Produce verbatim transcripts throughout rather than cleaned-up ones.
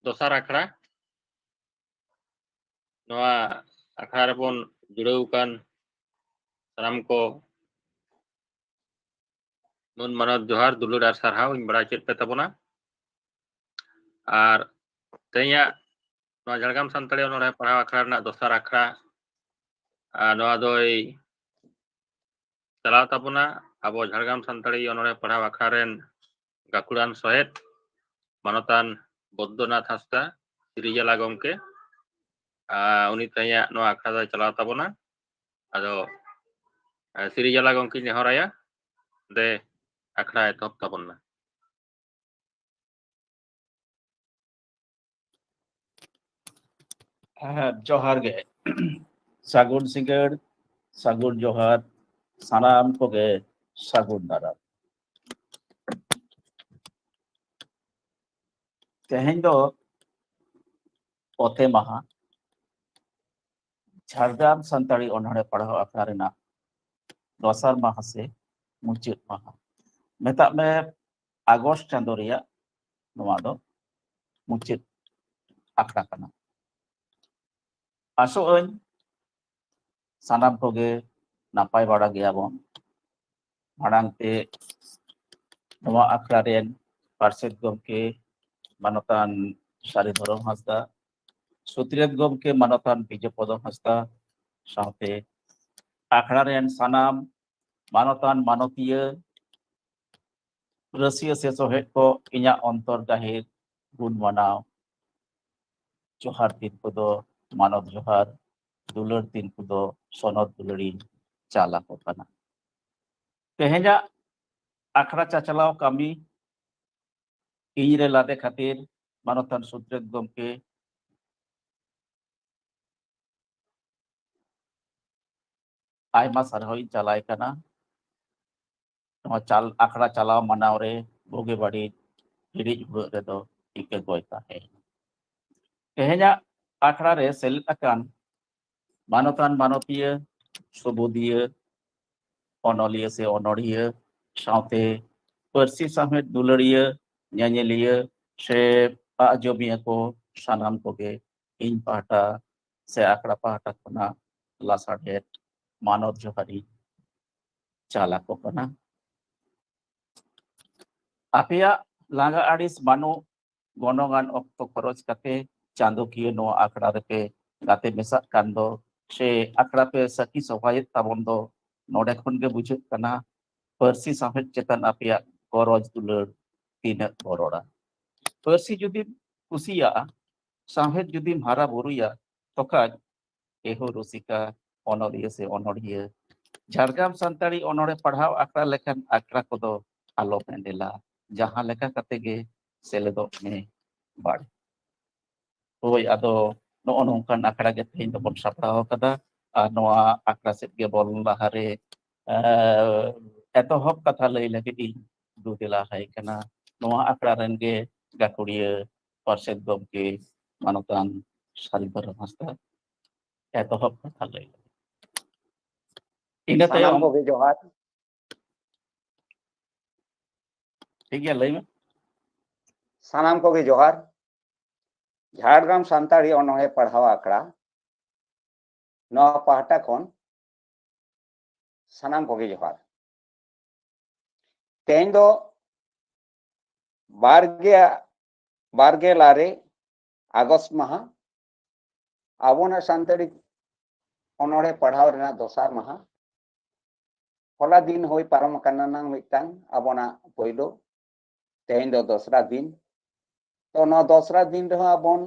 ᱫᱚᱥᱟᱨ ᱟᱠᱷᱲᱟ᱾ ᱱᱚᱣᱟ ᱟᱠᱷᱲᱟ ᱨᱮᱵᱚᱱ ᱡᱩᱲᱟᱹᱣ ᱟᱠᱟᱱ ᱥᱟᱱᱟᱢ ᱠᱚ ᱢᱟᱹᱱ ᱢᱟᱱᱚᱛ ᱡᱚᱦᱟᱨ, ᱫᱩᱞᱟᱹᱲ ᱟᱨ ᱥᱟᱨᱦᱟᱣ ᱤᱧ ᱵᱟᱲᱟᱭ ᱦᱚᱪᱚᱭᱮᱫ ᱯᱮ ᱛᱟᱵᱚᱱᱟ᱾ ᱟᱨ ᱛᱮᱦᱮᱧᱟᱜ ᱱᱚᱣᱟ ᱡᱷᱟᱲᱜᱨᱟᱢ ᱥᱟᱱᱛᱟᱲᱤ ᱚᱱᱚᱬᱦᱮ ᱯᱟᱲᱦᱟᱣ ᱟᱠᱷᱲᱟ ᱨᱮᱱᱟᱜ ᱫᱚᱥᱟᱨ ᱟᱠᱷᱲᱟ, ᱟᱨ ᱱᱚᱣᱟ ᱫᱚᱭ ᱪᱟᱞᱟᱣ ᱛᱟᱵᱚᱱᱟ ᱟᱵᱚ ᱡᱷᱟᱲᱜᱨᱟᱢ ᱥᱟᱱᱛᱟᱲᱤ ᱚᱱᱚᱬᱦᱮ ᱯᱟᱲᱦᱟᱣ ᱟᱠᱷᱲᱟ ᱨᱮᱱ ᱜᱟᱹᱠᱷᱩᱲᱟᱱ ᱥᱚᱦᱮᱫ ᱢᱟᱱᱚᱛᱟᱱ ᱵᱚᱫᱽᱫᱚᱱᱟᱛᱷ ᱦᱟᱸᱥᱫᱟ, ᱥᱤᱨᱤᱡᱟᱞᱟ ᱜᱚᱢᱠᱮ᱾ ᱟᱨ ᱩᱱᱤ ᱛᱮᱦᱮᱧᱟᱜ ᱱᱚᱣᱟ ᱟᱠᱷᱲᱟ ᱫᱚᱭ ᱪᱟᱞᱟᱣ ᱛᱟᱵᱚᱱᱟ᱾ ᱟᱫᱚ, ᱟᱨ ᱥᱤᱨᱤᱡᱟᱞᱟ ᱜᱚᱢᱠᱮᱧ ᱱᱮᱦᱚᱨᱟᱭᱟ, ᱫᱮ, ᱟᱠᱷᱲᱟ ᱮᱛᱚᱦᱚᱵ ᱛᱟᱵᱚᱱ ᱢᱮ᱾ ᱦᱮᱸ, ᱡᱚᱦᱟᱨ ᱜᱮ᱾ ᱥᱟᱹᱜᱩᱱ ᱥᱤᱸᱜᱟᱹᱲ, ᱥᱟᱹᱜᱩᱱ ᱡᱚᱦᱟᱨ, ᱥᱟᱱᱟᱢ ᱠᱚᱜᱮ ᱥᱟᱹᱜᱩᱱ ᱫᱟᱨᱟᱢ᱾ ᱛᱮᱦᱮᱧ ᱫᱚ ᱚᱛᱮ ᱢᱟᱦᱟ, ᱡᱷᱟᱲᱜᱨᱟᱢ ᱥᱟᱱᱛᱟᱲᱤ ᱚᱱᱚᱬᱦᱮ ᱯᱟᱲᱦᱟᱣ ᱟᱠᱷᱲᱟ ᱨᱮᱱᱟᱜ ᱫᱚᱥᱟᱨ ᱢᱟᱦᱟ ᱥᱮ ᱢᱩᱪᱟᱹᱫ ᱢᱟᱦᱟ, ᱢᱮᱛᱟᱜ ᱢᱮ ᱟᱜᱚᱥᱴ ᱪᱟᱸᱫᱳ ᱨᱮᱭᱟᱜ ᱱᱚᱣᱟ ᱫᱚ ᱢᱩᱪᱟᱹᱫ ᱟᱠᱷᱲᱟ ᱠᱟᱱᱟ᱾ ᱟᱥᱚᱜ ᱟᱹᱧ ᱥᱟᱱᱟᱢ ᱠᱚᱜᱮ ᱱᱟᱯᱟᱭ ᱵᱟᱲᱟ ᱜᱮᱭᱟᱵᱚᱱ᱾ ᱢᱟᱲᱟᱝ ᱛᱮ ᱱᱚᱣᱟ ᱟᱠᱷᱲᱟ ᱨᱮᱱ ᱯᱟᱨᱥᱮᱛ ᱜᱚᱢᱠᱮ ᱢᱟᱱᱚᱛᱟᱱ ᱥᱟᱹᱨᱤ ᱫᱷᱚᱨᱚᱢ ᱦᱟᱸᱥᱫᱟ, ᱥᱩᱛᱨᱮᱛ ᱜᱚᱢᱠᱮ ᱢᱟᱱᱚᱛᱟᱱ ᱵᱤᱡᱚᱯᱚᱫᱚ ᱦᱟᱸᱥᱫᱟ, ᱥᱟᱶᱛᱮ ᱟᱠᱷᱲᱟ ᱨᱮᱱ ᱥᱟᱱᱟᱢ ᱢᱟᱱᱚᱛᱟᱱ ᱢᱟᱱᱚᱛᱤᱭᱟᱹ, ᱨᱟᱹᱥᱤᱭᱟᱹ ᱥᱮ ᱥᱚᱦᱮᱫ ᱠᱚ ᱤᱧᱟᱹᱜ ᱚᱱᱛᱚᱨ ᱜᱟᱹᱦᱤᱨ ᱜᱩᱱ ᱢᱟᱱᱟᱣ ᱡᱚᱦᱟᱨ ᱛᱤᱱ ᱠᱚᱫᱚ ᱢᱟᱱᱚᱛ ᱡᱚᱦᱟᱨ, ᱫᱩᱞᱟᱹᱲ ᱛᱤᱱ ᱠᱚᱫᱚ ᱥᱚᱱᱚᱛ ᱫᱩᱞᱟᱹᱲᱤᱧ ᱪᱟᱞ ᱟᱠᱚ ᱠᱟᱱᱟ᱾ ᱛᱮᱦᱮᱧᱟᱜ ᱟᱠᱷᱲᱟ ᱪᱟᱪᱞᱟᱣ ᱠᱟᱹᱢᱤ ᱤᱧ ᱨᱮ ᱞᱟᱫᱮ ᱠᱷᱟᱹᱛᱤᱨ ᱢᱟᱱᱚᱛᱟᱱ ᱥᱩᱛᱨᱮᱛ ᱜᱚᱢᱠᱮ ᱟᱭᱢᱟ ᱥᱟᱨᱦᱟᱣ ᱤᱧ ᱪᱟᱞᱟᱭ ᱠᱟᱱᱟ᱾ ᱱᱚᱣᱟ ᱪᱟᱞ ᱟᱠᱷᱲᱟ ᱪᱟᱞᱟᱣ ᱢᱟᱱᱟᱣ ᱨᱮ ᱵᱩᱜᱤ ᱵᱟᱹᱲᱤᱡ ᱦᱤᱲᱤᱡ ᱦᱩᱲᱟᱹᱜ ᱨᱮᱫᱚ ᱤᱠᱟᱹ ᱜᱚᱭ ᱛᱟᱦᱮᱸ᱾ ᱛᱮᱦᱮᱧᱟᱜ ᱟᱠᱷᱲᱟ ᱨᱮ ᱥᱮᱞᱮᱫ ᱟᱠᱟᱱ ᱢᱟᱱᱚᱛᱟᱱ ᱢᱟᱱᱚᱛᱤᱭᱟᱹ, ᱥᱩᱵᱩᱫᱤᱭᱟᱹ, ᱚᱱᱚᱞᱤᱭᱟᱹ ᱥᱮ ᱚᱱᱚᱲᱦᱤᱭᱟᱹ, ᱥᱟᱶᱛᱮ ᱯᱟᱹᱨᱥᱤ ᱥᱟᱶᱦᱮᱫ ᱫᱩᱞᱟᱹᱲᱤᱭᱟᱹ, ᱧᱮᱧᱮᱞᱤᱭᱟᱹ ᱥᱮ ᱟᱸᱡᱚᱢᱤᱭᱟᱹ ᱠᱚ ᱥᱟᱱᱟᱢ ᱠᱚᱜᱮ ᱤᱧ ᱯᱟᱦᱴᱟ ᱥᱮ ᱟᱠᱷᱲᱟ ᱯᱟᱦᱴᱟ ᱠᱷᱚᱱᱟᱜ ᱞᱟᱥᱟᱲᱦᱮᱫ ᱢᱟᱱᱚᱛ ᱡᱚᱦᱟᱨ ᱤᱧ ᱪᱟᱞ ᱟᱠᱚ ᱠᱟᱱᱟ᱾ ᱟᱯᱮᱭᱟᱜ ᱞᱟᱸᱜᱟ ᱟᱹᱲᱤᱥ ᱵᱟᱹᱱᱩᱜ ᱜᱚᱱᱚᱝᱟᱱ ᱚᱠᱛᱚ ᱠᱷᱚᱨᱚᱪ ᱠᱟᱛᱮ ᱪᱟᱸᱫᱚᱠᱤᱭᱟᱹ ᱱᱚᱣᱟ ᱟᱠᱷᱲᱟ ᱨᱮᱯᱮ ᱜᱟᱛᱮ ᱢᱮᱥᱟᱜ ᱠᱟᱱ ᱫᱚ, ᱥᱮ ᱟᱠᱷᱲᱟ ᱯᱮ ᱥᱟᱹᱠᱷᱤ ᱥᱚᱵᱷᱟᱭᱮᱫ ᱛᱟᱵᱚᱱ ᱫᱚ, ᱱᱚᱰᱮ ᱠᱷᱚᱱ ᱜᱮ ᱵᱩᱡᱷᱟᱹᱜ ᱠᱟᱱᱟ ᱯᱟᱹᱨᱥᱤ ᱥᱟᱶᱦᱮᱫ ᱪᱮᱛᱟᱱ ᱟᱯᱮᱭᱟᱜ ᱜᱚᱨᱚᱡᱽ ᱫᱩᱞᱟᱹᱲ ᱛᱤᱱᱟᱹᱜ ᱜᱚᱨᱚᱲᱟ᱾ ᱯᱟᱹᱨᱥᱤ ᱡᱩᱫᱤᱢ ᱠᱩᱥᱤᱭᱟᱜᱼᱟ, ᱥᱟᱶᱦᱮᱫ ᱡᱩᱫᱤᱢ ᱦᱟᱨᱟ ᱵᱩᱨᱩᱭᱟ, ᱛᱚᱠᱷᱟᱡ ᱮᱦᱳ ᱨᱩᱥᱤᱠᱟ, ᱚᱱᱚᱞᱤᱭᱟᱹ ᱥᱮ ᱚᱱᱚᱲᱦᱤᱭᱟᱹ, ᱡᱷᱟᱲᱜᱨᱟᱢ ᱥᱟᱱᱛᱟᱲᱤ ᱚᱱᱚᱲᱦᱮ ᱯᱟᱲᱦᱟᱣ ᱟᱠᱷᱲᱟ ᱞᱮᱠᱟᱱ ᱟᱠᱷᱲᱟ ᱠᱚᱫᱚ ᱟᱞᱚᱢ ᱮᱸᱰᱮᱞᱟ, ᱡᱟᱦᱟᱸ ᱞᱮᱠᱟ ᱠᱟᱛᱮ ᱜᱮ ᱥᱮᱞᱮᱫᱚᱜ ᱢᱮ ᱵᱟᱲᱮ᱾ ᱦᱳᱭ, ᱟᱫᱚ ᱱᱚᱜᱼᱚ ᱱᱚᱝᱠᱟᱱ ᱟᱠᱷᱲᱟ ᱜᱮ ᱛᱮᱦᱮᱧ ᱫᱚᱵᱚᱱ ᱥᱟᱯᱲᱟᱣ ᱟᱠᱟᱫᱟ᱾ ᱟᱨ ᱱᱚᱣᱟ ᱟᱠᱷᱲᱟ ᱥᱮᱫ ᱜᱮ ᱵᱚᱞᱚᱱ ᱞᱟᱦᱟᱨᱮ, ᱮᱸ, ᱮᱛᱚᱦᱚᱵ ᱠᱟᱛᱷᱟ ᱞᱟᱹᱭ ᱞᱟᱹᱜᱤᱫ ᱤᱧ ᱫᱩ ᱫᱮᱞᱟ ᱟᱭ ᱠᱟᱱᱟ ᱱᱚᱣᱟ ᱟᱠᱷᱲᱟ ᱨᱮᱱ ᱜᱮ ᱜᱟᱹᱠᱷᱩᱲᱤᱭᱟᱹ ᱯᱟᱨᱥᱮᱛ ᱜᱚᱢᱠᱮ ᱢᱟᱱᱚᱛᱟᱱ ᱥᱟᱞᱤ ᱫᱷᱚᱨᱚᱢ ᱦᱟᱸᱥᱫᱟ᱾ ᱮᱛᱚᱦᱚᱵ ᱠᱟᱛᱷᱟ ᱞᱟᱹᱭ ᱞᱟᱹᱜᱤᱫ᱾ ᱤᱱᱟᱹ ᱥᱟᱱᱟᱢ ᱛᱟᱭᱚᱢ ᱠᱚᱜᱮ ᱡᱚᱦᱟᱨ᱾ ᱴᱷᱤᱠ ᱜᱮᱭᱟ, ᱞᱟᱹᱭ ᱢᱮ᱾ ᱥᱟᱱᱟᱢ ᱠᱚᱜᱮ ᱡᱚᱦᱟᱨ᱾ ᱡᱷᱟᱲᱜᱨᱟᱢ ᱥᱟᱱᱛᱟᱲᱤ ᱚᱱᱚᱬᱦᱮ ᱯᱟᱲᱦᱟᱣ ᱟᱠᱷᱲᱟ ᱱᱚᱣᱟ ᱯᱟᱦᱴᱟ ᱠᱷᱚᱱ ᱥᱟᱱᱟᱢ ᱠᱚᱜᱮ ᱡᱚᱦᱟᱨ᱾ ᱛᱮᱦᱮᱧ ᱫᱚ ᱵᱟᱨᱜᱮ ᱵᱟᱨᱜᱮᱞ ᱟᱨᱮ ᱟᱜᱚᱥᱴ ᱢᱟᱦᱟ, ᱟᱵᱚᱱᱟᱜ ᱥᱟᱱᱛᱟᱲᱤ ᱚᱱᱚᱬᱦᱮ ᱯᱟᱲᱦᱟᱣ ᱨᱮᱱᱟᱜ ᱫᱚᱥᱟᱨ ᱢᱟᱦᱟ᱾ ᱦᱚᱞᱟ ᱫᱤᱱ ᱦᱩᱭ ᱯᱟᱨᱚᱢ ᱟᱠᱟᱱᱟ ᱱᱟᱝ ᱢᱤᱫᱴᱟᱝ ᱟᱵᱚᱱᱟᱜ ᱯᱳᱭᱞᱳ, ᱛᱮᱦᱮᱧ ᱫᱚ ᱫᱚᱥᱨᱟ ᱫᱤᱱ᱾ ᱛᱚ ᱱᱚᱣᱟ ᱫᱚᱥᱨᱟ ᱫᱤᱱ ᱨᱮᱦᱚᱸ ᱟᱵᱚᱱ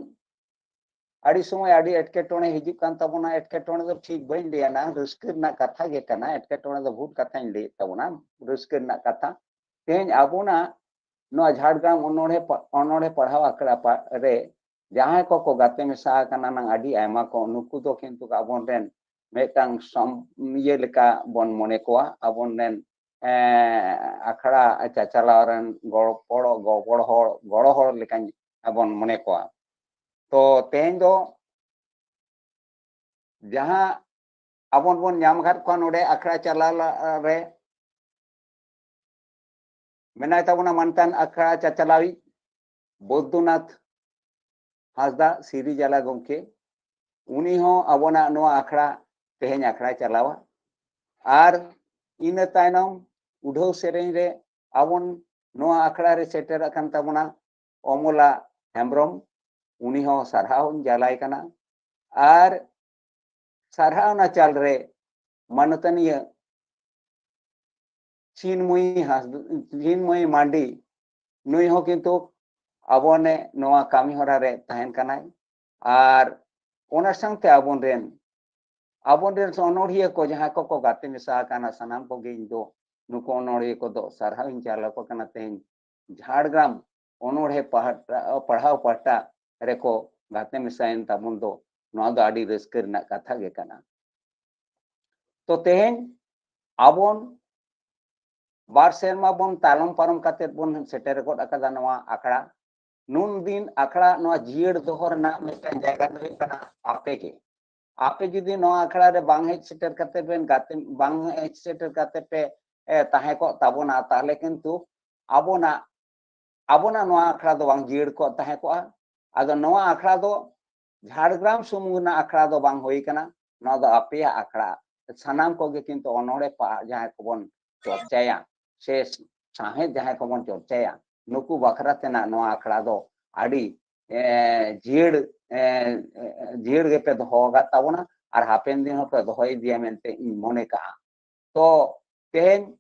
ᱟᱹᱰᱤ ᱥᱚᱢᱚᱭ ᱟᱹᱰᱤ ᱮᱴᱠᱮᱴᱚᱬᱮ ᱦᱤᱡᱩᱜ ᱠᱟᱱ ᱛᱟᱵᱚᱱᱟ᱾ ᱮᱴᱠᱮᱴᱚᱬᱮ ᱫᱚ ᱴᱷᱤᱠ ᱵᱟᱹᱧ ᱞᱟᱹᱭᱟ, ᱱᱟᱝ ᱨᱟᱹᱥᱠᱟᱹ ᱨᱮᱱᱟᱜ ᱠᱟᱛᱷᱟ ᱜᱮ ᱠᱟᱱᱟ᱾ ᱮᱴᱠᱮᱴᱚᱬᱮ ᱫᱚ ᱵᱷᱩᱞ ᱠᱟᱛᱷᱟᱧ ᱞᱟᱹᱭᱮᱫ ᱛᱟᱵᱚᱱᱟ, ᱨᱟᱹᱥᱠᱟᱹ ᱨᱮᱱᱟᱜ ᱠᱟᱛᱷᱟ᱾ ᱛᱮᱦᱮᱧ ᱟᱵᱚᱱᱟᱜ ᱱᱚᱣᱟ ᱡᱷᱟᱲᱜᱨᱟᱢ ᱚᱱᱚᱬᱦᱮ ᱯᱟ-, ᱚᱱᱚᱬᱦᱮ ᱯᱟᱲᱦᱟᱣ ᱟᱠᱷᱲᱟ ᱯᱟ-, ᱨᱮ ᱡᱟᱦᱟᱸᱭ ᱠᱚᱠᱚ ᱜᱟᱛᱮ ᱢᱮᱥᱟ ᱟᱠᱟᱱᱟ ᱱᱟᱝ ᱟᱹᱰᱤ ᱟᱭᱢᱟ ᱠᱚ, ᱱᱩᱠᱩ ᱫᱚ ᱠᱤᱱᱛᱩ ᱟᱵᱚᱱ ᱨᱮᱱ ᱢᱤᱫᱴᱟᱝ ᱥᱚᱢ-, ᱤᱭᱟᱹ ᱞᱮᱠᱟ ᱵᱚᱱ ᱢᱚᱱᱮ ᱠᱚᱣᱟ, ᱟᱵᱚᱱ ᱨᱮᱱ, ᱮᱸ, ᱟᱠᱷᱲᱟ ᱪᱟᱪᱟᱞᱟᱣ ᱨᱮᱱ ᱜᱚᱲᱚ, ᱜᱚᱲᱚ, ᱜᱚᱲᱚ ᱦᱚᱲ, ᱜᱚᱲᱚ ᱦᱚᱲ ᱞᱮᱠᱟᱧ ᱵᱚᱱ ᱢᱚᱱᱮ ᱠᱚᱣᱟ᱾ ᱛᱚ ᱛᱮᱦᱮᱧ ᱫᱚ ᱡᱟᱦᱟᱸ ᱟᱵᱚ ᱵᱚᱱ ᱧᱟᱢ ᱟᱠᱟᱫ ᱠᱚᱣᱟ ᱱᱚᱰᱮ ᱟᱠᱷᱲᱟ ᱪᱟᱞᱟᱣ ᱨᱮ, ᱢᱮᱱᱟᱭ ᱛᱟᱵᱚᱱᱟ ᱢᱟᱱᱛᱟᱱ ᱟᱠᱷᱲᱟ ᱪᱟᱪᱟᱞᱟᱣᱤᱡ ᱵᱳᱫᱽᱫᱚᱱᱟᱛᱷ ᱦᱟᱸᱥᱫᱟ ᱥᱤᱨᱤᱡᱟᱞᱟ ᱜᱚᱢᱠᱮ, ᱩᱱᱤ ᱦᱚᱸ ᱟᱵᱚᱱᱟᱜ ᱱᱚᱣᱟ ᱟᱠᱷᱲᱟ, ᱛᱮᱦᱮᱧ ᱟᱠᱷᱲᱟᱭ ᱪᱟᱞᱟᱣᱟ᱾ ᱟᱨ ᱤᱱᱟᱹ ᱛᱟᱭᱱᱚᱢ ᱩᱰᱷᱟᱹᱣ ᱥᱮᱨᱮᱧ ᱨᱮ ᱟᱵᱚᱱ ᱱᱚᱣᱟ ᱟᱠᱷᱲᱟ ᱨᱮ ᱥᱮᱴᱮᱨ ᱟᱠᱟᱱ ᱛᱟᱵᱚᱱᱟ ᱚᱢᱚᱞᱟ ᱦᱮᱢᱵᱨᱚᱢ, ᱩᱱᱤ ᱦᱚᱸ ᱥᱟᱨᱦᱟᱣ ᱤᱧ ᱪᱟᱞᱟᱭ ᱠᱟᱱᱟ᱾ ᱟᱨ ᱥᱟᱨᱦᱟᱣ ᱱᱟᱪᱟᱞ ᱨᱮ ᱢᱟᱱᱚᱛᱟᱱᱤᱭᱟᱹ ᱪᱤᱱᱢᱚᱭᱤ ᱦᱟᱸᱥᱫᱟ, ᱪᱤᱱᱢᱚᱭᱤ ᱢᱟᱱᱰᱤ, ᱱᱩᱭ ᱦᱚᱸ ᱠᱤᱱᱛᱩ ᱟᱵᱚ ᱱᱮ ᱱᱚᱣᱟ ᱠᱟᱹᱢᱤ ᱦᱚᱨᱟ ᱨᱮ ᱛᱟᱦᱮᱱ ᱠᱟᱱᱟᱭ᱾ ᱟᱨ ᱚᱱᱟ ᱥᱟᱶᱛᱮ ᱟᱵᱚᱱ ᱨᱮᱱ, ᱟᱵᱚᱱ ᱨᱮᱱ ᱚᱱᱚᱲᱦᱤᱭᱟᱹ ᱠᱚ ᱡᱟᱦᱟᱸ ᱠᱚᱠᱚ ᱜᱟᱛᱮ ᱢᱮᱥᱟ ᱟᱠᱟᱱᱟ, ᱥᱟᱱᱟᱢ ᱠᱚᱜᱮ ᱤᱧ ᱫᱚ ᱱᱩᱠᱩ ᱚᱱᱚᱲᱦᱤᱭᱟᱹ ᱠᱚᱫᱚ ᱥᱟᱨᱦᱟᱣ ᱤᱧ ᱪᱟᱞ ᱟᱠᱚ ᱠᱟᱱᱟ᱾ ᱛᱮᱦᱮᱧ ᱡᱷᱟᱲᱜᱨᱟᱢ ᱚᱱᱚᱲᱦᱮ ᱯᱟᱦᱴᱟ, ᱯᱟᱲᱦᱟᱣ ᱯᱟᱦᱴᱟ ᱨᱮᱠᱚ ᱜᱟᱛᱮ ᱢᱮᱥᱟᱭᱮᱱ ᱛᱟᱵᱚᱱ ᱫᱚ, ᱱᱚᱣᱟ ᱫᱚ ᱟᱹᱰᱤ ᱨᱟᱹᱥᱠᱟᱹ ᱨᱮᱱᱟᱜ ᱠᱟᱛᱷᱟ ᱜᱮ ᱠᱟᱱᱟ᱾ ᱛᱚ ᱛᱮᱦᱮᱧ ᱟᱵᱚᱱ ᱵᱟᱨ ᱥᱮᱨᱢᱟ ᱵᱚᱱ ᱛᱟᱭᱱᱚᱢ ᱯᱟᱨᱚᱢ ᱠᱟᱛᱮ ᱵᱚᱱ ᱥᱮᱴᱮᱨ ᱜᱚᱫ ᱟᱠᱟᱫᱟ ᱱᱚᱣᱟ ᱟᱠᱷᱲᱟ᱾ ᱱᱩᱱ ᱫᱤᱱ ᱟᱠᱷᱲᱟ ᱱᱚᱣᱟ ᱡᱤᱭᱟᱹᱲ ᱫᱚᱦᱚ ᱨᱮᱱᱟᱜ ᱢᱤᱫᱴᱟᱝ ᱡᱟᱭᱜᱟ ᱫᱚ ᱦᱩᱭᱩᱜ ᱠᱟᱱᱟ ᱟᱯᱮ ᱜᱮ᱾ ᱟᱯᱮ ᱡᱩᱫᱤ ᱱᱚᱣᱟ ᱟᱠᱷᱲᱟ ᱨᱮ ᱵᱟᱝ ᱦᱮᱡ ᱥᱮᱴᱮᱨ ᱠᱟᱛᱮ ᱵᱮᱱ ᱜᱟᱛᱮ, ᱵᱟᱝ ᱦᱮᱡ ᱥᱮᱴᱮᱨ ᱠᱟᱛᱮ ᱯᱮ, ᱮ, ᱛᱟᱦᱮᱸ ᱠᱚᱜ ᱛᱟᱵᱚᱱᱟ, ᱛᱟᱦᱚᱞᱮ ᱠᱤᱱᱛᱩ ᱟᱵᱚᱱᱟᱜ, ᱟᱵᱚᱱᱟᱜ ᱱᱚᱣᱟ ᱟᱠᱷᱲᱟ ᱫᱚ ᱵᱟᱝ ᱡᱤᱭᱟᱹᱲ ᱠᱚᱜ ᱛᱟᱦᱮᱸ ᱠᱚᱜᱼᱟ᱾ ᱟᱫᱚ ᱱᱚᱣᱟ ᱟᱠᱷᱲᱟ ᱫᱚ ᱡᱷᱟᱲᱜᱨᱟᱢ ᱥᱩᱢᱩᱝ ᱨᱮᱱᱟᱜ ᱟᱠᱷᱲᱟ ᱫᱚ ᱵᱟᱝ ᱦᱩᱭ ᱠᱟᱱᱟ, ᱱᱚᱣᱟ ᱫᱚ ᱟᱯᱮᱭᱟᱜ ᱟᱠᱷᱲᱟ᱾ ᱥᱟᱱᱟᱢ ᱠᱚᱜᱮ ᱠᱤᱱᱛᱩ ᱚᱱᱚᱲᱦᱮ ᱯᱟ-, ᱡᱟᱦᱟᱸᱭ ᱠᱚᱵᱚᱱ ᱪᱚᱨᱪᱟᱭᱟ ᱥᱮ ᱥᱟᱶᱦᱮᱫ ᱡᱟᱦᱟᱸᱭ ᱠᱚᱵᱚᱱ ᱪᱚᱨᱪᱟᱭᱟ, ᱱᱩᱠᱩ ᱵᱟᱠᱷᱨᱟ ᱛᱮᱱᱟᱜ ᱱᱚᱣᱟ ᱟᱠᱷᱲᱟ ᱫᱚ ᱟᱹᱰᱤ, ᱮ, ᱡᱤᱭᱟᱹᱲ, ᱮ, ᱮ, ᱡᱤᱭᱟᱹᱲ ᱜᱮᱯᱮ ᱫᱚᱦᱚ ᱟᱠᱟᱫ ᱛᱟᱵᱚᱱᱟ ᱟᱨ ᱦᱟᱯᱮᱱ ᱫᱤᱱ ᱦᱚᱸᱯᱮ ᱫᱚᱦᱚ ᱤᱫᱤᱭᱟ ᱢᱮᱱᱛᱮ ᱤᱧ ᱢᱚᱱᱮ ᱠᱟᱜᱼᱟ᱾ ᱛᱚ ᱛᱮᱦᱮᱧ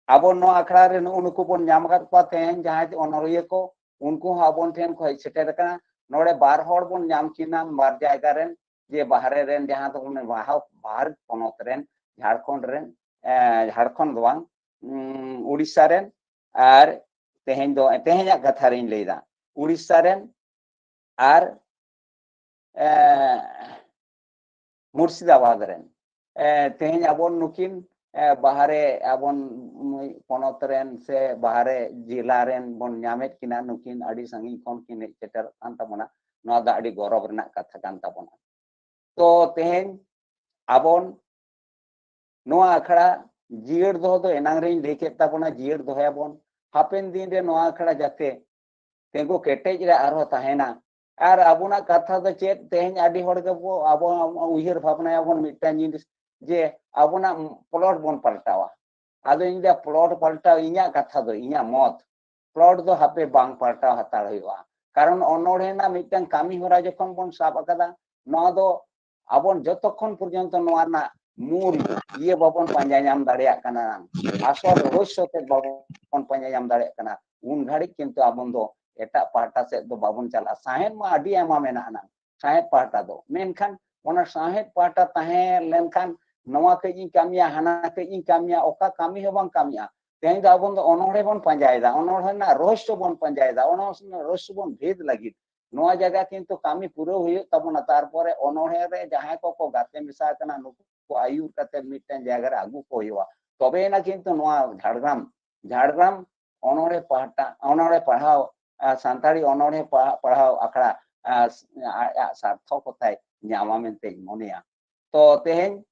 ᱟᱵᱚ ᱱᱚᱣᱟ ᱟᱠᱷᱲᱟ ᱨᱮ ᱱᱩᱜᱼᱩ ᱱᱩᱠᱩ ᱵᱚᱱ ᱧᱟᱢ ᱟᱠᱟᱫ ᱠᱚᱣᱟ, ᱛᱮᱦᱮᱧ ᱡᱟᱦᱟᱸᱭ ᱚᱱᱚᱲᱦᱤᱭᱟᱹ ᱠᱚ, ᱩᱱᱠᱩ ᱦᱚᱸ ᱟᱵᱚᱱ ᱴᱷᱮᱱ ᱠᱚ ᱦᱮᱡ ᱥᱮᱴᱮᱨ ᱟᱠᱟᱱᱟ᱾ ᱱᱚᱰᱮ ᱵᱟᱨ ᱦᱚᱲ ᱵᱚᱱ ᱧᱟᱢ ᱠᱤᱱᱟ ᱵᱟᱨ ᱡᱟᱭᱜᱟ ᱨᱮᱱ, ᱡᱮ ᱵᱟᱦᱨᱮ ᱨᱮᱱ, ᱡᱟᱦᱟᱸ ᱫᱚ ᱚᱱᱮ ᱵᱟᱦᱟ-, ᱵᱷᱟᱨᱚᱛ ᱯᱚᱱᱚᱛ ᱨᱮᱱ, ᱡᱷᱟᱲᱠᱷᱚᱸᱰ ᱨᱮᱱ, ᱮ, ᱡᱷᱟᱲᱠᱷᱚᱸᱰ ᱫᱚ ᱵᱟᱝ, ᱩᱸ, ᱩᱲᱤᱥᱥᱟ ᱨᱮᱱ, ᱟᱨ ᱛᱮᱦᱮᱧ ᱫᱚ, ᱛᱮᱦᱮᱧᱟᱜ ᱠᱟᱛᱷᱟ ᱨᱤᱧ ᱞᱟᱹᱭᱫᱟ, ᱩᱲᱤᱥᱥᱟ ᱨᱮᱱ ᱟᱨ, ᱮ, ᱢᱩᱨᱥᱤᱫᱟᱵᱟᱫᱽ ᱨᱮᱱ᱾ ᱮ, ᱛᱮᱦᱮᱧ ᱟᱵᱚᱱ ᱱᱩᱠᱤᱱ, ᱮ, ᱵᱟᱦᱨᱮ, ᱟᱵᱚᱱ ᱯᱚᱱᱚᱛ ᱨᱮᱱ ᱥᱮ ᱵᱟᱦᱨᱮ ᱡᱮᱞᱟ ᱨᱮᱱ ᱵᱚᱱ ᱧᱟᱢᱮᱫ ᱠᱤᱱᱟ, ᱱᱩᱠᱤᱱ ᱟᱹᱰᱤ ᱥᱟᱺᱜᱤᱧ ᱠᱷᱚᱱ ᱠᱤᱱ ᱦᱮᱡ ᱥᱮᱴᱮᱨᱚᱜ ᱠᱟᱱ ᱛᱟᱵᱚᱱᱟ᱾ ᱱᱚᱣᱟ ᱫᱚ ᱟᱹᱰᱤ ᱜᱚᱨᱚᱵᱽ ᱨᱮᱱᱟᱜ ᱠᱟᱛᱷᱟ ᱠᱟᱱ ᱛᱟᱵᱚᱱᱟ᱾ ᱛᱚ ᱛᱮᱦᱮᱧ ᱟᱵᱚᱱ ᱱᱚᱣᱟ ᱟᱠᱷᱲᱟ ᱡᱤᱭᱟᱹᱲ ᱫᱚᱦᱚ ᱫᱚ ᱮᱱᱟᱝ ᱨᱮᱧ ᱞᱟᱹᱭ ᱠᱮᱫ ᱛᱟᱵᱚᱱᱟ, ᱡᱤᱭᱟᱹᱲ ᱫᱚᱦᱚᱭᱟᱵᱚᱱ᱾ ᱦᱟᱯᱮᱱ ᱫᱤᱱ ᱨᱮ ᱱᱚᱣᱟ ᱟᱠᱷᱲᱟ ᱡᱟᱛᱮ ᱛᱤᱸᱜᱩ ᱠᱮᱴᱮᱡ ᱨᱮ ᱟᱨᱦᱚᱸ ᱛᱟᱦᱮᱱᱟ᱾ ᱟᱨ ᱟᱵᱚᱱᱟᱜ ᱠᱟᱛᱷᱟ ᱫᱚ ᱪᱮᱫ? ᱛᱮᱦᱮᱧ ᱟᱹᱰᱤ ᱦᱚᱲ ᱜᱮᱵᱚ, ᱟᱵᱚ ᱩᱭᱦᱟᱹᱨ ᱵᱷᱟᱵᱽᱱᱟᱭᱟᱵᱚᱱ ᱢᱤᱫᱴᱟᱝ ᱡᱤᱱᱤᱥ, ᱡᱮ ᱟᱵᱚᱱᱟᱜ ᱯᱞᱚᱴ ᱵᱚᱱ ᱯᱟᱞᱴᱟᱣᱟ᱾ ᱟᱫᱚ ᱤᱧ ᱞᱟᱹᱭᱟ, ᱯᱞᱚᱴ ᱯᱟᱞᱴᱟᱣ, ᱤᱧᱟᱹᱜ ᱠᱟᱛᱷᱟ ᱫᱚ, ᱤᱧᱟᱹᱜ ᱢᱚᱛ, ᱯᱞᱚᱴ ᱫᱚ ᱦᱟᱯᱮ ᱵᱟᱝ ᱯᱟᱞᱴᱟᱣ ᱦᱟᱛᱟᱲ ᱦᱩᱭᱩᱜᱼᱟ᱾ ᱠᱟᱨᱚᱱ ᱚᱱᱚᱬᱦᱮ ᱨᱮᱱᱟᱜ ᱢᱤᱫᱴᱟᱝ ᱠᱟᱹᱢᱤ ᱦᱚᱨᱟ ᱡᱚᱠᱷᱚᱱ ᱵᱚᱱ ᱥᱟᱵ ᱟᱠᱟᱫᱟ, ᱱᱚᱣᱟ ᱫᱚ ᱟᱵᱚ ᱡᱚᱛᱚᱠᱷᱚᱱ ᱯᱚᱨᱡᱚᱱᱛᱚ ᱱᱚᱣᱟ ᱨᱮᱱᱟᱜ ᱢᱩᱞ ᱤᱭᱟᱹ ᱵᱟᱵᱚᱱ ᱯᱟᱸᱡᱟ ᱧᱟᱢ ᱫᱟᱲᱮᱭᱟᱜ ᱠᱟᱱᱟ, ᱟᱥᱚᱞ ᱨᱚᱦᱚᱥᱭᱚ ᱛᱮᱫ ᱵᱟᱵᱚᱱ ᱯᱟᱸᱡᱟ ᱧᱟᱢ ᱫᱟᱲᱮᱭᱟᱜ ᱠᱟᱱᱟ, ᱩᱱ ᱜᱷᱟᱹᱲᱤᱡ ᱠᱤᱱᱛᱩ ᱟᱵᱚ ᱫᱚ ᱮᱴᱟᱜ ᱯᱟᱦᱴᱟ ᱥᱮᱫ ᱫᱚ ᱵᱟᱵᱚᱱ ᱪᱟᱞᱟᱜᱼᱟ᱾ ᱥᱟᱶᱦᱮᱫ ᱢᱟ ᱟᱹᱰᱤ ᱟᱭᱢᱟ ᱢᱮᱱᱟᱜ ᱟᱱᱟᱝ, ᱥᱟᱶᱦᱮᱫ ᱯᱟᱦᱴᱟ ᱫᱚ, ᱢᱮᱱᱠᱷᱟᱱ ᱚᱱᱟ ᱥᱟᱶᱦᱮᱫ ᱯᱟᱦᱴᱟ ᱛᱟᱦᱮᱸ ᱞᱮᱱᱠᱷᱟᱱ ᱱᱚᱣᱟ ᱠᱟᱹᱡ ᱤᱧ ᱠᱟᱹᱢᱤᱭᱟ, ᱦᱟᱱᱟ ᱠᱟᱹᱡ ᱤᱧ ᱠᱟᱹᱢᱤᱭᱟ, ᱚᱠᱟ ᱠᱟᱹᱢᱤ ᱦᱚᱸ ᱵᱟᱝ ᱠᱟᱹᱢᱤᱜᱼᱟ᱾ ᱛᱮᱦᱮᱧ ᱫᱚ ᱟᱵᱚ ᱫᱚ ᱚᱱᱚᱬᱦᱮ ᱵᱚᱱ ᱯᱟᱸᱡᱟᱭᱮᱫᱟ, ᱚᱱᱚᱬᱦᱮ ᱨᱮᱱᱟᱜ ᱨᱚᱦᱚᱥᱭᱚ ᱵᱚᱱ ᱯᱟᱸᱡᱟᱭᱮᱫᱟ, ᱚᱱᱚᱬᱦᱮ ᱨᱮᱱᱟᱜ ᱨᱚᱦᱚᱥᱭᱚ ᱵᱚᱱ ᱵᱷᱮᱫ ᱞᱟᱹᱜᱤᱫ ᱱᱚᱣᱟ ᱡᱟᱭᱜᱟ ᱠᱤᱱᱛᱩ ᱠᱟᱹᱢᱤ ᱯᱩᱨᱟᱹᱣ ᱦᱩᱭᱩᱜ ᱛᱟᱵᱚᱱᱟ᱾ ᱛᱟᱨᱯᱚᱨᱮ ᱚᱱᱚᱬᱦᱮ ᱨᱮ ᱡᱟᱦᱟᱸᱭ ᱠᱚᱠᱚ ᱜᱟᱛᱮ ᱢᱮᱥᱟ ᱟᱠᱟᱱᱟ, ᱱᱩᱠᱩ ᱠᱚ ᱟᱹᱭᱩᱨ ᱠᱟᱛᱮ ᱢᱤᱫᱴᱮᱱ ᱡᱟᱭᱜᱟ ᱨᱮ ᱟᱹᱜᱩ ᱠᱚ ᱦᱩᱭᱩᱜᱼᱟ᱾ ᱛᱚᱵᱮᱭᱮᱱᱟ ᱠᱤᱱᱛᱩ ᱱᱚᱣᱟ ᱡᱷᱟᱲᱜᱨᱟᱢ, ᱡᱷᱟᱲᱜᱨᱟᱢ ᱚᱱᱚᱬᱦᱮ ᱯᱟᱦᱴᱟ, ᱚᱱᱚᱬᱦᱮ ᱯᱟᱲᱦᱟᱣ, ᱟᱨ ᱥᱟᱱᱛᱟᱲᱤ ᱚᱱᱚᱬᱦᱮ ᱯᱟ-, ᱯᱟᱲᱦᱟᱣ ᱟᱠᱷᱲᱟ, ᱟᱨ, ᱟᱭᱟᱜ ᱥᱟᱨᱛᱷᱚᱠᱚᱛᱟᱭ ᱧᱟᱢᱟ ᱢᱮᱱᱛᱮᱧ ᱢᱚᱱᱮᱭᱟ᱾ ᱛᱚ ᱛᱮᱦᱮᱧ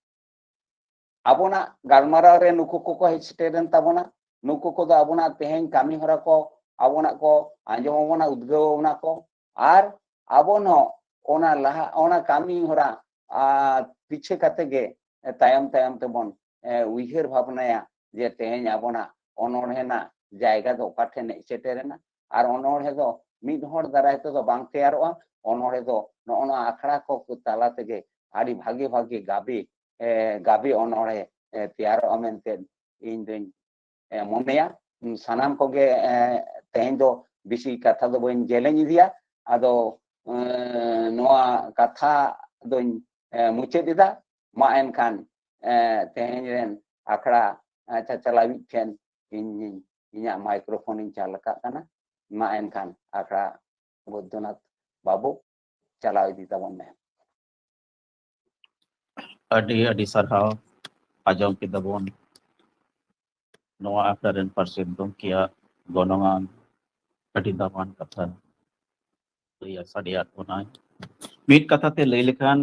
ᱟᱵᱚᱱᱟᱜ ᱜᱟᱞᱢᱟᱨᱟᱣ ᱨᱮ ᱱᱩᱠᱩ ᱠᱚᱠᱚ ᱦᱮᱡ ᱥᱮᱴᱮᱨᱮᱱ ᱛᱟᱵᱚᱱᱟ᱾ ᱱᱩᱠᱩ ᱠᱚᱫᱚ ᱟᱵᱚᱱᱟᱜ ᱛᱮᱦᱮᱧ ᱠᱟᱹᱢᱤ ᱦᱚᱨᱟ ᱠᱚ ᱟᱵᱚᱱᱟᱜ ᱠᱚ ᱟᱸᱡᱚᱢ ᱟᱵᱚᱱᱟ, ᱩᱫᱽᱜᱟᱹᱣ ᱟᱵᱚᱱᱟ ᱠᱚ, ᱟᱨ ᱟᱵᱚ ᱦᱚᱸ ᱚᱱᱟ ᱞᱟᱦᱟ, ᱚᱱᱟ ᱠᱟᱹᱢᱤ ᱦᱚᱨᱟ, ᱟ, ᱯᱤᱪᱷᱟᱹ ᱠᱟᱛᱮ ᱜᱮ ᱛᱟᱭᱚᱢ ᱛᱟᱭᱚᱢ ᱛᱮᱵᱚᱱ, ᱮ, ᱩᱭᱦᱟᱹᱨ ᱵᱷᱟᱵᱽᱱᱟᱭᱟ ᱡᱮ ᱛᱮᱦᱮᱧ ᱟᱵᱚᱱᱟᱜ ᱚᱱᱚᱬᱦᱮ ᱨᱮᱱᱟᱜ ᱡᱟᱭᱜᱟ ᱫᱚ ᱚᱠᱟ ᱴᱷᱮᱱ ᱦᱮᱡ ᱥᱮᱴᱮᱨᱮᱱᱟ᱾ ᱟᱨ ᱚᱱᱚᱬᱦᱮ ᱫᱚ ᱢᱤᱫ ᱦᱚᱲ ᱫᱟᱨᱟᱭ ᱛᱮᱫᱚ ᱵᱟᱝ ᱛᱮᱭᱟᱨᱚᱜᱼᱟ᱾ ᱚᱱᱚᱬᱦᱮ ᱫᱚ ᱱᱚᱜᱼᱚ ᱱᱚᱣᱟ ᱟᱠᱷᱲᱟ ᱠᱚ ᱛᱟᱞᱟ ᱛᱮᱜᱮ ᱟᱹᱰᱤ ᱵᱷᱟᱜᱮ ᱵᱷᱟᱜᱮ ᱜᱟᱵᱮ, ᱮ, ᱜᱟᱵᱮ ᱚᱱᱚᱬᱦᱮ, ᱮ, ᱛᱮᱭᱟᱨᱚᱜᱼᱟ ᱢᱮᱱᱛᱮ ᱤᱧ ᱫᱩᱧ, ᱮ, ᱢᱚᱱᱮᱭᱟ᱾ ᱥᱟᱱᱟᱢ ᱠᱚᱜᱮ, ᱮ, ᱛᱮᱦᱮᱧ ᱫᱚ ᱵᱮᱥᱤ ᱠᱟᱛᱷᱟ ᱫᱚ ᱵᱟᱹᱧ ᱡᱮᱞᱮᱧ ᱤᱫᱤᱭᱟ᱾ ᱟᱫᱚ, ᱮ, ᱱᱚᱣᱟ ᱠᱟᱛᱷᱟ ᱫᱚᱧ, ᱮ, ᱢᱩᱪᱟᱹᱫ ᱮᱫᱟ᱾ ᱢᱟ ᱮᱱᱠᱷᱟᱱ, ᱮ, ᱛᱮᱦᱮᱧ ᱨᱮᱱ ᱟᱠᱷᱲᱟ, ᱮ, ᱪᱟᱪᱟᱞᱟᱣᱤᱡ ᱴᱷᱮᱱ ᱤᱧ, ᱤᱧᱟᱹᱜ microphone ᱤᱧ ᱪᱟᱞ ᱟᱠᱟᱫ ᱠᱟᱱᱟ᱾ ᱢᱟ ᱮᱱᱠᱷᱟᱱ ᱟᱠᱷᱲᱟ ᱵᱳᱭᱫᱚᱱᱟᱛᱷ ᱵᱟᱹᱵᱩ, ᱪᱟᱞᱟᱣ ᱤᱫᱤ ᱛᱟᱵᱚᱱ ᱢᱮ᱾ ᱟᱹᱰᱤ ᱟᱹᱰᱤ ᱥᱟᱨᱦᱟᱣ᱾ ᱟᱸᱡᱚᱢ ᱠᱮᱫᱟ ᱵᱚᱱ ᱱᱚᱣᱟ ᱟᱠᱷᱲᱟ ᱨᱮᱱ ᱯᱟᱨᱥᱮᱛ ᱜᱚᱢᱠᱮᱭᱟᱜ ᱜᱚᱱᱚᱝᱟᱱ ᱟᱹᱰᱤ ᱫᱟᱢᱟᱱ ᱠᱟᱛᱷᱟ ᱞᱟᱹᱭ ᱥᱟᱰᱮᱭᱟᱫ ᱵᱚᱱᱟᱭ᱾ ᱢᱤᱫ ᱠᱟᱛᱷᱟ ᱛᱮ ᱞᱟᱹᱭ ᱞᱮᱠᱷᱟᱱ,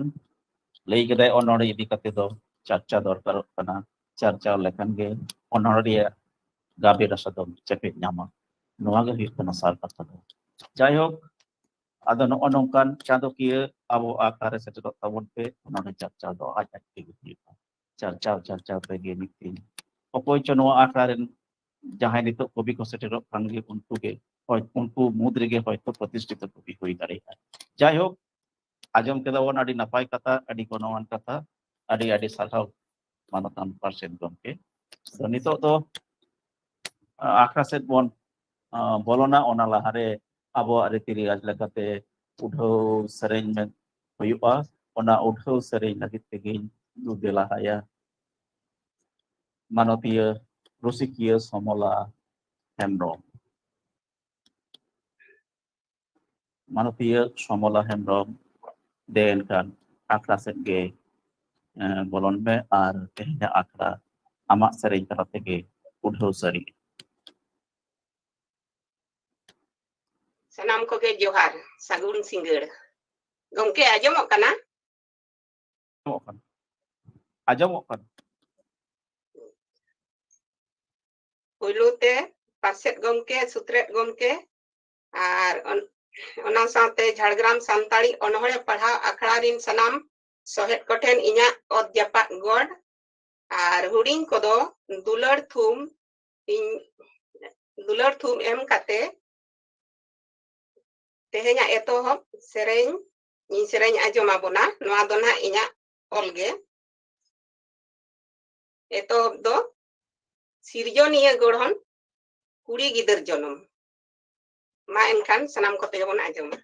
ᱞᱟᱹᱭ ᱠᱮᱫᱟᱭ ᱚᱱᱚᱬᱦᱮ ᱤᱫᱤ ᱠᱟᱛᱮ ᱫᱚ ᱪᱟᱨᱪᱟ ᱫᱚᱨᱠᱟᱨᱚᱜ ᱠᱟᱱᱟ, ᱪᱟᱨᱪᱟ ᱞᱮᱠᱷᱟᱱ ᱜᱮ ᱚᱱᱚᱬᱦᱮ ᱨᱮᱭᱟᱜ ᱜᱟᱵᱮ ᱨᱟᱥᱟ ᱫᱚᱢ ᱪᱮᱯᱮᱡ ᱧᱟᱢᱟ᱾ ᱱᱚᱣᱟ ᱜᱮ ᱦᱩᱭᱩᱜ ᱠᱟᱱᱟ ᱥᱟᱨ ᱠᱟᱛᱷᱟ ᱫᱚ᱾ ᱡᱟᱭᱦᱳᱠ, ᱟᱫᱚ ᱱᱚᱜᱼᱚ ᱱᱚᱝᱠᱟᱱ ᱪᱟᱸᱫᱚᱠᱤᱭᱟᱹ ᱟᱵᱚ ᱟᱠᱷᱲᱟ ᱨᱮ ᱥᱮᱴᱮᱨᱚᱜ ᱛᱟᱵᱚᱱ ᱯᱮ, ᱚᱱᱟ ᱨᱮ ᱪᱟᱨᱪᱟᱣ ᱫᱚ ᱟᱡ ᱟᱡ ᱛᱮᱜᱮ ᱦᱩᱭᱩᱜᱼᱟ᱾ ᱪᱟᱨᱪᱟᱣ ᱪᱟᱨᱪᱟᱣ ᱛᱮᱜᱮ ᱢᱤᱫ ᱫᱤᱱ ᱚᱠᱚᱭ ᱪᱚ ᱱᱚᱣᱟ ᱟᱠᱷᱲᱟ ᱨᱮᱱ ᱡᱟᱦᱟᱸᱭ ᱱᱤᱛᱚᱜ ᱠᱚᱵᱤ ᱠᱚ ᱥᱮᱴᱮᱨᱚᱜ ᱠᱟᱱ ᱜᱮ, ᱩᱱᱠᱩ ᱜᱮ ᱦᱚᱭ, ᱩᱱᱠᱩ ᱢᱩᱫᱽ ᱨᱮᱜᱮ ᱦᱚᱭᱛᱚ ᱯᱨᱚᱛᱤᱥᱴᱷᱤᱛᱚ ᱠᱚᱵᱤ ᱦᱩᱭ ᱫᱟᱲᱮᱭᱟᱜᱼᱟ᱾ ᱡᱟᱭᱦᱳᱠ, ᱟᱸᱡᱚᱢ ᱠᱮᱫᱟ ᱵᱚᱱ ᱟᱹᱰᱤ ᱱᱟᱯᱟᱭ ᱠᱟᱛᱷᱟ, ᱟᱹᱰᱤ ᱜᱚᱱᱚᱝᱟᱱ ᱠᱟᱛᱷᱟ, ᱟᱹᱰᱤ ᱟᱹᱰᱤ ᱥᱟᱨᱦᱟᱣ ᱢᱟᱱᱚᱛᱟᱱ ᱯᱟᱨᱥᱮᱛ ᱜᱚᱢᱠᱮ᱾ ᱛᱚ ᱱᱤᱛᱚᱜ ᱫᱚ, ᱟ, ᱟᱠᱷᱲᱟ ᱥᱮᱫ ᱵᱚᱱ, ᱟ, ᱵᱚᱞᱚᱱᱟ᱾ ᱚᱱᱟ ᱞᱟᱦᱟᱨᱮ ᱟᱵᱚᱣᱟᱜ ᱨᱤᱛᱤ ᱨᱮᱣᱟᱡᱽ ᱞᱮᱠᱟᱛᱮ ᱩᱰᱷᱟᱹᱣ ᱥᱮᱨᱮᱧ ᱢᱮ ᱦᱩᱭᱩᱜᱼᱟ᱾ ᱚᱱᱟ ᱩᱰᱷᱟᱹᱣ ᱥᱮᱨᱮᱧ ᱞᱟᱹᱜᱤᱫ ᱛᱮᱜᱮᱧ ᱫᱩ ᱫᱮᱞᱟ ᱟᱭᱟ ᱢᱟᱱᱚᱛᱤᱭᱟᱹ ᱨᱩᱥᱤᱠᱤᱭᱟᱹ ᱥᱚᱢᱚᱞᱟ ᱦᱮᱢᱵᱨᱚᱢ᱾ ᱢᱟᱱᱚᱛᱤᱭᱟᱹ ᱥᱚᱢᱚᱞᱟ ᱦᱮᱢᱵᱨᱚᱢ, ᱫᱮ ᱮᱱᱠᱷᱟᱱ ᱟᱠᱷᱲᱟ ᱥᱮᱫ ᱜᱮ, ᱮᱸ, ᱵᱚᱞᱚᱱ ᱢᱮ ᱟᱨ ᱛᱮᱦᱮᱧᱟᱜ ᱟᱠᱷᱲᱟ ᱟᱢᱟᱜ ᱥᱮᱨᱮᱧ ᱛᱟᱞᱟ ᱛᱮᱜᱮ ᱩᱰᱷᱟᱹᱣ ᱥᱟᱹᱨᱤ᱾ ᱥᱟᱱᱟᱢ ᱠᱚᱜᱮ ᱡᱚᱦᱟᱨ, ᱥᱟᱹᱜᱩᱱ ᱥᱤᱸᱜᱟᱹᱲ᱾ ᱜᱚᱢᱠᱮ, ᱟᱸᱡᱚᱢᱚᱜ ᱠᱟᱱᱟ? ᱟᱸᱡᱚᱢᱚᱜ ᱠᱟᱱᱟ᱾ ᱟᱸᱡᱚᱢᱚᱜ ᱠᱟᱱᱟ᱾ ᱯᱩᱭᱞᱩ ᱛᱮ ᱯᱟᱨᱥᱮᱛ ᱜᱚᱢᱠᱮ, ᱥᱩᱛᱨᱮᱛ ᱜᱚᱢᱠᱮ, ᱟᱨ ᱚᱱ-, ᱚᱱᱟ ᱥᱟᱶᱛᱮ ᱡᱷᱟᱲᱜᱨᱟᱢ ᱥᱟᱱᱛᱟᱲᱤ ᱚᱱᱚᱬᱦᱮ ᱯᱟᱲᱦᱟᱣ ᱟᱠᱷᱲᱟ ᱨᱤᱱ ᱥᱟᱱᱟᱢ ᱥᱚᱦᱮᱫ ᱠᱚᱴᱷᱮᱱ ᱤᱧᱟᱹᱜ ᱚᱛ ᱡᱟᱯᱟᱜ ᱜᱚᱰ, ᱟᱨ ᱦᱩᱰᱤᱧ ᱠᱚᱫᱚ ᱫᱩᱞᱟᱹᱲ ᱛᱷᱩᱢ, ᱤᱧ ᱫᱩᱞᱟᱹᱲ ᱛᱷᱩᱢ ᱮᱢ ᱠᱟᱛᱮ ᱛᱮᱦᱮᱧᱟᱜ ᱮᱛᱚᱦᱚᱵ ᱥᱮᱨᱮᱧ ᱤᱧ ᱥᱮᱨᱮᱧ ᱟᱸᱡᱚᱢ ᱟᱵᱚᱱᱟ᱾ ᱱᱚᱣᱟ ᱫᱚ ᱱᱟᱦᱟᱜ ᱤᱧᱟᱹᱜ ᱚᱞ ᱜᱮ᱾ ᱮᱛᱚᱦᱚᱵ ᱫᱚ ᱥᱤᱨᱡᱚᱱᱤᱭᱟᱹ ᱜᱚᱲᱦᱚᱱ ᱠᱩᱲᱤ ᱜᱤᱫᱟᱹᱨ ᱡᱚᱱᱚᱢ᱾ ᱢᱟ ᱮᱱᱠᱷᱟᱱ ᱥᱟᱱᱟᱢ ᱠᱚᱛᱮ ᱜᱮᱵᱚᱱ ᱟᱸᱡᱚᱢᱟ᱾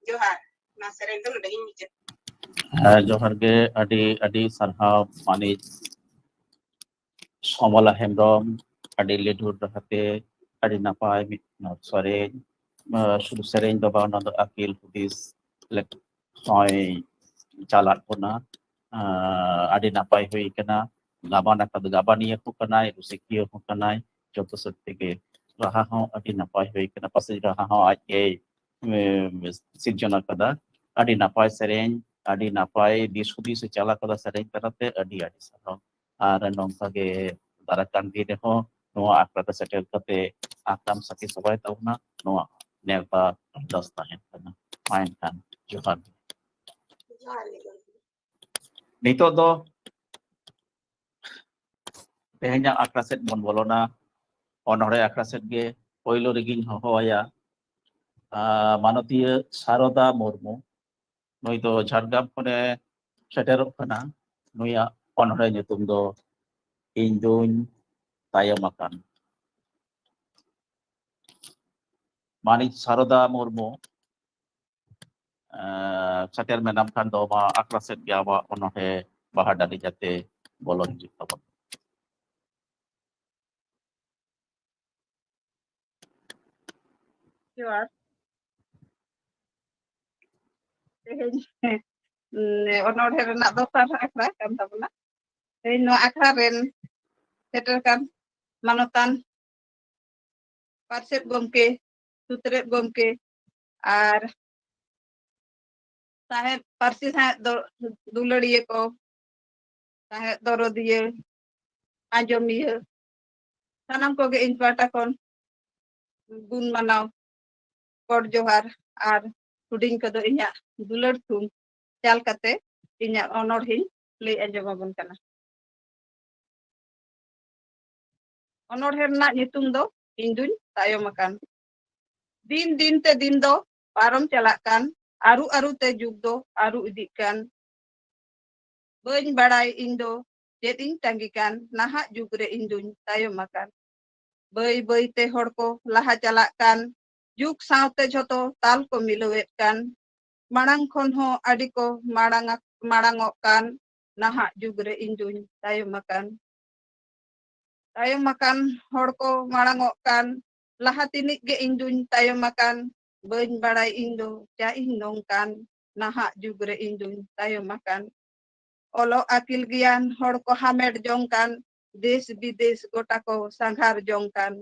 ᱡᱚᱦᱟᱨ᱾ ᱚᱱᱟ ᱥᱮᱨᱮᱧ ᱫᱚ ᱱᱚᱰᱮ ᱜᱤᱧ ᱢᱩᱪᱟᱹᱫ᱾ ᱦᱮᱸ, ᱡᱚᱦᱟᱨ ᱜᱮ, ᱟᱹᱰᱤ ᱟᱹᱰᱤ ᱥᱟᱨᱦᱟᱣ ᱢᱟᱹᱱᱤᱡ ᱥᱚᱢᱚᱞᱟ ᱦᱮᱢᱵᱨᱚᱢ, ᱟᱹᱰᱤ ᱞᱤᱰᱷᱩᱨ ᱨᱟᱦᱟᱛᱮ ᱟᱹᱰᱤ ᱱᱟᱯᱟᱭ ᱢᱤᱫ ᱥᱮᱨᱮᱧ, ᱟᱸ, ᱥᱩᱫᱷᱩ ᱥᱮᱨᱮᱧ ᱫᱚ ᱵᱟᱝ, ᱚᱱᱟ ᱫᱚ ᱟᱹᱠᱤᱞ ᱦᱩᱫᱤᱥ ᱞᱮᱠ-, ᱦᱚᱸᱭ ᱪᱟᱞᱟᱜ ᱠᱟᱱᱟ᱾ ᱟᱸ, ᱟᱹᱰᱤ ᱱᱟᱯᱟᱭ ᱦᱩᱭ ᱠᱟᱱᱟ᱾ ᱜᱟᱵᱟᱱ ᱟᱠᱟᱫ, ᱜᱟᱵᱟᱱᱤᱭᱟᱹ ᱠᱚ ᱠᱟᱱᱟᱭ, ᱨᱩᱥᱤᱠᱤᱭᱟᱹ ᱦᱚᱸ ᱠᱟᱱᱟᱭ, ᱡᱚᱛᱚ ᱥᱮᱫ ᱛᱮᱜᱮ ᱨᱟᱦᱟ ᱦᱚᱸ ᱟᱹᱰᱤ ᱱᱟᱯᱟᱭ ᱦᱩᱭ ᱠᱟᱱᱟ᱾ ᱯᱟᱥᱮᱡ ᱨᱟᱦᱟ ᱦᱚᱸ ᱟᱡ ᱜᱮᱭ, ᱮ, ᱥᱤᱨᱡᱚᱱ ᱟᱠᱟᱫᱟ᱾ ᱟᱹᱰᱤ ᱱᱟᱯᱟᱭ ᱥᱮᱨᱮᱧ, ᱟᱹᱰᱤ ᱱᱟᱯᱟᱭ ᱫᱤᱥ ᱦᱩᱫᱤᱥ ᱮ ᱪᱟᱞ ᱟᱠᱟᱫᱟ ᱥᱮᱨᱮᱧ ᱛᱟᱞᱟᱛᱮ᱾ ᱟᱹᱰᱤ ᱟᱹᱰᱤ ᱥᱟᱨᱦᱟᱣ᱾ ᱟᱨ ᱱᱚᱝᱠᱟ ᱜᱮ ᱫᱟᱨᱟᱭ ᱠᱟᱱ ᱫᱤᱱ ᱨᱮᱦᱚᱸ ᱱᱚᱣᱟ ᱟᱠᱷᱲᱟ ᱨᱮ ᱥᱮᱴᱮᱨ ᱠᱟᱛᱮ ᱟᱛᱟᱢ ᱥᱟᱹᱠᱷᱤ ᱥᱚᱵᱷᱟᱭ ᱛᱟᱵᱚᱱᱟ, ᱱᱚᱣᱟ ᱱᱮᱣᱛᱟ ᱟᱨᱫᱟᱥ ᱛᱟᱦᱮᱱ ᱠᱟᱱᱟ᱾ ᱢᱟ ᱮᱱᱠᱷᱟᱱ ᱡᱚᱦᱟᱨ ᱜᱮ᱾ ᱡᱚᱦᱟᱨ ᱜᱮ᱾ ᱱᱤᱛᱚᱜ ᱫᱚ ᱛᱮᱦᱮᱧᱟᱜ ᱟᱠᱷᱲᱟ ᱥᱮᱫ ᱵᱚᱱ ᱵᱚᱞᱚᱱᱟ᱾ ᱚᱱᱚᱬᱦᱮ ᱟᱠᱷᱲᱟ ᱥᱮᱫ ᱜᱮ ᱯᱳᱭᱞᱳ ᱨᱮᱜᱤᱧ ᱦᱚᱦᱚ ᱟᱭᱟ, ᱟᱸ, ᱢᱟᱱᱚᱛᱤᱭᱟᱹ ᱥᱟᱨᱚᱫᱟ ᱢᱩᱨᱢᱩ᱾ ᱱᱩᱭ ᱫᱚ ᱡᱷᱟᱲᱜᱨᱟᱢ ᱠᱷᱚᱱᱮ ᱥᱮᱴᱮᱨᱚᱜ ᱠᱟᱱᱟ᱾ ᱱᱩᱭᱟᱜ ᱚᱱᱚᱬᱦᱮ ᱧᱩᱛᱩᱢ ᱫᱚ ᱤᱧ ᱫᱩᱧ ᱛᱟᱭᱚᱢ ᱟᱠᱟᱱ᱾ ᱢᱟᱹᱱᱤᱡ ᱥᱟᱨᱚᱫᱟ ᱢᱩᱨᱢᱩ, ᱮᱸ, ᱥᱮᱴᱮᱨ ᱢᱮᱱᱟᱢ ᱠᱷᱟᱱ ᱫᱚ ᱢᱟ ᱟᱠᱷᱲᱟ ᱥᱮᱫ ᱜᱮ ᱟᱵᱚᱣᱟᱜ ᱚᱱᱚᱬᱦᱮ ᱵᱟᱦᱟ ᱰᱟᱹᱞᱤ ᱡᱟᱛᱮ ᱵᱚᱞᱚ ᱦᱤᱡᱩᱜ ᱛᱟᱵᱚᱱ᱾ ᱡᱚᱦᱟᱨ᱾ ᱛᱮᱦᱮᱧ, ᱩᱸ, ᱚᱱᱚᱬᱦᱮ ᱨᱮᱱᱟᱜ ᱫᱚᱥᱟᱨ ᱟᱠᱷᱲᱟ ᱠᱟᱱ ᱛᱟᱵᱚᱱᱟ᱾ ᱛᱮᱦᱮᱧ ᱱᱚᱣᱟ ᱟᱠᱷᱲᱟ ᱨᱮᱱ ᱥᱮᱴᱮᱨ ᱠᱟᱱ ᱢᱟᱱᱚᱛᱟᱱ ᱯᱟᱨᱥᱮᱛ ᱜᱚᱢᱠᱮ, ᱥᱩᱛᱨᱮᱛ ᱜᱚᱢᱠᱮ ᱟᱨ ᱥᱟᱶᱦᱮᱫ, ᱯᱟᱹᱨᱥᱤ ᱥᱟᱶᱦᱮᱫ ᱫᱚ ᱫᱩᱞᱟᱹᱲᱤᱭᱟᱹ ᱠᱚ, ᱥᱟᱶᱦᱮᱫ ᱫᱚᱨᱚᱫᱤᱭᱟᱹ, ᱟᱸᱡᱚᱢᱤᱭᱟᱹ, ᱥᱟᱱᱟᱢ ᱠᱚᱜᱮ ᱤᱧ ᱯᱟᱦᱴᱟ ᱠᱷᱚᱱ ᱜᱩᱱ ᱢᱟᱱᱟᱣ, ᱜᱚᱰ ᱡᱚᱦᱟᱨ ᱟᱨ ᱦᱩᱰᱤᱧ ᱠᱚᱫᱚ ᱤᱧᱟᱹᱜ ᱫᱩᱞᱟᱹᱲ ᱛᱷᱩᱢ ᱪᱟᱞ ᱠᱟᱛᱮ ᱤᱧᱟᱹᱜ ᱚᱱᱚᱬᱦᱮᱧ ᱞᱟᱹᱭ ᱟᱸᱡᱚᱢ ᱟᱵᱚᱱ ᱠᱟᱱᱟ᱾ ᱚᱱᱚᱬᱦᱮ ᱨᱮᱱᱟᱜ ᱧᱩᱛᱩᱢ ᱫᱚ ᱤᱧ ᱫᱩᱧ ᱛᱟᱭᱚᱢ ᱟᱠᱟᱱ᱾ ᱫᱤᱱ ᱫᱤᱱ ᱛᱮ ᱫᱤᱱ ᱫᱚ ᱯᱟᱨᱚᱢ ᱪᱟᱞᱟᱜ ᱠᱟᱱ, ᱟᱹᱨᱩ ᱟᱹᱨᱩ ᱛᱮ ᱡᱩᱜᱽ ᱫᱚ ᱟᱹᱨᱩ ᱤᱫᱤᱜ ᱠᱟᱱ᱾ ᱵᱟᱹᱧ ᱵᱟᱲᱟᱭ ᱤᱧ ᱫᱚ ᱪᱮᱫ ᱤᱧ ᱛᱟᱺᱜᱤ ᱠᱟᱱ, ᱱᱟᱦᱟᱜ ᱡᱩᱜᱽ ᱨᱮ ᱤᱧ ᱫᱩᱧ ᱛᱟᱭᱚᱢ ᱟᱠᱟᱱ᱾ ᱵᱟᱹᱭ ᱵᱟᱹᱭ ᱛᱮ ᱦᱚᱲ ᱠᱚ ᱞᱟᱦᱟ ᱪᱟᱞᱟᱜ ᱠᱟᱱ, ᱡᱩᱜᱽ ᱥᱟᱶᱛᱮ ᱡᱷᱚᱛᱚ ᱛᱟᱞ ᱠᱚ ᱢᱤᱞᱟᱹᱣᱮᱫ ᱠᱟᱱ᱾ ᱢᱟᱲᱟᱝ ᱠᱷᱚᱱ ᱦᱚᱸ ᱟᱹᱰᱤ ᱠᱚ ᱢᱟᱲᱟᱝ ᱟᱠ-, ᱢᱟᱲᱟᱝᱚᱜ ᱠᱟᱱ, ᱱᱟᱦᱟᱜ ᱡᱩᱜᱽ ᱨᱮ ᱤᱧ ᱫᱩᱧ ᱛᱟᱭᱚᱢ ᱟᱠᱟᱱ᱾ ᱛᱟᱭᱚᱢ ᱟᱠᱟᱱ ᱦᱚᱲ ᱠᱚ ᱢᱟᱲᱟᱝᱚᱜ ᱠᱟᱱ, ᱞᱟᱦᱟ ᱛᱤᱱᱤᱡ ᱜᱮ ᱤᱧ ᱫᱩᱧ ᱛᱟᱭᱚᱢ ᱟᱠᱟᱱ᱾ ᱵᱟᱹᱧ ᱵᱟᱲᱟᱭ ᱤᱧ ᱫᱚ ᱪᱟ ᱤᱧ ᱱᱚᱝᱠᱟᱱ, ᱱᱟᱦᱟᱜ ᱡᱩᱜᱽ ᱨᱮ ᱤᱧ ᱫᱩᱧ ᱛᱟᱭᱚᱢ ᱟᱠᱟᱱ᱾ ᱚᱞᱚᱜ ᱟᱹᱠᱤᱞ ᱜᱮᱭᱟᱱ ᱦᱚᱲ ᱠᱚ ᱦᱟᱢᱮᱴ ᱡᱚᱝ ᱠᱟᱱ, ᱫᱮᱥ ᱵᱤᱫᱮᱥ ᱜᱚᱴᱟ ᱠᱚ ᱥᱟᱸᱜᱷᱟᱨ ᱡᱚᱝ ᱠᱟᱱ᱾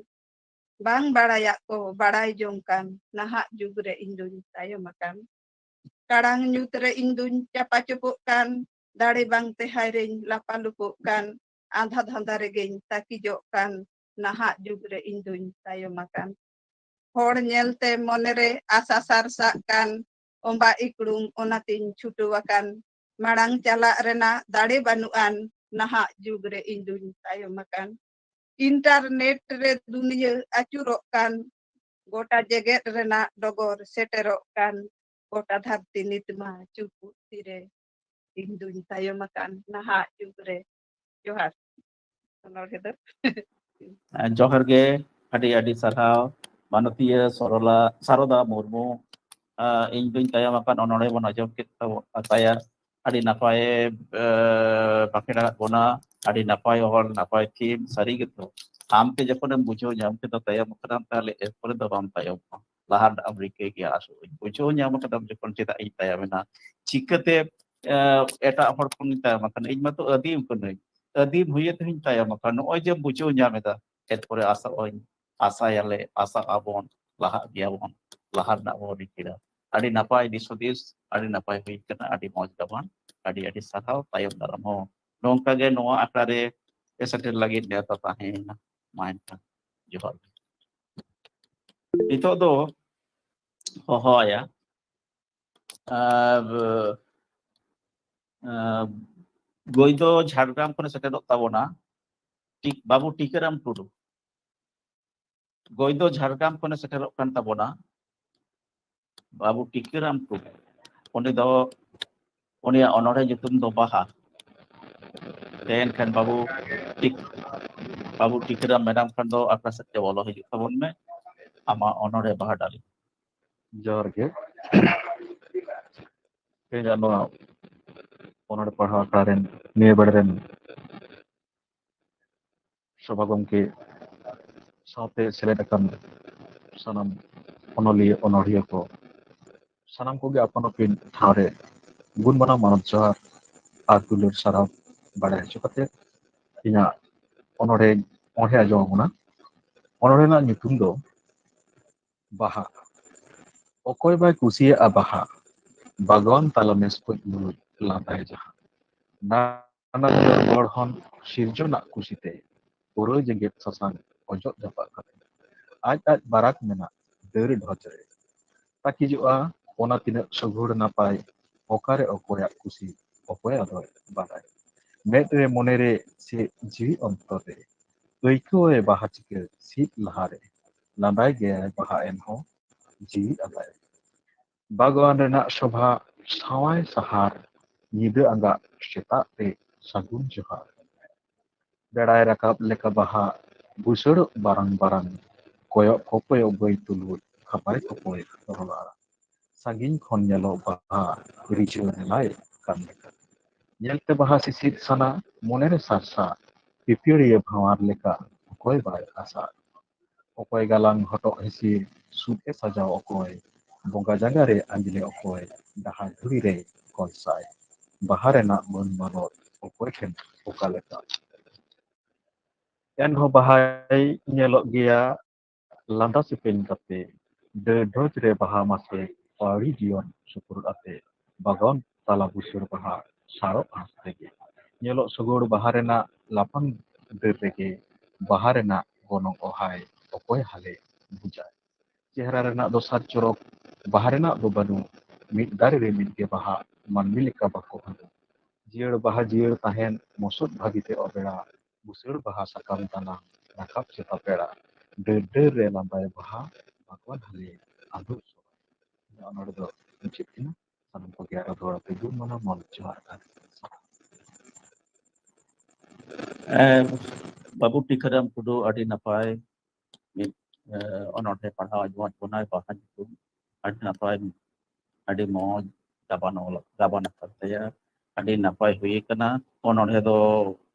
ᱵᱟᱝ ᱵᱟᱲᱟᱭᱟᱜ ᱠᱚ ᱵᱟᱲᱟᱭ ᱡᱚᱝ ᱠᱟᱱ, ᱱᱟᱦᱟᱜ ᱡᱩᱜᱽ ᱨᱮ ᱤᱧ ᱫᱩᱧ ᱛᱟᱭᱚᱢ ᱟᱠᱟᱱ᱾ ᱠᱟᱲᱟᱝ ᱧᱩᱛ ᱨᱮ ᱤᱧ ᱫᱩᱧ ᱪᱟᱯᱟ ᱪᱩᱯᱩᱜ ᱠᱟᱱ, ᱫᱟᱲᱮ ᱵᱟᱝ ᱛᱮ ᱦᱟᱭ ᱨᱮᱧ ᱞᱟᱯᱟ ᱞᱩᱯᱩᱜ ᱠᱟᱱ, ᱟᱸᱫᱷᱟ ᱫᱷᱟᱸᱫᱟ ᱨᱮᱜᱮᱧ ᱛᱟᱹᱠᱤᱡᱚᱜ ᱠᱟᱱ, ᱱᱟᱦᱟᱜ ᱡᱩᱜᱽ ᱨᱮ ᱤᱧ ᱫᱩᱧ ᱛᱟᱭᱚᱢ ᱟᱠᱟᱱ᱾ ᱦᱚᱲ ᱧᱮᱞᱛᱮ ᱢᱚᱱᱮᱨᱮ ᱟᱥᱟ ᱥᱟᱨᱥᱟᱜ ᱠᱟᱱ, ᱚᱸᱵᱟ ᱤᱠᱲᱩᱢ ᱚᱱᱟᱛᱤᱧ ᱪᱷᱩᱴᱟᱹᱣ ᱟᱠᱟᱱ᱾ ᱢᱟᱲᱟᱝ ᱪᱟᱞᱟᱜ ᱨᱮᱱᱟᱜ ᱫᱟᱲᱮ ᱵᱟᱹᱱᱩᱜ ᱟᱱ, ᱱᱟᱦᱟᱜ ᱡᱩᱜᱽ ᱨᱮ ᱤᱧ ᱫᱩᱧ ᱛᱟᱭᱚᱢ ᱟᱠᱟᱱ᱾ ᱤᱱᱴᱟᱨᱱᱮᱴ ᱨᱮ ᱫᱩᱱᱤᱭᱟᱹ ᱟᱹᱪᱩᱨᱚᱜ ᱠᱟᱱ, ᱜᱚᱴᱟ ᱡᱮᱜᱮᱛ ᱨᱮᱱᱟᱜ ᱰᱚᱜᱚᱨ ᱥᱮᱴᱮᱨᱚᱜ ᱠᱟᱱ, ᱜᱚᱴᱟ ᱫᱷᱟᱹᱨᱛᱤ ᱱᱤᱛ ᱢᱟ ᱪᱩᱯᱩᱫ ᱛᱤᱨᱮ᱾ ᱤᱧ ᱫᱩᱧ ᱛᱟᱭᱚᱢ ᱟᱠᱟᱱ ᱱᱟᱦᱟᱜ ᱡᱩᱜᱽ ᱨᱮ᱾ ᱡᱚᱦᱟᱨ᱾ ᱚᱱᱚᱬᱦᱮ ᱫᱚ᱾ ᱡᱚᱦᱟᱨ ᱜᱮ, ᱟᱹᱰᱤ ᱟᱹᱰᱤ ᱥᱟᱨᱦᱟᱣ ᱢᱟᱱᱚᱛᱤᱭᱟᱹ ᱥᱚᱨᱚᱞᱟ, ᱥᱟᱨᱚᱫᱟ ᱢᱩᱨᱢᱩ᱾ ᱟᱸ, ᱤᱧ ᱫᱩᱧ ᱛᱟᱭᱚᱢ ᱟᱠᱟᱱ ᱚᱱᱚᱬᱦᱮ ᱵᱚᱱ ᱟᱸᱡᱚᱢ ᱠᱮᱫ ᱛᱟᱵᱚ-, ᱛᱟᱭᱟ᱾ ᱟᱹᱰᱤ ᱱᱟᱯᱟᱭᱮ, ᱮ, ᱵᱟᱸᱠᱷᱮᱲ ᱟᱠᱟᱫ ᱵᱚᱱᱟ, ᱟᱹᱰᱤ ᱱᱟᱯᱟᱭ ᱚᱞ, ᱱᱟᱯᱟᱭ ᱛᱷᱤᱢ, ᱥᱟᱹᱨᱤ ᱜᱮᱛᱚ᱾ ᱟᱢ ᱛᱮ ᱡᱚᱠᱷᱚᱱᱮᱢ ᱵᱩᱡᱷᱟᱹᱣ ᱧᱟᱢ ᱠᱮᱫᱟ ᱛᱟᱭᱚᱢ ᱟᱠᱟᱱᱟᱢ, ᱛᱟᱦᱞᱮ ᱮᱨᱯᱚᱨᱮ ᱫᱚ ᱵᱟᱢ ᱛᱟᱭᱚᱢᱚᱜᱼᱟ, ᱞᱟᱦᱟ ᱨᱮᱱᱟᱜ ᱮᱢ ᱨᱤᱠᱟᱹᱭ ᱜᱮᱭᱟ᱾ ᱟᱥᱚᱜ ᱟᱹᱧ ᱵᱩᱡᱷᱟᱹᱣ ᱧᱟᱢ ᱟᱠᱟᱫᱟᱢ ᱡᱚᱠᱷᱚᱱ, ᱪᱮᱫᱟᱜ ᱤᱧ ᱛᱟᱭᱚᱢᱮᱱᱟ, ᱪᱤᱠᱟᱹᱛᱮ, ᱮ, ᱮᱴᱟᱜ ᱦᱚᱲ ᱠᱷᱚᱱᱤᱧ ᱛᱟᱭᱚᱢ ᱟᱠᱟᱱᱟ, ᱤᱧ ᱢᱟᱛᱚ ᱟᱹᱫᱤᱢ ᱠᱟᱹᱱᱟᱹᱧ, ᱟᱹᱫᱤᱢ ᱦᱩᱭ ᱛᱮᱦᱚᱧ ᱛᱟᱭᱚᱢ ᱟᱠᱟᱱᱟ᱾ ᱱᱚᱜᱼᱚᱭ ᱡᱮᱢ ᱵᱩᱡᱷᱟᱹᱣ ᱧᱟᱢ ᱮᱫᱟ, ᱮᱨᱯᱚᱨᱮ ᱟᱥᱟᱜ ᱟᱹᱧ, ᱟᱥᱟᱭᱟᱞᱮ, ᱟᱥᱟᱜ ᱟᱵᱚᱱ, ᱞᱟᱦᱟᱜ ᱜᱮᱭᱟᱵᱚᱱ, ᱞᱟᱦᱟ ᱨᱮᱱᱟᱜ ᱵᱚᱱ ᱨᱤᱠᱟᱹᱭᱟ᱾ ᱟᱹᱰᱤ ᱱᱟᱯᱟᱭ ᱫᱤᱥ ᱦᱩᱫᱤᱥ, ᱟᱹᱰᱤ ᱱᱟᱯᱟᱭ ᱦᱩᱭ ᱠᱟᱱᱟ, ᱟᱹᱰᱤ ᱢᱚᱡᱽ ᱜᱟᱵᱟᱱ, ᱟᱹᱰᱤ ᱟᱹᱰᱤ ᱥᱟᱨᱦᱟᱣ᱾ ᱛᱟᱭᱚᱢ ᱫᱟᱨᱟᱢ ᱦᱚᱸ ᱱᱚᱝᱠᱟ ᱜᱮ ᱱᱚᱣᱟ ᱟᱠᱷᱲᱟ ᱨᱮ ᱥᱮᱴᱮᱨ ᱞᱟᱹᱜᱤᱫ ᱱᱮᱣᱛᱟ ᱛᱟᱦᱮᱸᱭᱮᱱᱟ᱾ ᱢᱟ ᱮᱱᱠᱷᱟᱱ ᱡᱚᱦᱟᱨ ᱜᱮ᱾ ᱱᱤᱛᱚᱜ ᱫᱚ ᱦᱚᱦᱚ ᱟᱭᱟ, ᱟᱨ, ᱟᱨ, ᱜᱚᱭ ᱫᱚ ᱡᱷᱟᱲᱜᱨᱟᱢ ᱠᱷᱚᱱᱮ ᱥᱮᱴᱮᱨᱚᱜ ᱛᱟᱵᱚᱱᱟ, ᱴᱤᱠ-, ᱵᱟᱹᱵᱩ ᱴᱤᱠᱟᱹᱨᱟᱢ ᱴᱩᱰᱩ᱾ ᱜᱚᱭ ᱫᱚ ᱡᱷᱟᱲᱜᱨᱟᱢ ᱠᱷᱚᱱᱮ ᱥᱮᱴᱮᱨᱚᱜ ᱠᱟᱱ ᱛᱟᱵᱚᱱᱟ᱾ ᱵᱟᱹᱵᱩ ᱴᱤᱠᱟᱹᱨᱟᱢ ᱴᱩᱰᱩ, ᱩᱱᱤ ᱫᱚ, ᱩᱱᱤᱭᱟᱜ ᱚᱱᱚᱬᱦᱮ ᱧᱩᱛᱩᱢ ᱫᱚ ᱵᱟᱦᱟ᱾ ᱛᱮ ᱮᱱᱠᱷᱟᱱ ᱵᱟᱹᱵᱩ ᱴᱤᱠ-, ᱵᱟᱹᱵᱩ ᱴᱤᱠᱟᱹᱨᱟᱢ ᱢᱮᱱᱟᱢ ᱠᱷᱟᱱ ᱫᱚ ᱟᱠᱷᱲᱟ ᱥᱮᱫ ᱛᱮ ᱵᱚᱞᱚ ᱦᱤᱡᱩᱜ ᱛᱟᱵᱚᱱ ᱢᱮ, ᱟᱢᱟᱜ ᱚᱱᱚᱬᱦᱮ ᱵᱟᱦᱟ ᱰᱟᱹᱞᱤ᱾ ᱡᱚᱦᱟᱨ ᱜᱮ᱾ ᱛᱮᱦᱮᱧᱟᱜ ᱱᱚᱣᱟ ᱚᱱᱚᱬᱦᱮ ᱯᱟᱲᱦᱟᱣ ᱟᱠᱷᱲᱟ ᱨᱮᱱ ᱱᱤᱭᱟᱹ ᱵᱮᱲᱟ ᱨᱮᱱ ᱥᱚᱵᱷᱟ ᱜᱚᱢᱠᱮ ᱥᱟᱶᱛᱮ ᱥᱮᱞᱮᱫ ᱟᱠᱟᱱ ᱥᱟᱱᱟᱢ ᱚᱱᱚᱞᱤᱭᱟᱹ ᱚᱱᱚᱲᱦᱤᱭᱟᱹ ᱠᱚ, ᱥᱟᱱᱟᱢ ᱠᱚᱜᱮ ᱟᱯᱟᱱ ᱟᱹᱯᱤᱱ ᱴᱷᱟᱶ ᱨᱮ ᱜᱩᱱ ᱢᱟᱱᱟᱣ ᱢᱟᱱᱚᱛ ᱡᱚᱦᱟᱨ ᱟᱨ ᱫᱩᱞᱟᱹᱲ ᱥᱟᱨᱦᱟᱣ ᱵᱟᱲᱟᱭ ᱦᱚᱪᱚ ᱠᱟᱛᱮ, ᱤᱧᱟᱹᱜ ᱚᱱᱚᱲᱦᱮ, ᱚᱱᱚᱲᱦᱮ ᱟᱸᱡᱚᱢ ᱟᱵᱚᱱᱟ᱾ ᱚᱱᱚᱲᱦᱮ ᱨᱮᱱᱟᱜ ᱧᱩᱛᱩᱢ ᱫᱚ ᱵᱟᱦᱟ᱾ ᱚᱠᱚᱭ ᱵᱟᱭ ᱠᱩᱥᱤᱭᱟᱜᱼᱟ ᱵᱟᱦᱟ? ᱵᱟᱜᱽᱣᱟᱱ ᱛᱟᱞᱟ ᱢᱮᱥ ᱠᱷᱚᱡ ᱢᱩᱞᱩᱡ ᱞᱟᱸᱫᱟᱭ ᱡᱟᱦᱟᱸ᱾ ᱱᱟᱱᱟ ᱦᱩᱱᱟᱹᱨ ᱜᱚᱲᱦᱚᱱ ᱥᱤᱨᱡᱚᱱᱟᱜ ᱠᱩᱥᱤᱛᱮ ᱯᱩᱨᱟᱹ ᱡᱮᱜᱮᱛ ᱥᱟᱥᱟᱝ ᱚᱡᱚᱜ ᱡᱟᱯᱟᱜ ᱠᱟᱛᱮ ᱟᱡ ᱟᱡ ᱵᱟᱨᱟᱠ ᱢᱮᱱᱟᱜ ᱰᱟᱹᱨ ᱰᱷᱚᱡ ᱨᱮ ᱛᱟᱹᱠᱤᱡᱚᱜᱼᱟ᱾ ᱚᱱᱟ ᱛᱤᱱᱟᱹᱜ ᱥᱩᱜᱩᱲ ᱱᱟᱯᱟᱭ, ᱚᱠᱟᱨᱮ ᱚᱠᱚᱭᱟᱜ ᱠᱩᱥᱤ ᱚᱠᱚᱭ ᱟᱫᱚᱭ ᱵᱟᱰᱟᱭ᱾ ᱢᱮᱫ ᱨᱮ ᱢᱚᱱᱮ ᱨᱮ ᱥᱮ ᱡᱤᱣᱤ ᱚᱱᱛᱚᱨ ᱨᱮ ᱟᱹᱭᱠᱟᱹᱣᱟᱭ ᱵᱟᱦᱟ ᱪᱤᱠᱟᱹ ᱥᱤᱫ ᱞᱟᱦᱟᱨᱮ᱾ ᱞᱟᱸᱫᱟᱭ ᱜᱮᱭᱟᱭ ᱵᱟᱦᱟ ᱮᱱᱦᱚᱸ ᱡᱤᱣᱤ ᱟᱞᱟᱭ᱾ ᱵᱟᱜᱽᱣᱟᱱ ᱨᱮᱱᱟᱜ ᱥᱚᱵᱷᱟ ᱥᱟᱶᱟᱭ ᱥᱟᱦᱟᱨ ᱧᱤᱫᱟᱹ ᱟᱸᱜᱟᱜ ᱥᱮᱛᱟᱜ ᱨᱮ ᱥᱟᱹᱜᱩᱱ ᱡᱚᱦᱟᱨ᱾ ᱵᱮᱲᱟᱭ ᱨᱟᱠᱟᱵ ᱞᱮᱠᱟ ᱵᱟᱦᱟ ᱵᱩᱥᱟᱹᱲᱚᱜ ᱵᱟᱨᱟᱝ ᱵᱟᱨᱟᱝ, ᱠᱚᱭᱚᱜ ᱠᱚᱯᱚᱭᱚᱜ ᱵᱟᱹᱭ ᱛᱩᱞᱩᱡ ᱠᱷᱟᱯᱟᱭ ᱠᱚᱯᱚᱭ ᱨᱚᱲᱟ᱾ ᱥᱟᱺᱜᱤᱧ ᱠᱷᱚᱱ ᱧᱮᱞᱚᱜ ᱵᱟᱦᱟ ᱨᱤᱡᱷᱟᱹᱣ ᱨᱮᱞᱟᱭ ᱠᱟᱱ ᱞᱮᱠᱟ᱾ ᱧᱮᱞᱛᱮ ᱵᱟᱦᱟ ᱥᱤᱥᱤᱨ ᱥᱟᱱᱟ, ᱢᱚᱱᱮᱨᱮ ᱥᱟᱨᱥᱟ, ᱯᱤᱯᱤᱲᱤᱭᱟᱹ ᱵᱷᱟᱶᱟᱨ ᱞᱮᱠᱟ ᱚᱠᱚᱭ ᱵᱟᱭ ᱟᱥᱟ᱾ ᱚᱠᱚᱭ ᱜᱟᱞᱟᱝ ᱦᱚᱴᱚᱜ ᱦᱤᱥᱤᱨ ᱥᱩᱫ ᱮ ᱥᱟᱡᱟᱣ ᱚᱠᱚᱭ, ᱵᱚᱸᱜᱟ ᱡᱟᱸᱜᱟ ᱨᱮ ᱟᱸᱡᱽᱞᱮ ᱚᱠᱚᱭ, ᱰᱟᱦᱟᱨ ᱫᱷᱩᱲᱤ ᱨᱮ ᱠᱚᱞᱥᱟᱭ᱾ ᱵᱟᱦᱟ ᱨᱮᱱᱟᱜ ᱢᱟᱹᱱ ᱢᱟᱱᱚᱛ ᱚᱠᱚᱭ ᱴᱷᱮᱱ ᱚᱠᱟ ᱞᱮᱠᱟ᱾ ᱮᱱᱦᱚᱸ ᱵᱟᱦᱟᱭ ᱧᱮᱞᱚᱜ ᱜᱮᱭᱟ ᱞᱟᱸᱫᱟ ᱥᱮᱯᱮᱧ ᱠᱟᱛᱮ, ᱰᱟᱹᱨ ᱰᱷᱚᱡ ᱨᱮ ᱵᱟᱦᱟ ᱢᱟᱥᱮ ᱯᱟᱹᱲᱤ ᱡᱤᱭᱚᱱ ᱥᱩᱯᱩᱨ ᱟᱛᱮ, ᱵᱟᱜᱟᱱ ᱛᱟᱞᱟ ᱵᱩᱥᱟᱹᱲ ᱵᱟᱦᱟ ᱥᱟᱲᱚᱜ ᱦᱟᱸᱥ ᱛᱮᱜᱮ᱾ ᱧᱮᱞᱚᱜ ᱥᱚᱜᱚᱲ ᱵᱟᱦᱟ ᱨᱮᱱᱟᱜ ᱞᱟᱯᱷᱟᱝ ᱰᱟᱹᱨ ᱨᱮᱜᱮ, ᱵᱟᱦᱟ ᱨᱮᱱᱟᱜ ᱜᱚᱱᱚᱝ ᱚᱦᱟᱭ ᱚᱠᱚᱭ ᱦᱟᱞᱮ ᱵᱩᱡᱟᱭ᱾ ᱪᱮᱦᱨᱟ ᱨᱮᱱᱟᱜ ᱫᱚ ᱥᱟᱨ ᱪᱚᱨᱚᱠ, ᱵᱟᱦᱟ ᱨᱮᱱᱟᱜ ᱫᱚ ᱵᱟᱹᱱᱩᱜ, ᱢᱤᱫ ᱫᱟᱨᱮ ᱨᱮ ᱢᱤᱫ ᱜᱮ ᱵᱟᱦᱟ, ᱢᱟᱹᱱᱢᱤ ᱞᱮᱠᱟ ᱵᱟᱠᱚ ᱦᱟᱹᱱᱩ᱾ ᱡᱤᱭᱟᱹᱲ ᱵᱟᱦᱟ ᱡᱤᱭᱟᱹᱲ ᱛᱟᱦᱮᱱ, ᱢᱚᱥᱚᱫ ᱵᱷᱟᱹᱜᱤ ᱛᱮ ᱚᱵᱮᱲᱟ, ᱵᱩᱥᱟᱹᱲ ᱵᱟᱦᱟ ᱥᱟᱠᱟᱢ ᱫᱟᱱᱟ, ᱨᱟᱠᱟᱵ ᱥᱮᱛᱟ ᱯᱮᱲᱟ, ᱰᱟᱹᱨ ᱰᱟᱹᱨ ᱨᱮ ᱞᱟᱸᱫᱟᱭ ᱵᱟᱦᱟ, ᱵᱟᱜᱽᱣᱟᱱ ᱦᱟᱹᱞᱤ ᱟᱸᱫᱳᱲ ᱥᱚᱵᱷᱟ᱾ ᱤᱧᱟᱹᱜ ᱚᱱᱚᱲ ᱫᱚ ᱢᱩᱪᱟᱹᱫ ᱮᱱᱟ᱾ ᱥᱟᱱᱟᱢ ᱠᱚᱜᱮ ᱟᱨᱚ ᱫᱚᱦᱲᱟ ᱛᱮ ᱜᱩᱱ ᱢᱟᱱᱟᱣ ᱢᱚᱞ ᱡᱚᱦᱟᱨ ᱟᱨ ᱥᱟᱨᱦᱟᱣ᱾ ᱮ, ᱵᱟᱹᱵᱩ ᱴᱤᱠᱟᱹᱨᱟᱢ ᱴᱩᱰᱩ, ᱟᱹᱰᱤ ᱱᱟᱯᱟᱭ ᱢᱤᱫ, ᱮ, ᱚᱱᱚᱬᱦᱮ ᱯᱟᱲᱦᱟᱣ ᱟᱸᱡᱚᱢᱟᱫ ᱵᱚᱱᱟᱭ, ᱵᱟᱦᱟ ᱧᱩᱛᱩᱢ᱾ ᱟᱹᱰᱤ ᱱᱟᱯᱟᱭ, ᱟᱹᱰᱤ ᱢᱚᱡᱽ ᱜᱟᱵᱟᱱ ᱚᱞ, ᱜᱟᱵᱟᱱ ᱟᱠᱟᱫ ᱛᱟᱭᱟ᱾ ᱟᱹᱰᱤ ᱱᱟᱯᱟᱭ ᱦᱩᱭ ᱟᱠᱟᱱᱟ᱾ ᱚᱱᱚᱬᱦᱮ ᱫᱚ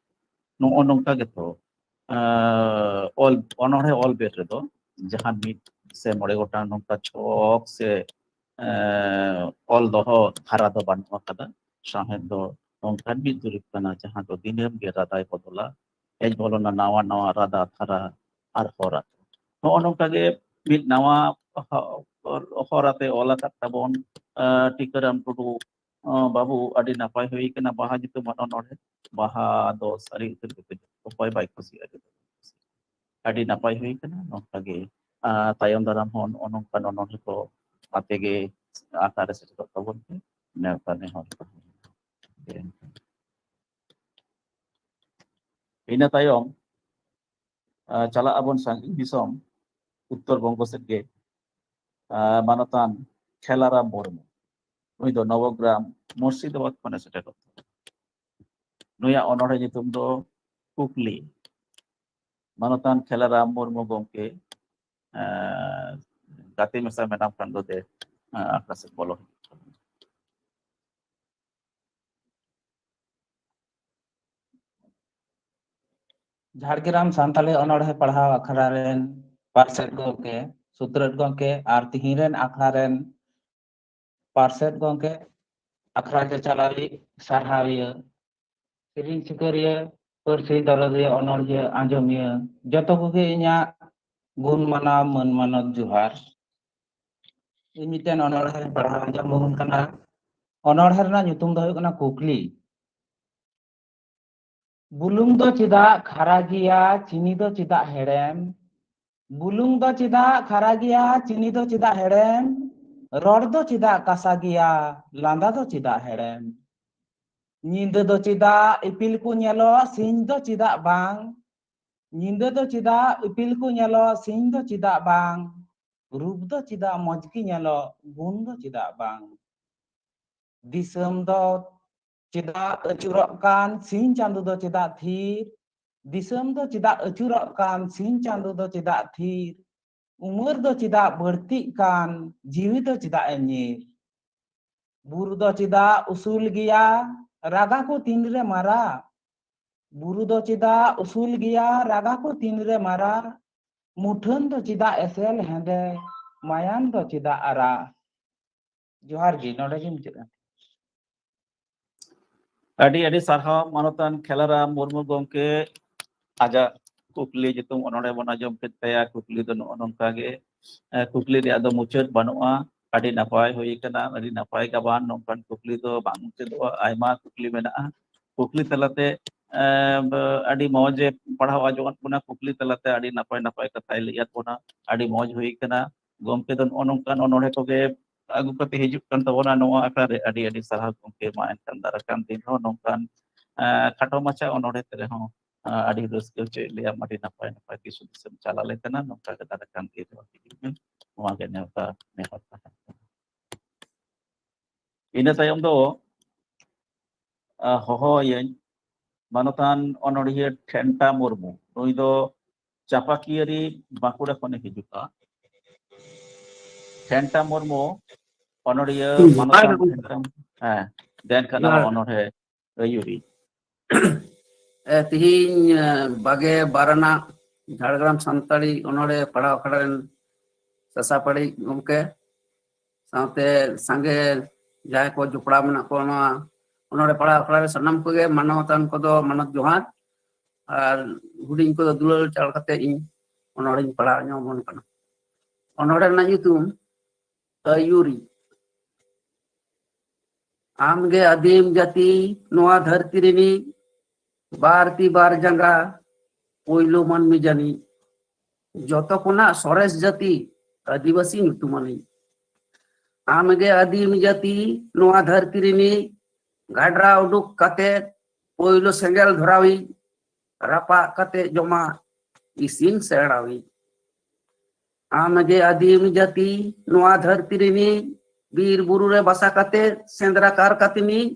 ᱱᱚᱜᱼᱚ ᱱᱚᱝᱠᱟ ᱜᱮᱛᱚ, ᱮ, ᱚᱞ, ᱚᱱᱚᱬᱦᱮ ᱚᱞ ᱵᱮᱫ ᱨᱮᱫᱚ ᱡᱟᱦᱟᱸ ᱢᱤᱫ ᱥᱮ ᱢᱚᱬᱮ ᱜᱚᱴᱟᱝ ᱱᱚᱝᱠᱟ ᱪᱷᱚᱠ ᱥᱮ, ᱮ, ᱚᱞ ᱫᱚᱦᱚ ᱫᱷᱟᱨᱟ ᱫᱚ ᱵᱟᱹᱱᱩᱜ ᱟᱠᱟᱫᱟ᱾ ᱥᱟᱶᱦᱮᱫ ᱫᱚ ᱱᱚᱝᱠᱟᱱ ᱢᱤᱫ ᱫᱩᱨᱤᱵᱽ ᱠᱟᱱᱟ ᱡᱟᱦᱟᱸ ᱫᱚ ᱫᱤᱱᱟᱹᱢ ᱜᱮ ᱨᱟᱫᱟᱭ ᱵᱚᱫᱚᱞᱟ, ᱦᱮᱡ ᱵᱚᱞᱚᱱᱟ ᱱᱟᱣᱟ ᱱᱟᱣᱟ ᱨᱟᱫᱟ ᱫᱷᱟᱨᱟ ᱟᱨ ᱦᱚᱨᱟ᱾ ᱱᱚᱜᱼᱚ ᱱᱚᱝᱠᱟ ᱜᱮ ᱢᱤᱫ ᱱᱟᱣᱟ ᱦᱚ-, ᱦᱚᱨᱟᱛᱮ ᱚᱞ ᱟᱠᱟᱫ ᱛᱟᱵᱚᱱ, ᱮ, ᱴᱤᱠᱟᱹᱨᱟᱢ ᱴᱩᱰᱩ, ᱮ, ᱵᱟᱹᱵᱩ, ᱟᱹᱰᱤ ᱱᱟᱯᱟᱭ ᱦᱩᱭ ᱟᱠᱟᱱᱟ ᱵᱟᱦᱟ ᱧᱩᱛᱩᱢ ᱚᱱᱚᱬᱦᱮ᱾ ᱵᱟᱦᱟ ᱫᱚ ᱥᱟᱹᱨᱤ ᱩᱛᱟᱹᱨ ᱜᱮ ᱚᱠᱚᱭ ᱵᱟᱭ ᱠᱩᱥᱤᱭᱟᱜᱼᱟ? ᱟᱹᱰᱤ ᱱᱟᱯᱟᱭ ᱦᱩᱭ ᱟᱠᱟᱱᱟ᱾ ᱱᱚᱝᱠᱟ ᱜᱮ, ᱟ, ᱛᱟᱭᱚᱢ ᱫᱟᱨᱟᱢ ᱦᱚᱸ ᱱᱚᱜᱼᱚ ᱱᱚᱝᱠᱟᱱ ᱚᱱᱚᱬᱦᱮ ᱠᱚ ᱟᱯᱮ ᱜᱮ ᱟᱠᱷᱲᱟ ᱨᱮ ᱥᱮᱴᱮᱨᱚᱜ ᱛᱟᱵᱚᱱ ᱯᱮ᱾ ᱱᱮᱣᱛᱟ ᱱᱮᱦᱚᱨ᱾ ᱤᱱᱟᱹ ᱛᱟᱭᱚᱢ, ᱟ, ᱪᱟᱞᱟᱜ ᱟᱵᱚᱱ ᱥᱟᱺᱜᱤᱧ ᱫᱤᱥᱚᱢ, ᱩᱛᱛᱚᱨ ᱵᱚᱝᱜᱚ ᱥᱮᱫ ᱜᱮ, ᱟ, ᱢᱟᱱᱚᱛᱟᱱ ᱠᱷᱮᱞᱟᱨᱟᱢ ᱢᱩᱨᱢᱩ᱾ ᱩᱱᱤ ᱫᱚ ᱱᱚᱵᱚᱜᱨᱟᱢ, ᱢᱩᱨᱥᱤᱫᱟᱵᱟᱫᱽ ᱠᱷᱚᱱᱮ ᱥᱮᱴᱮᱨᱚᱜ ᱛᱟᱦᱮᱸᱫ᱾ ᱱᱩᱭᱟᱜ ᱚᱱᱚᱬᱦᱮ ᱧᱩᱛᱩᱢ ᱫᱚ ᱠᱩᱠᱞᱤ᱾ ᱢᱟᱱᱚᱛᱟᱱ ᱠᱷᱮᱞᱟᱨᱟᱢ ᱢᱩᱨᱢᱩ ᱜᱚᱢᱠᱮ, ᱮᱸ, ᱜᱟᱛᱮ ᱢᱮᱥᱟ ᱢᱮᱱᱟᱢ ᱠᱷᱟᱱ ᱫᱚ ᱫᱮ, ᱮᱸ, ᱟᱠᱷᱲᱟ ᱥᱮᱫ ᱵᱚᱞᱚ ᱦᱤᱡᱩᱜ ᱛᱟᱵᱚᱱ ᱢᱮ᱾ ᱡᱷᱟᱲᱜᱨᱟᱢ ᱥᱟᱱᱛᱟᱲᱤ ᱚᱱᱚᱬᱦᱮ ᱯᱟᱲᱦᱟᱣ ᱟᱠᱷᱲᱟ ᱨᱮᱱ ᱯᱟᱨᱥᱮᱛ ᱜᱚᱢᱠᱮ, ᱥᱩᱛᱨᱮᱛ ᱜᱚᱢᱠᱮ ᱟᱨ ᱛᱤᱦᱤᱧ ᱨᱮᱱ ᱟᱠᱷᱲᱟ ᱨᱮᱱ ᱯᱟᱨᱥᱮᱛ ᱜᱚᱢᱠᱮ, ᱟᱠᱷᱲᱟ ᱪᱟᱪᱟᱞᱟᱣᱤᱡ, ᱥᱟᱨᱦᱟᱣᱤᱭᱟᱹ, ᱥᱮᱨᱮᱧ ᱥᱤᱠᱟᱹᱨᱤᱭᱟᱹ, ᱯᱟᱹᱨᱥᱤ ᱫᱚᱨᱚᱫᱤᱭᱟᱹ, ᱚᱱᱚᱬᱦᱤᱭᱟᱹ, ᱟᱸᱡᱚᱢᱤᱭᱟᱹ, ᱡᱚᱛᱚ ᱠᱚᱜᱮ ᱤᱧᱟᱹᱜ ᱜᱩᱱ ᱢᱟᱱᱟᱣ ᱢᱟᱹᱱ ᱢᱟᱱᱚᱛ ᱡᱚᱦᱟᱨ᱾ ᱤᱧ ᱢᱤᱫᱴᱮᱱ ᱚᱱᱚᱬᱦᱮ ᱯᱟᱲᱦᱟᱣ ᱟᱸᱡᱚᱢ ᱟᱵᱚᱱ ᱠᱟᱱᱟ᱾ ᱚᱱᱚᱬᱦᱮ ᱨᱮᱱᱟᱜ ᱧᱩᱛᱩᱢ ᱫᱚ ᱦᱩᱭᱩᱜ ᱠᱟᱱᱟ ᱠᱩᱠᱞᱤ᱾ ᱵᱩᱞᱩᱝ ᱫᱚ ᱪᱮᱫᱟᱜ ᱠᱷᱟᱨᱟ ᱜᱮᱭᱟ, ᱪᱤᱱᱤ ᱫᱚ ᱪᱮᱫᱟᱜ ᱦᱮᱲᱮᱢ? ᱵᱩᱞᱩᱝ ᱫᱚ ᱪᱮᱫᱟᱜ ᱠᱷᱟᱨᱟ ᱜᱮᱭᱟ, ᱪᱤᱱᱤ ᱫᱚ ᱪᱮᱫᱟᱜ ᱦᱮᱲᱮᱢ? ᱨᱚᱲ ᱫᱚ ᱪᱮᱫᱟᱜ ᱠᱟᱥᱟ ᱜᱮᱭᱟ, ᱞᱟᱸᱫᱟ ᱫᱚ ᱪᱮᱫᱟᱜ ᱦᱮᱲᱮᱢ? ᱧᱤᱫᱟᱹ ᱫᱚ ᱪᱮᱫᱟᱜ ᱤᱯᱤᱞ ᱠᱚ ᱧᱮᱞᱚᱜ, ᱥᱤᱧ ᱫᱚ ᱪᱮᱫᱟᱜ ᱵᱟᱝ? ᱧᱤᱫᱟᱹ ᱫᱚ ᱪᱮᱫᱟᱜ ᱤᱯᱤᱞ ᱠᱚ ᱧᱮᱞᱚᱜ, ᱥᱤᱧ ᱫᱚ ᱪᱮᱫᱟᱜ ᱵᱟᱝ? ᱨᱩᱯ ᱫᱚ ᱪᱮᱫᱟᱜ ᱢᱚᱡᱽ ᱜᱮ ᱧᱮᱞᱚᱜ, ᱜᱩᱱ ᱫᱚ ᱪᱮᱫᱟᱜ ᱵᱟᱝ? ᱫᱤᱥᱚᱢ ᱫᱚ ᱪᱮᱫᱟᱜ ᱟᱹᱪᱩᱨᱚᱜ ᱠᱟᱱ, ᱥᱤᱧ ᱪᱟᱸᱫᱚ ᱫᱚ ᱪᱮᱫᱟᱜ ᱛᱷᱤᱨ? ᱫᱤᱥᱚᱢ ᱫᱚ ᱪᱮᱫᱟᱜ ᱟᱹᱪᱩᱨᱚᱜ ᱠᱟᱱ, ᱥᱤᱧ ᱪᱟᱸᱫᱚ ᱫᱚ ᱪᱮᱫᱟᱜ ᱛᱷᱤᱨ? ᱩᱢᱮᱨ ᱫᱚ ᱪᱮᱫᱟᱜ ᱵᱟᱹᱲᱛᱤᱜ ᱠᱟᱱ, ᱡᱤᱣᱤ ᱫᱚ ᱪᱮᱫᱟᱜ ᱮ ᱧᱤᱨ? ᱵᱩᱨᱩ ᱫᱚ ᱪᱮᱫᱟᱜ ᱩᱥᱩᱞ ᱜᱮᱭᱟ, ᱨᱟᱜᱟ ᱠᱚ ᱛᱤᱱᱨᱮ ᱢᱟᱨᱟ? ᱵᱩᱨᱩ ᱫᱚ ᱪᱮᱫᱟᱜ ᱩᱥᱩᱞ ᱜᱮᱭᱟ, ᱨᱟᱜᱟ ᱠᱚ ᱛᱤᱱᱨᱮ ᱢᱟᱨᱟ? ᱢᱩᱴᱷᱟᱹᱱ ᱫᱚ ᱪᱮᱫᱟᱜ ᱮᱥᱮᱞ ᱦᱮᱸᱫᱮ, ᱢᱟᱭᱟᱢ ᱫᱚ ᱪᱮᱫᱟᱜ ᱟᱨᱟᱜ? ᱡᱚᱦᱟᱨ ᱜᱮ, ᱱᱚᱰᱮ ᱜᱮ ᱢᱩᱪᱟᱹᱫ ᱮᱱᱟ᱾ ᱟᱹᱰᱤ ᱟᱹᱰᱤ ᱥᱟᱨᱦᱟᱣ ᱢᱟᱱᱚᱛᱟᱱ ᱠᱷᱮᱞᱟᱨᱟᱢ ᱢᱩᱨᱢᱩ ᱜᱚᱢᱠᱮ, ᱟᱡᱟᱜ ᱠᱩᱠᱞᱤ ᱧᱩᱛᱩᱢ ᱚᱱᱚᱬᱦᱮ ᱵᱚᱱ ᱟᱸᱡᱚᱢ ᱠᱮᱫ ᱛᱟᱭᱟ᱾ ᱠᱩᱠᱞᱤ ᱫᱚ ᱱᱚᱜᱼᱚ ᱱᱚᱝᱠᱟ ᱜᱮ, ᱮ, ᱠᱩᱠᱞᱤ ᱨᱮᱭᱟᱜ ᱫᱚ ᱢᱩᱪᱟᱹᱫ ᱵᱟᱹᱱᱩᱜᱼᱟ᱾ ᱟᱹᱰᱤ ᱱᱟᱯᱟᱭ ᱦᱩᱭ ᱟᱠᱟᱱᱟ, ᱟᱹᱰᱤ ᱱᱟᱯᱟᱭ ᱜᱟᱵᱟᱱ, ᱱᱚᱝᱠᱟᱱ ᱠᱩᱠᱞᱤ ᱫᱚ ᱵᱟᱝ ᱢᱩᱪᱟᱹᱫᱚᱜᱼᱟ᱾ ᱟᱭᱢᱟ ᱠᱩᱠᱞᱤ ᱢᱮᱱᱟᱜᱼᱟ᱾ ᱠᱩᱠᱞᱤ ᱛᱟᱞᱟᱛᱮ, ᱮ, ᱟᱹᱰᱤ ᱢᱚᱡᱽ ᱮ ᱯᱟᱲᱦᱟᱣ ᱟᱸᱡᱚᱢᱟᱫ ᱵᱚᱱᱟ, ᱠᱩᱠᱞᱤ ᱛᱟᱞᱟᱛᱮ ᱟᱹᱰᱤ ᱱᱟᱯᱟᱭ ᱱᱟᱯᱟᱭ ᱠᱟᱛᱷᱟᱭ ᱞᱟᱹᱭᱟᱫ ᱵᱚᱱᱟ᱾ ᱟᱹᱰᱤ ᱢᱚᱡᱽ ᱦᱩᱭ ᱟᱠᱟᱱᱟ᱾ ᱜᱚᱢᱠᱮ ᱫᱚ ᱱᱚᱜᱼᱚ ᱱᱚᱝᱠᱟᱱ ᱚᱱᱚᱬᱦᱮ ᱠᱚᱜᱮ ᱟᱹᱜᱩ ᱠᱟᱛᱮ ᱦᱤᱡᱩᱜ ᱠᱟᱱ ᱛᱟᱵᱚᱱᱟ ᱱᱚᱣᱟ ᱟᱠᱷᱲᱟ ᱨᱮ᱾ ᱟᱹᱰᱤ ᱟᱹᱰᱤ ᱥᱟᱨᱦᱟᱣ ᱜᱚᱢᱠᱮ᱾ ᱢᱟ ᱮᱱᱠᱷᱟᱱ ᱫᱟᱨᱟᱭ ᱠᱟᱱ ᱫᱤᱱ ᱦᱚᱸ ᱱᱚᱝᱠᱟᱱ, ᱮ, ᱠᱷᱟᱴᱚ ᱢᱟᱪᱷᱟ ᱚᱱᱚᱬᱦᱮ ᱛᱮ ᱨᱮᱦᱚᱸ, ᱮ, ᱟᱹᱰᱤ ᱨᱟᱹᱥᱠᱟᱹ ᱦᱚᱪᱚᱭᱮᱫ ᱞᱮᱭᱟᱢ, ᱟᱹᱰᱤ ᱱᱟᱯᱟᱭ ᱱᱟᱯᱟᱭ ᱠᱤᱪᱷᱩ ᱫᱤᱥᱚᱢ ᱪᱟᱞᱟᱣ ᱞᱮ ᱠᱟᱱᱟ᱾ ᱱᱚᱝᱠᱟ ᱜᱮ ᱫᱟᱨᱟᱭ ᱠᱟᱱ ᱫᱤᱱ ᱨᱮᱦᱚᱸ ᱦᱤᱡᱩᱜ ᱢᱮ, ᱱᱚᱣᱟ ᱜᱮ ᱱᱮᱣᱛᱟ ᱱᱮᱦᱚᱨ ᱛᱟᱦᱮᱱ ᱠᱟᱱᱟ᱾ ᱤᱱᱟᱹ ᱛᱟᱭᱚᱢ ᱫᱚ ᱦᱚᱦᱚᱭᱟᱹᱧ ᱢᱟᱱᱚᱛᱟᱱ ᱚᱱᱚᱲᱦᱤᱭᱟᱹ ᱴᱷᱮᱱᱴᱟ ᱢᱩᱨᱢᱩ᱾ ᱱᱩᱭ ᱫᱚ ᱪᱟᱯᱟᱠᱤᱭᱟᱹᱨᱤ, ᱵᱟᱸᱠᱩᱲᱟ ᱠᱷᱚᱱᱮ ᱦᱤᱡᱩᱜᱼᱟ᱾ ᱴᱷᱮᱱᱴᱟ ᱢᱩᱨᱢᱩ, ᱚᱱᱚᱲᱦᱤᱭᱟᱹ ᱢᱟᱱᱚᱛᱟᱱ ᱴᱷᱮᱱᱴᱟ, ᱦᱮᱸ, ᱫᱮᱱ ᱠᱟᱱᱟ ᱚᱱᱚᱲᱦᱮ ᱟᱹᱭᱩᱨᱤ᱾ ᱛᱤᱦᱤᱧ ᱵᱟᱜᱮ ᱵᱟᱨ ᱟᱱᱟᱜ ᱡᱷᱟᱲᱜᱨᱟᱢ ᱥᱟᱱᱛᱟᱲᱤ ᱚᱱᱚᱲᱦᱮ ᱯᱟᱲᱦᱟᱣ ᱟᱠᱷᱲᱟ ᱨᱮᱱ ᱥᱟᱥᱟᱯᱟᱲᱤ ᱜᱚᱢᱠᱮ, ᱥᱟᱶᱛᱮ ᱥᱟᱸᱜᱮ ᱡᱟᱦᱟᱸᱭ ᱠᱚ ᱡᱚᱯᱲᱟᱣ ᱢᱮᱱᱟᱜ ᱠᱚᱣᱟ ᱱᱚᱣᱟ ᱚᱱᱚᱲᱦᱮ ᱯᱟᱲᱦᱟᱣ ᱟᱠᱷᱲᱟ ᱨᱮ, ᱥᱟᱱᱟᱢ ᱠᱚᱜᱮ ᱢᱟᱱᱚᱛᱟᱱ ᱠᱚᱫᱚ ᱢᱟᱱᱚᱛ ᱡᱚᱦᱟᱨ, ᱟᱨ ᱦᱩᱰᱤᱧ ᱠᱚᱫᱚ ᱫᱩᱞᱟᱹᱲ ᱪᱟᱞ ᱠᱟᱛᱮ ᱤᱧ ᱚᱱᱚᱲᱦᱮᱧ ᱯᱟᱲᱦᱟᱣ ᱧᱚᱜ ᱟᱵᱚᱱ ᱠᱟᱱᱟ᱾ ᱚᱱᱚᱲᱦᱮ ᱨᱮᱱᱟᱜ ᱧᱩᱛᱩᱢ ᱟᱹᱭᱩᱨᱤ᱾ ᱟᱢᱜᱮ ᱟᱹᱫᱤᱢ ᱡᱟᱹᱛᱤ ᱱᱚᱣᱟ ᱫᱷᱟᱹᱨᱛᱤ ᱨᱤᱱᱤᱡ, ᱵᱟᱨ ᱛᱤ ᱵᱟᱨ ᱡᱟᱸᱜᱟ ᱯᱳᱭᱞᱳ ᱢᱟᱹᱱᱢᱤ ᱡᱟᱹᱱᱤᱡ, ᱡᱚᱛᱚ ᱠᱷᱚᱱᱟᱜ ᱥᱚᱨᱮᱥ ᱡᱟᱹᱛᱤ ᱟᱹᱫᱤᱵᱟᱹᱥᱤ ᱧᱩᱛᱩᱢᱟᱱᱤᱡ᱾ ᱟᱢᱜᱮ ᱟᱹᱫᱤᱢ ᱡᱟᱹᱛᱤ ᱱᱚᱣᱟ ᱫᱷᱟᱹᱨᱛᱤ ᱨᱤᱱᱤᱡ, ᱜᱟᱰᱨᱟ ᱩᱰᱩᱠ ᱠᱟᱛᱮ ᱯᱳᱭᱞᱳ ᱥᱮᱸᱜᱮᱞ ᱫᱷᱚᱨᱟᱣᱤᱡ, ᱨᱟᱯᱟᱜ ᱠᱟᱛᱮ ᱡᱚᱢᱟᱜ ᱤᱥᱤᱱ ᱥᱮᱬᱟᱣᱤᱡ᱾ ᱟᱢᱜᱮ ᱟᱹᱫᱤᱢ ᱡᱟᱹᱛᱤ ᱱᱚᱣᱟ ᱫᱷᱟᱹᱨᱛᱤ ᱨᱤᱱᱤᱡ, ᱵᱤᱨ ᱵᱩᱨᱩ ᱨᱮ ᱵᱟᱥᱟ ᱠᱟᱛᱮ ᱥᱮᱸᱫᱽᱨᱟ ᱠᱟᱨᱠᱟ ᱛᱤᱱᱤᱡ,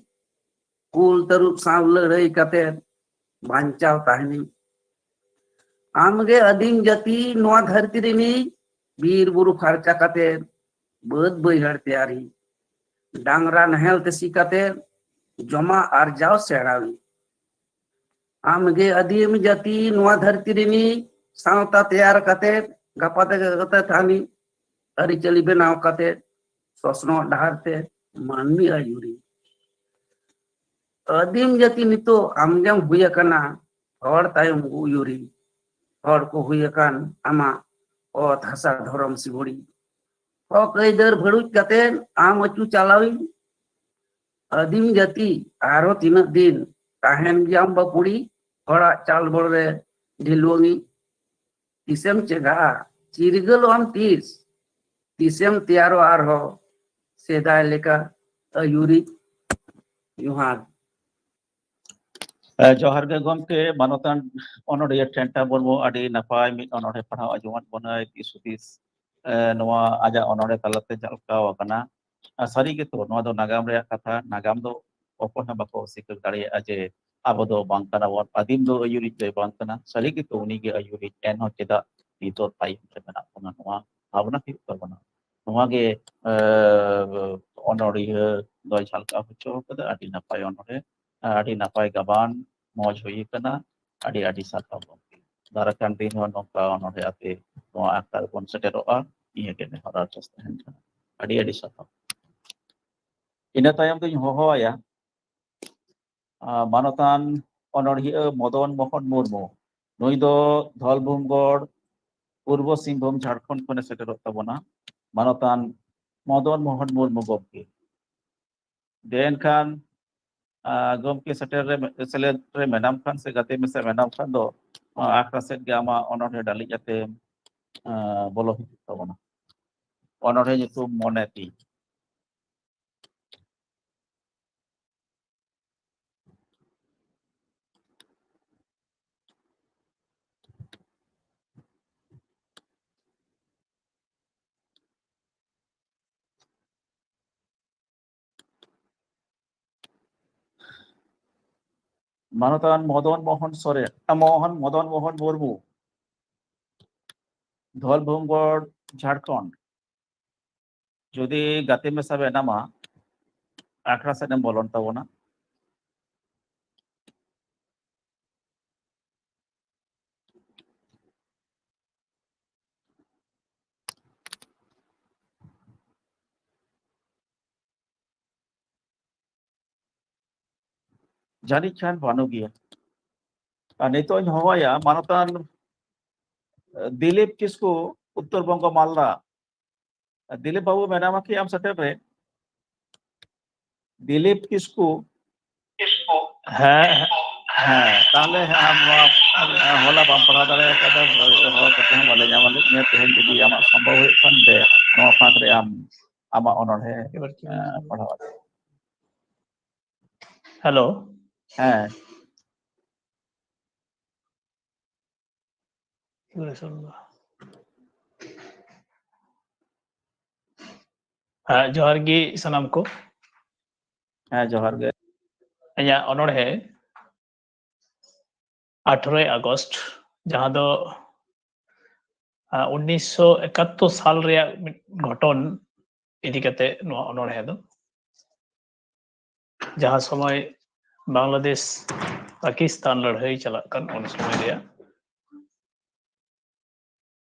ᱠᱩᱞ ᱛᱟᱹᱨᱩᱵ ᱥᱟᱶ ᱞᱟᱹᱲᱦᱟᱹᱭ ᱠᱟᱛᱮ ᱵᱟᱧᱪᱟᱣ ᱛᱟᱦᱮᱱᱤᱡ᱾ ᱟᱢᱜᱮ ᱟᱹᱫᱤᱢ ᱡᱟᱹᱛᱤ ᱱᱚᱣᱟ ᱫᱷᱟᱹᱨᱛᱤ ᱨᱤᱱᱤᱡ, ᱵᱤᱨ ᱵᱩᱨᱩ ᱯᱷᱟᱨᱪᱟ ᱠᱟᱛᱮ ᱵᱟᱹᱫ ᱵᱟᱹᱭᱦᱟᱹᱲ ᱛᱮᱭᱟᱨᱤᱡ, ᱰᱟᱝᱨᱟ ᱱᱟᱦᱮᱞ ᱛᱮ ᱥᱤ ᱠᱟᱛᱮ ᱡᱚᱢᱟᱜ ᱟᱨᱡᱟᱣ ᱥᱮᱬᱟᱣᱤᱡ᱾ ᱟᱢᱜᱮ ᱟᱹᱫᱤᱢ ᱡᱟᱹᱛᱤ ᱱᱚᱣᱟ ᱫᱷᱟᱹᱨᱛᱤ ᱨᱤᱱᱤᱡ, ᱥᱟᱶᱛᱟ ᱛᱮᱭᱟᱨ ᱠᱟᱛᱮ ᱜᱟᱯᱟ ᱛᱮᱜᱮ ᱠᱟᱛᱮ ᱛᱟᱦᱟᱱᱤᱡ, ᱟᱹᱨᱤᱪᱟᱹᱞᱤ ᱵᱮᱱᱟᱣ ᱠᱟᱛᱮ ᱥᱚᱥᱱᱚᱜ ᱰᱟᱦᱟᱨ ᱛᱮ ᱢᱟᱹᱱᱢᱤ ᱟᱹᱭᱩᱨᱤᱡ᱾ ᱟᱹᱫᱤᱢ ᱡᱟᱹᱛᱤ ᱱᱤᱛᱚᱜ ᱟᱢᱜᱮᱢ ᱦᱩᱭ ᱟᱠᱟᱱᱟ ᱦᱚᱲ ᱛᱟᱭᱚᱢ ᱩᱭᱩᱨᱤᱡ᱾ ᱦᱚᱲ ᱠᱚ ᱦᱩᱭ ᱟᱠᱟᱱ ᱟᱢᱟᱜ ᱚᱛ ᱦᱟᱥᱟ ᱫᱷᱚᱨᱚᱢ ᱥᱤᱵᱚᱲᱤᱡ᱾ ᱦᱚᱠ ᱟᱹᱭᱫᱟᱹᱨ ᱵᱷᱟᱹᱲᱩᱡ ᱠᱟᱛᱮ ᱟᱢ ᱟᱹᱪᱩ ᱪᱟᱞᱟᱣᱤᱡ᱾ ᱟᱹᱫᱤᱢ ᱡᱟᱹᱛᱤ ᱟᱨᱦᱚᱸ ᱛᱤᱱᱟᱹᱜ ᱫᱤᱱ ᱛᱟᱦᱮᱱ ᱜᱮᱭᱟᱢ ᱵᱟᱹᱯᱩᱲᱤ, ᱦᱚᱲᱟᱜ ᱪᱟᱞ ᱵᱚᱲ ᱨᱮ ᱰᱷᱤᱞᱣᱟᱹᱝᱤᱡ? ᱛᱤᱥᱮᱢ ᱪᱮᱸᱜᱷᱟᱜᱼᱟ, ᱪᱤᱨᱜᱟᱹᱞᱚᱜ ᱟᱢ ᱛᱤᱥ? ᱛᱤᱥᱮᱢ ᱛᱮᱭᱟᱨᱚᱜᱼᱟ ᱟᱨᱦᱚᱸ ᱥᱮᱫᱟᱭ ᱞᱮᱠᱟ ᱟᱹᱭᱩᱨᱤᱡ? ᱡᱚᱦᱟᱨ᱾ ᱮ, ᱡᱚᱦᱟᱨ ᱜᱮ ᱜᱚᱢᱠᱮ, ᱢᱟᱱᱚᱛᱟᱱ ᱚᱱᱚᱲᱦᱤᱭᱟᱹ ᱴᱷᱮᱱᱴᱟ ᱢᱩᱨᱢᱩ ᱟᱹᱰᱤ ᱱᱟᱯᱟᱭ ᱢᱤᱫ ᱚᱱᱚᱲᱦᱮ ᱯᱟᱲᱦᱟᱣ ᱟᱸᱡᱚᱢᱟᱫ ᱵᱚᱱᱟᱭ, ᱫᱤᱥ ᱦᱩᱫᱤᱥ, ᱮ, ᱱᱚᱣᱟ ᱟᱡᱟᱜ ᱚᱱᱚᱲᱦᱮ ᱛᱟᱞᱟᱛᱮ ᱡᱷᱟᱞᱠᱟᱣ ᱟᱠᱟᱱᱟ᱾ ᱟᱨ ᱥᱟᱹᱨᱤ ᱜᱮᱛᱚ, ᱱᱚᱣᱟ ᱫᱚ ᱱᱟᱜᱟᱢ ᱨᱮᱭᱟᱜ ᱠᱟᱛᱷᱟ᱾ ᱱᱟᱜᱟᱢ ᱫᱚ ᱚᱠᱚᱭ ᱦᱚᱸ ᱵᱟᱠᱚ ᱚᱥᱤᱠᱟᱹᱨ ᱫᱟᱲᱮᱭᱟᱜᱼᱟ ᱡᱮ ᱟᱵᱚ ᱫᱚ ᱵᱟᱝ ᱠᱟᱱᱟ ᱵᱚᱱ, ᱟᱹᱫᱤᱢ ᱫᱚ ᱟᱹᱭᱩᱨᱤᱡ ᱫᱚᱭ ᱵᱟᱝ ᱠᱟᱱᱟ᱾ ᱥᱟᱹᱨᱤ ᱜᱮᱛᱚ, ᱩᱱᱤ ᱜᱮ ᱟᱹᱭᱩᱨᱤᱡ, ᱮᱱᱦᱚᱸ ᱪᱮᱫᱟᱜ ᱱᱤᱛᱚᱜ ᱛᱟᱭᱚᱢ ᱨᱮ ᱢᱮᱱᱟᱜ ᱵᱚᱱᱟ, ᱱᱚᱣᱟ ᱵᱷᱟᱵᱽᱱᱟ ᱦᱩᱭᱩᱜ ᱛᱟᱵᱚᱱᱟ᱾ ᱱᱚᱣᱟ ᱜᱮ, ᱮ, ᱚᱱᱚᱬᱦᱤᱭᱟᱹ ᱫᱚᱭ ᱡᱷᱟᱞᱠᱟᱣ ᱦᱚᱪᱚ ᱠᱟᱫᱟ᱾ ᱟᱹᱰᱤ ᱱᱟᱯᱟᱭ ᱚᱱᱚᱬᱦᱮ, ᱟᱹᱰᱤ ᱱᱟᱯᱟᱭ ᱜᱟᱵᱟᱱ, ᱢᱚᱡᱽ ᱦᱩᱭ ᱠᱟᱱᱟ᱾ ᱟᱹᱰᱤ ᱟᱹᱰᱤ ᱥᱟᱨᱦᱟᱣ ᱜᱚᱢᱠᱮ᱾ ᱫᱟᱨᱟᱭ ᱠᱟᱱ ᱫᱤᱱ ᱦᱚᱸ ᱱᱚᱝᱠᱟ ᱚᱱᱚᱬᱦᱮ ᱟᱛᱮ ᱱᱚᱣᱟ ᱟᱠᱷᱲᱟ ᱨᱮᱵᱚᱱ ᱥᱮᱴᱮᱨᱚᱜᱼᱟ, ᱱᱤᱭᱟᱹ ᱜᱮ ᱱᱮᱦᱚᱨ ᱟᱨ ᱟᱥ ᱛᱟᱦᱮᱱ ᱠᱟᱱᱟ᱾ ᱟᱹᱰᱤ ᱟᱹᱰᱤ ᱥᱟᱨᱦᱟᱣ᱾ ᱤᱱᱟᱹ ᱛᱟᱭᱚᱢ ᱫᱚᱧ ᱦᱚᱦᱚᱣᱟᱭᱟ, ᱟᱸ, ᱢᱟᱱᱚᱛᱟᱱ ᱚᱱᱚᱬᱦᱤᱭᱟᱹ ᱢᱚᱫᱚᱱ ᱢᱳᱦᱚᱱ ᱢᱩᱨᱢᱩ᱾ ᱱᱩᱭ ᱫᱚ ᱫᱷᱚᱞᱵᱷᱩᱢᱜᱚᱲ, ᱯᱩᱨᱵᱚ ᱥᱤᱝᱵᱷᱩᱢ, ᱡᱷᱟᱲᱠᱷᱚᱸᱰ ᱠᱷᱚᱱᱮ ᱥᱮᱴᱮᱨᱚᱜ ᱛᱟᱵᱚᱱᱟ᱾ ᱢᱟᱱᱚᱛᱟᱱ ᱢᱚᱫᱚᱱ ᱢᱳᱦᱚᱱ ᱢᱩᱨᱢᱩ ᱜᱚᱢᱠᱮ᱾ ᱫᱮ ᱮᱱᱠᱷᱟᱱ, ᱟᱸ, ᱜᱚᱢᱠᱮ ᱥᱮᱴᱮᱨ ᱨᱮ, ᱥᱮᱞᱮᱫ ᱨᱮ ᱢᱮᱱᱟᱢ ᱠᱷᱟᱱ ᱥᱮ ᱜᱟᱛᱮ ᱢᱮᱥᱟ ᱢᱮᱱᱟᱢ ᱠᱷᱟᱱ ᱫᱚ, ᱟᱸ, ᱟᱠᱷᱲᱟ ᱥᱮᱫ ᱜᱮ ᱟᱢᱟᱜ ᱚᱱᱚᱬᱦᱮ ᱰᱟᱹᱞᱤᱡ ᱟᱛᱮ, ᱟᱸ, ᱵᱚᱞᱚ ᱦᱤᱡᱩᱜ ᱛᱟᱵᱚᱱᱟ᱾ ᱚᱱᱚᱬᱦᱮ ᱧᱩᱛᱩᱢ ᱢᱚᱱᱮ ᱛᱤ᱾ ᱢᱟᱱᱚᱛᱟᱱ ᱢᱚᱫᱚᱱ ᱢᱳᱦᱚᱱ ᱥᱚᱨᱮᱱ, ᱢᱳᱦᱚᱱ, ᱢᱚᱫᱚᱱ ᱢᱳᱦᱚᱱ ᱢᱩᱨᱢᱩ, ᱫᱷᱚᱞᱵᱷᱩᱢᱜᱚᱲ, ᱡᱷᱟᱲᱠᱷᱚᱸᱰ᱾ ᱡᱩᱫᱤ ᱜᱟᱛᱮ ᱢᱮᱥᱟ ᱵᱮᱱ ᱮᱱᱟᱢᱟ, ᱟᱠᱷᱲᱟ ᱥᱮᱫ ᱮᱢ ᱵᱚᱞᱚᱱ ᱛᱟᱵᱚᱱᱟ᱾ ᱡᱟᱹᱱᱤᱡ ᱠᱷᱟᱱ ᱵᱟᱹᱱᱩᱜ ᱜᱮᱭᱟ᱾ ᱟᱨ ᱱᱤᱛᱚᱜ ᱤᱧ ᱦᱚᱦᱚᱭᱟ ᱢᱟᱱᱚᱛᱟᱱ, ᱮ, ᱫᱤᱞᱤᱯ ᱠᱤᱥᱠᱩ, ᱩᱛᱛᱚᱨ ᱵᱚᱝᱜᱚ, ᱢᱟᱞᱫᱟ᱾ ᱫᱤᱞᱤᱯ ᱵᱟᱹᱵᱩ, ᱢᱮᱱᱟᱢᱟ ᱠᱤ ᱟᱢ ᱥᱮᱴᱮᱨ ᱨᱮ? ᱫᱤᱞᱤᱯ ᱠᱤᱥᱠᱩ᱾ ᱦᱮᱸ, ᱦᱮᱸ, ᱛᱟᱦᱞᱮ ᱟᱢ ᱱᱚᱣᱟ, ᱦᱚᱞᱟ ᱵᱟᱢ ᱯᱟᱲᱦᱟᱣ ᱫᱟᱲᱮ ᱟᱠᱟᱫᱟ, ᱦᱚᱲ ᱠᱟᱛᱮ ᱦᱚᱸ ᱵᱟᱞᱮ ᱧᱟᱢ ᱞᱮᱫ ᱢᱮᱭᱟ᱾ ᱛᱮᱦᱮᱧ ᱡᱩᱫᱤ ᱟᱢᱟᱜ ᱥᱚᱢᱵᱷᱚᱵ ᱦᱩᱭᱩᱜ ᱠᱷᱟᱱ, ᱫᱮ, ᱱᱚᱣᱟ ᱯᱷᱟᱸᱠ ᱨᱮ ᱟᱢ ᱟᱢᱟᱜ ᱚᱱᱚᱬᱦᱮ, ᱮᱵᱟᱨ ᱪᱮᱫ ᱮᱸ, ᱦᱩᱭᱩᱜᱼᱟ? ᱯᱟᱲᱦᱟᱣ ᱟᱞᱮ᱾ ᱦᱮᱞᱳ᱾ ᱦᱮᱸ᱾ ᱮᱵᱟᱨᱮ ᱥᱟᱵ ᱦᱩᱭᱩᱜᱼᱟ᱾ ᱦᱮᱸ, ᱡᱚᱦᱟᱨ ᱜᱮ ᱥᱟᱱᱟᱢ ᱠᱚ᱾ ᱦᱮᱸ, ᱡᱚᱦᱟᱨ ᱜᱮ᱾ ᱤᱧᱟᱹᱜ ᱚᱱᱚᱬᱦᱮ ᱟᱴᱷᱨᱚᱭ ᱟᱜᱚᱥᱴ, ᱡᱟᱦᱟᱸ ᱫᱚ, ᱟᱸ, ᱩᱱᱤᱥᱥᱚ ᱮᱠᱟᱛᱛᱳᱨ ᱥᱟᱞ ᱨᱮᱭᱟᱜ ᱢᱤᱫ ᱜᱷᱚᱴᱚᱱ ᱤᱫᱤ ᱠᱟᱛᱮ ᱱᱚᱣᱟ ᱚᱱᱚᱬᱦᱮ ᱫᱚ, ᱡᱟᱦᱟᱸ ᱥᱚᱢᱚᱭ ᱵᱟᱝᱞᱟᱫᱮᱥ ᱯᱟᱠᱤᱥᱛᱟᱱ ᱞᱟᱹᱲᱦᱟᱹᱭ ᱪᱟᱞᱟᱜ ᱠᱟᱱ, ᱩᱱ ᱥᱚᱢᱚᱭ ᱨᱮᱭᱟᱜ᱾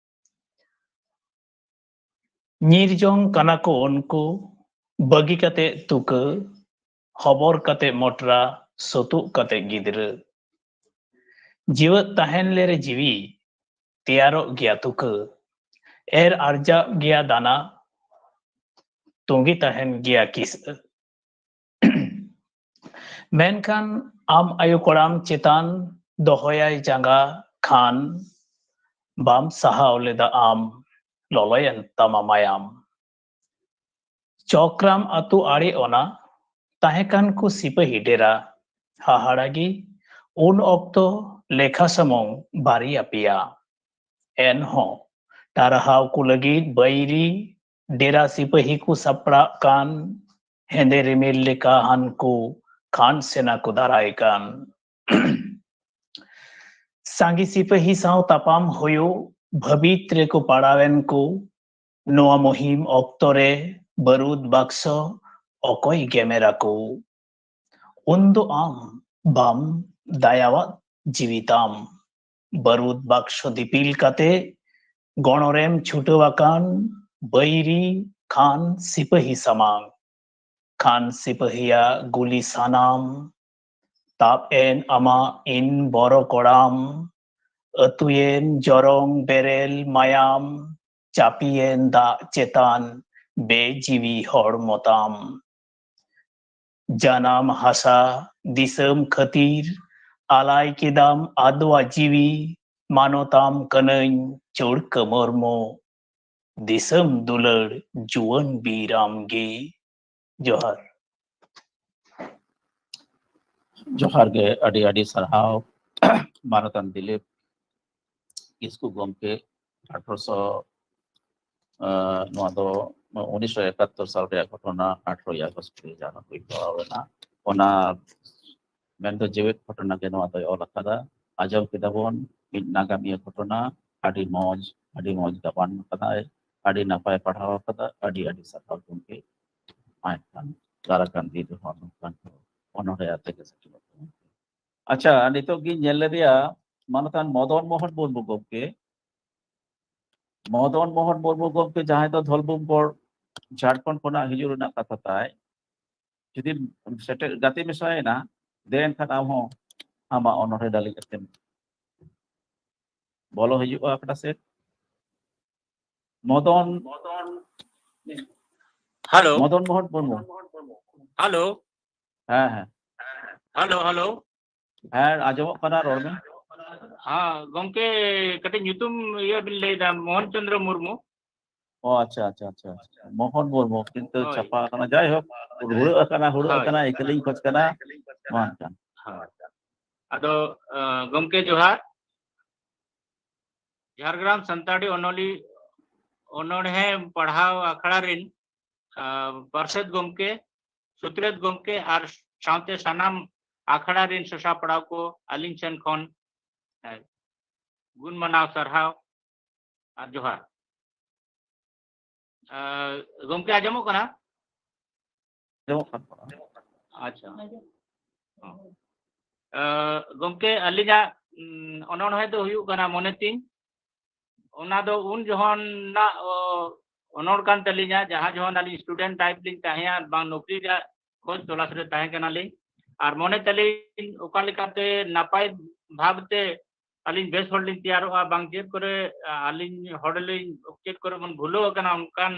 ᱧᱤᱨ ᱡᱚᱝ ᱠᱟᱱᱟ ᱠᱚ ᱩᱱᱠᱩ, ᱵᱟᱹᱜᱤ ᱠᱟᱛᱮ ᱛᱩᱠᱟᱹ, ᱦᱚᱵᱚᱨ ᱠᱟᱛᱮ ᱢᱚᱴᱨᱟ, ᱥᱩᱛᱩᱜ ᱠᱟᱛᱮ ᱜᱤᱫᱽᱨᱟᱹ᱾ ᱡᱤᱣᱮᱫ ᱛᱟᱦᱮᱱ ᱞᱮᱨᱮ ᱡᱤᱣᱤ, ᱛᱮᱭᱟᱨᱚᱜ ᱜᱮᱭᱟ ᱛᱩᱠᱟᱹ᱾ ᱮᱨ ᱟᱨᱡᱟᱜ ᱜᱮᱭᱟ ᱫᱟᱱᱟ, ᱛᱩᱸᱜᱤ ᱛᱟᱦᱮᱱ ᱜᱮᱭᱟ ᱠᱤᱥᱟᱹ᱾ ᱢᱮᱱᱠᱷᱟᱱ ᱟᱢ ᱟᱭᱳ ᱠᱚᱲᱟᱢ ᱪᱮᱛᱟᱱ ᱫᱚᱦᱚᱭᱟᱭ ᱡᱟᱸᱜᱟ ᱠᱷᱟᱱ, ᱵᱟᱢ ᱥᱟᱦᱟᱣ ᱞᱮᱫᱟ ᱟᱢ, ᱞᱚᱞᱚᱭᱮᱱ ᱛᱟᱢᱟ ᱢᱟᱭᱟᱢ᱾ ᱪᱚᱠᱨᱟᱢ ᱟᱹᱛᱩ ᱟᱲᱮ ᱚᱱᱟ, ᱛᱟᱦᱮᱸ ᱠᱟᱱ ᱠᱚ ᱥᱤᱯᱟᱹᱦᱤ ᱰᱮᱨᱟ᱾ ᱦᱟᱦᱟᱲᱟ ᱜᱮ ᱩᱱ ᱚᱠᱛᱚ, ᱞᱮᱠᱷᱟ ᱥᱩᱢᱩᱝ ᱵᱟᱨᱭᱟ ᱯᱮᱭᱟ᱾ ᱮᱱᱦᱚᱸ ᱴᱟᱨᱦᱟᱣ ᱠᱚ ᱞᱟᱹᱜᱤᱫ ᱵᱟᱹᱭᱨᱤ, ᱰᱮᱨᱟ ᱥᱤᱯᱟᱹᱦᱤ ᱠᱚ ᱥᱟᱯᱲᱟᱜ ᱠᱟᱱ᱾ ᱦᱮᱸᱫᱮ ᱨᱤᱢᱤᱞ ᱞᱮᱠᱟ ᱦᱟᱱᱠᱩ ᱠᱷᱟᱱ ᱥᱮᱱᱟ ᱠᱚ ᱫᱟᱨᱟᱭ ᱠᱟᱱ᱾ ᱥᱟᱸᱜᱮ ᱥᱤᱯᱟᱹᱦᱤ ᱥᱟᱶ ᱛᱟᱯᱟᱢ ᱦᱩᱭᱩᱜ ᱵᱷᱟᱹᱵᱤᱛ ᱨᱮᱠᱚ ᱯᱟᱲᱟᱣᱮᱱ ᱠᱚ᱾ ᱱᱚᱣᱟ ᱢᱩᱦᱤᱢ ᱚᱠᱛᱚ ᱨᱮ ᱵᱟᱹᱨᱩᱫ ᱵᱟᱠᱥᱚ ᱚᱠᱚᱭ ᱜᱮᱢᱮᱨᱟᱠᱚ? ᱩᱱᱫᱚ ᱟᱢ ᱵᱟᱢ ᱫᱟᱭᱟᱣᱟᱫ ᱡᱤᱣᱤ ᱛᱟᱢ᱾ ᱵᱟᱹᱨᱩᱫ ᱵᱟᱠᱥᱚ ᱫᱤᱯᱤᱞ ᱠᱟᱛᱮ ᱜᱚᱲᱚᱨᱮᱢ ᱪᱷᱩᱴᱟᱹᱣ ᱟᱠᱟᱱ ᱵᱟᱹᱭᱨᱤ ᱠᱷᱟᱱ ᱥᱤᱯᱟᱹᱦᱤ ᱥᱟᱢᱟᱝ᱾ ᱠᱷᱟᱱ ᱥᱤᱯᱟᱹᱦᱤᱭᱟᱜ ᱜᱩᱞᱤ ᱥᱟᱱᱟᱢ, ᱛᱟᱵ ᱮᱱ ᱟᱢᱟᱜ ᱤᱱ ᱵᱚᱨᱚ ᱠᱚᱲᱟᱢ᱾ ᱟᱹᱛᱩᱭᱮᱱ ᱡᱚᱨᱚᱝ ᱵᱮᱨᱮᱞ ᱢᱟᱭᱟᱢ, ᱪᱟᱯᱤᱭᱮᱱ ᱫᱟᱜ ᱪᱮᱛᱟᱱ ᱵᱮᱡᱤᱣᱤ ᱦᱚᱲᱢᱚ ᱛᱟᱢ᱾ ᱡᱟᱱᱟᱢ ᱦᱟᱥᱟ ᱫᱤᱥᱚᱢ ᱠᱷᱟᱹᱛᱤᱨ ᱟᱞᱟᱭ ᱠᱮᱫᱟᱢ ᱟᱫᱣᱟ ᱡᱤᱣᱤ, ᱢᱟᱱᱚᱛᱟᱢ ᱠᱟᱹᱱᱟᱹᱧ ᱪᱟᱹᱲᱠᱟᱹ ᱢᱩᱨᱢᱩ, ᱫᱤᱥᱚᱢ ᱫᱩᱞᱟᱹᱲ ᱡᱩᱣᱟᱹᱱ ᱵᱤᱨ ᱟᱢ ᱜᱮ᱾ ᱡᱚᱦᱟᱨ᱾ ᱡᱚᱦᱟᱨ ᱜᱮ, ᱟᱹᱰᱤ ᱟᱹᱰᱤ ᱥᱟᱨᱦᱟᱣ ᱢᱟᱱᱚᱛᱟᱱ ᱫᱤᱞᱤᱯ ᱠᱤᱥᱠᱩ ᱜᱚᱢᱠᱮ᱾ ᱟᱴᱷᱨᱚᱥᱚ, ᱟᱸ, ᱱᱚᱣᱟ ᱫᱚ ᱩᱱᱤᱥᱥᱚ ᱮᱠᱟᱛᱛᱳᱨ ᱥᱟᱞ ᱨᱮᱭᱟᱜ ᱜᱷᱚᱴᱚᱱᱟ, ᱟᱴᱷᱨᱚᱭ ᱟᱜᱚᱥᱴ ᱨᱮ ᱡᱟᱦᱟᱸ ᱦᱩᱭ ᱯᱟᱲᱟᱣ ᱞᱮᱱᱟ, ᱚᱱᱟ ᱢᱮᱱᱫᱚ ᱡᱮᱣᱮᱫ ᱜᱷᱚᱴᱚᱱᱟ ᱜᱮ ᱱᱚᱣᱟ ᱫᱚᱭ ᱚᱞ ᱟᱠᱟᱫᱟ᱾ ᱟᱸᱡᱚᱢ ᱠᱮᱫᱟ ᱵᱚᱱ, ᱢᱤᱫ ᱱᱟᱜᱟᱢᱤᱭᱟᱹ ᱜᱷᱚᱴᱚᱱᱟ, ᱟᱹᱰᱤ ᱢᱚᱡᱽ, ᱟᱹᱰᱤ ᱢᱚᱡᱽ ᱜᱟᱵᱟᱱ ᱟᱠᱟᱫᱟᱭ, ᱟᱹᱰᱤ ᱱᱟᱯᱟᱭ ᱯᱟᱲᱦᱟᱣ ᱟᱠᱟᱫᱟ, ᱟᱹᱰᱤ ᱟᱹᱰᱤ ᱥᱟᱨᱦᱟᱣ ᱜᱚᱢᱠᱮ᱾ ᱢᱟ ᱮᱱᱠᱷᱟᱱ ᱫᱟᱨᱟᱠᱟᱱ ᱫᱤᱱ ᱨᱮᱦᱚᱸ ᱱᱚᱝᱠᱟᱱ ᱚᱱᱚᱬᱦᱮ ᱟᱛᱮ ᱜᱮ ᱥᱮᱴᱮᱨᱚᱜ ᱛᱟᱵᱚᱱ ᱯᱮ᱾ ᱟᱪᱪᱷᱟ, ᱱᱤᱛᱚᱜ ᱜᱤᱧ ᱧᱮᱞ ᱞᱮᱫᱮᱭᱟ ᱢᱟᱱᱚᱛᱟᱱ ᱢᱚᱫᱚᱱ ᱢᱳᱦᱚᱱ ᱢᱩᱨᱢᱩ ᱜᱚᱢᱠᱮ᱾ ᱢᱚᱫᱚᱱ ᱢᱳᱦᱚᱱ ᱢᱩᱨᱢᱩ ᱜᱚᱢᱠᱮ ᱡᱟᱦᱟᱸᱭ ᱫᱚ ᱫᱷᱚᱞᱵᱷᱩᱢᱜᱚᱲ ᱡᱷᱟᱲᱠᱷᱚᱸᱰ ᱠᱷᱚᱱᱟᱜ ᱦᱤᱡᱩᱜ ᱨᱮᱱᱟᱜ ᱠᱟᱛᱷᱟ ᱛᱟᱭ, ᱡᱩᱫᱤᱢ ᱥᱮᱴᱮᱨ ᱜᱟᱛᱮ ᱢᱮᱥᱟᱭᱮᱱᱟ, ᱫᱮ ᱮᱱᱠᱷᱟᱱ ᱟᱢ ᱦᱚᱸ ᱟᱢᱟᱜ ᱚᱱᱚᱬᱦᱮ ᱫᱟᱞᱤ ᱠᱟᱛᱮᱢ ᱵᱚᱞᱚ ᱦᱤᱡᱩᱜᱼᱟ ᱟᱠᱷᱲᱟ ᱥᱮᱫ᱾ ᱢᱚᱫᱚᱱ, ᱦᱮᱞᱳ ᱢᱚᱫᱚᱱ ᱢᱳᱦᱚᱱ ᱢᱩᱨᱢᱩ᱾ ᱦᱮᱞᱳ ᱦᱮᱸ, ᱦᱮᱸ᱾ ᱦᱮᱞᱳ ᱦᱮᱞᱳ ᱦᱮᱸ, ᱟᱸᱡᱚᱢᱚᱜ ᱠᱟᱱᱟ, ᱨᱚᱲ ᱢᱮ᱾ ᱦᱮᱸ ᱜᱚᱢᱠᱮ, ᱠᱟᱹᱴᱤᱡ ᱧᱩᱛᱩᱢ ᱤᱭᱟᱹ ᱵᱤᱱ ᱞᱟᱹᱭᱫᱟ? ᱢᱳᱦᱚᱱ ᱪᱚᱸᱫᱽᱨᱚ ᱢᱩᱨᱢᱩ᱾ ᱚ, ᱟᱪᱪᱷᱟ, ᱟᱪᱪᱷᱟ, ᱟᱪᱪᱷᱟ, ᱟᱪᱪᱷᱟ᱾ ᱢᱳᱦᱚᱱ ᱢᱩᱨᱢᱩ ᱠᱤᱱᱛᱩ ᱦᱳᱭ᱾ ᱪᱷᱟᱯᱟ ᱟᱠᱟᱱᱟ᱾ ᱡᱟᱭᱦᱳᱠ, ᱦᱩᱲᱟᱹᱜ ᱟᱠᱟᱱᱟ, ᱦᱩᱲᱟᱹᱜ ᱦᱳᱭ᱾ ᱟᱠᱟᱱᱟ, ᱤᱠᱟᱹᱞᱤᱧ ᱠᱷᱚᱡᱽ ᱠᱟᱱᱟ᱾ ᱢᱟ ᱮᱱᱠᱷᱟᱱ᱾ ᱦᱳᱭ᱾ ᱟᱫᱚ ᱟᱸ, ᱜᱚᱢᱠᱮ ᱡᱚᱦᱟᱨ᱾ ᱡᱷᱟᱲᱜᱨᱟᱢ ᱥᱟᱱᱛᱟᱲᱤ ᱚᱱᱚᱞᱤ ᱚᱱᱚᱬᱦᱮ ᱯᱟᱲᱦᱟᱣ ᱟᱠᱷᱲᱟ ᱨᱮᱱ ᱟᱸ, ᱯᱟᱨᱥᱮᱛ ᱜᱚᱢᱠᱮ, ᱥᱩᱛᱨᱮᱛ ᱜᱚᱢᱠᱮ ᱟᱨ ᱥᱟᱶᱛᱮ ᱥᱟᱱᱟᱢ ᱟᱠᱷᱲᱟ ᱨᱮᱱ ᱥᱟᱥᱟᱯᱲᱟᱣ ᱠᱚ ᱟᱹᱞᱤᱧ ᱥᱮᱱ ᱠᱷᱚᱱ ᱮᱸ, ᱜᱩᱱ ᱢᱟᱱᱟᱣ ᱥᱟᱨᱦᱟᱣ ᱟᱨ ᱡᱚᱦᱟᱨ᱾ ᱟᱸ, ᱜᱚᱢᱠᱮ ᱟᱸᱡᱚᱢᱚᱜ ᱠᱟᱱᱟ? ᱟᱸᱡᱚᱢᱚᱜ ᱠᱟᱱᱟ᱾ ᱟᱪᱪᱷᱟ᱾ ᱟᱸ, ᱜᱚᱢᱠᱮ, ᱟᱹᱞᱤᱧᱟᱜ ᱩᱸ, ᱚᱱᱚᱬᱦᱮ ᱫᱚ ᱦᱩᱭᱩᱜ ᱠᱟᱱᱟ ᱢᱚᱱᱮ ᱛᱤᱧ᱾ ᱚᱱᱟ ᱫᱚ ᱩᱱ ᱡᱚᱦᱚᱱᱟᱜ ᱚ, ᱚᱱᱚᱬ ᱠᱟᱱ ᱛᱟᱹᱞᱤᱧᱟ, ᱡᱟᱦᱟᱸ ᱡᱚᱦᱚᱱ ᱟᱹᱞᱤᱧ ᱥᱴᱩᱰᱮᱱᱴ ᱴᱟᱭᱤᱯ ᱞᱤᱧ ᱛᱟᱦᱮᱸᱭᱟ, ᱵᱟᱝ ᱱᱚᱠᱨᱤ ᱨᱮᱭᱟᱜ ᱠᱷᱚᱡᱽ ᱛᱚᱞᱟᱥ ᱨᱮ ᱛᱟᱦᱮᱸ ᱠᱟᱱᱟᱞᱤᱧ᱾ ᱟᱨ ᱢᱚᱱᱮ ᱛᱟᱹᱞᱤᱧ ᱚᱠᱟ ᱞᱮᱠᱟᱛᱮ ᱱᱟᱯᱟᱭ ᱵᱷᱟᱵᱽ ᱛᱮ ᱟᱹᱞᱤᱧ ᱵᱮᱥ ᱦᱚᱲ ᱞᱤᱧ ᱛᱮᱭᱟᱨᱚᱜᱼᱟ, ᱵᱟᱝ ᱪᱮᱫ ᱠᱚᱨᱮ ᱟᱹᱞᱤᱧ ᱦᱚᱲ ᱞᱤᱧ ᱪᱮᱫ ᱠᱚᱨᱮ ᱵᱚᱱ ᱵᱷᱩᱞᱟᱹᱣ ᱟᱠᱟᱱᱟ, ᱚᱱᱠᱟᱱ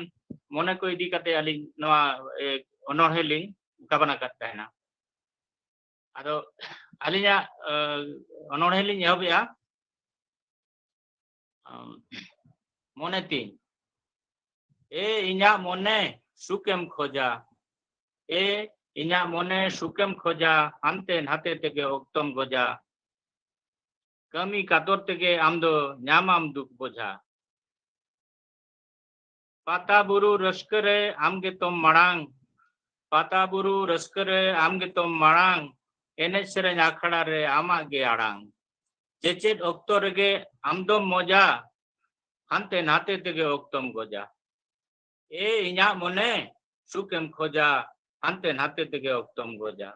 ᱢᱚᱱᱮ ᱠᱚ ᱤᱫᱤ ᱠᱟᱛᱮ ᱟᱹᱞᱤᱧ ᱱᱚᱣᱟ ᱮ, ᱚᱱᱚᱬᱦᱮ ᱞᱤᱧ ᱜᱟᱵᱟᱱ ᱟᱠᱟᱫ ᱛᱟᱦᱮᱱᱟ᱾ ᱟᱫᱚ ᱟᱹᱞᱤᱧᱟᱜ ᱮ, ᱚᱱᱚᱬᱦᱮ ᱞᱤᱧ ᱮᱦᱚᱵᱮᱜᱼᱟ᱾ ᱟᱢ, ᱢᱚᱱᱮ ᱛᱤᱧ, ᱮ ᱤᱧᱟᱜ ᱢᱚᱱᱮ ᱥᱩᱠᱮᱢ ᱠᱷᱚᱡᱟ, ᱮ ᱤᱧᱟᱜ ᱢᱚᱱᱮ ᱥᱩᱠᱮᱢ ᱠᱷᱚᱡᱟ, ᱦᱟᱱᱛᱮ ᱱᱟᱛᱮ ᱛᱮᱜᱮ ᱚᱠᱛᱚᱢ ᱜᱚᱡᱟ᱾ ᱠᱟᱹᱢᱤ ᱠᱟᱛᱚᱨ ᱛᱮᱜᱮ ᱟᱢ ᱫᱚ ᱧᱟᱢᱟᱢ ᱫᱩᱠ ᱵᱚᱡᱷᱟ᱾ ᱯᱟᱛᱟ ᱵᱩᱨᱩ ᱨᱟᱹᱥᱠᱟᱹ ᱨᱮ ᱟᱢ ᱜᱮᱛᱚᱢ ᱢᱟᱲᱟᱝ, ᱯᱟᱛᱟ ᱵᱩᱨᱩ ᱨᱟᱹᱥᱠᱟᱹ ᱨᱮ ᱟᱢ ᱜᱮᱛᱚᱢ ᱢᱟᱲᱟᱝ, ᱮᱱᱮᱡ ᱥᱮᱨᱮᱧ ᱟᱠᱷᱲᱟ ᱨᱮ ᱟᱢᱟᱜ ᱜᱮ ᱟᱲᱟᱝ᱾ ᱪᱮᱪᱮᱫ ᱚᱠᱛᱚ ᱨᱮᱜᱮ ᱟᱢ ᱫᱚᱢ ᱢᱚᱡᱟ, ᱦᱟᱱᱛᱮ ᱱᱟᱛᱮ ᱛᱮᱜᱮ ᱚᱠᱛᱚᱢ ᱜᱚᱡᱟ᱾ ᱮ ᱤᱧᱟᱜ ᱢᱚᱱᱮ, ᱥᱩᱠᱮᱢ ᱠᱷᱚᱡᱟ, ᱦᱟᱱᱛᱮ ᱱᱟᱛᱮ ᱛᱮᱜᱮ ᱚᱠᱛᱚᱢ ᱜᱚᱡᱟ᱾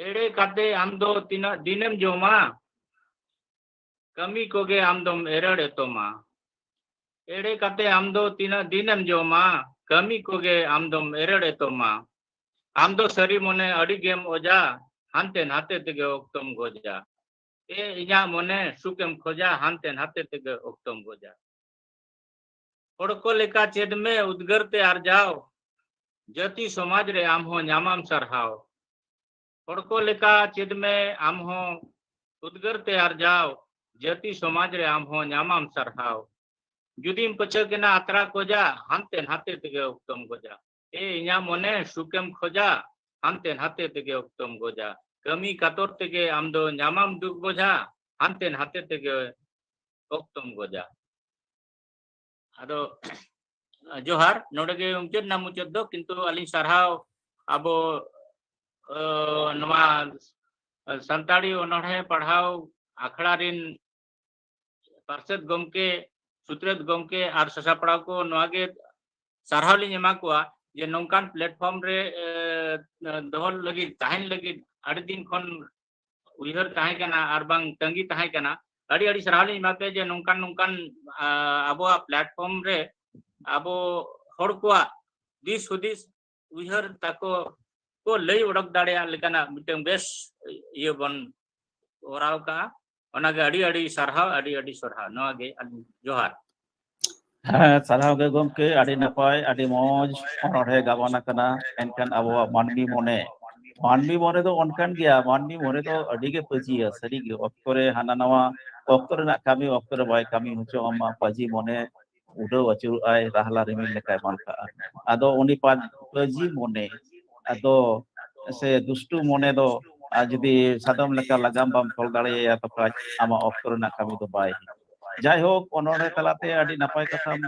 ᱮᱲᱮ ᱠᱟᱛᱮ ᱟᱢ ᱫᱚ ᱛᱤᱱᱟᱹᱜ ᱫᱤᱱᱮᱢ ᱡᱚᱢᱟ, ᱠᱟᱹᱢᱤ ᱠᱚᱜᱮ ᱟᱢ ᱫᱚᱢ ᱮᱨᱮᱲ ᱮᱛᱚᱢᱟ᱾ ᱮᱲᱮ ᱠᱟᱛᱮ ᱟᱢ ᱫᱚ ᱛᱤᱱᱟᱹᱜ ᱫᱤᱱᱮᱢ ᱡᱚᱢᱟ, ᱠᱟᱹᱢᱤ ᱠᱚᱜᱮ ᱟᱢ ᱫᱚᱢ ᱮᱨᱮᱲ ᱮᱛᱚᱢᱟ᱾ ᱟᱢ ᱫᱚ ᱥᱟᱹᱨᱤ ᱢᱚᱱᱮ ᱟᱹᱰᱤ ᱜᱮᱢ ᱚᱡᱟ, ᱦᱟᱱᱛᱮ ᱱᱟᱛᱮ ᱛᱮᱜᱮ ᱚᱠᱛᱚᱢ ᱜᱚᱡᱟ᱾ ᱮ ᱤᱧᱟᱜ ᱢᱚᱱᱮ, ᱥᱩᱠᱮᱢ ᱠᱷᱚᱡᱟ, ᱦᱟᱱᱛᱮ ᱱᱟᱛᱮ ᱛᱮᱜᱮ ᱚᱠᱛᱚᱢ ᱜᱚᱡᱟ᱾ ᱦᱚᱲ ᱠᱚ ᱞᱮᱠᱟ ᱪᱮᱫ ᱢᱮ ᱩᱫᱽᱜᱟᱹᱨ ᱛᱮ ᱟᱨᱡᱟᱣ, ᱡᱟᱹᱛᱤ ᱥᱚᱢᱟᱡᱽ ᱨᱮ ᱟᱢ ᱦᱚᱸ ᱧᱟᱢᱟᱢ ᱥᱟᱨᱦᱟᱣ᱾ ᱦᱚᱲ ᱠᱚ ᱞᱮᱠᱟ ᱪᱮᱫ ᱢᱮ ᱟᱢ ᱦᱚᱸ ᱩᱫᱽᱜᱟᱹᱨ ᱛᱮ ᱟᱨᱡᱟᱣ, ᱡᱟᱹᱛᱤ ᱥᱚᱢᱟᱡᱽ ᱨᱮ ᱟᱢ ᱦᱚᱸ ᱧᱟᱢᱟᱢ ᱥᱟᱨᱦᱟᱣ᱾ ᱡᱩᱫᱤᱢ ᱯᱟᱹᱪᱷᱟᱹ ᱠᱮᱱᱟ ᱟᱛᱨᱟ ᱠᱚᱡᱟ, ᱦᱟᱱᱛᱮ ᱱᱟᱛᱮ ᱛᱮᱜᱮ ᱚᱠᱛᱚᱢ ᱜᱚᱡᱟ᱾ ᱮ ᱤᱧᱟᱜ ᱢᱚᱱᱮ, ᱥᱩᱠᱮᱢ ᱠᱷᱚᱡᱟ, ᱦᱟᱱᱛᱮ ᱱᱟᱛᱮ ᱛᱮᱜᱮ ᱚᱠᱛᱚᱢ ᱜᱚᱡᱟ᱾ ᱠᱟᱹᱢᱤ ᱠᱟᱛᱚᱨ ᱛᱮᱜᱮ ᱟᱢ ᱫᱚ ᱧᱟᱢᱟᱢ ᱫᱩᱠ ᱵᱚᱡᱷᱟ, ᱦᱟᱱᱛᱮ ᱱᱟᱛᱮ ᱛᱮᱜᱮ ᱚᱠᱛᱚᱢ ᱜᱚᱡᱟ᱾ ᱟᱫᱚ ᱡᱚᱦᱟᱨ, ᱱᱚᱰᱮ ᱜᱮ ᱢᱩᱪᱟᱹᱫ ᱮᱱᱟ ᱢᱩᱪᱟᱹᱫ ᱫᱚ, ᱠᱤᱱᱛᱩ ᱟᱹᱞᱤᱧ ᱥᱟᱨᱦᱟᱣ ᱟᱵᱚ, ᱟᱹ, ᱱᱚᱣᱟ ᱥᱟᱱᱛᱟᱲᱤ ᱚᱱᱚᱬᱦᱮ ᱯᱟᱲᱦᱟᱣ ᱟᱠᱷᱲᱟ ᱨᱤᱱ ᱯᱟᱨᱥᱮᱛ ᱜᱚᱢᱠᱮ, ᱥᱩᱛᱨᱮᱛ ᱜᱚᱢᱠᱮ ᱟᱨ ᱥᱟᱥᱟᱯᱲᱟᱣ ᱠᱚ ᱱᱚᱣᱟ ᱜᱮ ᱥᱟᱨᱦᱟᱣ ᱞᱤᱧ ᱮᱢᱟ ᱠᱚᱣᱟ ᱡᱮ ᱱᱚᱝᱠᱟᱱ platform ᱨᱮ, ᱮ, ᱫᱚᱦᱚ ᱞᱟᱹᱜᱤᱫ, ᱛᱟᱦᱮᱱ ᱞᱟᱹᱜᱤᱫ ᱟᱹᱰᱤ ᱫᱤᱱ ᱠᱷᱚᱱ ᱩᱭᱦᱟᱹᱨ ᱛᱟᱦᱮᱸ ᱠᱟᱱᱟ ᱟᱨ ᱵᱟᱝ ᱛᱟᱺᱜᱤ ᱛᱟᱦᱮᱸ ᱠᱟᱱᱟ᱾ ᱟᱹᱰᱤ ᱟᱹᱰᱤ ᱥᱟᱨᱦᱟᱣ ᱞᱤᱧ ᱮᱢᱟ ᱯᱮᱭᱟ ᱡᱮ ᱱᱚᱝᱠᱟᱱ ᱱᱚᱝᱠᱟᱱ, ᱟ, ᱟᱵᱚᱣᱟᱜ platform ᱨᱮ ᱟᱵᱚ ᱦᱚᱲ ᱠᱚᱣᱟᱜ ᱫᱤᱥ ᱦᱩᱫᱤᱥ ᱩᱭᱦᱟᱹᱨ ᱛᱟᱠᱚ ᱠᱚ ᱞᱟᱹᱭ ᱚᱰᱚᱠ ᱫᱟᱲᱮᱭᱟᱜ ᱞᱮᱠᱟᱱᱟᱜ ᱢᱤᱫᱴᱟᱝ ᱵᱮᱥ ᱤᱭᱟᱹ ᱵᱚᱱ ᱠᱚᱨᱟᱣ ᱠᱟᱜᱼᱟ᱾ ᱚᱱᱟᱜᱮ ᱟᱹᱰᱤ ᱟᱹᱰᱤ ᱥᱟᱨᱦᱟᱣ, ᱟᱹᱰᱤ ᱟᱹᱰᱤ ᱥᱟᱨᱦᱟᱣ᱾ ᱱᱚᱣᱟ ᱜᱮ ᱟᱹᱞᱤᱧ ᱡᱚᱦᱟᱨ᱾ ᱦᱮᱸ, ᱥᱟᱨᱦᱟᱣ ᱜᱮ ᱜᱚᱢᱠᱮ, ᱟᱹᱰᱤ ᱱᱟᱯᱟᱭ, ᱟᱹᱰᱤ ᱢᱚᱡᱽ ᱚᱱᱚᱬᱦᱮ ᱜᱟᱵᱟᱱ ᱟᱠᱟᱱᱟ᱾ ᱮᱱᱠᱷᱟᱱ ᱟᱵᱚᱣᱟᱜ ᱢᱟᱹᱱᱢᱤ ᱢᱚᱱᱮ, ᱢᱟᱹᱱᱢᱤ ᱢᱚᱱᱮ ᱫᱚ ᱚᱱᱠᱟᱱ ᱜᱮᱭᱟ, ᱢᱟᱹᱱᱢᱤ ᱢᱚᱱᱮ ᱫᱚ ᱟᱹᱰᱤ ᱜᱮ ᱯᱟᱹᱡᱤᱭᱟ, ᱥᱟᱹᱨᱤ ᱜᱮ᱾ ᱚᱠᱛᱚ ᱨᱮ ᱦᱟᱱᱟ ᱱᱟᱣᱟ, ᱚᱠᱛᱚ ᱨᱮᱱᱟᱜ ᱠᱟᱹᱢᱤ ᱚᱠᱛᱚ ᱨᱮ ᱵᱟᱭ ᱠᱟᱹᱢᱤ ᱦᱚᱪᱚ ᱟᱢᱟ, ᱯᱟᱹᱡᱤ ᱢᱚᱱᱮ ᱩᱰᱟᱹᱣ ᱟᱹᱪᱩᱨᱚᱜ ᱟᱭ, ᱨᱟᱦᱞᱟ ᱨᱤᱢᱤᱞ ᱞᱮᱠᱟᱭ ᱢᱟᱞᱠᱟᱜᱼᱟ᱾ ᱟᱫᱚ ᱩᱱᱤ ᱯᱟ-, ᱯᱟᱹᱡᱤ ᱢᱚᱱᱮ, ᱟᱫᱚ ᱥᱮ ᱫᱩᱥᱴᱩ ᱢᱚᱱᱮ ᱫᱚ, ᱟᱨ ᱡᱩᱫᱤ ᱥᱟᱫᱚᱢ ᱞᱮᱠᱟ ᱞᱟᱜᱟᱢ ᱵᱟᱢ ᱛᱚᱞ ᱫᱟᱲᱮᱭᱟᱭᱟ, ᱛᱚᱠᱷᱟᱡ ᱟᱢᱟᱜ ᱚᱠᱛᱚ ᱨᱮᱱᱟᱜ ᱠᱟᱹᱢᱤ ᱫᱚ ᱵᱟᱭ ᱦᱩᱭᱩᱜᱼᱟ᱾ ᱡᱟᱭᱦᱳᱠ, ᱚᱱᱚᱬᱦᱮ ᱛᱟᱞᱟᱛᱮ ᱟᱹᱰᱤ ᱱᱟᱯᱟᱭ ᱠᱟᱛᱷᱟᱢ,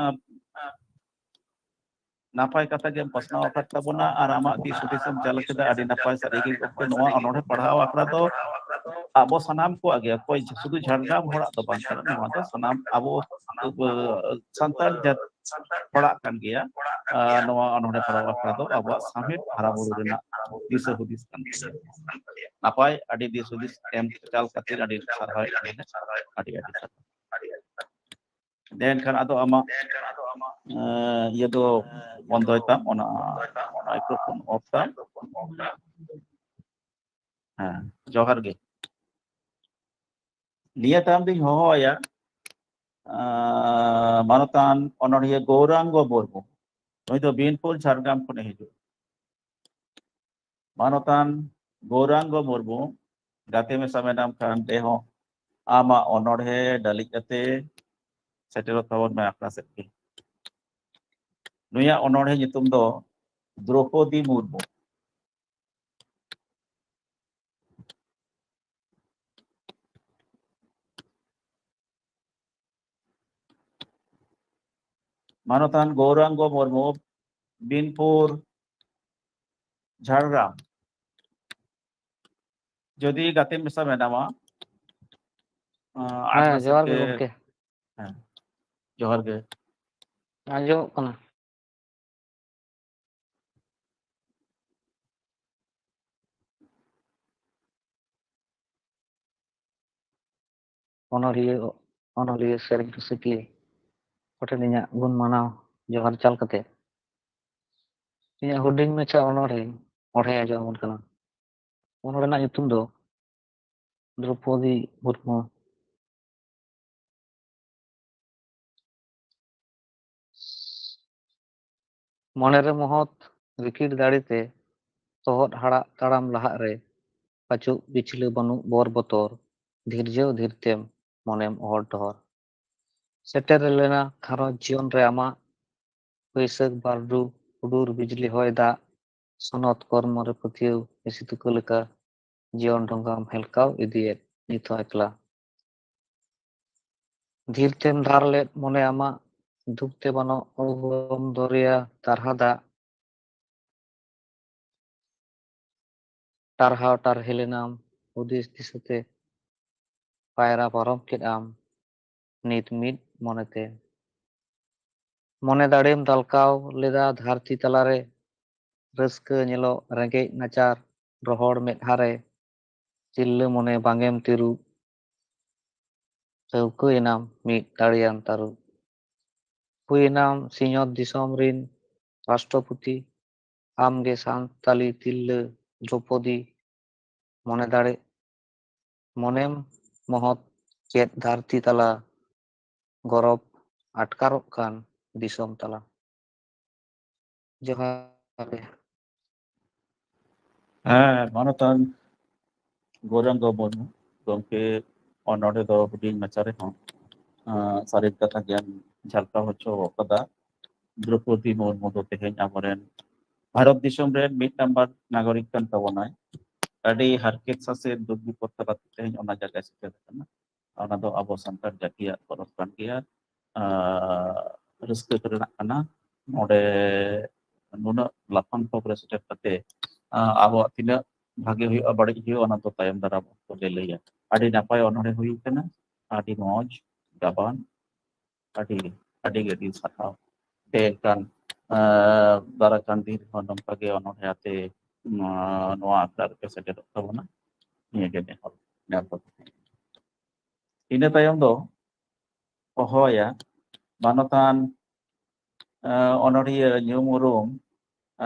ᱟᱸ, ᱱᱟᱯᱟᱭ ᱠᱟᱛᱷᱟ ᱜᱮᱢ ᱯᱟᱥᱱᱟᱣ ᱟᱠᱟᱫ ᱛᱟᱵᱚᱱᱟ ᱟᱨ ᱟᱢᱟᱜ ᱫᱤᱥ ᱦᱩᱫᱤᱥ ᱮᱢ ᱪᱟᱞ ᱠᱮᱫᱟ᱾ ᱟᱹᱰᱤ ᱱᱟᱯᱟᱭ, ᱥᱟᱹᱨᱤ ᱜᱮ ᱜᱚᱢᱠᱮ, ᱱᱚᱣᱟ ᱚᱱᱚᱬᱦᱮ ᱯᱟᱲᱦᱟᱣ ᱟᱠᱷᱲᱟ ᱫᱚ ᱟᱵᱚ ᱥᱟᱱᱟᱢ ᱠᱚᱣᱟᱜ ᱜᱮ, ᱚᱠᱚᱭ ᱥᱩᱫᱷᱩ ᱡᱷᱟᱲᱜᱨᱟᱢ ᱦᱚᱲᱟᱜ ᱫᱚ ᱵᱟᱝ ᱠᱟᱱᱟ, ᱱᱚᱣᱟ ᱫᱚ ᱥᱟᱱᱟᱢ ᱟᱵᱚ, ᱟᱵᱚ ᱥᱟᱱᱛᱟᱲ ᱡᱟᱹᱛ ᱦᱚᱲᱟᱜ ᱠᱟᱱ ᱜᱮᱭᱟ᱾ ᱟᱨ ᱱᱚᱣᱟ ᱚᱱᱚᱬᱦᱮ ᱯᱟᱲᱦᱟᱣ ᱟᱠᱷᱲᱟ ᱫᱚ ᱟᱵᱚᱣᱟᱜ ᱥᱟᱶᱦᱮᱫ ᱦᱟᱨᱟ ᱵᱩᱨᱩ ᱨᱮᱱᱟᱜ ᱫᱤᱥᱟᱹ ᱦᱩᱫᱤᱥ ᱠᱟᱱ ᱜᱮᱭᱟ᱾ ᱱᱟᱯᱟᱭ, ᱟᱹᱰᱤ ᱫᱤᱥ ᱦᱩᱫᱤᱥ ᱮᱢ ᱪᱟᱞ ᱠᱷᱟᱹᱛᱤᱨ ᱟᱹᱰᱤ ᱥᱟᱨᱦᱟᱣ ᱮᱫ ᱢᱮᱭᱟ᱾ ᱟᱹᱰᱤ ᱟᱹᱰᱤ ᱥᱟᱨᱦᱟᱣ᱾ ᱮᱱᱠᱷᱟᱱ ᱟᱫᱚ ᱟᱢᱟᱜ, ᱮᱸ, ᱤᱭᱟᱹ ᱫᱚ ᱵᱚᱱᱫᱚᱭ ᱛᱟᱢ, ᱚᱱᱟ ᱢᱟᱭᱠᱨᱳᱯᱷᱳᱱ ᱚᱯᱷ ᱛᱟᱢ᱾ ᱦᱮᱸ, ᱡᱚᱦᱟᱨ ᱜᱮ᱾ ᱱᱤᱭᱟᱹ ᱛᱟᱭᱚᱢ ᱫᱚᱧ ᱦᱚᱦᱚ ᱟᱭᱟ, ᱟᱸ, ᱢᱟᱱᱚᱛᱟᱱ ᱚᱱᱚᱬᱦᱤᱭᱟᱹ ᱜᱳᱣᱨᱟᱝᱜᱚ ᱢᱩᱨᱢᱩ᱾ ᱱᱩᱭ ᱫᱚ ᱵᱤᱱᱯᱩᱨ, ᱡᱷᱟᱲᱜᱨᱟᱢ ᱠᱷᱚᱱᱮ ᱦᱤᱡᱩᱜᱼᱟ᱾ ᱢᱟᱱᱚᱛᱟᱱ ᱜᱳᱣᱨᱟᱝᱜᱚ ᱢᱩᱨᱢᱩ, ᱜᱟᱛᱮ ᱢᱮᱥᱟ ᱢᱮᱱᱟᱢ ᱠᱷᱟᱱ ᱛᱮᱦᱚᱸ ᱟᱢᱟᱜ ᱚᱱᱚᱬᱦᱮ ᱰᱟᱹᱞᱤᱡ ᱠᱟᱛᱮ ᱥᱮᱴᱮᱨᱚᱜ ᱛᱟᱵᱚᱱ ᱢᱮ ᱟᱠᱷᱲᱟ ᱥᱮᱫ ᱜᱮ᱾ ᱱᱩᱭᱟᱜ ᱚᱱᱚᱬᱦᱮ ᱧᱩᱛᱩᱢ ᱫᱚ ᱫᱨᱚᱯᱚᱫᱤ ᱢᱩᱨᱢᱩ᱾ ᱢᱟᱱᱚᱛᱟᱱ ᱜᱳᱣᱨᱟᱝᱜᱚ ᱢᱩᱨᱢᱩ, ᱵᱤᱱᱯᱩᱨ, ᱡᱷᱟᱲᱜᱨᱟᱢ᱾ ᱡᱩᱫᱤ ᱜᱟᱛᱮ ᱢᱮᱥᱟ ᱢᱮᱱᱟᱢᱟ, ᱟᱸ, ᱦᱮᱸ, ᱟᱠᱷᱲᱟ ᱥᱮᱫ ᱡᱚᱦᱟᱨ ᱜᱮ ᱜᱮ᱾ ᱜᱚᱢᱠᱮ᱾ ᱦᱮᱸ, ᱡᱚᱦᱟᱨ ᱜᱮ᱾ ᱟᱸᱡᱚᱢᱚᱜ ᱠᱟᱱᱟ᱾ ᱚᱱᱚᱞᱤᱭᱟᱹ, ᱚᱱᱚᱞᱤᱭᱟᱹ ᱥᱮᱨᱮᱧ ᱨᱩᱥᱤᱠᱤᱭᱟᱹ ᱠᱚᱴᱷᱮᱱ ᱤᱧᱟᱹᱜ ᱜᱩᱱ ᱢᱟᱱᱟᱣ ᱡᱚᱦᱟᱨ ᱪᱟᱞ ᱠᱟᱛᱮ, ᱤᱧᱟᱹᱜ ᱦᱩᱰᱤᱧ ᱢᱟᱪᱷᱟ ᱚᱱᱚᱬᱦᱮ, ᱚᱬᱦᱮ ᱟᱸᱡᱚᱢ ᱟᱵᱚᱱ ᱠᱟᱱᱟ᱾ ᱚᱱᱚᱬᱦᱮ ᱨᱮᱱᱟᱜ ᱧᱩᱛᱩᱢ ᱫᱚ ᱫᱨᱚᱯᱚᱫᱤ ᱢᱩᱨᱢᱩ᱾ ᱢᱚᱱᱮᱨᱮ ᱢᱚᱦᱚᱛ ᱨᱤᱠᱤᱲ ᱫᱟᱲᱮᱛᱮ, ᱛᱚᱦᱚᱫ ᱦᱟᱲᱟᱜ ᱛᱟᱲᱟᱢ ᱞᱟᱦᱟᱜ ᱨᱮ, ᱯᱟᱹᱪᱩᱜ ᱯᱤᱪᱷᱞᱟᱹ ᱵᱟᱹᱱᱩᱜ ᱵᱚᱨ ᱵᱚᱛᱚᱨ, ᱫᱷᱤᱨᱡᱟᱹᱣ ᱫᱷᱤᱨᱛᱮᱢ ᱢᱚᱱᱮᱢ ᱚᱦᱚᱲ ᱰᱚᱦᱚᱨ᱾ ᱥᱮᱴᱮᱨ ᱞᱮᱱᱟ ᱜᱷᱟᱨᱚᱸᱡᱽ ᱡᱤᱭᱚᱱ ᱨᱮ ᱟᱢᱟᱜ, ᱵᱟᱹᱭᱥᱟᱹᱠᱷ ᱵᱟᱹᱨᱰᱩ, ᱦᱩᱰᱩᱨ ᱵᱤᱡᱽᱞᱤ ᱦᱚᱭ ᱫᱟᱜ, ᱥᱚᱱᱚᱛ ᱠᱚᱨᱢᱚ ᱨᱮ ᱯᱟᱹᱛᱭᱟᱹᱣ ᱦᱤᱸᱥᱤ ᱛᱩᱠᱟᱹ ᱞᱮᱠᱟ, ᱡᱤᱭᱚᱱ ᱰᱷᱚᱸᱜᱟᱢ ᱦᱮᱞᱠᱟᱣ ᱤᱫᱤᱭᱮᱫ ᱱᱤᱛ ᱦᱚᱸ ᱮᱠᱞᱟ᱾ ᱫᱷᱤᱨ ᱛᱮᱢ ᱫᱷᱟᱨ ᱞᱮᱫ ᱢᱚᱱᱮ ᱟᱢᱟᱜ, ᱫᱩᱠ ᱛᱮ ᱵᱟᱱᱚᱜ ᱩᱜᱚᱢ ᱫᱚᱨᱭᱟ ᱛᱟᱨᱦᱟ ᱫᱟᱜ᱾ ᱴᱟᱨᱦᱟᱣ ᱴᱟᱨᱦᱤ ᱞᱮᱱᱟᱢ ᱦᱩᱫᱤᱥ ᱫᱤᱥᱟᱹᱛᱮ, ᱯᱟᱭᱨᱟ ᱯᱟᱨᱚᱢ ᱠᱮᱫ ᱟᱢ ᱱᱤᱛ ᱢᱤᱫ ᱢᱚᱱᱮᱛᱮ᱾ ᱢᱚᱱᱮ ᱫᱟᱲᱮᱢ ᱫᱟᱞᱠᱟᱣ ᱞᱮᱫᱟ ᱫᱷᱟᱹᱨᱛᱤ ᱛᱟᱞᱟᱨᱮ, ᱨᱟᱹᱥᱠᱟᱹ ᱧᱮᱞᱚᱜ ᱨᱮᱸᱜᱮᱡ ᱱᱟᱪᱟᱨ ᱨᱚᱦᱚᱲ ᱢᱮᱫᱦᱟ ᱨᱮ, ᱛᱤᱨᱞᱟᱹ ᱢᱚᱱᱮ ᱵᱟᱝᱮᱢ ᱛᱤᱨᱩᱵ, ᱴᱷᱟᱹᱣᱠᱟᱹᱭᱮᱱᱟᱢ ᱢᱤᱫ ᱫᱟᱲᱮᱭᱟᱱ ᱛᱟᱹᱨᱩᱵ᱾ ᱦᱩᱭᱮᱱᱟᱢ ᱥᱤᱧᱚᱛ ᱫᱤᱥᱚᱢ ᱨᱤᱱ ᱨᱟᱥᱴᱨᱚᱯᱚᱛᱤ, ᱟᱢᱜᱮ ᱥᱟᱱᱛᱟᱞᱤ ᱛᱤᱨᱞᱟᱹ ᱫᱨᱚᱯᱚᱫᱤ᱾ ᱢᱚᱱᱮ ᱫᱟᱲᱮ, ᱢᱚᱱᱮᱢ ᱢᱚᱦᱚᱛ ᱪᱮᱫ ᱫᱷᱟᱹᱨᱛᱤ ᱛᱟᱞᱟ, ᱜᱚᱨᱚᱵ ᱟᱴᱠᱟᱨᱚᱜ ᱠᱟᱱ ᱫᱤᱥᱚᱢ ᱛᱟᱞᱟ᱾ ᱡᱚᱦᱟᱨ ᱜᱮ᱾ ᱦᱮᱸ, ᱢᱟᱱᱚᱛᱟᱱ ᱜᱳᱨᱟᱝᱜᱚ ᱢᱩᱨᱢᱩ ᱜᱚᱢᱠᱮ ᱚᱱᱚᱬᱦᱮ ᱫᱚ ᱦᱩᱰᱤᱧ ᱢᱟᱪᱷᱟ ᱨᱮᱦᱚᱸ, ᱟᱸ, ᱥᱟᱹᱨᱤ ᱠᱟᱛᱷᱟ ᱜᱮᱢ ᱡᱷᱟᱞᱠᱟᱣ ᱦᱚᱪᱚ ᱟᱠᱟᱫᱟ᱾ ᱫᱨᱚᱯᱚᱫᱤ ᱢᱩᱨᱢᱩ ᱫᱚ ᱛᱮᱦᱮᱧ ᱟᱵᱚᱨᱮᱱ ᱵᱷᱟᱨᱚᱛ ᱫᱤᱥᱚᱢ ᱨᱮᱱ ᱢᱤᱫ ᱱᱟᱢᱵᱟᱨ ᱱᱟᱜᱚᱨᱤᱠ ᱠᱟᱱ ᱛᱟᱵᱚᱱᱟᱭ᱾ ᱟᱹᱰᱤ ᱦᱟᱨᱠᱮᱛ ᱥᱟᱥᱮᱛ ᱫᱩᱠ ᱵᱤᱯᱚᱫ ᱛᱟᱞᱟᱛᱮ ᱛᱮᱦᱮᱧ ᱚᱱᱟ ᱡᱟᱭᱜᱟᱭ ᱥᱮᱴᱮᱨ ᱟᱠᱟᱱᱟ᱾ ᱚᱱᱟ ᱫᱚ ᱟᱵᱚ ᱥᱟᱱᱛᱟᱲ ᱡᱟᱹᱛᱤᱭᱟᱜ ᱯᱚᱨᱚᱵᱽ ᱠᱟᱱ ᱜᱮᱭᱟ᱾ ᱟᱸ, ᱨᱟᱹᱥᱠᱟᱹ ᱠᱚᱨᱮᱱᱟᱜ ᱠᱟᱱᱟ᱾ ᱱᱚᱰᱮ ᱱᱩᱱᱟᱹᱜ ᱞᱟᱯᱷᱟᱝ ᱛᱷᱚᱠ ᱨᱮ ᱥᱮᱴᱮᱨ ᱠᱟᱛᱮ, ᱟᱸ, ᱟᱵᱚᱣᱟᱜ ᱛᱤᱱᱟᱹᱜ ᱵᱷᱟᱜᱮ ᱦᱩᱭᱩᱜᱼᱟ, ᱵᱟᱹᱲᱤᱡ ᱦᱩᱭᱩᱜᱼᱟ, ᱚᱱᱟ ᱫᱚ ᱛᱟᱭᱚᱢ ᱫᱟᱨᱟᱢ ᱚᱠᱛᱚ ᱜᱮ ᱞᱟᱹᱭᱟ᱾ ᱟᱹᱰᱤ ᱱᱟᱯᱟᱭ ᱚᱱᱚᱬᱦᱮ ᱦᱩᱭ ᱠᱟᱱᱟ, ᱟᱹᱰᱤ ᱢᱚᱡᱽ ᱜᱟᱵᱟᱱ, ᱟᱹᱰᱤ, ᱟᱹᱰᱤ ᱜᱮ ᱟᱹᱰᱤ ᱥᱟᱨᱦᱟᱣ᱾ ᱛᱮ ᱠᱟᱱ, ᱟᱸ, ᱫᱟᱨᱟᱭ ᱠᱟᱱ ᱫᱤᱱ ᱨᱮᱦᱚᱸ ᱱᱚᱝᱠᱟ ᱜᱮ ᱚᱱᱚᱬᱦᱮ ᱟᱛᱮ, ᱱᱚᱣᱟ, ᱱᱚᱣᱟ ᱟᱠᱷᱲᱟ ᱨᱮᱯᱮ ᱥᱮᱴᱮᱨᱚᱜ ᱛᱟᱵᱚᱱᱟ, ᱱᱤᱭᱟᱹ ᱜᱮ ᱱᱮᱦᱚᱨ, ᱱᱮᱦᱚᱨ᱾ ᱤᱱᱟᱹ ᱛᱟᱭᱚᱢ ᱫᱚ ᱦᱚᱦᱚᱭᱟ ᱢᱟᱱᱚᱛᱟᱱ, ᱟᱸ, ᱚᱱᱚᱬᱦᱤᱭᱟᱹ ᱧᱩᱢ ᱩᱨᱩᱢ,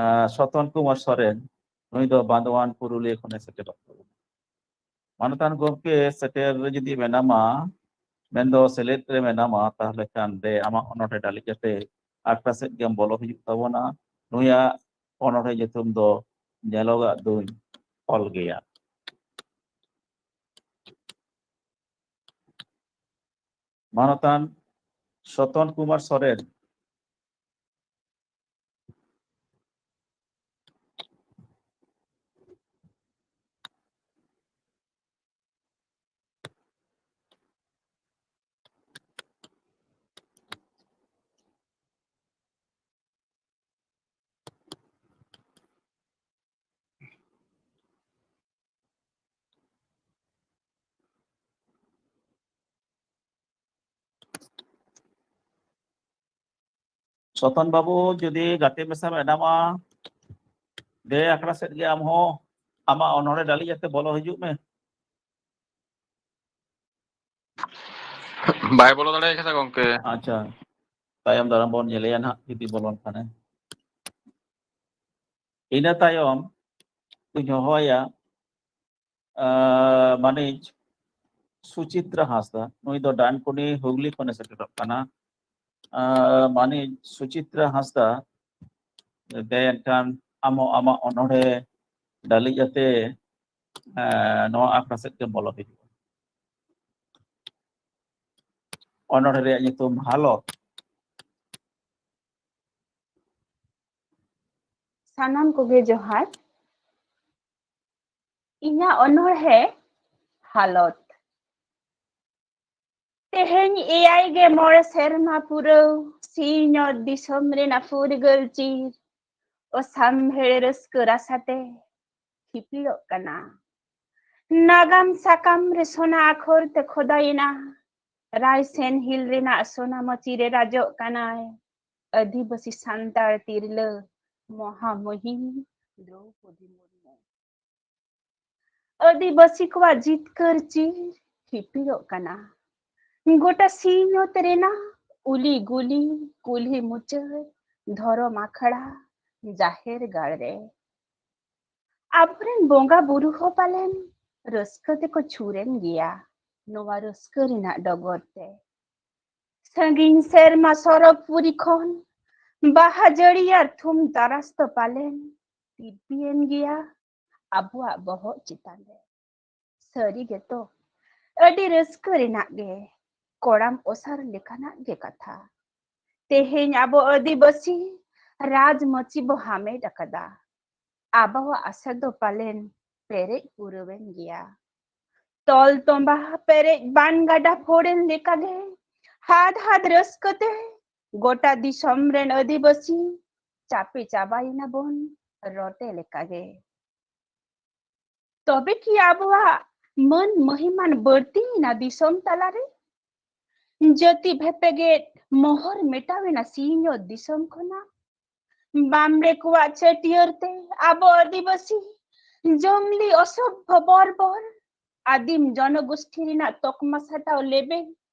ᱟᱸ, ᱥᱚᱛᱚᱱ ᱠᱩᱢᱟᱨ ᱥᱚᱨᱮᱱ, ᱱᱩᱭ ᱫᱚ ᱵᱟᱸᱫᱣᱟᱱ ᱯᱩᱨᱩᱞᱤᱭᱟᱹ ᱠᱷᱚᱱᱮ ᱥᱮᱴᱮᱨᱚᱜ ᱛᱟᱵᱚᱱᱟ᱾ ᱢᱟᱱᱚᱛᱟᱱ ᱜᱚᱢᱠᱮ ᱥᱮᱴᱮᱨ ᱨᱮ ᱡᱩᱫᱤ ᱢᱮᱱᱟᱢᱟ, ᱢᱮᱱᱫᱚ ᱥᱮᱞᱮᱫ ᱨᱮ ᱢᱮᱱᱟᱢᱟ, ᱛᱟᱦᱚᱞᱮ ᱠᱷᱟᱱ ᱫᱮ ᱟᱢᱟᱜ ᱚᱱᱚᱬᱦᱮ ᱰᱟᱹᱞᱤᱡ ᱠᱟᱛᱮ ᱟᱠᱷᱲᱟ ᱥᱮᱫ ᱜᱮᱢ ᱵᱚᱞᱚ ᱦᱤᱡᱩᱜ ᱛᱟᱵᱚᱱᱟ᱾ ᱱᱩᱭᱟᱜ ᱚᱱᱚᱬᱦᱮ ᱧᱩᱛᱩᱢ ᱫᱚ ᱧᱮᱞᱚᱜᱟᱜ ᱫᱩᱧ ᱚᱞ ᱜᱮᱭᱟ᱾ ᱢᱟᱱᱚᱛᱟᱱ ᱥᱚᱛᱚᱱ ᱠᱩᱢᱟᱨ ᱥᱚᱨᱮᱱ᱾ ᱥᱚᱛᱚᱱ ᱵᱟᱹᱵᱩ, ᱡᱩᱫᱤ ᱜᱟᱛᱮ ᱢᱮᱥᱟ ᱢᱮᱱᱟᱢᱟ, ᱫᱮ ᱟᱠᱷᱲᱟ ᱥᱮᱫ ᱜᱮ ᱟᱢ ᱦᱚᱸ ᱟᱢᱟᱜ ᱚᱱᱚᱬᱦᱮ ᱰᱟᱹᱞᱤᱡ ᱟᱛᱮ ᱵᱚᱞᱚ ᱦᱤᱡᱩᱜ ᱢᱮ᱾ ᱵᱟᱭ ᱵᱚᱞᱚ ᱫᱟᱲᱮ ᱠᱟᱫᱟ ᱜᱚᱝᱠᱮ᱾ ᱟᱪᱪᱷᱟ, ᱛᱟᱭᱚᱢ ᱫᱟᱨᱟᱢ ᱵᱚᱱ ᱧᱮᱞᱮᱭᱟ ᱱᱟᱦᱟᱜ ᱡᱩᱫᱤ ᱵᱚᱞᱚᱱ ᱠᱷᱟᱱᱮ᱾ ᱤᱱᱟᱹ ᱛᱟᱭᱚᱢ ᱤᱧ ᱦᱚᱦᱚᱭᱟ ᱟᱸ, ᱢᱟᱹᱱᱤᱡ ᱥᱩᱪᱤᱛᱨᱟ ᱦᱟᱸᱥᱫᱟ, ᱱᱩᱭ ᱫᱚ ᱰᱟᱱᱠᱩᱱᱤ ᱦᱩᱜᱽᱞᱤ ᱠᱷᱚᱱᱮ ᱥᱮᱴᱮᱨᱚᱜ ᱠᱟᱱᱟ᱾ ᱟᱸ, ᱢᱟᱹᱱᱤᱡ ᱥᱩᱪᱤᱛᱨᱟ ᱦᱟᱸᱥᱫᱟ, ᱫᱮ ᱮᱱᱠᱷᱟᱱ ᱟᱢ ᱦᱚᱸ ᱟᱢᱟᱜ ᱚᱱᱚᱬᱦᱮ ᱰᱟᱹᱞᱤᱡ ᱟᱛᱮ, ᱟᱸ, ᱱᱚᱣᱟ ᱟᱠᱷᱲᱟ ᱥᱮᱫ ᱜᱮ ᱵᱚᱞᱚ ᱦᱤᱡᱩᱜᱼᱟ᱾ ᱚᱱᱚᱬᱦᱮ ᱨᱮᱭᱟᱜ ᱧᱩᱛᱩᱢ ᱦᱟᱞᱚᱛ᱾ ᱥᱟᱱᱟᱢ ᱠᱚᱜᱮ ᱡᱚᱦᱟᱨ᱾ ᱤᱧᱟᱹᱜ ᱚᱱᱚᱬᱦᱮ ᱦᱟᱞᱚᱛ᱾ ᱛᱮᱦᱮᱧ ᱮᱭᱟᱭ ᱜᱮ ᱢᱚᱬᱮ ᱥᱮᱨᱢᱟ ᱯᱩᱨᱟᱹᱣ ᱥᱤᱧᱚᱛ ᱫᱤᱥᱚᱢ ᱨᱮᱱᱟᱜ ᱯᱷᱩᱨᱜᱟᱹᱞ ᱪᱤᱨ ᱚᱥᱟᱢᱵᱷᱮᱲ ᱨᱟᱹᱥᱠᱟᱹ ᱨᱟᱥᱟᱛᱮ ᱦᱤᱯᱤᱲᱚᱜ ᱠᱟᱱᱟ᱾ ᱱᱟᱜᱟᱢ ᱥᱟᱠᱟᱢ ᱨᱮ ᱥᱚᱱᱟ ᱟᱠᱷᱚᱨ ᱛᱮ ᱠᱷᱚᱫᱟᱭᱮᱱᱟ᱾ ᱨᱟᱭᱥᱮᱱ ᱦᱤᱞ ᱨᱮᱱᱟᱜ ᱥᱚᱱᱟ ᱢᱟᱹᱪᱤ ᱨᱮ ᱨᱟᱡᱚᱜ ᱠᱟᱱᱟᱭ ᱟᱹᱫᱤᱵᱟᱹᱥᱤ ᱥᱟᱱᱛᱟᱲ ᱛᱤᱨᱞᱟᱹ ᱢᱚᱦᱟᱢᱩᱦᱤᱱ ᱫᱨᱚᱣᱯᱚᱫᱤ ᱢᱩᱨᱢᱩ᱾ ᱟᱹᱫᱤᱵᱟᱹᱥᱤ ᱠᱚᱣᱟᱜ ᱡᱤᱛᱠᱟᱹᱨ ᱪᱤᱨ ᱦᱤᱯᱤᱲᱚᱜ ᱠᱟᱱᱟ᱾ ᱜᱚᱴᱟ ᱥᱤᱧᱚᱛ ᱨᱮᱱᱟᱜ ᱩᱞᱤ ᱜᱩᱞᱤ, ᱠᱩᱞᱦᱤ ᱢᱩᱪᱟᱹᱫ, ᱫᱷᱚᱨᱚᱢ ᱟᱠᱷᱲᱟ, ᱡᱟᱦᱮᱨ ᱜᱟᱲ ᱨᱮ᱾ ᱟᱵᱚᱨᱮᱱ ᱵᱚᱸᱜᱟ ᱵᱩᱨᱩ ᱦᱚᱸ ᱯᱟᱞᱮᱱ ᱨᱟᱹᱥᱠᱟᱹ ᱛᱮᱠᱚ ᱪᱷᱩᱨᱮᱱ ᱜᱮᱭᱟ ᱱᱚᱣᱟ ᱨᱟᱹᱥᱠᱟᱹ ᱨᱮᱱᱟᱜ ᱰᱚᱜᱚᱨ ᱛᱮ᱾ ᱥᱟᱺᱜᱤᱧ ᱥᱮᱨᱢᱟ ᱥᱚᱨᱚᱜᱽ ᱯᱩᱨᱤ ᱠᱷᱚᱱ ᱵᱟᱦᱟ ᱡᱟᱹᱲᱤ ᱟᱨ ᱛᱷᱩᱢ ᱛᱟᱨᱟᱥ ᱫᱚ ᱯᱟᱞᱮᱱ ᱛᱤᱨᱯᱤᱭᱮᱱ ᱜᱮᱭᱟ ᱟᱵᱚᱣᱟᱜ ᱵᱚᱦᱚᱜ ᱪᱮᱛᱟᱱ ᱨᱮ᱾ ᱥᱟᱹᱨᱤ ᱜᱮᱛᱚ, ᱟᱹᱰᱤ ᱨᱟᱹᱥᱠᱟᱹ ᱨᱮᱱᱟᱜ ᱜᱮ, ᱠᱚᱲᱟᱢ ᱚᱥᱟᱨ ᱞᱮᱠᱟᱱᱟᱜ ᱜᱮ ᱠᱟᱛᱷᱟ᱾ ᱛᱮᱦᱮᱧ ᱟᱵᱚ ᱟᱹᱫᱤᱵᱟᱹᱥᱤ ᱨᱟᱡᱽ ᱢᱟᱹᱪᱤ ᱵᱚ ᱦᱟᱢᱮᱴ ᱟᱠᱟᱫᱟ᱾ ᱟᱵᱚᱣᱟᱜ ᱟᱥᱟ ᱫᱚ ᱯᱟᱞᱮᱱ ᱯᱮᱨᱮᱡ ᱯᱩᱨᱟᱹᱣᱮᱱ ᱜᱮᱭᱟ᱾ ᱛᱚᱞ ᱛᱚᱸᱵᱟ ᱯᱮᱨᱮᱡ ᱵᱟᱱ ᱜᱟᱰᱟ ᱯᱷᱳᱲᱮᱱ ᱞᱮᱠᱟᱜᱮ ᱦᱟᱫ ᱦᱟᱫ ᱨᱟᱹᱥᱠᱟᱹᱛᱮ ᱜᱚᱴᱟ ᱫᱤᱥᱚᱢ ᱨᱮᱱ ᱟᱹᱫᱤᱵᱟᱹᱥᱤ ᱪᱟᱯᱮ ᱪᱟᱵᱟᱭᱮᱱᱟ ᱵᱚᱱ ᱨᱚᱴᱮ ᱞᱮᱠᱟᱜᱮ᱾ ᱛᱚᱵᱮ ᱠᱤ ᱟᱵᱚᱣᱟᱜ ᱢᱟᱹᱱ ᱢᱚᱦᱤᱢᱟᱱ ᱵᱟᱹᱲᱛᱤᱭᱮᱱᱟ ᱫᱤᱥᱚᱢ ᱛᱟᱞᱟᱨᱮ? ᱡᱟᱹᱛᱤ ᱵᱷᱮᱯᱮᱜᱮᱫ ᱢᱚᱦᱚᱨ ᱢᱮᱴᱟᱣᱮᱱᱟ ᱥᱤᱧᱚᱛ ᱫᱤᱥᱚᱢ ᱠᱷᱚᱱᱟᱜ᱾ ᱵᱟᱢᱵᱽᱲᱮ ᱠᱚᱣᱟᱜ ᱪᱷᱟᱹᱴᱭᱟᱹᱨ ᱛᱮ ᱟᱵᱚ ᱟᱹᱫᱤᱵᱟᱹᱥᱤ ᱡᱚᱝᱞᱤ ᱚᱥᱚᱵᱷᱭᱚ ᱵᱚᱨᱵᱚᱨ ᱟᱹᱫᱤᱢ ᱡᱚᱱᱚᱜᱳᱥᱴᱷᱤ ᱨᱮᱱᱟᱜ ᱛᱚᱠᱢᱟ ᱥᱟᱴᱟᱣ ᱞᱮᱵᱮᱞ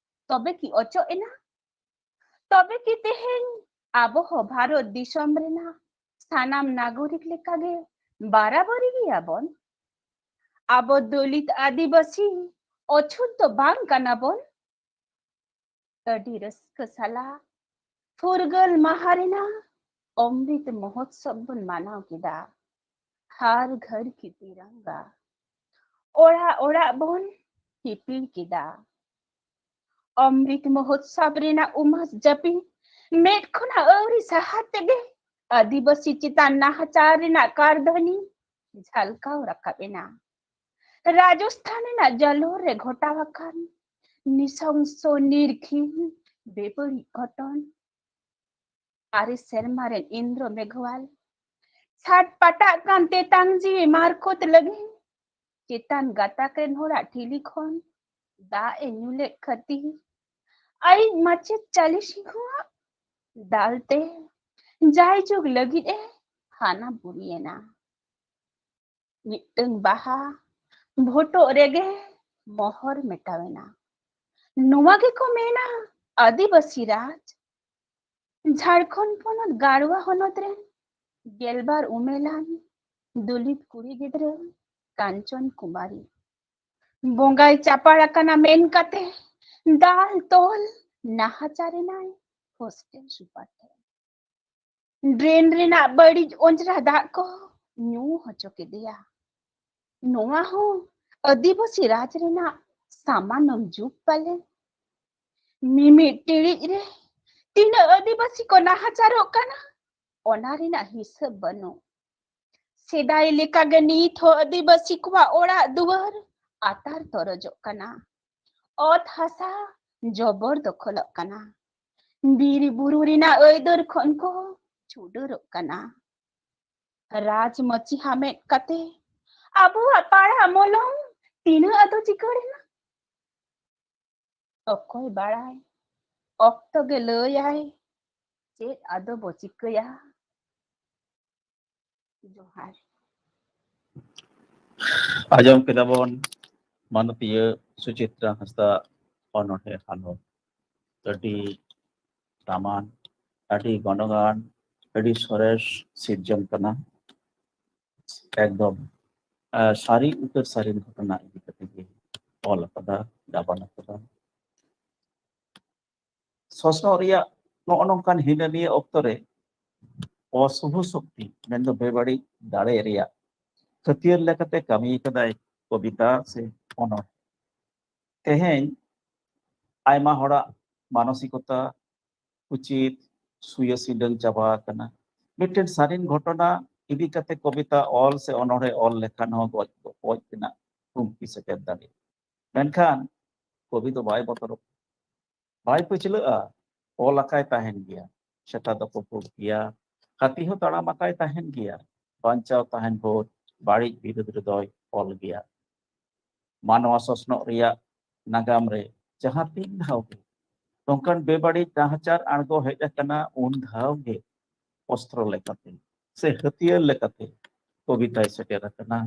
ᱛᱚᱵᱮ ᱠᱤ ᱚᱪᱚᱜ ᱮᱱᱟ? ᱛᱚᱵᱮ ᱠᱤ ᱛᱮᱦᱮᱧ ᱟᱵᱚ ᱦᱚᱸ ᱵᱷᱟᱨᱚᱛ ᱫᱤᱥᱚᱢ ᱨᱮᱱᱟᱜ ᱥᱟᱱᱟᱢ ᱱᱟᱜᱚᱨᱤᱠ ᱞᱮᱠᱟᱜᱮ ᱵᱟᱨᱟᱵᱟᱨᱤ ᱜᱮᱭᱟᱵᱚᱱ? ᱟᱵᱚ ᱫᱚᱞᱤᱛ ᱟᱹᱫᱤᱵᱟᱹᱥᱤ ᱚᱪᱷᱩᱛ ᱫᱚ ᱵᱟᱝ ᱠᱟᱱᱟ ᱵᱚᱱ᱾ ᱟᱹᱰᱤ ᱨᱟᱹᱥᱠᱟᱹ ᱥᱟᱞᱟᱜ ᱯᱷᱩᱨᱜᱟᱹᱞ ᱢᱟᱦᱟ ᱨᱮᱱᱟᱜ ᱚᱢᱨᱤᱛ ᱢᱚᱦᱳᱛᱥᱚᱵ ᱵᱚᱱ ᱢᱟᱱᱟᱣ ᱠᱮᱫᱟ᱾ ᱦᱟᱨ ᱜᱷᱟᱨ ᱠᱤ ᱛᱤᱨᱟᱝᱜᱟ, ᱚᱲᱟᱜ ᱚᱲᱟᱜ ᱵᱚᱱ ᱦᱤᱯᱤᱲ ᱠᱮᱫᱟ᱾ ᱚᱢᱨᱤᱛ ᱢᱚᱦᱳᱛᱥᱚᱵ ᱨᱮᱱᱟᱜ ᱩᱢᱟᱥ ᱡᱟᱹᱯᱤᱫ ᱢᱮᱫ ᱠᱷᱚᱱᱟᱜ ᱟᱹᱣᱨᱤ ᱥᱟᱦᱟ ᱛᱮᱜᱮ ᱟᱹᱫᱤᱵᱟᱹᱥᱤ ᱪᱮᱛᱟᱱ ᱱᱟᱦᱟᱪᱟᱨ ᱨᱮᱱᱟᱜ ᱠᱟᱨᱫᱷᱟᱹᱱᱤ ᱡᱷᱟᱞᱠᱟᱣ ᱨᱟᱠᱟᱵ ᱮᱱᱟ᱾ ᱨᱟᱡᱚᱥᱛᱷᱟᱱ ᱨᱮᱱᱟᱜ ᱡᱟᱞᱳᱨ ᱨᱮ ᱜᱷᱚᱴᱟᱣ ᱟᱠᱟᱱ ᱱᱤᱥᱚᱝᱥᱚ ᱱᱤᱨᱜᱷᱤᱱ ᱵᱮᱵᱟᱹᱲᱤᱡ ᱜᱷᱚᱴᱚᱱ᱾ ᱟᱨᱮ ᱥᱮᱨᱢᱟ ᱨᱮᱱ ᱤᱱᱫᱨᱚ ᱢᱮᱜᱷᱣᱟᱞ ᱪᱷᱟᱴ ᱯᱟᱴᱟᱜ ᱠᱟᱱ ᱛᱮᱛᱟᱝ ᱡᱤᱣᱤ ᱢᱟᱨᱠᱚᱛ ᱞᱟᱹᱜᱤᱫ ᱪᱮᱛᱟᱱ ᱜᱟᱛᱟᱠ ᱨᱮᱱ ᱦᱚᱲᱟᱜ ᱴᱷᱤᱞᱤ ᱠᱷᱚᱱ ᱫᱟᱜ ᱮ ᱧᱩ ᱞᱮᱫ ᱠᱷᱟᱹᱛᱤᱨ ᱟᱭᱤᱡ ᱢᱟᱪᱮᱫ ᱪᱟᱹᱞᱤ ᱥᱤᱝᱦᱚᱣᱟᱜ ᱫᱟᱞ ᱛᱮ ᱡᱟᱭᱡᱩᱜᱽ ᱞᱟᱹᱜᱤᱫ ᱮ ᱦᱟᱱᱟ ᱵᱩᱨᱤᱭᱮᱱᱟ᱾ ᱢᱤᱫᱴᱟᱝ ᱵᱟᱦᱟ ᱵᱷᱚᱴᱚᱜ ᱨᱮᱜᱮ ᱢᱚᱦᱚᱨ ᱢᱮᱴᱟᱣᱮᱱᱟ᱾ ᱱᱚᱣᱟ ᱜᱮᱠᱚ ᱢᱮᱱᱟ ᱟᱹᱫᱤᱵᱟᱹᱥᱤ ᱨᱟᱡᱽ᱾ ᱡᱷᱟᱲᱠᱷᱚᱸᱰ ᱯᱚᱱᱚᱛ ᱜᱟᱲᱣᱟ ᱦᱚᱱᱚᱛ ᱨᱮᱱ ᱜᱮᱞᱵᱟᱨ ᱩᱢᱮᱞᱟᱱ ᱫᱚᱞᱤᱛ ᱠᱩᱲᱤ ᱜᱤᱫᱽᱨᱟᱹ ᱠᱟᱧᱪᱚᱱ ᱠᱩᱢᱟᱨᱤ ᱵᱚᱸᱜᱟᱭ ᱪᱟᱯᱟᱲ ᱟᱠᱟᱱᱟ ᱢᱮᱱ ᱠᱟᱛᱮ ᱫᱟᱞ ᱛᱚᱞ ᱱᱟᱦᱟᱪᱟᱨ ᱮᱱᱟᱭ ᱦᱳᱥᱴᱮᱞ ᱥᱩᱯᱟᱨ ᱴᱷᱮᱱ᱾ ᱰᱨᱮᱱ ᱨᱮᱱᱟᱜ ᱵᱟᱹᱲᱤᱡ ᱚᱸᱡᱽᱨᱟ ᱫᱟᱜ ᱠᱚ ᱧᱩ ᱦᱚᱪᱚ ᱠᱮᱫᱮᱭᱟ᱾ ᱱᱚᱣᱟ ᱦᱚᱸ ᱟᱹᱫᱤᱵᱟᱹᱥᱤ ᱨᱟᱡᱽ ᱨᱮᱱᱟᱜ ᱥᱟᱢᱟᱱᱚᱢ ᱡᱩᱜᱽ ᱯᱟᱞᱮ? ᱢᱤᱢᱤᱫ ᱴᱤᱲᱤᱡ ᱨᱮ ᱛᱤᱱᱟᱹᱜ ᱟᱹᱫᱤᱵᱟᱹᱥᱤ ᱠᱚ ᱱᱟᱦᱟᱪᱟᱨᱚᱜ ᱠᱟᱱᱟ, ᱚᱱᱟ ᱨᱮᱱᱟᱜ ᱦᱤᱥᱟᱹᱵ ᱵᱟᱹᱱᱩᱜ᱾ ᱥᱮᱫᱟᱭ ᱞᱮᱠᱟᱜᱮ ᱱᱤᱛ ᱦᱚᱸ ᱟᱹᱫᱤᱵᱟᱹᱥᱤ ᱠᱚᱣᱟᱜ ᱚᱲᱟᱜ ᱫᱩᱣᱟᱹᱨ ᱟᱛᱟᱨ ᱛᱚᱨᱚᱡᱚᱜ ᱠᱟᱱᱟ᱾ ᱚᱛ ᱦᱟᱥᱟ ᱡᱚᱵᱚᱨ ᱫᱚᱠᱷᱚᱞᱚᱜ ᱠᱟᱱᱟ᱾ ᱵᱤᱨ ᱵᱩᱨᱩ ᱨᱮᱱᱟᱜ ᱟᱹᱭᱫᱟᱹᱨ ᱠᱷᱚᱱ ᱠᱚ ᱪᱷᱩᱰᱟᱹᱨᱚᱜ ᱠᱟᱱᱟ᱾ ᱨᱟᱡᱽ ᱢᱟᱹᱪᱤ ᱦᱟᱢᱮᱴ ᱠᱟᱛᱮ ᱟᱵᱚᱣᱟᱜ ᱯᱟᱲᱦᱟ ᱢᱚᱞᱚᱝ ᱛᱤᱱᱟᱹᱜ ᱟᱫᱚ ᱪᱤᱠᱟᱹᱲ ᱮᱱᱟ? ᱚᱠᱚᱭ ᱵᱟᱲᱟᱭ, ᱚᱠᱛᱚ ᱜᱮ ᱞᱟᱹᱭᱟᱭ, ᱪᱮᱫ ᱟᱫᱚ ᱵᱚ ᱪᱤᱠᱟᱹᱭᱟ? ᱡᱚᱦᱟᱨ᱾ ᱟᱸᱡᱚᱢ ᱠᱮᱫᱟ ᱵᱚᱱ ᱢᱟᱱᱚᱛᱤᱭᱟᱹ ᱥᱩᱪᱤᱛᱨᱟ ᱦᱟᱸᱥᱫᱟ ᱚᱱᱚᱬᱦᱮ ᱦᱟᱞᱚᱛ᱾ ᱟᱹᱰᱤ ᱫᱟᱢᱟᱱ, ᱟᱹᱰᱤ ᱜᱚᱱᱚᱝᱟᱱ, ᱟᱹᱰᱤ ᱥᱚᱨᱮᱥ ᱥᱤᱨᱡᱚᱱ ᱠᱟᱱᱟ᱾ ᱮᱠᱫᱚᱢ ᱥᱟᱹᱨᱤ ᱩᱛᱟᱹᱨ ᱥᱟᱹᱨᱤ ᱜᱷᱚᱴᱚᱱᱟ ᱤᱫᱤ ᱠᱟᱛᱮ ᱜᱮ ᱚᱞ ᱟᱠᱟᱫᱟ, ᱜᱟᱵᱟᱱ ᱟᱠᱟᱫᱟ᱾ ᱥᱚᱥᱱᱚᱜ ᱨᱮᱭᱟᱜ ᱱᱚᱜᱼᱚ ᱱᱚᱝᱠᱟᱱ ᱦᱤᱱᱟᱹᱱᱤᱭᱟᱹ ᱚᱠᱛᱚ ᱨᱮ ᱚᱥᱩᱵᱷ ᱥᱚᱠᱛᱤ, ᱢᱮᱱᱫᱚ ᱵᱮᱵᱟᱹᱲᱤᱡ ᱫᱟᱲᱮ ᱨᱮᱭᱟᱜ ᱦᱟᱹᱛᱭᱟᱹᱨ ᱞᱮᱠᱟᱛᱮ ᱠᱟᱹᱢᱤ ᱠᱟᱫᱟᱭ ᱠᱚᱵᱤᱛᱟ ᱥᱮ ᱚᱱᱚᱬᱦᱮ᱾ ᱛᱮᱦᱮᱧ ᱟᱭᱢᱟ ᱦᱚᱲᱟᱜ ᱢᱟᱱᱚᱥᱤᱠᱚᱛᱟ ᱩᱪᱤᱛ ᱥᱩᱭᱟᱹ ᱥᱤᱸᱰᱟᱹᱝ ᱪᱟᱵᱟ ᱟᱠᱟᱱᱟ᱾ ᱢᱤᱫᱴᱮᱱ ᱥᱟᱹᱨᱤᱱ ᱜᱷᱚᱴᱚᱱᱟ ᱤᱫᱤ ᱠᱟᱛᱮ ᱠᱚᱵᱤᱛᱟ ᱚᱞ ᱥᱮ ᱚᱱᱚᱬᱦᱮ ᱚᱞ ᱞᱮᱠᱷᱟᱱ ᱦᱚᱸ ᱜᱚᱡ ᱜᱚᱯᱚᱡ ᱨᱮᱱᱟᱜ ᱦᱩᱢᱠᱤ ᱥᱮᱴᱮᱨ ᱫᱟᱲᱮᱭᱟᱜᱼᱟ᱾ ᱢᱮᱱᱠᱷᱟᱱ ᱠᱚᱵᱤ ᱫᱚ ᱵᱟᱭ ᱵᱚᱛᱚᱨᱚᱜ, ᱵᱟᱭ ᱯᱟᱹᱪᱷᱞᱟᱹᱜᱼᱟ᱾ ᱚᱞ ᱟᱠᱟᱭ ᱛᱟᱦᱮᱱ ᱜᱮᱭᱟ, ᱥᱮᱛᱟ ᱫᱚᱠᱚ ᱯᱷᱩᱸᱠ ᱜᱮᱭᱟ, ᱦᱟᱹᱛᱤ ᱦᱚᱸ ᱛᱟᱲᱟᱢ ᱟᱠᱟᱭ ᱛᱟᱦᱮᱱ ᱜᱮᱭᱟ᱾ ᱵᱟᱧᱪᱟᱣ ᱛᱟᱦᱮᱱ ᱵᱷᱳᱨ ᱵᱟᱹᱲᱤᱡ ᱵᱤᱨᱩᱫᱷ ᱨᱮᱫᱚᱭ ᱚᱞ ᱜᱮᱭᱟ᱾ ᱢᱟᱱᱣᱟ ᱥᱚᱥᱱᱚᱜ ᱨᱮᱭᱟᱜ ᱱᱟᱜᱟᱢ ᱨᱮ ᱡᱟᱦᱟᱸ ᱛᱤᱱ ᱫᱷᱟᱣ ᱜᱮ ᱱᱚᱝᱠᱟᱱ ᱵᱮᱵᱟᱹᱲᱤᱡ ᱱᱟᱦᱟᱪᱟᱨ ᱟᱬᱜᱚ ᱦᱮᱡ ᱟᱠᱟᱱᱟ, ᱩᱱ ᱫᱷᱟᱣ ᱜᱮ ᱚᱥᱛᱨᱚ ᱞᱮᱠᱟᱛᱮ ᱥᱮ ᱦᱟᱹᱛᱭᱟᱹᱨ ᱞᱮᱠᱟᱛᱮ ᱠᱚᱵᱤᱛᱟᱭ ᱥᱮᱴᱮᱨ ᱟᱠᱟᱱᱟ᱾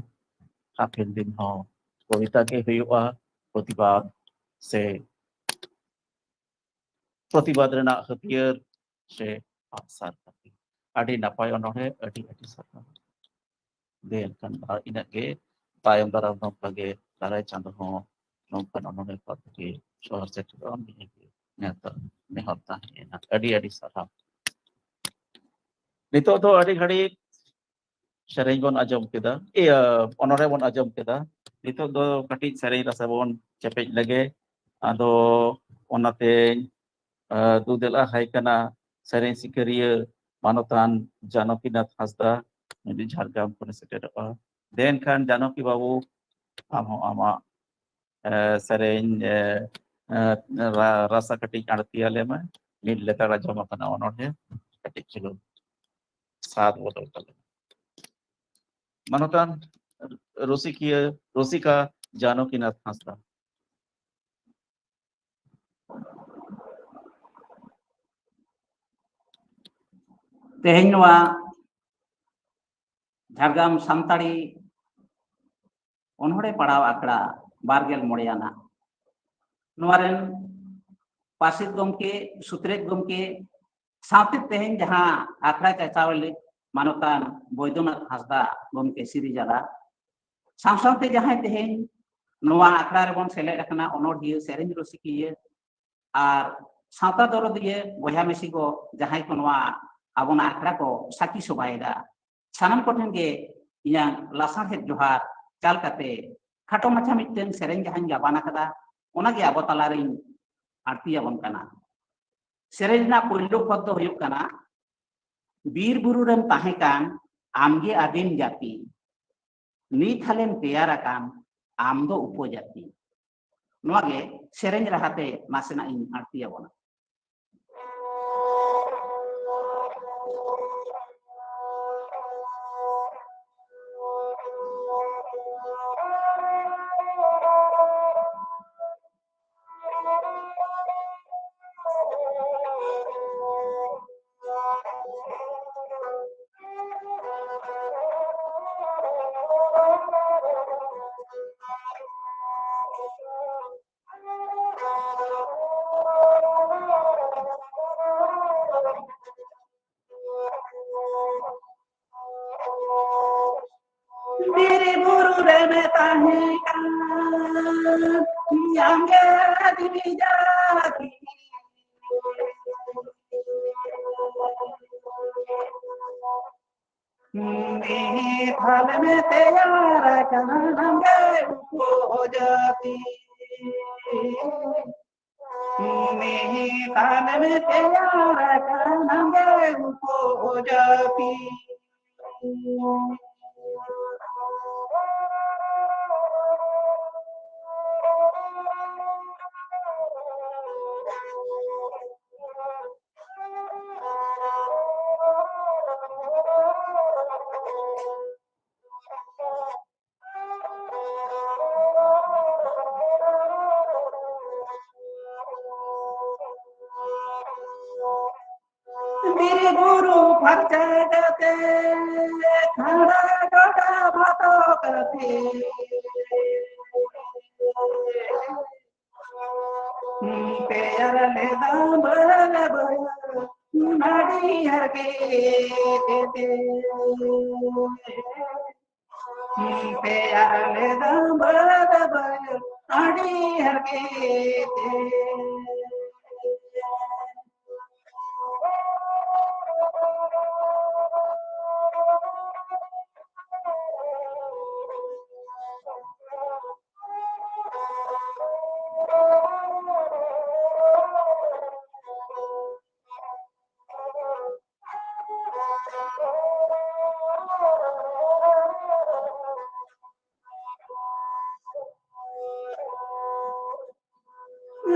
ᱦᱟᱯᱮᱱ ᱫᱤᱱ ᱦᱚᱸ ᱠᱚᱵᱤᱛᱟ ᱜᱮ ᱦᱩᱭᱩᱜᱼᱟ ᱯᱨᱚᱛᱤᱵᱟᱫ ᱥᱮ ᱯᱨᱚᱛᱤᱵᱟᱫ ᱨᱮᱱᱟᱜ ᱦᱟᱹᱛᱭᱟᱹᱨ ᱥᱮ ᱟᱜᱼᱥᱟᱨ ᱠᱟᱹᱯᱤ᱾ ᱟᱹᱰᱤ ᱱᱟᱯᱟᱭ ᱚᱱᱚᱬᱦᱮ, ᱟᱹᱰᱤ ᱟᱹᱰᱤ ᱥᱟᱨᱦᱟᱣ᱾ ᱫᱮ ᱮᱱᱠᱷᱟᱱ ᱟᱨ ᱤᱱᱟᱹᱜ ᱜᱮ, ᱛᱟᱭᱚᱢ ᱫᱟᱨᱟᱢ ᱱᱚᱝᱠᱟ ᱜᱮ ᱫᱟᱨᱟᱭ ᱪᱟᱸᱫᱚ ᱦᱚᱸ ᱱᱚᱝᱠᱟᱱ ᱚᱱᱚᱬᱦᱮ ᱯᱟᱛᱷᱟᱢ ᱥᱚᱦᱚᱨ ᱥᱮᱴᱮᱨᱚᱜᱼᱟ, ᱱᱤᱭᱟᱹ ᱜᱮ ᱱᱮᱦᱚᱨ, ᱱᱮᱦᱚᱨ ᱛᱟᱦᱮᱸᱭᱮᱱᱟ᱾ ᱟᱹᱰᱤ ᱟᱹᱰᱤ ᱥᱟᱨᱦᱟᱣ᱾ ᱱᱤᱛᱚᱜ ᱫᱚ ᱟᱹᱰᱤ ᱜᱷᱟᱹᱲᱤᱡ ᱥᱮᱨᱮᱧ ᱵᱚᱱ ᱟᱸᱡᱚᱢ ᱠᱮᱫᱟ, ᱤᱭᱟᱹ, ᱚᱱᱚᱬᱦᱮ ᱵᱚᱱ ᱟᱸᱡᱚᱢ ᱠᱮᱫᱟ᱾ ᱱᱤᱛᱚᱜ ᱫᱚ ᱠᱟᱹᱴᱤᱡ ᱥᱮᱨᱮᱧ ᱨᱟᱥᱟ ᱵᱚᱱ ᱪᱮᱯᱮᱡ ᱞᱮᱜᱮ᱾ ᱟᱫᱚ ᱚᱱᱟᱛᱮᱧ, ᱟᱸ, ᱫᱩ ᱫᱮᱞᱟ ᱦᱟᱭ ᱠᱟᱱᱟ ᱥᱮᱨᱮᱧ ᱥᱤᱠᱟᱹᱨᱤᱭᱟᱹ ᱢᱟᱱᱚᱛᱟᱱ ᱡᱟᱱᱚᱠᱤᱱᱟᱛᱷ ᱦᱟᱸᱥᱫᱟ, ᱱᱩᱭ ᱫᱚ ᱡᱷᱟᱲᱜᱨᱟᱢ ᱠᱷᱚᱱᱮ ᱥᱮᱴᱮᱨᱚᱜᱼᱟ᱾ ᱫᱮᱱ ᱠᱷᱟᱱ ᱡᱟᱱᱚᱠᱤ ᱵᱟᱹᱵᱩ, ᱟᱢ ᱦᱚᱸ ᱟᱢᱟᱜ, ᱮ, ᱥᱮᱨᱮᱧ, ᱮ, ᱮ, ᱨᱟ-, ᱨᱟᱥᱟ ᱠᱟᱹᱴᱤᱡ ᱟᱬᱛᱤ ᱟᱞᱮ ᱢᱮ᱾ ᱢᱤᱫ ᱞᱮᱛᱟᱲ ᱟᱸᱡᱚᱢ ᱟᱠᱟᱱᱟ ᱚᱱᱚᱬᱦᱮ, ᱠᱟᱹᱴᱤᱡ ᱪᱩᱞᱩᱝ ᱥᱟᱫ ᱵᱚᱫᱚᱞ ᱛᱟᱞᱮ ᱢᱮ᱾ ᱢᱟᱱᱚᱛᱟᱱ ᱨᱩᱥᱤᱠᱤᱭᱟᱹ, ᱨᱩᱥᱤᱠᱟ ᱡᱟᱱᱚᱠᱤᱱᱟᱛᱷ ᱦᱟᱸᱥᱫᱟ᱾ ᱛᱮᱦᱮᱧ ᱱᱚᱣᱟ ᱡᱷᱟᱲᱜᱨᱟᱢ ᱥᱟᱱᱛᱟᱲᱤ ᱚᱱᱚᱬᱦᱮ ᱯᱟᱲᱦᱟᱣ ᱟᱠᱷᱲᱟ ᱵᱟᱨ ᱜᱮᱞ ᱢᱚᱬᱮ ᱟᱱᱟᱜ, ᱱᱚᱣᱟ ᱨᱮᱱ ᱯᱟᱨᱥᱮᱛ ᱜᱚᱢᱠᱮ, ᱥᱩᱛᱨᱮᱛ ᱜᱚᱢᱠᱮ, ᱥᱟᱶᱛᱮ ᱛᱮᱦᱮᱧ ᱡᱟᱦᱟᱸ ᱟᱠᱷᱲᱟ ᱪᱟᱪᱟᱣ ᱞᱟᱹᱜᱤᱫ ᱢᱟᱱᱚᱛᱟᱱ ᱵᱳᱭᱫᱚᱱᱟᱛᱷ ᱦᱟᱸᱥᱫᱟ ᱜᱚᱢᱠᱮ ᱥᱤᱨᱤᱡᱟᱞᱟ, ᱥᱟᱶ ᱥᱟᱶᱛᱮ ᱡᱟᱦᱟᱸᱭ ᱛᱮᱦᱮᱧ ᱱᱚᱣᱟ ᱟᱠᱷᱲᱟ ᱨᱮᱵᱚᱱ ᱥᱮᱞᱮᱫ ᱟᱠᱟᱱᱟ, ᱚᱱᱚᱬᱦᱤᱭᱟᱹ, ᱥᱮᱨᱮᱧ ᱨᱩᱥᱤᱠᱤᱭᱟᱹ ᱟᱨ ᱥᱟᱶᱛᱟ ᱫᱚᱨᱚᱫᱤᱭᱟᱹ ᱵᱚᱭᱦᱟ ᱢᱤᱥᱤ ᱠᱚ, ᱡᱟᱦᱟᱸᱭ ᱠᱚ ᱱᱚᱣᱟ ᱟᱵᱚᱱᱟᱜ ᱟᱠᱷᱲᱟ ᱠᱚ ᱥᱟᱹᱠᱷᱤ ᱥᱚᱵᱷᱟᱭᱮᱫᱟ, ᱥᱟᱱᱟᱢ ᱠᱚᱴᱷᱮᱱ ᱜᱮ ᱤᱧᱟᱹᱜ ᱞᱟᱥᱟᱲᱦᱮᱫ ᱡᱚᱦᱟᱨ ᱪᱟᱞ ᱠᱟᱛᱮ, ᱠᱷᱟᱴᱚ ᱢᱟᱪᱷᱟ ᱢᱤᱫᱴᱟᱝ ᱥᱮᱨᱮᱧ ᱡᱟᱦᱟᱸᱧ ᱜᱟᱵᱟᱱ ᱟᱠᱟᱫᱟ, ᱚᱱᱟᱜᱮ ᱟᱵᱚ ᱛᱟᱞᱟᱨᱤᱧ ᱟᱹᱲᱛᱤᱭᱟᱵᱚᱱ ᱠᱟᱱᱟ᱾ ᱥᱮᱨᱮᱧ ᱨᱮᱱᱟᱜ ᱯᱳᱭᱞᱳ ᱯᱚᱫ ᱫᱚ ᱦᱩᱭᱩᱜ ᱠᱟᱱᱟ, ᱵᱤᱨ ᱵᱩᱨᱩ ᱨᱮᱢ ᱛᱟᱦᱮᱸ ᱠᱟᱱ ᱟᱢᱜᱮ ᱟᱹᱫᱤᱢ ᱡᱟᱹᱛᱤ, ᱱᱤᱛ ᱦᱟᱞᱮᱢ ᱛᱮᱭᱟᱨ ᱟᱠᱟᱱ ᱟᱢ ᱫᱚ ᱩᱯᱚᱡᱟᱹᱛᱤ᱾ ᱱᱚᱣᱟ ᱜᱮ ᱥᱮᱨᱮᱧ ᱨᱟᱦᱟᱛᱮ ᱱᱟᱥᱮᱱᱟᱜ ᱤᱧ ᱟᱹᱲᱛᱤᱭᱟᱵᱚᱱᱟ᱾ ᱵᱤᱨ ᱵᱩᱨᱩ ᱨᱮᱢ ᱛᱟᱦᱮᱸ ᱠᱟᱱ, ᱟᱢᱜᱮ ᱟᱹᱫᱤᱢ ᱡᱟᱹᱛᱤ᱾ ᱱᱤᱛ ᱦᱟᱞᱮᱢ ᱛᱮᱭᱟᱨ ᱟᱠᱟᱱ ᱟᱢᱜᱮ ᱩᱯᱚᱡᱟᱹᱛᱤ᱾ ᱱᱤᱛ ᱦᱟᱞᱮᱢ ᱛᱮᱭᱟᱨ ᱟᱠᱟᱱ ᱟᱢᱜᱮ ᱩᱯᱚᱡᱟᱹᱛᱤ᱾ ᱵᱤᱨ ᱵᱩᱨᱩ ᱯᱷᱟᱨᱪᱟ ᱠᱟᱛᱮ, ᱠᱷᱟᱸᱰᱟ ᱜᱚᱴᱟ ᱵᱷᱟᱛᱚ ᱠᱟᱛᱮ, ᱛᱮᱭᱟᱨ ᱞᱮᱫᱟ ᱵᱟᱹᱭ ᱵᱟᱹᱭ ᱟᱹᱰᱤ ᱦᱟᱨᱠᱮᱛ ᱛᱮ᱾ ᱛᱮᱭᱟᱨ ᱞᱮᱫᱟ ᱵᱟᱹᱭ ᱵᱟᱹᱭ ᱟᱹᱰᱤ ᱦᱟᱨᱠᱮᱛ ᱛᱮ᱾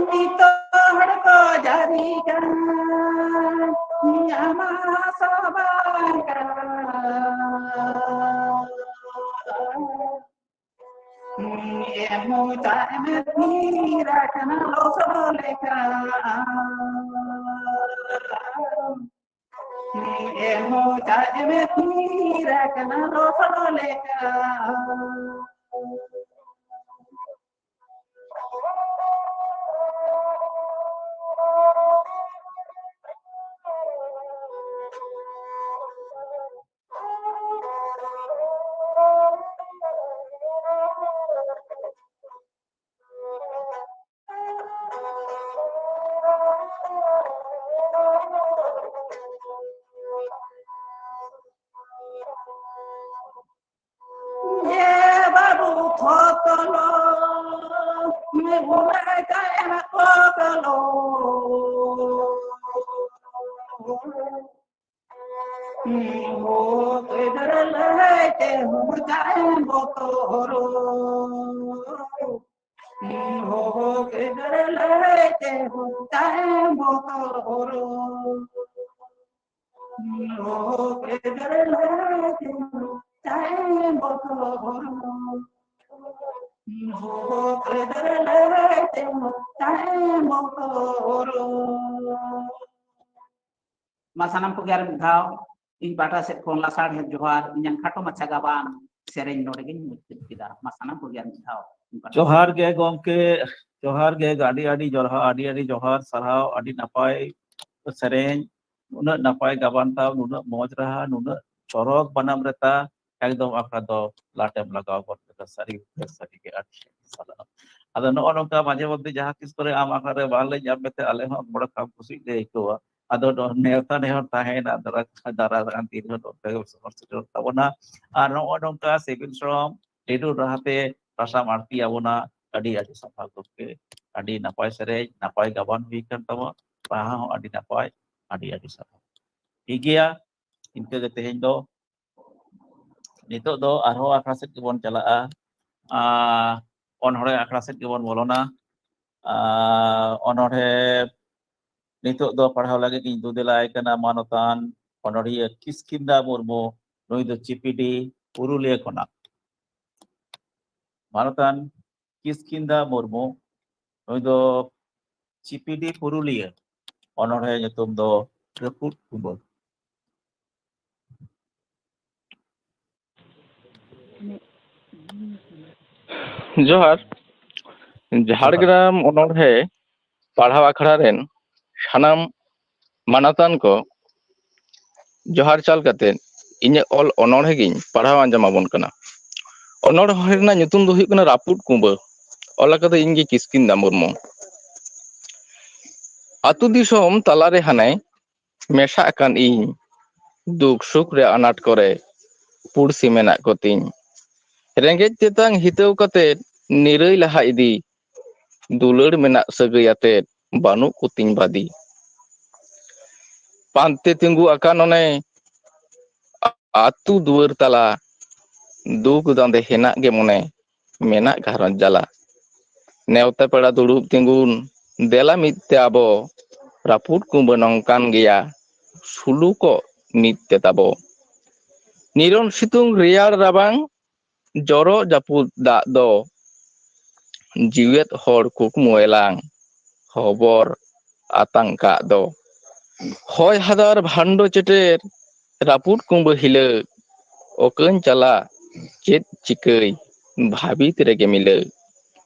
ᱱᱤᱛᱚᱜ ᱦᱚᱲ ᱠᱚ ᱡᱟᱹᱨᱤ ᱠᱟᱱ ᱧᱟᱢᱟ ᱥᱟᱵᱟᱭ ᱠᱟᱱ᱾ ᱮᱢᱚ ᱪᱟᱭ ᱢᱮ ᱛᱤᱨ ᱟᱠᱟᱱᱟ ᱞᱚᱥᱚᱫ ᱞᱮᱠᱟ᱾ ᱮᱢᱚ ᱪᱟᱭ ᱢᱮ ᱛᱤᱨ ᱟᱠᱟᱱᱟ ᱞᱚᱥᱚᱫ ᱞᱮᱠᱟ᱾ ᱮ ᱵᱟᱹᱵᱩ ᱯᱷᱚᱛᱞᱚ, ᱢᱮ ᱵᱚᱞᱮ ᱠᱟᱭᱟ ᱯᱷᱚᱛᱞᱚ᱾ ᱦᱚ ᱠᱮᱫᱨᱮ ᱞᱟᱹᱭ ᱛᱮ ᱦᱚ ᱡᱟᱭ ᱵᱚᱛᱚᱨᱚ᱾ ᱦᱚ ᱠᱮᱫᱨᱮ ᱞᱟᱹᱭ ᱛᱮ ᱦᱚ ᱡᱟᱭ ᱵᱚᱛᱚᱨᱚ᱾ ᱦᱚ ᱠᱮᱫᱨᱮ ᱞᱟᱹᱭ ᱛᱮ ᱦᱚ ᱡᱟᱭ ᱵᱚᱛᱚᱨᱚ᱾ ᱦᱚ ᱠᱮᱫᱨᱮ ᱞᱟᱹᱭ ᱛᱮ ᱦᱚ ᱡᱟᱭ ᱵᱚᱛᱚᱨᱚ᱾ ᱢᱟ ᱥᱟᱱᱟᱢ ᱠᱚᱜᱮ ᱟᱨ ᱢᱤᱫ ᱫᱷᱟᱣ ᱤᱧ ᱯᱟᱦᱴᱟ ᱥᱮᱫ ᱠᱷᱚᱱ ᱞᱟᱥᱟᱲᱦᱮᱫ ᱡᱚᱦᱟᱨ, ᱤᱧᱟᱹᱜ ᱠᱷᱟᱴᱚ ᱢᱟᱪᱷᱟ ᱜᱟᱵᱟᱱ ᱥᱮᱨᱮᱧ ᱱᱚᱰᱮ ᱜᱤᱧ ᱢᱩᱪᱟᱹᱫ ᱠᱮᱫᱟ᱾ ᱢᱟ ᱥᱟᱱᱟᱢ ᱠᱚᱜᱮ ᱟᱨ ᱢᱤᱫ ᱫᱷᱟᱣ ᱤᱧ ᱯᱟᱦᱴᱟ ᱥᱮᱫ ᱡᱚᱦᱟᱨ ᱜᱮ ᱜᱚᱢᱠᱮ, ᱡᱚᱦᱟᱨ ᱜᱮ, ᱟᱹᱰᱤ ᱟᱹᱰᱤ ᱡᱚᱦᱟᱨ, ᱟᱹᱰᱤ ᱟᱹᱰᱤ ᱡᱚᱦᱟᱨ, ᱥᱟᱨᱦᱟᱣ, ᱟᱹᱰᱤ ᱱᱟᱯᱟᱭ ᱥᱮᱨᱮᱧ, ᱩᱱᱟᱹᱜ ᱱᱟᱯᱟᱭ ᱜᱟᱵᱟᱱ ᱛᱟᱢ, ᱱᱩᱱᱟᱹᱜ ᱢᱚᱡᱽ ᱨᱟᱦᱟ, ᱱᱩᱱᱟᱹᱜ ᱪᱚᱨᱚᱠ ᱵᱟᱱᱟᱢ ᱨᱮᱛᱟ, ᱮᱠᱫᱚᱢ ᱟᱠᱷᱲᱟ ᱫᱚ ᱞᱟᱴᱮᱢ ᱞᱟᱜᱟᱣ ᱜᱚᱫ ᱠᱮᱫᱟ, ᱥᱟᱹᱨᱤ ᱥᱟᱹᱨᱤ ᱜᱮ ᱟᱹᱰᱤ ᱥᱟᱨᱦᱟᱣ᱾ ᱟᱫᱚ ᱱᱚᱜᱼᱚ ᱱᱚᱝᱠᱟ ᱢᱟᱡᱷᱮ ᱢᱚᱫᱽᱫᱷᱮ ᱡᱟᱦᱟᱸ ᱛᱤᱥ ᱠᱚᱨᱮ ᱟᱢ ᱟᱠᱷᱲᱟ ᱨᱮ ᱵᱟᱝ ᱞᱮ ᱧᱟᱢ ᱢᱮᱛᱮ ᱟᱞᱮ ᱦᱚᱸ ᱵᱚᱲᱚ ᱠᱷᱟᱢ ᱠᱩᱥᱤ ᱞᱮ ᱟᱹᱭᱠᱟᱹᱣᱟ᱾ ᱟᱫᱚ ᱱᱚ-, ᱱᱮᱣᱛᱟ ᱱᱮᱦᱚᱨ ᱛᱟᱦᱮᱸᱭᱮᱱᱟ, ᱫᱟᱨᱟ-, ᱫᱟᱨᱟᱭ ᱠᱟᱱ ᱫᱤᱱ ᱦᱤᱞᱳᱜ ᱱᱚᱛᱮ ᱜᱮ ᱥᱚᱦᱚᱨ ᱥᱮᱴᱮᱨᱚᱜ ᱛᱟᱵᱚᱱᱟ᱾ ᱟᱨ ᱱᱚᱜᱼᱚ ᱱᱚᱝᱠᱟ ᱥᱤᱵᱤᱞ ᱥᱚᱲᱚᱢ ᱞᱤᱰᱩ ᱨᱟᱦᱟᱛᱮ ᱨᱟᱥᱟᱢ ᱟᱬᱛᱤ ᱟᱵᱚᱱᱟ᱾ ᱟᱹᱰᱤ ᱟᱹᱰᱤ ᱥᱟᱨᱦᱟᱣ ᱜᱚᱢᱠᱮ, ᱟᱹᱰᱤ ᱱᱟᱯᱟᱭ ᱥᱮᱨᱮᱧ, ᱱᱟᱯᱟᱭ ᱜᱟᱵᱟᱱ ᱦᱩᱭ ᱠᱟᱱ ᱛᱟᱢᱟ, ᱨᱟᱦᱟ ᱦᱚᱸ ᱟᱹᱰᱤ ᱱᱟᱯᱟᱭ, ᱟᱹᱰᱤ ᱟᱹᱰᱤ ᱥᱟᱨᱦᱟᱣ᱾ ᱴᱷᱤᱠ ᱜᱮᱭᱟ, ᱤᱱᱠᱟᱹ ᱜᱮ ᱛᱮᱦᱮᱧ ᱫᱚ᱾ ᱱᱤᱛᱚᱜ ᱫᱚ ᱟᱨᱦᱚᱸ ᱟᱠᱷᱲᱟ ᱥᱮᱫ ᱜᱮᱵᱚᱱ ᱪᱟᱞᱟᱜᱼᱟ᱾ ᱟᱨ ᱚᱱᱚᱬᱦᱮ ᱟᱠᱷᱲᱟ ᱥᱮᱫ ᱜᱮᱵᱚᱱ ᱵᱚᱞᱚᱱᱟ᱾ ᱟᱨ ᱚᱱᱚᱬᱦᱮ ᱱᱤᱛᱚᱜ ᱫᱚ ᱯᱟᱲᱦᱟᱣ ᱞᱟᱹᱜᱤᱫ ᱤᱧ ᱫᱩᱫᱮᱞᱟᱭ ᱠᱟᱱᱟ ᱢᱟᱱᱚᱛᱟᱱ ᱚᱱᱚᱬᱦᱤᱭᱟᱹ ᱠᱤᱥᱠᱤᱱᱫᱟ ᱢᱩᱨᱢᱩ᱾ ᱱᱩᱭ ᱫᱚ ᱪᱤᱯᱤᱰᱤ ᱯᱩᱨᱩᱞᱤᱭᱟᱹ ᱠᱷᱚᱱᱟᱜ᱾ ᱢᱟᱱᱚᱛᱟᱱ ᱠᱤᱥᱠᱤᱱᱫᱟ ᱢᱩᱨᱢᱩ, ᱱᱩᱭ ᱫᱚ ᱪᱤᱯᱤᱰᱤ ᱯᱩᱨᱩᱞᱤᱭᱟᱹ, ᱚᱱᱚᱬᱦᱮ ᱧᱩᱛᱩᱢ ᱫᱚ ᱨᱟᱹᱯᱩᱫ ᱠᱩᱢᱵᱟᱹ᱾ ᱡᱚᱦᱟᱨ᱾ ᱡᱷᱟᱲᱜᱨᱟᱢ ᱚᱱᱚᱬᱦᱮ ᱯᱟᱲᱦᱟᱣ ᱟᱠᱷᱲᱟ ᱨᱮᱱ ᱥᱟᱱᱟᱢ ᱢᱟᱱᱚᱛᱟᱱ ᱠᱚ ᱡᱚᱦᱟᱨ ᱪᱟᱞ ᱠᱟᱛᱮ ᱤᱧᱟᱹᱜ ᱚᱞ ᱚᱱᱚᱬᱦᱮ ᱜᱤᱧ ᱯᱟᱲᱦᱟᱣ ᱟᱸᱡᱚᱢ ᱟᱵᱚᱱ ᱠᱟᱱᱟ᱾ ᱚᱱᱚᱬᱦᱮ ᱨᱮᱱᱟᱜ ᱧᱩᱛᱩᱢ ᱫᱚ ᱦᱩᱭᱩᱜ ᱠᱟᱱᱟ ᱨᱟᱹᱯᱩᱫ ᱠᱩᱢᱵᱟᱹ᱾ ᱚᱞ ᱟᱠᱟᱫᱟ ᱤᱧ ᱜᱮ ᱠᱤᱥᱠᱤᱱᱫᱟ ᱢᱩᱨᱢᱩ᱾ ᱟᱹᱛᱩ ᱫᱤᱥᱚᱢ ᱛᱟᱞᱟᱨᱮ ᱦᱟᱱᱮ ᱢᱮᱥᱟᱜ ᱟᱠᱟᱱ ᱤᱧ, ᱫᱩᱠ ᱥᱩᱠ ᱨᱮ ᱟᱱᱟᱴ ᱠᱚᱨᱮ ᱯᱩᱲᱥᱤ ᱢᱮᱱᱟᱜ ᱠᱚᱛᱤᱧ᱾ ᱨᱮᱸᱜᱮᱡ ᱛᱮᱛᱟᱝ ᱦᱤᱛᱟᱹᱣ ᱠᱟᱛᱮ ᱱᱤᱨᱟᱹᱭ ᱞᱟᱦᱟ ᱤᱫᱤ, ᱫᱩᱞᱟᱹᱲ ᱢᱮᱱᱟᱜ ᱥᱟᱹᱜᱟᱹᱭ ᱟᱛᱮ ᱵᱟᱹᱱᱩᱜ ᱠᱚᱛᱤᱧ ᱵᱟᱫᱤ᱾ ᱯᱟᱱᱛᱮ ᱛᱤᱸᱜᱩ ᱟᱠᱟᱱ ᱚᱱᱮ ᱟᱹᱛᱩ ᱫᱩᱣᱟᱹᱨ ᱛᱟᱞᱟ, ᱫᱩᱠ ᱫᱟᱸᱫᱮ ᱦᱮᱱᱟᱜ ᱜᱮ ᱢᱚᱱᱮ, ᱢᱮᱱᱟᱜ ᱜᱷᱟᱨᱚᱸᱡᱽ ᱡᱟᱞᱟ᱾ ᱱᱮᱣᱛᱟ ᱯᱮᱲᱟ ᱫᱩᱲᱩᱵ ᱛᱤᱸᱜᱩᱱ, ᱫᱮᱞᱟ ᱢᱤᱫ ᱛᱮ ᱟᱵᱚ, ᱨᱟᱹᱯᱩᱫ ᱠᱩᱢᱵᱟᱹ ᱱᱚᱝᱠᱟᱱ ᱜᱮᱭᱟ, ᱥᱩᱞᱩᱠᱚᱜ ᱢᱤᱫ ᱛᱮ ᱛᱟᱵᱚ᱾ ᱱᱤᱨᱚᱱ ᱥᱤᱛᱩᱝ ᱨᱮᱭᱟᱲ ᱨᱟᱵᱟᱝ, ᱡᱚᱨᱚᱜ ᱡᱟᱹᱯᱩᱫ ᱫᱟᱜ ᱫᱚ, ᱡᱤᱣᱮᱫ ᱦᱚᱲ ᱠᱩᱠᱢᱩ ᱮᱞᱟᱝ, ᱦᱚᱵᱚᱨ ᱟᱛᱟᱝ ᱠᱟᱜ ᱫᱚ᱾ ᱦᱚᱭ ᱦᱟᱫᱟᱨ ᱵᱷᱟᱱᱰᱚ ᱪᱮᱴᱮᱨ, ᱨᱟᱹᱯᱩᱫ ᱠᱩᱸᱵᱟᱹ ᱦᱤᱞᱟᱹ, ᱚᱠᱟᱹᱧ ᱪᱟᱞᱟᱜ ᱪᱮᱫ ᱪᱤᱠᱟᱹᱭ, ᱵᱷᱟᱹᱵᱤᱛ ᱨᱮᱜᱮ ᱢᱤᱞᱟᱹ᱾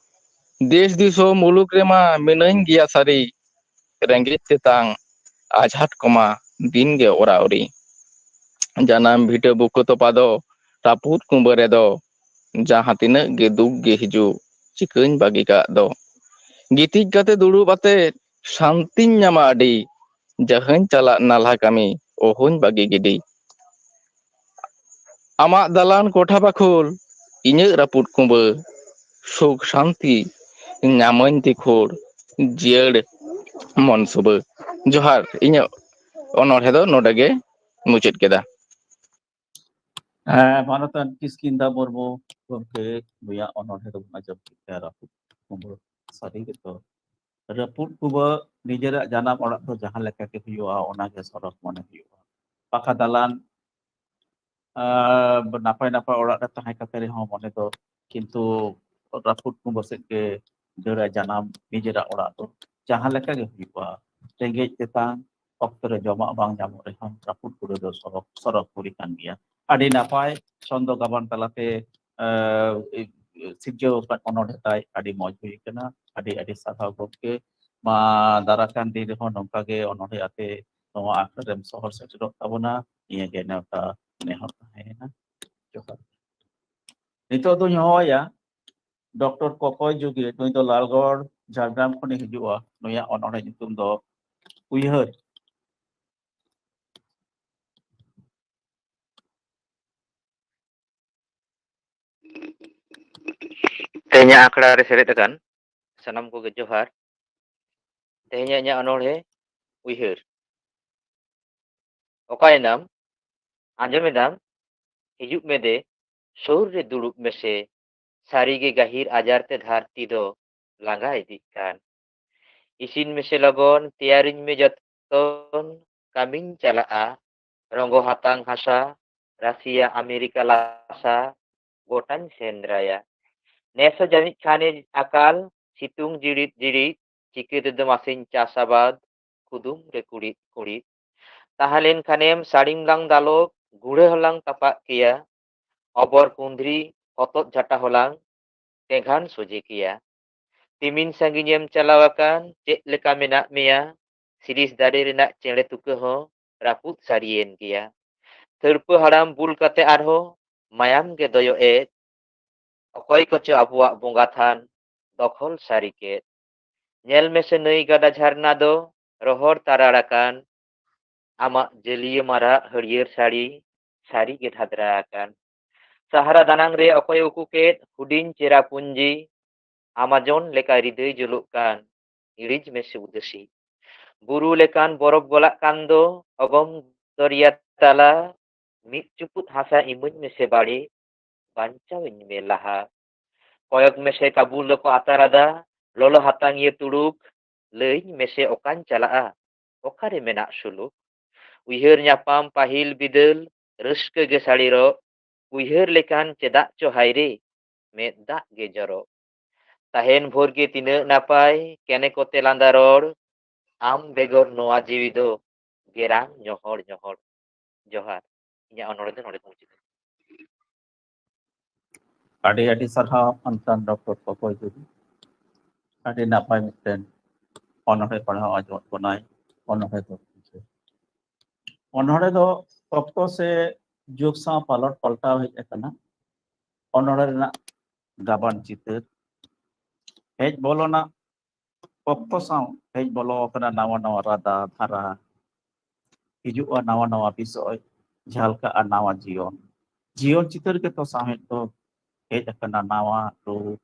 ᱫᱮᱥ ᱫᱤᱥᱚᱢ ᱢᱩᱞᱩᱠ ᱨᱮᱢᱟ ᱢᱤᱱᱟᱹᱧ ᱜᱮᱭᱟ ᱥᱟᱹᱨᱤ, ᱨᱮᱸᱜᱮᱡ ᱛᱮᱛᱟᱝ ᱟᱡᱷᱟᱴ ᱠᱚᱢᱟ ᱫᱤᱱ ᱜᱮ ᱚᱨᱟ ᱩᱨᱤ᱾ ᱡᱟᱱᱟᱢ ᱵᱷᱤᱴᱟᱹ ᱵᱩᱠᱟᱹ ᱛᱚᱯᱟ ᱫᱚ, ᱨᱟᱹᱯᱩᱫ ᱠᱩᱸᱵᱟᱹ ᱨᱮᱫᱚ ᱡᱟᱦᱟᱸ ᱛᱤᱱᱟᱹᱜ ᱜᱮ ᱫᱩᱠ ᱜᱮ ᱦᱤᱡᱩᱜ, ᱪᱤᱠᱟᱹᱧ ᱵᱟᱹᱜᱤ ᱠᱟᱜ ᱫᱚ᱾ ᱜᱤᱛᱤᱡ ᱠᱟᱛᱮ ᱫᱩᱲᱩᱵ ᱟᱛᱮ ᱥᱟᱱᱛᱤᱧ ᱧᱟᱢᱟ ᱟᱹᱰᱤ, ᱡᱟᱦᱟᱸᱧ ᱪᱟᱞᱟᱜ ᱱᱟᱞᱦᱟ ᱠᱟᱹᱢᱤ ᱚᱦᱚᱧ ᱵᱟᱹᱜᱤ ᱜᱤᱰᱤ᱾ ᱟᱢᱟᱜ ᱫᱟᱞᱟᱱ ᱠᱚᱴᱷᱟ ᱵᱟᱠᱷᱳᱞ, ᱤᱧᱟᱹᱜ ᱨᱟᱹᱯᱩᱫ ᱠᱩᱸᱵᱟᱹ, ᱥᱩᱠ ᱥᱟᱱᱛᱤ ᱧᱟᱢᱟᱹᱧ ᱛᱤᱠᱷᱳᱲ, ᱡᱤᱭᱟᱹᱲ ᱢᱚᱱ ᱥᱩᱵᱟᱹ᱾ ᱡᱚᱦᱟᱨ, ᱤᱧᱟᱹᱜ ᱚᱱᱚᱬᱦᱮ ᱫᱚ ᱱᱚᱰᱮ ᱜᱮ ᱢᱩᱪᱟᱹᱫ ᱠᱮᱫᱟ᱾ ᱦᱮᱸ, ᱢᱟᱱᱚᱛᱟᱱ ᱠᱤᱥᱠᱤᱱᱫᱟ ᱢᱩᱨᱢᱩ ᱜᱚᱢᱠᱮ, ᱱᱩᱭᱟᱜ ᱚᱱᱚᱬᱦᱮ ᱫᱚᱵᱚᱱ ᱟᱸᱡᱚᱢ ᱠᱮᱫ ᱛᱟᱭᱟ, ᱨᱟᱹᱯᱩᱫ ᱠᱩᱸᱵᱟᱹ᱾ ᱥᱟᱹᱨᱤ ᱜᱮᱛᱚ, ᱨᱟᱹᱯᱩᱫ ᱠᱩᱸᱵᱟᱹ ᱱᱤᱡᱮᱨᱟᱜ ᱡᱟᱱᱟᱢ ᱚᱲᱟᱜ ᱫᱚ ᱡᱟᱦᱟᱸ ᱞᱮᱠᱟ ᱜᱮ ᱦᱩᱭᱩᱜᱼᱟ, ᱚᱱᱟᱜᱮ ᱥᱚᱨᱚᱜ ᱢᱚᱱᱮ ᱦᱩᱭᱩᱜᱼᱟ᱾ ᱯᱟᱠᱟ ᱫᱟᱞᱟᱱ, ᱟᱨ ᱱᱟᱯᱟᱭ ᱱᱟᱯᱟᱭ ᱚᱲᱟᱜ ᱨᱮ ᱛᱟᱦᱮᱸ ᱠᱟᱛᱮ ᱨᱮᱦᱚᱸ ᱢᱚᱱᱮ ᱫᱚ ᱠᱤᱱᱛᱩ ᱨᱟᱹᱯᱩᱫ ᱠᱩᱸᱵᱟᱹ ᱥᱮᱫ ᱜᱮ ᱫᱟᱹᱲᱟ ᱡᱟᱱᱟᱢ ᱱᱤᱡᱮᱨᱟᱜ ᱚᱲᱟᱜ ᱫᱚ᱾ ᱡᱟᱦᱟᱸ ᱞᱮᱠᱟ ᱜᱮ ᱦᱩᱭᱩᱜᱼᱟ, ᱨᱮᱸᱜᱮᱡ ᱛᱮᱛᱟᱝ, ᱚᱠᱛᱚ ᱨᱮ ᱡᱚᱢᱟᱜ ᱵᱟᱝ ᱧᱟᱢᱚᱜ ᱨᱮᱦᱚᱸ ᱨᱟᱹᱯᱩᱫ ᱠᱩᱸᱵᱟᱹ ᱫᱚ ᱥᱚᱨᱚᱜ, ᱥᱚᱨᱚᱜ ᱯᱩᱨᱤ ᱠᱟᱱ ᱜᱮᱭᱟ᱾ ᱟᱹᱰᱤ ᱱᱟᱯᱟᱭ ᱪᱷᱚᱱᱫᱚ ᱜᱟᱵᱟᱱ ᱛᱟᱞᱟᱛᱮ, ᱟᱸ, ᱥᱤᱨᱡᱟᱹᱣ ᱟᱠᱟᱫ ᱚᱱᱚᱬᱦᱮ ᱛᱟᱭ ᱟᱹᱰᱤ ᱢᱚᱡᱽ ᱦᱩᱭ ᱟᱠᱟᱱᱟ᱾ ᱟᱹᱰᱤ ᱟᱹᱰᱤ ᱥᱟᱨᱦᱟᱣ ᱜᱚᱢᱠᱮ᱾ ᱢᱟ ᱫᱟᱨᱟ ᱠᱟᱱ ᱫᱤᱱ ᱨᱮᱦᱚᱸ ᱱᱚᱝᱠᱟ ᱜᱮ ᱚᱱᱚᱬᱦᱮ ᱟᱛᱮ ᱱᱚᱣᱟ ᱟᱠᱷᱲᱟ ᱨᱮᱢ ᱥᱚᱦᱚᱨ ᱥᱮᱴᱮᱨᱚᱜ ᱛᱟᱵᱚᱱᱟ᱾ ᱱᱤᱭᱟᱹ ᱜᱮ ᱱᱮᱣᱛᱟ ᱱᱮᱦᱚᱨ ᱛᱟᱦᱮᱸᱭᱮᱱᱟ᱾ ᱡᱚᱦᱟᱨ᱾ ᱱᱤᱛᱚᱜ ᱫᱚᱧ ᱦᱚᱦᱚᱣᱟᱭᱟ ᱰᱚᱠᱴᱚᱨ ᱠᱚᱠᱚᱭ ᱡᱩᱜᱤ, ᱱᱩᱭ ᱫᱚ ᱞᱟᱞᱜᱚᱲ ᱡᱷᱟᱲᱜᱨᱟᱢ ᱠᱷᱚᱱᱮ ᱦᱤᱡᱩᱜᱼᱟ᱾ ᱱᱩᱭᱟᱜ ᱚᱱᱚᱬᱦᱮ ᱧᱩᱛᱩᱢ ᱫᱚ ᱩᱭᱦᱟᱹᱨ᱾ ᱛᱮᱦᱮᱧᱟᱜ ᱟᱠᱷᱲᱟ ᱨᱮ ᱥᱮᱞᱮᱫ ᱟᱠᱟᱱ ᱥᱟᱱᱟᱢ ᱠᱚᱜᱮ ᱡᱚᱦᱟᱨ᱾ ᱛᱮᱦᱮᱧᱟᱜ ᱤᱧᱟᱹᱜ ᱚᱱᱚᱬᱦᱮ ᱩᱭᱦᱟᱹᱨ᱾ ᱚᱠᱟᱭᱮᱱᱟᱢ? ᱟᱸᱡᱚᱢᱮᱫᱟᱢ? ᱦᱤᱡᱩᱜ ᱢᱮ ᱫᱮ, ᱥᱩᱨ ᱨᱮ ᱫᱩᱲᱩᱵ ᱢᱮᱥᱮ᱾ ᱥᱟᱹᱨᱤᱜᱮ ᱜᱟᱹᱦᱤᱨ ᱟᱡᱟᱨ ᱛᱮ ᱫᱷᱟᱹᱨᱛᱤ ᱫᱚ ᱞᱟᱸᱜᱟ ᱤᱫᱤᱜ ᱠᱟᱱ᱾ ᱤᱥᱤᱱ ᱢᱮᱥᱮ ᱞᱚᱜᱚᱱ, ᱛᱮᱭᱟᱨᱤᱧ ᱢᱮ ᱡᱚᱛᱚᱱ, ᱠᱟᱹᱢᱤᱧ ᱪᱟᱞᱟᱜᱼᱟ᱾ ᱨᱚᱸᱜᱚ ᱦᱟᱛᱟᱝ ᱦᱟᱥᱟ, ᱨᱟᱥᱤᱭᱟ ᱟᱢᱮᱨᱤᱠᱟ ᱞᱟᱥᱟ, ᱜᱚᱴᱟᱧ ᱥᱮᱸᱫᱽᱨᱟᱭᱟ᱾ ᱱᱮᱥ ᱦᱚᱸ ᱡᱟᱹᱱᱤᱡ ᱠᱷᱟᱱᱮ ᱟᱠᱟᱞ, ᱥᱤᱛᱩᱝ ᱡᱤᱲᱤᱫ ᱡᱤᱲᱤᱫ, ᱪᱤᱠᱟᱹ ᱛᱮᱫᱚ ᱢᱟᱥᱮᱧ ᱪᱟᱥ ᱟᱵᱟᱫ? ᱠᱩᱫᱩᱢ ᱨᱮ ᱠᱩᱲᱤᱫ ᱠᱩᱲᱤᱫ᱾ ᱛᱟᱦᱮᱸ ᱞᱮᱱ ᱠᱷᱟᱱᱮᱢ ᱥᱟᱹᱲᱤᱢ ᱞᱟᱝ ᱫᱟᱞᱚᱵ, ᱜᱩᱲᱦᱟᱹ ᱦᱚᱸᱞᱟᱝ ᱛᱟᱯᱟᱜ ᱠᱮᱭᱟ, ᱚᱵᱚᱨ ᱠᱩᱸᱫᱽᱨᱤ ᱦᱚᱛᱚᱫ ᱡᱷᱟᱴᱟ ᱦᱚᱸᱞᱟᱝ ᱛᱮᱸᱜᱷᱟᱱ ᱥᱚᱡᱷᱮ ᱠᱮᱭᱟ᱾ ᱛᱤᱢᱤᱱ ᱥᱟᱺᱜᱤᱧᱮᱢ ᱪᱟᱞᱟᱣ ᱟᱠᱟᱱ, ᱪᱮᱫ ᱞᱮᱠᱟ ᱢᱮᱱᱟᱜ ᱢᱮᱭᱟ? ᱥᱤᱨᱤᱥ ᱫᱟᱨᱮ ᱨᱮᱱᱟᱜ ᱪᱮᱬᱮ ᱛᱩᱠᱟᱹ ᱦᱚᱸ ᱨᱟᱹᱯᱩᱫ ᱥᱟᱹᱨᱤᱭᱮᱱ ᱜᱮᱭᱟ᱾ ᱛᱷᱟᱹᱲᱯᱟᱹ ᱦᱟᱲᱟᱢ ᱵᱩᱞ ᱠᱟᱛᱮ ᱟᱨᱦᱚᱸ ᱢᱟᱭᱟᱢ ᱜᱮ ᱫᱚᱭᱚᱜ ᱮᱫ᱾ ᱚᱠᱚᱭ ᱠᱚᱪᱚ ᱟᱵᱚᱣᱟᱜ ᱵᱚᱸᱜᱟ ᱛᱷᱟᱱ ᱫᱚᱠᱷᱚᱞ ᱥᱟᱹᱨᱤ ᱠᱮᱫ᱾ ᱧᱮᱞ ᱢᱮᱥᱮ ᱱᱟᱹᱭ ᱜᱟᱰᱟ ᱡᱷᱟᱨᱱᱟ ᱫᱚ ᱨᱚᱦᱚᱲ ᱛᱟᱨᱟᱲ ᱟᱠᱟᱱ᱾ ᱟᱢᱟᱜ ᱡᱟᱹᱞᱤᱭᱟᱹ ᱢᱟᱨᱟᱜ ᱦᱟᱹᱨᱭᱟᱹᱲ ᱥᱟᱹᱲᱤ ᱥᱟᱹᱨᱤ ᱜᱮ ᱫᱷᱟᱫᱽᱨᱟ ᱟᱠᱟᱱ᱾ ᱥᱟᱦᱟᱨᱟ ᱫᱟᱱᱟᱝ ᱨᱮ ᱚᱠᱚᱭ ᱩᱠᱩ ᱠᱮᱫ ᱦᱩᱰᱤᱧ ᱪᱮᱨᱟ ᱯᱩᱸᱡᱤ᱾ ᱟᱢᱟᱡᱚᱱ ᱞᱮᱠᱟ ᱨᱤᱫᱟᱹᱭ ᱡᱩᱞᱩᱜ ᱠᱟᱱ, ᱤᱬᱤᱡ ᱢᱮᱥᱮ ᱩᱫᱟᱹᱥᱤ᱾ ᱵᱩᱨᱩ ᱞᱮᱠᱟᱱ ᱵᱚᱨᱚᱯ ᱜᱚᱞᱟᱜ ᱠᱟᱱ ᱫᱚ ᱚᱜᱚᱢ ᱫᱚᱨᱭᱟ ᱛᱟᱞᱟ᱾ ᱢᱤᱫ ᱪᱩᱯᱩᱫ ᱦᱟᱥᱟ ᱤᱢᱟᱹᱧ ᱢᱮᱥᱮ ᱵᱟᱲᱮ, ᱵᱟᱧᱪᱟᱣᱤᱧ ᱢᱮ ᱞᱟᱦᱟ᱾ ᱠᱚᱭᱚᱜ ᱢᱮᱥᱮ ᱠᱟᱵᱩᱞ ᱫᱚᱠᱚ ᱟᱛᱟᱨᱟᱫᱟ, ᱞᱚᱞᱚ ᱦᱟᱛᱟᱝ ᱤᱭᱟᱹ ᱛᱩᱲᱩᱠ᱾ ᱞᱟᱹᱭᱟᱹᱧ ᱢᱮᱥᱮ ᱚᱠᱟᱧ ᱪᱟᱞᱟᱜᱼᱟ, ᱚᱠᱟᱨᱮ ᱢᱮᱱᱟᱜ ᱥᱩᱞᱩᱠ? ᱩᱭᱦᱟᱹᱨ ᱧᱟᱯᱟᱢ ᱯᱟᱹᱦᱤᱞ ᱵᱤᱫᱟᱹᱞ, ᱨᱟᱹᱥᱠᱟᱹ ᱜᱮ ᱥᱟᱹᱲᱤ ᱨᱚᱜ᱾ ᱩᱭᱦᱟᱹᱨ ᱞᱮᱠᱷᱟᱱ ᱪᱮᱫᱟᱜ ᱪᱚ ᱦᱟᱭᱨᱮ, ᱢᱮᱫ ᱫᱟᱜ ᱜᱮ ᱡᱚᱨᱚᱜ᱾ ᱛᱟᱦᱮᱱ ᱵᱷᱳᱨ ᱜᱮ ᱛᱤᱱᱟᱹᱜ ᱱᱟᱯᱟᱭ, ᱠᱮᱱᱮ ᱠᱚᱛᱮ ᱞᱟᱸᱫᱟ ᱨᱚᱲ᱾ ᱟᱢ ᱵᱮᱜᱚᱨ ᱱᱚᱣᱟ ᱡᱤᱣᱤ ᱫᱚ ᱜᱮᱨᱟᱝ ᱧᱚᱦᱚᱲ ᱧᱚᱦᱚᱲ᱾ ᱡᱚᱦᱟᱨ᱾ ᱤᱧᱟᱹᱜ ᱚᱱᱚᱬᱦᱮ ᱫᱚ ᱱᱚᱰᱮ ᱜᱮ ᱢᱩᱪᱟᱹᱫ ᱮᱱᱟ᱾ ᱟᱹᱰᱤ ᱟᱹᱰᱤ ᱥᱟᱨᱦᱟᱣ ᱚᱱᱠᱟᱱ ᱰᱚᱠᱴᱚᱨ ᱠᱚᱠᱚᱭ ᱡᱩᱫᱤ ᱟᱹᱰᱤ ᱱᱟᱯᱟᱭ ᱢᱤᱫᱴᱮᱱ ᱚᱱᱚᱬᱦᱮ ᱯᱟᱲᱦᱟᱣ ᱟᱸᱡᱚᱢᱟᱫ ᱵᱚᱱᱟᱭ᱾ ᱚᱱᱚᱬᱦᱮ ᱫᱚ ᱚᱱᱚᱬᱦᱮ ᱫᱚ ᱚᱠᱛᱚ ᱥᱮ ᱡᱩᱜᱽ ᱥᱟᱶ ᱯᱟᱞᱚᱴ ᱯᱟᱞᱴᱟᱣ ᱦᱮᱡ ᱟᱠᱟᱱᱟ᱾ ᱚᱱᱚᱬᱦᱮ ᱨᱮᱱᱟᱜ ᱜᱟᱵᱟᱱ ᱪᱤᱛᱟᱹᱨ ᱦᱮᱡ ᱵᱚᱞᱚᱱᱟ, ᱚᱠᱛᱚ ᱥᱟᱶ ᱦᱮᱡ ᱵᱚᱞᱚ ᱟᱠᱟᱱᱟ ᱱᱟᱣᱟ ᱱᱟᱣᱟ ᱨᱟᱫᱟ ᱫᱷᱟᱨᱟ, ᱦᱤᱡᱩᱜᱼᱟ ᱱᱟᱣᱟ ᱱᱟᱣᱟ ᱵᱤᱥᱚᱭ, ᱡᱷᱟᱞᱠᱟᱜᱼᱟ ᱱᱟᱣᱟ ᱡᱤᱭᱚᱱ᱾ ᱡᱤᱭᱚᱱ ᱪᱤᱛᱟᱹᱨ ᱜᱮᱛᱚ ᱥᱟᱶᱦᱮᱫ ᱫᱚ ᱦᱮᱡ ᱟᱠᱟᱱᱟ ᱱᱟᱣᱟ ᱨᱩᱯ,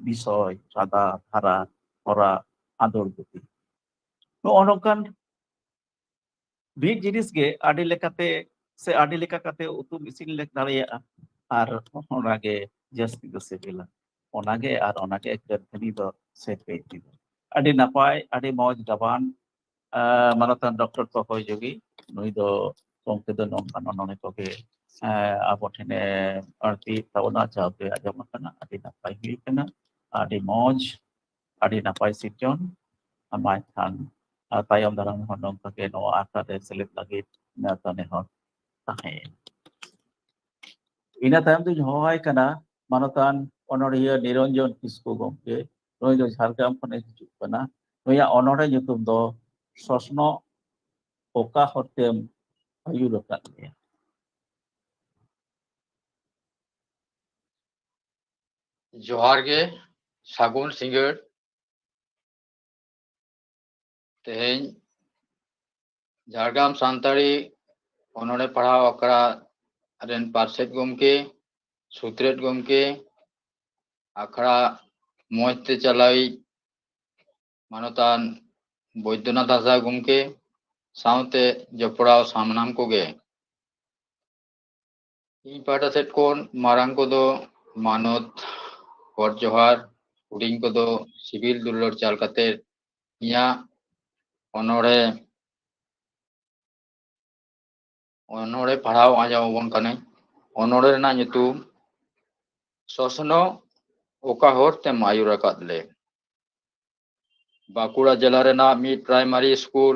ᱵᱤᱥᱚᱭ, ᱨᱟᱫᱟ ᱫᱷᱟᱨᱟ, ᱦᱚᱨᱟ, ᱟᱸᱫᱳᱲ ᱜᱚᱛᱤ᱾ ᱱᱚᱜᱼᱚ ᱱᱚᱝᱠᱟᱱ ᱢᱤᱫ ᱡᱤᱱᱤᱥ ᱜᱮ ᱟᱹᱰᱤ ᱞᱮᱠᱟᱛᱮ ᱥᱮ ᱟᱹᱰᱤ ᱞᱮᱠᱟ ᱠᱟᱛᱮ ᱩᱛᱩᱢ ᱤᱥᱤᱱ ᱞᱮ ᱫᱟᱲᱮᱭᱟᱜᱼᱟ, ᱟᱨ ᱚᱱᱟᱜᱮ ᱡᱟᱹᱥᱛᱤ ᱫᱚ ᱥᱤᱵᱤᱞᱟ᱾ ᱚᱱᱟᱜᱮ ᱟᱨ ᱚᱱᱟᱜᱮ ᱠᱟᱹᱨᱫᱷᱟᱹᱱᱤ ᱫᱚ ᱥᱮ ᱠᱟᱹᱭᱛᱤ ᱫᱚ᱾ ᱟᱹᱰᱤ ᱱᱟᱯᱟᱭ, ᱟᱹᱰᱤ ᱢᱚᱡᱽ ᱜᱟᱵᱟᱱ, ᱟᱸ, ᱢᱟᱱᱚᱛᱟᱱ ᱰᱚᱠᱴᱚᱨ ᱛᱚᱠᱚᱭ ᱡᱳᱜᱤ᱾ ᱱᱩᱭ ᱫᱚ ᱜᱚᱢᱠᱮ ᱫᱚ ᱱᱚᱝᱠᱟᱱ ᱚᱱᱚᱬᱦᱮ ᱠᱚᱜᱮ, ᱟᱸ, ᱟᱵᱚ ᱴᱷᱮᱱᱮ ᱟᱹᱲᱛᱤᱭᱮᱫ ᱛᱟᱵᱚᱱᱟ, ᱡᱟᱣᱜᱮ ᱟᱸᱡᱚᱢ ᱟᱠᱟᱱᱟ, ᱟᱹᱰᱤ ᱱᱟᱯᱟᱭ ᱦᱩᱭ ᱟᱠᱟᱱᱟ, ᱟᱹᱰᱤ ᱢᱚᱡᱽ, ᱟᱹᱰᱤ ᱱᱟᱯᱟᱭ ᱥᱤᱨᱡᱚᱱ᱾ ᱟᱢᱟᱭ ᱠᱷᱟᱱ ᱟᱨ ᱛᱟᱭᱚᱢ ᱫᱟᱨᱟᱢ ᱦᱚᱸ ᱱᱚᱝᱠᱟ ᱜᱮ ᱱᱚᱣᱟ ᱟᱠᱷᱲᱟ ᱨᱮ ᱥᱮᱞᱮᱫ ᱞᱟᱹᱜᱤᱫ ᱱᱮᱣᱛᱟ ᱱᱮᱦᱚᱨ ᱛᱟᱦᱮᱸᱭᱮᱱᱟ᱾ ᱤᱱᱟᱹ ᱛᱟᱭᱚᱢ ᱫᱚᱧ ᱦᱚᱦᱚᱣᱟᱭ ᱠᱟᱱᱟ ᱢᱟᱱᱚᱛᱟᱱ ᱚᱱᱚᱬᱦᱤᱭᱟᱹ ᱱᱤᱨᱚᱧᱡᱚᱱ ᱠᱤᱥᱠᱩ ᱜᱚᱢᱠᱮ᱾ ᱱᱩᱭ ᱫᱚ ᱡᱷᱟᱲᱜᱨᱟᱢ ᱠᱷᱚᱱᱮ ᱦᱤᱡᱩᱜ ᱠᱟᱱᱟ᱾ ᱱᱩᱭᱟᱜ ᱚᱱᱚᱬᱦᱮ ᱧᱩᱛᱩᱢ ᱫᱚ ᱥᱚᱥᱱᱚᱜ ᱚᱠᱟ ᱦᱚᱨ ᱛᱮᱢ ᱟᱹᱭᱩᱨ ᱟᱠᱟᱫ ᱞᱮᱭᱟ᱾ ᱡᱚᱦᱟᱨ ᱜᱮ, ᱥᱟᱹᱜᱩᱱ ᱥᱤᱸᱜᱟᱹᱲ᱾ ᱛᱮᱦᱮᱧ ᱡᱷᱟᱲᱜᱨᱟᱢ ᱥᱟᱱᱛᱟᱲᱤ ᱚᱱᱚᱬᱦᱮ ᱯᱟᱲᱦᱟᱣ ᱟᱠᱷᱲᱟ ᱨᱮᱱ ᱯᱟᱨᱥᱮᱛ ᱜᱚᱢᱠᱮ, ᱥᱩᱛᱨᱮᱛ ᱜᱚᱢᱠᱮ, ᱟᱠᱷᱲᱟ ᱢᱚᱸᱡᱽ ᱛᱮ ᱪᱟᱞᱟᱣᱤᱡ ᱢᱟᱱᱚᱛᱟᱱ ᱵᱳᱭᱫᱚᱱᱟᱛᱷ ᱦᱟᱸᱥᱫᱟ ᱜᱚᱢᱠᱮ ᱥᱟᱶᱛᱮ ᱡᱚᱯᱲᱟᱣ ᱥᱟᱱᱟᱢ ᱠᱚᱜᱮ᱾ ᱤᱧ ᱯᱟᱦᱴᱟ ᱥᱮᱫ ᱠᱷᱚᱱ ᱢᱟᱨᱟᱝ ᱠᱚᱫᱚ ᱢᱟᱱᱚᱛ, ᱜᱚᱰ ᱡᱚᱦᱟᱨ, ᱦᱩᱰᱤᱧ ᱠᱚᱫᱚ ᱥᱤᱵᱤᱞ ᱫᱩᱞᱟᱹᱲ ᱪᱟᱞ ᱠᱟᱛᱮ ᱤᱧᱟᱹᱜ ᱚᱱᱚᱬᱦᱮ, ᱚᱱᱚᱬᱦᱮ ᱯᱟᱲᱦᱟᱣ ᱟᱸᱡᱚᱢ ᱟᱵᱚᱱ ᱠᱟᱹᱱᱟᱹᱧ᱾ ᱚᱱᱚᱬᱦᱮ ᱨᱮᱱᱟᱜ ᱧᱩᱛᱩᱢ ᱥᱚᱥᱱᱚᱜ ᱚᱠᱟ ᱦᱚᱨ ᱛᱮᱢ ᱟᱹᱭᱩᱨ ᱟᱠᱟᱫ ᱞᱮ᱾ ᱵᱟᱸᱠᱩᱲᱟ ᱡᱮᱞᱟ ᱨᱮᱱᱟᱜ ᱢᱤᱫ ᱯᱨᱟᱭᱢᱟᱨᱤ ᱥᱠᱩᱞ᱾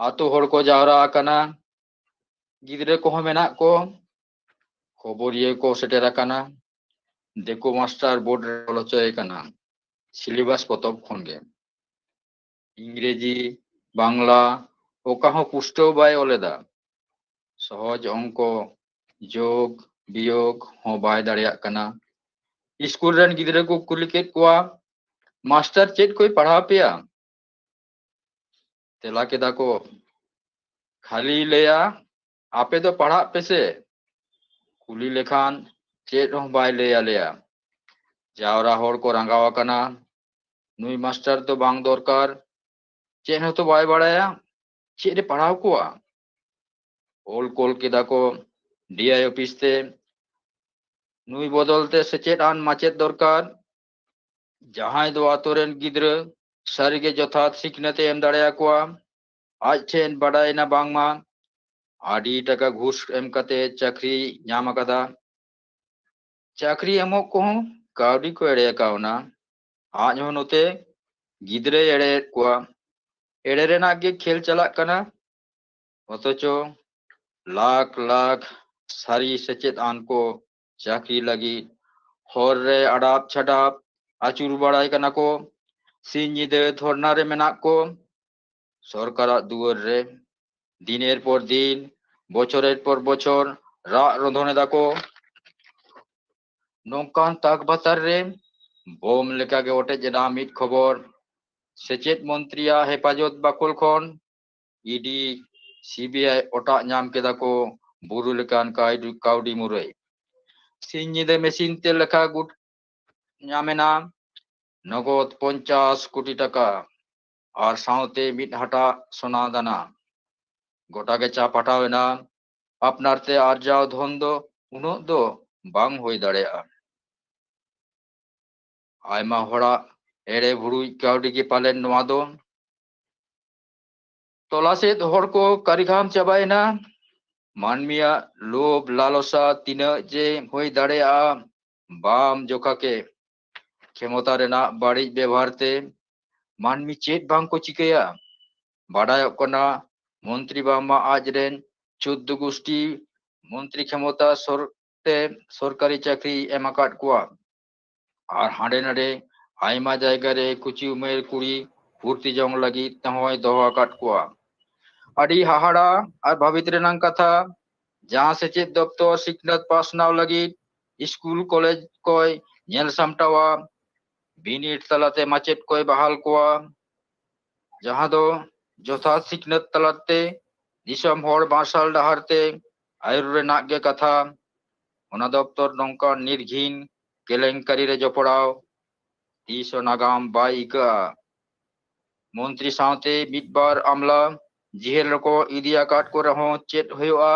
ᱟᱛᱳ ᱦᱚᱲ ᱠᱚ ᱡᱟᱣᱨᱟ ᱟᱠᱟᱱᱟ, ᱜᱤᱫᱽᱨᱟᱹ ᱠᱚᱦᱚᱸ ᱢᱮᱱᱟᱜ ᱠᱚ, ᱠᱷᱚᱵᱚᱨᱤᱭᱟᱹ ᱠᱚ ᱥᱮᱴᱮᱨ ᱟᱠᱟᱱᱟ᱾ ᱫᱤᱠᱩ ᱢᱟᱥᱴᱟᱨ ᱵᱳᱨᱰ ᱨᱮ ᱚᱞ ᱦᱚᱪᱚᱭᱮ ᱠᱟᱱᱟ ᱥᱤᱞᱮᱵᱟᱥ ᱯᱚᱛᱚᱵ ᱠᱷᱚᱱ ᱜᱮ᱾ ᱤᱝᱨᱮᱡᱤ, ᱵᱟᱝᱞᱟ, ᱚᱠᱟ ᱦᱚᱸ ᱯᱩᱥᱴᱟᱹᱣ ᱵᱟᱭ ᱚᱞ ᱮᱫᱟ᱾ ᱥᱚᱦᱚᱡ ᱚᱝᱠᱚ, ᱡᱳᱜᱽ ᱵᱤᱭᱳᱜᱽ ᱦᱚᱸ ᱵᱟᱭ ᱫᱟᱲᱮᱭᱟᱜ ᱠᱟᱱᱟ᱾ ᱥᱠᱩᱞ ᱨᱮᱱ ᱜᱤᱫᱽᱨᱟᱹ ᱠᱚ ᱠᱩᱞᱤ ᱠᱮᱫ ᱠᱚᱣᱟ, "ᱢᱟᱥᱴᱟᱨ, ᱪᱮᱫ ᱠᱚᱭ ᱯᱟᱲᱦᱟᱣ ᱯᱮᱭᱟ?" ᱛᱮᱞᱟ ᱠᱮᱫᱟ ᱠᱚ, "ᱠᱷᱟᱹᱞᱤ ᱞᱟᱹᱭᱟ, 'ᱟᱯᱮ ᱫᱚ ᱯᱟᱲᱦᱟᱜ ᱯᱮᱥᱮ'᱾ ᱠᱩᱞᱤ ᱞᱮᱠᱷᱟᱱ ᱪᱮᱫ ᱦᱚᱸ ᱵᱟᱭ ᱞᱟᱹᱭ ᱟᱞᱮᱭᱟ᱾ ᱡᱟᱣᱨᱟ ᱦᱚᱲ ᱠᱚ ᱨᱟᱸᱜᱟᱣ ᱟᱠᱟᱱᱟ, 'ᱱᱩᱭ ᱢᱟᱥᱴᱟᱨ ᱫᱚ ᱵᱟᱝ ᱫᱚᱨᱠᱟᱨ, ᱪᱮᱫ ᱦᱚᱸᱛᱚ ᱵᱟᱭ ᱵᱟᱲᱟᱭᱟ, ᱪᱮᱫ ᱮ ᱯᱟᱲᱦᱟᱣ ᱠᱚᱣᱟ?' ᱚᱞ ᱠᱚᱞ ᱠᱮᱫᱟ ᱠᱚ ᱰᱤ ᱟᱭ ᱚᱯᱷᱤᱥ ᱛᱮ, 'ᱱᱩᱭ ᱵᱚᱫᱚᱞ ᱛᱮ ᱥᱮᱪᱮᱫ ᱟᱱ ᱢᱟᱪᱮᱫ ᱫᱚᱨᱠᱟᱨ, ᱡᱟᱦᱟᱸᱭ ᱫᱚ ᱟᱛᱳ ᱨᱮᱱ ᱜᱤᱫᱽᱨᱟᱹ ᱥᱟᱹᱨᱤᱜᱮ ᱡᱚᱛᱷᱟᱛ ᱥᱤᱠᱷᱱᱟᱹᱛ ᱮ ᱮᱢ ᱫᱟᱲᱮᱭᱟᱠᱚᱣᱟ᱾ ᱟᱡ ᱴᱷᱮᱱ ᱵᱟᱰᱟᱭᱮᱱᱟ ᱵᱟᱝᱢᱟ ᱟᱹᱰᱤ ᱴᱟᱠᱟ ᱜᱷᱩᱥ ᱮᱢ ᱠᱟᱛᱮ ᱪᱟᱹᱠᱨᱤ ᱧᱟᱢ ᱟᱠᱟᱫᱟ᱾ ᱪᱟᱹᱠᱨᱤ ᱮᱢᱚᱜ ᱠᱚᱦᱚᱸ ᱠᱟᱹᱣᱰᱤ ᱠᱚ ᱮᱲᱮ ᱠᱟᱣᱱᱟ᱾ ᱟᱡ ᱦᱚᱸ ᱱᱚᱛᱮ ᱜᱤᱫᱽᱨᱟᱹᱭ ᱮᱲᱮᱭᱮᱫ ᱠᱚᱣᱟ᱾ ᱮᱲᱮ ᱨᱮᱱᱟᱜ ᱜᱮ ᱠᱷᱮᱞ ᱪᱟᱞᱟᱜ ᱠᱟᱱᱟ᱾ ᱚᱛᱷᱚᱪᱚ ᱞᱟᱠᱷ ᱞᱟᱠᱷ ᱥᱟᱹᱨᱤ ᱥᱮᱪᱮᱫ ᱟᱱ ᱠᱚ ᱪᱟᱹᱠᱨᱤ ᱞᱟᱹᱜᱤᱫ ᱦᱚᱨ ᱨᱮ ᱟᱰᱟᱯ ᱪᱷᱟᱰᱟᱯ ᱟᱹᱪᱩᱨ ᱵᱟᱲᱟᱭ ᱠᱟᱱᱟ ᱠᱚ᱾ ᱥᱤᱧ ᱧᱤᱫᱟᱹ ᱫᱷᱚᱨᱱᱟ ᱨᱮ ᱢᱮᱱᱟᱜ ᱠᱚ᱾ ᱥᱚᱨᱠᱟᱨᱟᱜ ᱫᱩᱣᱟᱹᱨ ᱨᱮ ᱫᱤᱱᱮᱨ ᱯᱚᱨ ᱫᱤᱱ, ᱵᱚᱪᱷᱚᱨᱮᱨ ᱯᱚᱨ ᱵᱚᱪᱷᱚᱨ ᱨᱟᱜ ᱨᱚᱸᱫᱷᱚᱱ ᱮᱫᱟ ᱠᱚ᱾ ᱱᱚᱝᱠᱟᱱ ᱛᱟᱠ ᱵᱟᱛᱟᱨ ᱨᱮ ᱵᱳᱢ ᱞᱮᱠᱟᱜᱮ ᱚᱴᱮᱡ ᱮᱱᱟ ᱢᱤᱫ ᱠᱷᱚᱵᱚᱨ᱾ ᱥᱮᱪᱮᱫ ᱢᱚᱱᱛᱨᱤᱭᱟᱜ ᱦᱮᱯᱟᱡᱚᱛ ᱵᱟᱠᱷᱳᱞ ᱠᱷᱚᱱ ᱤᱰᱤ, ᱥᱤᱵᱤᱟᱭ ᱚᱴᱟᱜ ᱧᱟᱢ ᱠᱮᱫᱟ ᱠᱚ ᱵᱩᱨᱩ ᱞᱮᱠᱟᱱ ᱠᱟᱹᱣᱰᱤ, ᱠᱟᱹᱣᱰᱤ ᱢᱩᱨᱟᱹᱭ᱾ ᱥᱤᱧ ᱧᱤᱫᱟᱹ ᱢᱮᱥᱤᱱ ᱛᱮ ᱞᱮᱠᱷᱟ ᱜᱩᱴ ᱧᱟᱢ ᱮᱱᱟ ᱱᱚᱜᱚᱫ ᱯᱚᱧᱪᱟᱥ ᱠᱳᱴᱤ ᱴᱟᱠᱟ ᱟᱨ ᱥᱟᱶᱛᱮ ᱢᱤᱫ ᱦᱟᱴᱟᱜ ᱥᱚᱱᱟ ᱫᱟᱱᱟ᱾ ᱜᱚᱴᱟ ᱜᱮ ᱪᱟ ᱯᱟᱴᱟᱣ ᱮᱱᱟ᱾ ᱟᱯᱱᱟᱨ ᱛᱮ ᱟᱨᱡᱟᱣ ᱫᱷᱚᱱ ᱫᱚ ᱩᱱᱟᱹᱜ ᱫᱚ ᱵᱟᱝ ᱦᱩᱭ ᱫᱟᱲᱮᱭᱟᱜᱼᱟ᱾ ᱟᱭᱢᱟ ᱦᱚᱲᱟᱜ ᱮᱲᱮ ᱵᱷᱩᱲᱩᱡ ᱠᱟᱹᱣᱰᱤ ᱜᱮ ᱯᱟᱞᱮᱱ ᱱᱚᱣᱟ ᱫᱚ᱾ ᱛᱚᱞᱟ ᱥᱮᱫ ᱦᱚᱲ ᱠᱚ ᱠᱟᱹᱨᱤᱜᱷᱟᱢ ᱪᱟᱵᱟᱭᱮᱱᱟ᱾ ᱢᱟᱹᱱᱢᱤᱭᱟᱜ ᱞᱳᱵᱷ ᱞᱟᱞᱚᱥᱟ ᱛᱤᱱᱟᱹᱜ ᱡᱮ ᱦᱩᱭ ᱫᱟᱲᱮᱭᱟᱜᱼᱟ, ᱵᱟᱢ ᱡᱚᱠᱷᱟ ᱠᱮ᱾ ᱠᱷᱮᱢᱚᱛᱟ ᱨᱮᱱᱟᱜ ᱵᱟᱹᱲᱤᱡ ᱵᱮᱵᱚᱦᱟᱨ ᱛᱮ ᱢᱟᱹᱱᱢᱤ ᱪᱮᱫ ᱵᱟᱝ ᱠᱚ ᱪᱤᱠᱟᱹᱭᱟ᱾ ᱵᱟᱰᱟᱭᱚᱜ ᱠᱟᱱᱟ, ᱢᱚᱱᱛᱨᱤ ᱵᱟᱢᱟ ᱟᱡ ᱨᱮᱱ ᱪᱳᱫᱫᱳ ᱜᱩᱥᱴᱤ ᱢᱚᱱᱛᱨᱤ ᱠᱷᱮᱢᱚᱛᱟ ᱥᱚᱨ-, ᱛᱮ ᱥᱚᱨᱠᱟᱨᱤ ᱪᱟᱹᱠᱨᱤ ᱮᱢ ᱟᱠᱟᱫ ᱠᱚᱣᱟ᱾ ᱟᱨ ᱦᱟᱸᱰᱮ ᱱᱟᱰᱮ ᱟᱭᱢᱟ ᱡᱟᱭᱜᱟ ᱨᱮ ᱠᱩᱪᱤ ᱩᱢᱮᱨ ᱠᱩᱲᱤ ᱵᱷᱩᱨᱛᱤ ᱡᱚᱝ ᱞᱟᱹᱜᱤᱫ ᱛᱮᱦᱚᱸᱭ ᱫᱚᱦᱚ ᱟᱠᱟᱫ ᱠᱚᱣᱟ᱾ ᱟᱹᱰᱤ ᱦᱟᱦᱟᱲᱟ ᱟᱨ ᱵᱷᱟᱹᱵᱤᱛ ᱨᱮᱱᱟᱜ ᱠᱟᱛᱷᱟ, ᱡᱟᱦᱟᱸ ᱥᱮᱪᱮᱫ ᱫᱚᱯᱛᱚᱨ ᱥᱤᱠᱷᱱᱟᱹᱛ ᱯᱟᱥᱱᱟᱣ ᱞᱟᱹᱜᱤᱫ ᱥᱠᱩᱞ ᱠᱚᱞᱮᱡᱽ ᱠᱚᱭ ᱧᱮᱞ ᱥᱟᱢᱴᱟᱣᱟ, ᱵᱤᱱᱤᱰ ᱛᱟᱞᱟᱛᱮ ᱢᱟᱪᱮᱫ ᱠᱚᱭ ᱵᱟᱦᱟᱞ ᱠᱚᱣᱟ, ᱡᱟᱦᱟᱸ ᱫᱚ ᱡᱚᱛᱷᱟᱛ ᱥᱤᱠᱷᱱᱟᱹᱛ ᱛᱟᱞᱟᱛᱮ ᱫᱤᱥᱚᱢ ᱦᱚᱲ ᱢᱟᱨᱥᱟᱞ ᱰᱟᱦᱟᱨ ᱛᱮ ᱟᱹᱭᱩᱨ ᱨᱮᱱᱟᱜ ᱜᱮ ᱠᱟᱛᱷᱟ᱾ ᱚᱱᱟ ᱫᱚᱯᱛᱚᱨ ᱱᱚᱝᱠᱟᱱ ᱱᱤᱨᱜᱷᱤᱱ ᱠᱮᱞᱮᱝᱠᱟᱨᱤ ᱨᱮ ᱡᱚᱯᱲᱟᱣ ᱛᱤᱥ ᱦᱚᱸ ᱱᱟᱜᱟᱢ ᱵᱟᱭ ᱟᱹᱭᱠᱟᱹᱜᱼᱟ᱾ ᱢᱚᱱᱛᱨᱤ ᱥᱟᱶᱛᱮ ᱢᱤᱫ ᱵᱟᱨ ᱟᱢᱞᱟ ᱡᱮᱦᱮᱞ ᱨᱮᱠᱚ ᱤᱫᱤ ᱟᱠᱟᱫ ᱠᱚ ᱨᱮᱦᱚᱸ ᱪᱮᱫ ᱦᱩᱭᱩᱜᱼᱟ?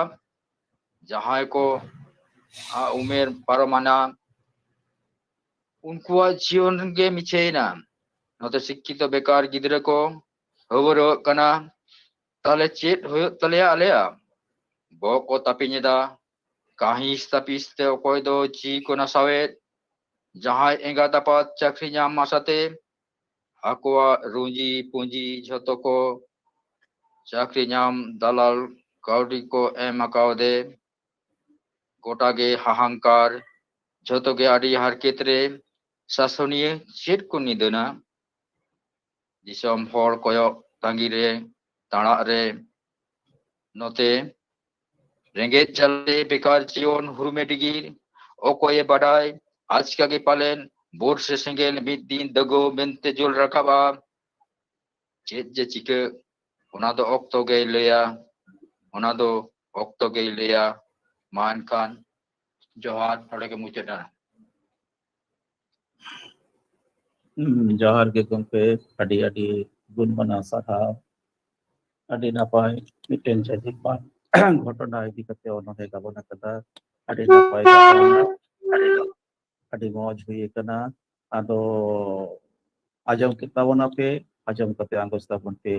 ᱡᱟᱦᱟᱸᱭ ᱠᱚ ᱟᱜ ᱩᱢᱮᱨ ᱯᱟᱨᱚᱢᱟᱱᱟ, ᱩᱱᱠᱩᱣᱟᱜ ᱡᱤᱭᱚᱱ ᱜᱮ ᱢᱤᱪᱷᱟᱹᱭᱮᱱᱟ᱾ ᱱᱚᱛᱮ ᱥᱤᱠᱠᱷᱤᱛᱚ ᱵᱮᱠᱟᱨ ᱜᱤᱫᱽᱨᱟᱹ ᱠᱚ ᱦᱟᱹᱣᱨᱟᱹᱜ ᱠᱟᱱᱟ, ᱛᱟᱦᱞᱮ ᱪᱮᱫ ᱦᱩᱭᱩᱜ ᱛᱟᱞᱮᱭᱟ ᱟᱞᱮᱭᱟᱜ? ᱵᱚᱦᱚᱜ ᱠᱚ ᱛᱟᱹᱯᱤᱧ ᱮᱫᱟ, ᱠᱟᱹᱦᱤᱥ ᱛᱟᱹᱯᱤᱥ ᱛᱮ ᱚᱠᱚᱭ ᱫᱚ ᱡᱤᱣᱤ ᱠᱚ ᱱᱟᱥᱟᱣᱮᱫ, ᱡᱟᱦᱟᱸᱭ ᱮᱸᱜᱟᱛ ᱟᱯᱟᱛ ᱪᱟᱹᱠᱨᱤ ᱧᱟᱢ ᱟᱥᱟᱛᱮ ᱟᱠᱚᱣᱟᱜ ᱨᱩᱸᱡᱤ ᱯᱩᱸᱡᱤ ᱡᱷᱚᱛᱚ ᱠᱚ ᱪᱟᱹᱠᱨᱤ ᱧᱟᱢ ᱫᱟᱞᱟᱞ ᱠᱟᱹᱣᱰᱤ ᱠᱚ ᱮᱢ ᱟᱠᱟᱣᱫᱮ᱾ ᱜᱚᱴᱟ ᱜᱮ ᱦᱟᱦᱟᱝᱠᱟᱨ, ᱡᱷᱚᱛᱚ ᱜᱮ ᱟᱹᱰᱤ ᱦᱟᱨᱠᱮᱛ ᱨᱮ᱾ ᱥᱟᱥᱚᱱᱤᱭᱟᱹ ᱪᱮᱫ ᱠᱚ ᱱᱤᱫᱟᱹᱱᱟ? ᱫᱤᱥᱚᱢ ᱦᱚᱲ ᱠᱚᱭᱚᱜ ᱛᱟᱺᱜᱤ ᱨᱮ, ᱛᱟᱲᱟᱜ ᱨᱮ᱾ ᱱᱚᱛᱮ ᱨᱮᱸᱜᱮᱡ ᱡᱟᱞᱟᱛᱮ ᱵᱮᱠᱟᱨ ᱡᱤᱭᱚᱱ ᱦᱩᱨᱩᱢᱮ ᱰᱤᱜᱤᱨ᱾ ᱚᱠᱚᱭᱮ ᱵᱟᱰᱟᱭ, ᱟᱪᱠᱟ ᱜᱮ ᱯᱟᱞᱮᱱ ᱵᱳᱨ ᱥᱮ ᱥᱮᱸᱜᱮᱞ ᱢᱤᱫ ᱫᱤᱱ ᱫᱟᱹᱜᱟᱹᱣ ᱢᱮᱱᱛᱮ ᱡᱩᱞ ᱨᱟᱠᱟᱵᱼᱟ᱾ ᱪᱮᱫ ᱡᱮ ᱪᱤᱠᱟᱹᱜ, ᱚᱱᱟ ᱫᱚ ᱚᱠᱛᱚ ᱜᱮᱭ ᱞᱟᱹᱭᱟ, ᱚᱱᱟ ᱫᱚ ᱚᱠᱛᱚ ᱜᱮᱭ ᱞᱟᱹᱭᱟ᱾ ᱢᱟ ᱮᱱᱠᱷᱟᱱ ᱡᱚᱦᱟᱨ, ᱱᱚᱰᱮ ᱜᱮ ᱢᱩᱪᱟᱹᱫ ᱮᱱᱟ᱾ ᱦᱩᱸ, ᱡᱚᱦᱟᱨ ᱜᱮ ᱜᱚᱢᱠᱮ, ᱟᱹᱰᱤ ᱟᱹᱰᱤ ᱜᱩᱱ ᱢᱟᱱᱟᱣ ᱥᱟᱨᱦᱟᱣ᱾ ᱟᱹᱰᱤ ᱱᱟᱯᱟᱭ ᱢᱤᱫᱴᱮᱱ ᱡᱟᱹᱡᱤ ᱜᱷᱚᱴᱚᱱᱟ ᱤᱫᱤ ᱠᱟᱛᱮ ᱚᱱᱚᱬᱦᱮ ᱜᱟᱵᱚᱱ ᱟᱠᱟᱫᱟ᱾ ᱟᱹᱰᱤ ᱱᱟᱯᱟᱭ ᱜᱟᱵᱚᱱ, ᱟᱹᱰᱤ ᱢᱚᱡᱽ ᱦᱩᱭ ᱟᱠᱟᱱᱟ᱾ ᱟᱫᱚ ᱟᱸᱡᱚᱢ ᱠᱮᱫ ᱛᱟᱵᱚᱱᱟᱯᱮ, ᱟᱸᱡᱚᱢ ᱠᱟᱛᱮ ᱟᱸᱜᱚᱪ ᱛᱟᱵᱚᱱ ᱯᱮ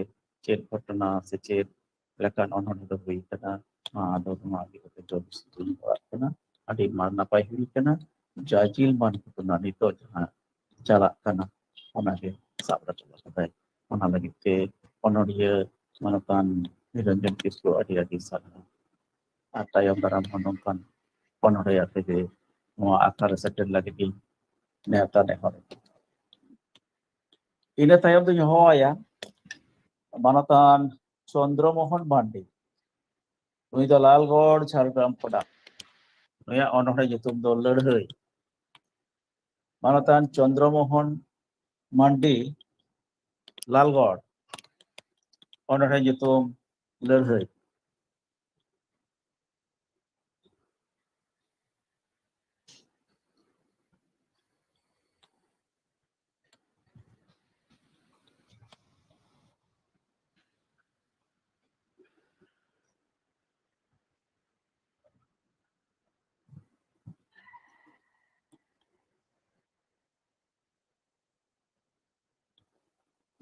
ᱪᱮᱫ ᱜᱷᱚᱴᱚᱱᱟ ᱥᱮ ᱪᱮᱫ ᱞᱮᱠᱟᱱ ᱚᱱᱚᱬᱦᱮ ᱫᱚ ᱦᱩᱭ ᱟᱠᱟᱱᱟ᱾ ᱢᱟ ᱟᱫᱚ ᱱᱚᱣᱟ ᱤᱫᱤ ᱠᱟᱛᱮ ᱡᱚᱢ ᱥᱩᱫᱷᱩᱧ ᱚᱲᱟᱜ ᱠᱟᱱᱟ᱾ ᱟᱹᱰᱤ ᱢᱟ ᱱᱟᱯᱟᱭ ᱦᱩᱭ ᱟᱠᱟᱱᱟ᱾ ᱡᱟᱡᱤᱞ ᱢᱟᱱ ᱜᱷᱚᱴᱚᱱᱟ ᱱᱤᱛᱚᱜ ᱡᱟᱦᱟᱸ ᱪᱟᱞᱟᱜ ᱠᱟᱱᱟ, ᱚᱱᱟᱜᱮ ᱥᱟᱵ ᱨᱟᱠᱟᱵ ᱟᱠᱟᱫᱟᱭ᱾ ᱚᱱᱟ ᱞᱟᱹᱜᱤᱫ ᱛᱮ ᱚᱱᱚᱬᱦᱤᱭᱟᱹ ᱢᱟᱱᱚᱛᱟᱱ ᱱᱤᱨᱚᱧᱡᱚᱱ ᱠᱤᱥᱠᱩ ᱟᱹᱰᱤ ᱟᱹᱰᱤ ᱥᱟᱨᱦᱟᱣ᱾ ᱟᱨ ᱛᱟᱭᱚᱢ ᱫᱟᱨᱟᱢ ᱦᱚᱸ ᱱᱚᱝᱠᱟᱱ ᱚᱱᱚᱬᱦᱤᱭᱟᱹ ᱟᱯᱮ ᱜᱮ ᱱᱚᱣᱟ ᱟᱠᱷᱲᱟ ᱨᱮ ᱥᱮᱴᱮᱨ ᱞᱟᱹᱜᱤᱫ ᱤᱧ ᱱᱮᱣᱛᱟ ᱱᱮᱦᱚᱨ᱾ ᱤᱱᱟᱹ ᱛᱟᱭᱚᱢ ᱫᱚᱧ ᱦᱚᱦᱚᱣᱟᱭᱟ ᱢᱟᱱᱚᱛᱟᱱ ᱪᱚᱱᱫᱨᱚ ᱢᱳᱦᱚᱱ ᱢᱟᱱᱰᱤ᱾ ᱱᱩᱭ ᱫᱚ ᱞᱟᱞᱜᱚᱲ, ᱡᱷᱟᱲᱜᱨᱟᱢ ᱠᱷᱚᱱᱟᱜ᱾ ᱱᱩᱭᱟᱜ ᱚᱱᱚᱬᱦᱮ ᱧᱩᱛᱩᱢ ᱫᱚ ᱞᱟᱹᱲᱦᱟᱹᱭ᱾ ᱢᱟᱱᱚᱛᱟᱱ ᱪᱚᱱᱫᱨᱚ ᱢᱳᱦᱚᱱ ᱢᱟᱱᱰᱤ, ᱞᱟᱞᱜᱚᱲ, ᱚᱱᱚᱬᱦᱮ ᱧᱩᱛᱩᱢ ᱞᱟᱹᱲᱦᱟᱹᱭ᱾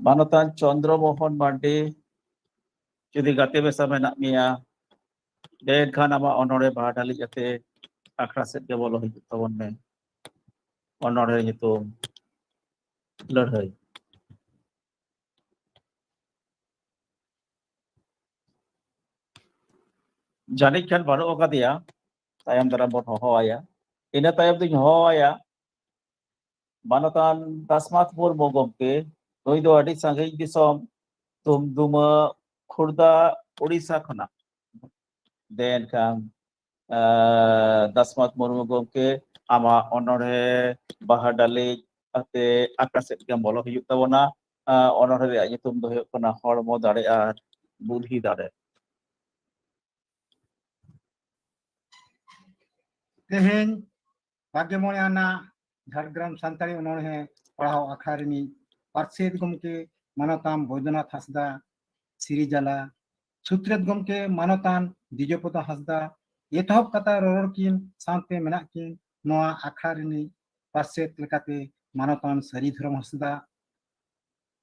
ᱢᱟᱱᱚᱛᱟᱱ ᱪᱚᱱᱫᱨᱚ ᱢᱳᱦᱚᱱ ᱢᱟᱱᱰᱤ, ᱡᱩᱫᱤ ᱜᱟᱛᱮ ᱢᱮᱥᱟ ᱢᱮᱱᱟᱜ ᱢᱮᱭᱟ, ᱮᱱᱠᱷᱟᱱ ᱟᱢᱟᱜ ᱚᱱᱚᱬᱦᱮ ᱵᱟᱦᱟ ᱰᱟᱹᱞᱤᱡ ᱟᱛᱮ ᱟᱠᱷᱲᱟ ᱥᱮᱫ ᱜᱮ ᱵᱚᱞᱚ ᱦᱤᱡᱩᱜ ᱛᱟᱵᱚᱱ ᱢᱮ᱾ ᱚᱱᱚᱬᱦᱮ ᱧᱩᱛᱩᱢ ᱞᱟᱹᱲᱦᱟᱹᱭ᱾ ᱡᱟᱹᱱᱤᱡ ᱠᱷᱟᱱ ᱵᱟᱹᱱᱩᱜ ᱟᱠᱟᱫᱮᱭᱟ, ᱛᱟᱭᱚᱢ ᱫᱟᱨᱟᱢ ᱵᱚᱱ ᱦᱚᱦᱚ ᱟᱭᱟ᱾ ᱤᱱᱟᱹ ᱛᱟᱭᱚᱢ ᱫᱚᱧ ᱦᱚᱦᱚ ᱟᱭᱟ ᱢᱟᱱᱚᱛᱟᱱ ᱫᱟᱥᱢᱟᱛ ᱢᱩᱨᱢᱩ ᱜᱚᱢᱠᱮ᱾ ᱱᱩᱭ ᱫᱚ ᱟᱹᱰᱤ ᱥᱟᱺᱜᱤᱧ ᱫᱤᱥᱚᱢ, ᱫᱩᱢᱫᱩᱢᱟᱹ, ᱠᱷᱩᱨᱫᱟ, ᱳᱰᱤᱥᱟ ᱠᱷᱚᱱᱟᱜ᱾ ᱫᱮ ᱮᱱᱠᱷᱟᱱ, ᱟᱸ, ᱫᱟᱥᱢᱟᱛ ᱢᱩᱨᱢᱩ ᱜᱚᱢᱠᱮ, ᱟᱢᱟᱜ ᱚᱱᱚᱬᱦᱮ ᱵᱟᱦᱟ ᱰᱟᱹᱞᱤᱡ ᱟᱛᱮ ᱟᱠᱷᱲᱟ ᱥᱮᱫ ᱜᱮ ᱵᱚᱞᱚ ᱦᱩᱭᱩᱜ ᱛᱟᱵᱚᱱᱟ᱾ ᱟᱸ, ᱚᱱᱚᱬᱦᱮ ᱨᱮᱭᱟᱜ ᱧᱩᱛᱩᱢ ᱫᱚ ᱦᱩᱭᱩᱜ ᱠᱟᱱᱟ ᱦᱚᱲᱢᱚ ᱫᱟᱲᱮ ᱟᱨ ᱵᱩᱫᱷᱤ ᱫᱟᱲᱮ᱾ ᱛᱮᱦᱮᱧ ᱵᱟᱜᱮ ᱢᱚᱬᱮ ᱟᱱᱟᱜ ᱡᱷᱟᱲᱜᱨᱟᱢ ᱥᱟᱱᱛᱟᱲᱤ ᱚᱱᱚᱬᱦᱮ ᱯᱟᱲᱦᱟᱣ ᱟᱠᱷᱲᱟ ᱨᱤᱱᱤᱡ ᱯᱟᱨᱥᱮᱛ ᱜᱚᱢᱠᱮ ᱢᱟᱱᱚᱛᱟᱱ ᱵᱳᱭᱫᱚᱱᱟᱛᱷ ᱦᱟᱸᱥᱫᱟ, ᱥᱤᱨᱤᱡᱟᱞᱟ, ᱥᱩᱛᱨᱮᱛ ᱜᱚᱢᱠᱮ ᱢᱟᱱᱚᱛᱟᱱ ᱫᱤᱡᱚᱯᱚᱫᱚ ᱦᱟᱸᱥᱫᱟ, ᱮᱛᱚᱦᱚᱵ ᱠᱟᱛᱷᱟ ᱨᱚᱨᱚᱲ ᱠᱤᱱ ᱥᱟᱶᱛᱮ ᱢᱮᱱᱟᱜ ᱠᱤᱱ ᱱᱚᱣᱟ ᱟᱠᱷᱲᱟ ᱨᱤᱱᱤᱡ ᱯᱟᱨᱥᱮᱛ ᱞᱮᱠᱟᱛᱮ ᱢᱟᱱᱚᱛᱟᱱ ᱥᱟᱹᱨᱤ ᱫᱷᱚᱨᱚᱢ ᱦᱟᱸᱥᱫᱟ᱾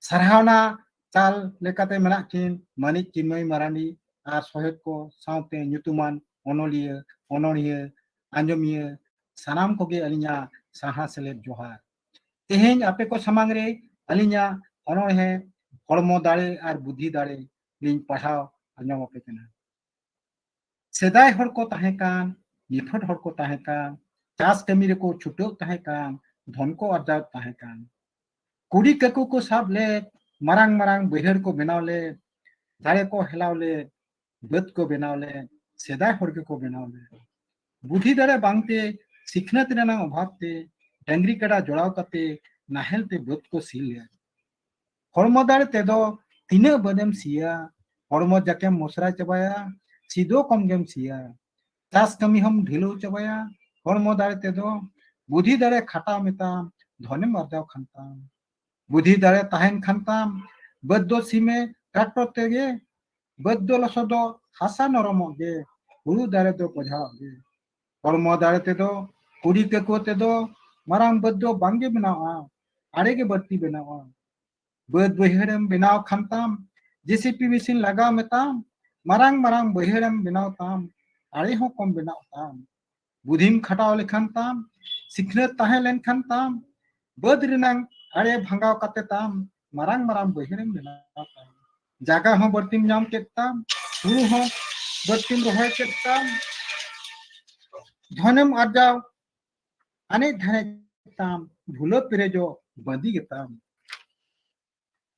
ᱥᱟᱨᱦᱟᱣᱱᱟ ᱪᱟᱞ ᱞᱮᱠᱟᱛᱮ ᱢᱮᱱᱟᱜ ᱠᱤᱱ ᱢᱟᱹᱱᱤᱡ ᱪᱤᱱᱢᱚᱭ ᱢᱟᱨᱟᱱᱰᱤ ᱟᱨ ᱥᱚᱦᱮᱛ ᱠᱚ ᱥᱟᱶᱛᱮ ᱧᱩᱛᱩᱢᱟᱱ ᱚᱱᱚᱞᱤᱭᱟᱹ, ᱚᱱᱚᱬᱦᱤᱭᱟᱹ, ᱟᱸᱡᱚᱢᱤᱭᱟᱹ, ᱥᱟᱱᱟᱢ ᱠᱚᱜᱮ ᱟᱹᱞᱤᱧᱟᱜ ᱥᱟᱨᱦᱟᱣ ᱥᱮᱞᱮᱫ ᱡᱚᱦᱟᱨ᱾ ᱛᱮᱦᱮᱧ ᱟᱯᱮ ᱠᱚ ᱥᱟᱢᱟᱝ ᱨᱮ ᱟᱹᱞᱤᱧᱟᱜ ᱚᱱᱚᱬᱦᱮ ᱦᱚᱲᱢᱚ ᱫᱟᱲᱮ ᱟᱨ ᱵᱩᱫᱷᱤ ᱫᱟᱲᱮ ᱞᱤᱧ ᱯᱟᱲᱦᱟᱣ ᱟᱸᱡᱚᱢ ᱟᱯᱮ ᱠᱟᱱᱟ᱾ ᱥᱮᱫᱟᱭ ᱦᱚᱲ ᱠᱚ ᱛᱟᱦᱮᱸ ᱠᱟᱱ, ᱱᱤᱯᱷᱩᱴ ᱦᱚᱲ ᱠᱚ ᱛᱟᱦᱮᱸ ᱠᱟᱱ, ᱪᱟᱥ ᱠᱟᱹᱢᱤ ᱨᱮᱠᱚ ᱪᱷᱩᱴᱟᱹᱣ ᱛᱟᱦᱮᱸ ᱠᱟᱱ, ᱫᱷᱚᱱ ᱠᱚ ᱟᱨᱡᱟᱣ ᱛᱟᱦᱮᱸ ᱠᱟᱱ᱾ ᱠᱩᱰᱤ ᱠᱟᱹᱠᱩ ᱠᱚ ᱥᱟᱵ ᱞᱮᱫ, ᱢᱟᱨᱟᱝ ᱢᱟᱨᱟᱝ ᱵᱟᱹᱭᱦᱟᱹᱲ ᱠᱚ ᱵᱮᱱᱟᱣ ᱞᱮᱫ, ᱫᱟᱨᱮ ᱠᱚ ᱦᱮᱞᱟᱣ ᱞᱮᱫ, ᱵᱟᱹᱫᱽ ᱠᱚ ᱵᱮᱱᱟᱣ ᱞᱮᱫ, ᱥᱮᱫᱟᱭ ᱦᱚᱲ ᱜᱮᱠᱚ ᱵᱮᱱᱟᱣ ᱞᱮᱫ᱾ ᱵᱩᱫᱷᱤ ᱫᱟᱲᱮ ᱵᱟᱝᱛᱮ, ᱥᱤᱠᱷᱱᱟᱹᱛ ᱨᱮᱱᱟᱜ ᱚᱵᱷᱟᱵ ᱛᱮ, ᱰᱟᱹᱝᱨᱤ ᱠᱟᱰᱟ ᱡᱚᱲᱟᱣ ᱠᱟᱛᱮ ᱱᱟᱦᱮᱞ ᱛᱮ ᱵᱟᱹᱫᱽ ᱠᱚ ᱥᱤ ᱞᱮᱫ᱾ ᱦᱚᱲᱢᱚ ᱫᱟᱲᱮ ᱛᱮᱫᱚ ᱛᱤᱱᱟᱹᱜ ᱵᱟᱹᱫᱮᱢ ᱥᱤᱭᱟ, ᱦᱚᱲᱢᱚ ᱡᱟᱠᱮᱢ ᱢᱚᱥᱨᱟ ᱪᱟᱵᱟᱭᱟ, ᱥᱤ ᱫᱚ ᱠᱚᱢ ᱜᱮᱢ ᱥᱤᱭᱟ᱾ ᱪᱟᱥ ᱠᱟᱹᱢᱤ ᱦᱚᱸᱢ ᱰᱷᱤᱞᱟᱹᱣ ᱪᱟᱵᱟᱭᱟ, ᱦᱚᱲᱢᱚ ᱫᱟᱲᱮ ᱛᱮᱫᱚ᱾ ᱵᱩᱫᱷᱤ ᱫᱟᱲᱮ ᱠᱷᱟᱴᱟᱣ ᱢᱮᱛᱟᱢ, ᱫᱷᱚᱱᱮᱢ ᱟᱨᱡᱟᱣ ᱠᱷᱟᱱ ᱛᱟᱢ᱾ ᱵᱩᱫᱷᱤ ᱫᱟᱲᱮ ᱛᱟᱦᱮᱱ ᱠᱷᱟᱱ ᱛᱟᱢ, ᱵᱟᱹᱫᱽ ᱫᱚ ᱥᱤᱢᱮ ᱴᱨᱟᱠᱴᱚᱨ ᱛᱮᱜᱮ, ᱵᱟᱹᱫᱽ ᱫᱚ ᱞᱚᱥᱚᱫᱚᱜ ᱦᱟᱥᱟ ᱱᱚᱨᱚᱢᱚᱜ ᱜᱮ, ᱦᱩᱲᱩ ᱫᱟᱨᱮ ᱫᱚ ᱵᱚᱡᱷᱟᱣᱚᱜ ᱜᱮ᱾ ᱦᱚᱲᱢᱚ ᱫᱟᱲᱮ ᱛᱮᱫᱚ, ᱠᱩᱰᱤ ᱠᱟᱹᱠᱩᱣᱟᱹ ᱛᱮᱫᱚ ᱢᱟᱨᱟᱝ ᱵᱟᱹᱫᱽ ᱫᱚ ᱵᱟᱝᱜᱮ ᱵᱮᱱᱟᱣᱜᱼᱟ, ᱟᱲᱮ ᱜᱮ ᱵᱟᱹᱲᱛᱤ ᱵᱮᱱᱟᱣᱜᱼᱟ᱾ ᱵᱟᱹᱫᱽ ᱵᱟᱹᱭᱦᱟᱹᱲᱮᱢ ᱵᱮᱱᱟᱣ ᱠᱷᱟᱱ ᱛᱟᱢ, ᱡᱮ ᱥᱤ ᱯᱤ ᱢᱮᱥᱤᱱ ᱞᱟᱜᱟᱣ ᱢᱮᱛᱟᱢ, ᱢᱟᱨᱟᱝ ᱢᱟᱨᱟᱝ ᱵᱟᱹᱭᱦᱟᱹᱲᱮᱢ ᱵᱮᱱᱟᱣ ᱛᱟᱢ, ᱟᱲᱮ ᱦᱚᱸ ᱠᱚᱢ ᱵᱮᱱᱟᱣ ᱛᱟᱢ᱾ ᱵᱩᱫᱷᱤᱢ ᱠᱷᱟᱴᱟᱣ ᱞᱮᱠᱷᱟᱱ ᱛᱟᱢ, ᱥᱤᱠᱷᱱᱟᱹᱛ ᱛᱟᱦᱮᱸ ᱞᱮᱱᱠᱷᱟᱱ ᱛᱟᱢ, ᱵᱟᱹᱫᱽ ᱨᱮᱱᱟᱝ ᱟᱲᱮ ᱵᱷᱟᱸᱜᱟᱣ ᱠᱟᱛᱮ ᱛᱟᱢ, ᱢᱟᱨᱟᱝ ᱢᱟᱨᱟᱝ ᱵᱟᱹᱭᱦᱟᱹᱲᱮᱢ ᱵᱮᱱᱟᱣ ᱛᱟᱢ᱾ ᱡᱟᱭᱜᱟ ᱦᱚᱸ ᱵᱟᱹᱲᱛᱤᱢ ᱧᱟᱢ ᱠᱮᱫ ᱛᱟᱢ, ᱦᱩᱲᱩ ᱦᱚᱸ ᱵᱟᱹᱫᱽ ᱛᱮᱢ ᱨᱚᱦᱚᱭ ᱠᱮᱫ ᱛᱟᱢ, ᱫᱷᱚᱱᱮᱢ ᱟᱨᱡᱟᱣ, ᱟᱱᱮᱡ ᱫᱷᱟᱱᱮᱡ ᱛᱟᱢ, ᱵᱷᱩᱞᱟᱹ ᱯᱮᱨᱮᱡᱚᱜ ᱵᱟᱸᱫᱤ ᱜᱮᱛᱟᱢ᱾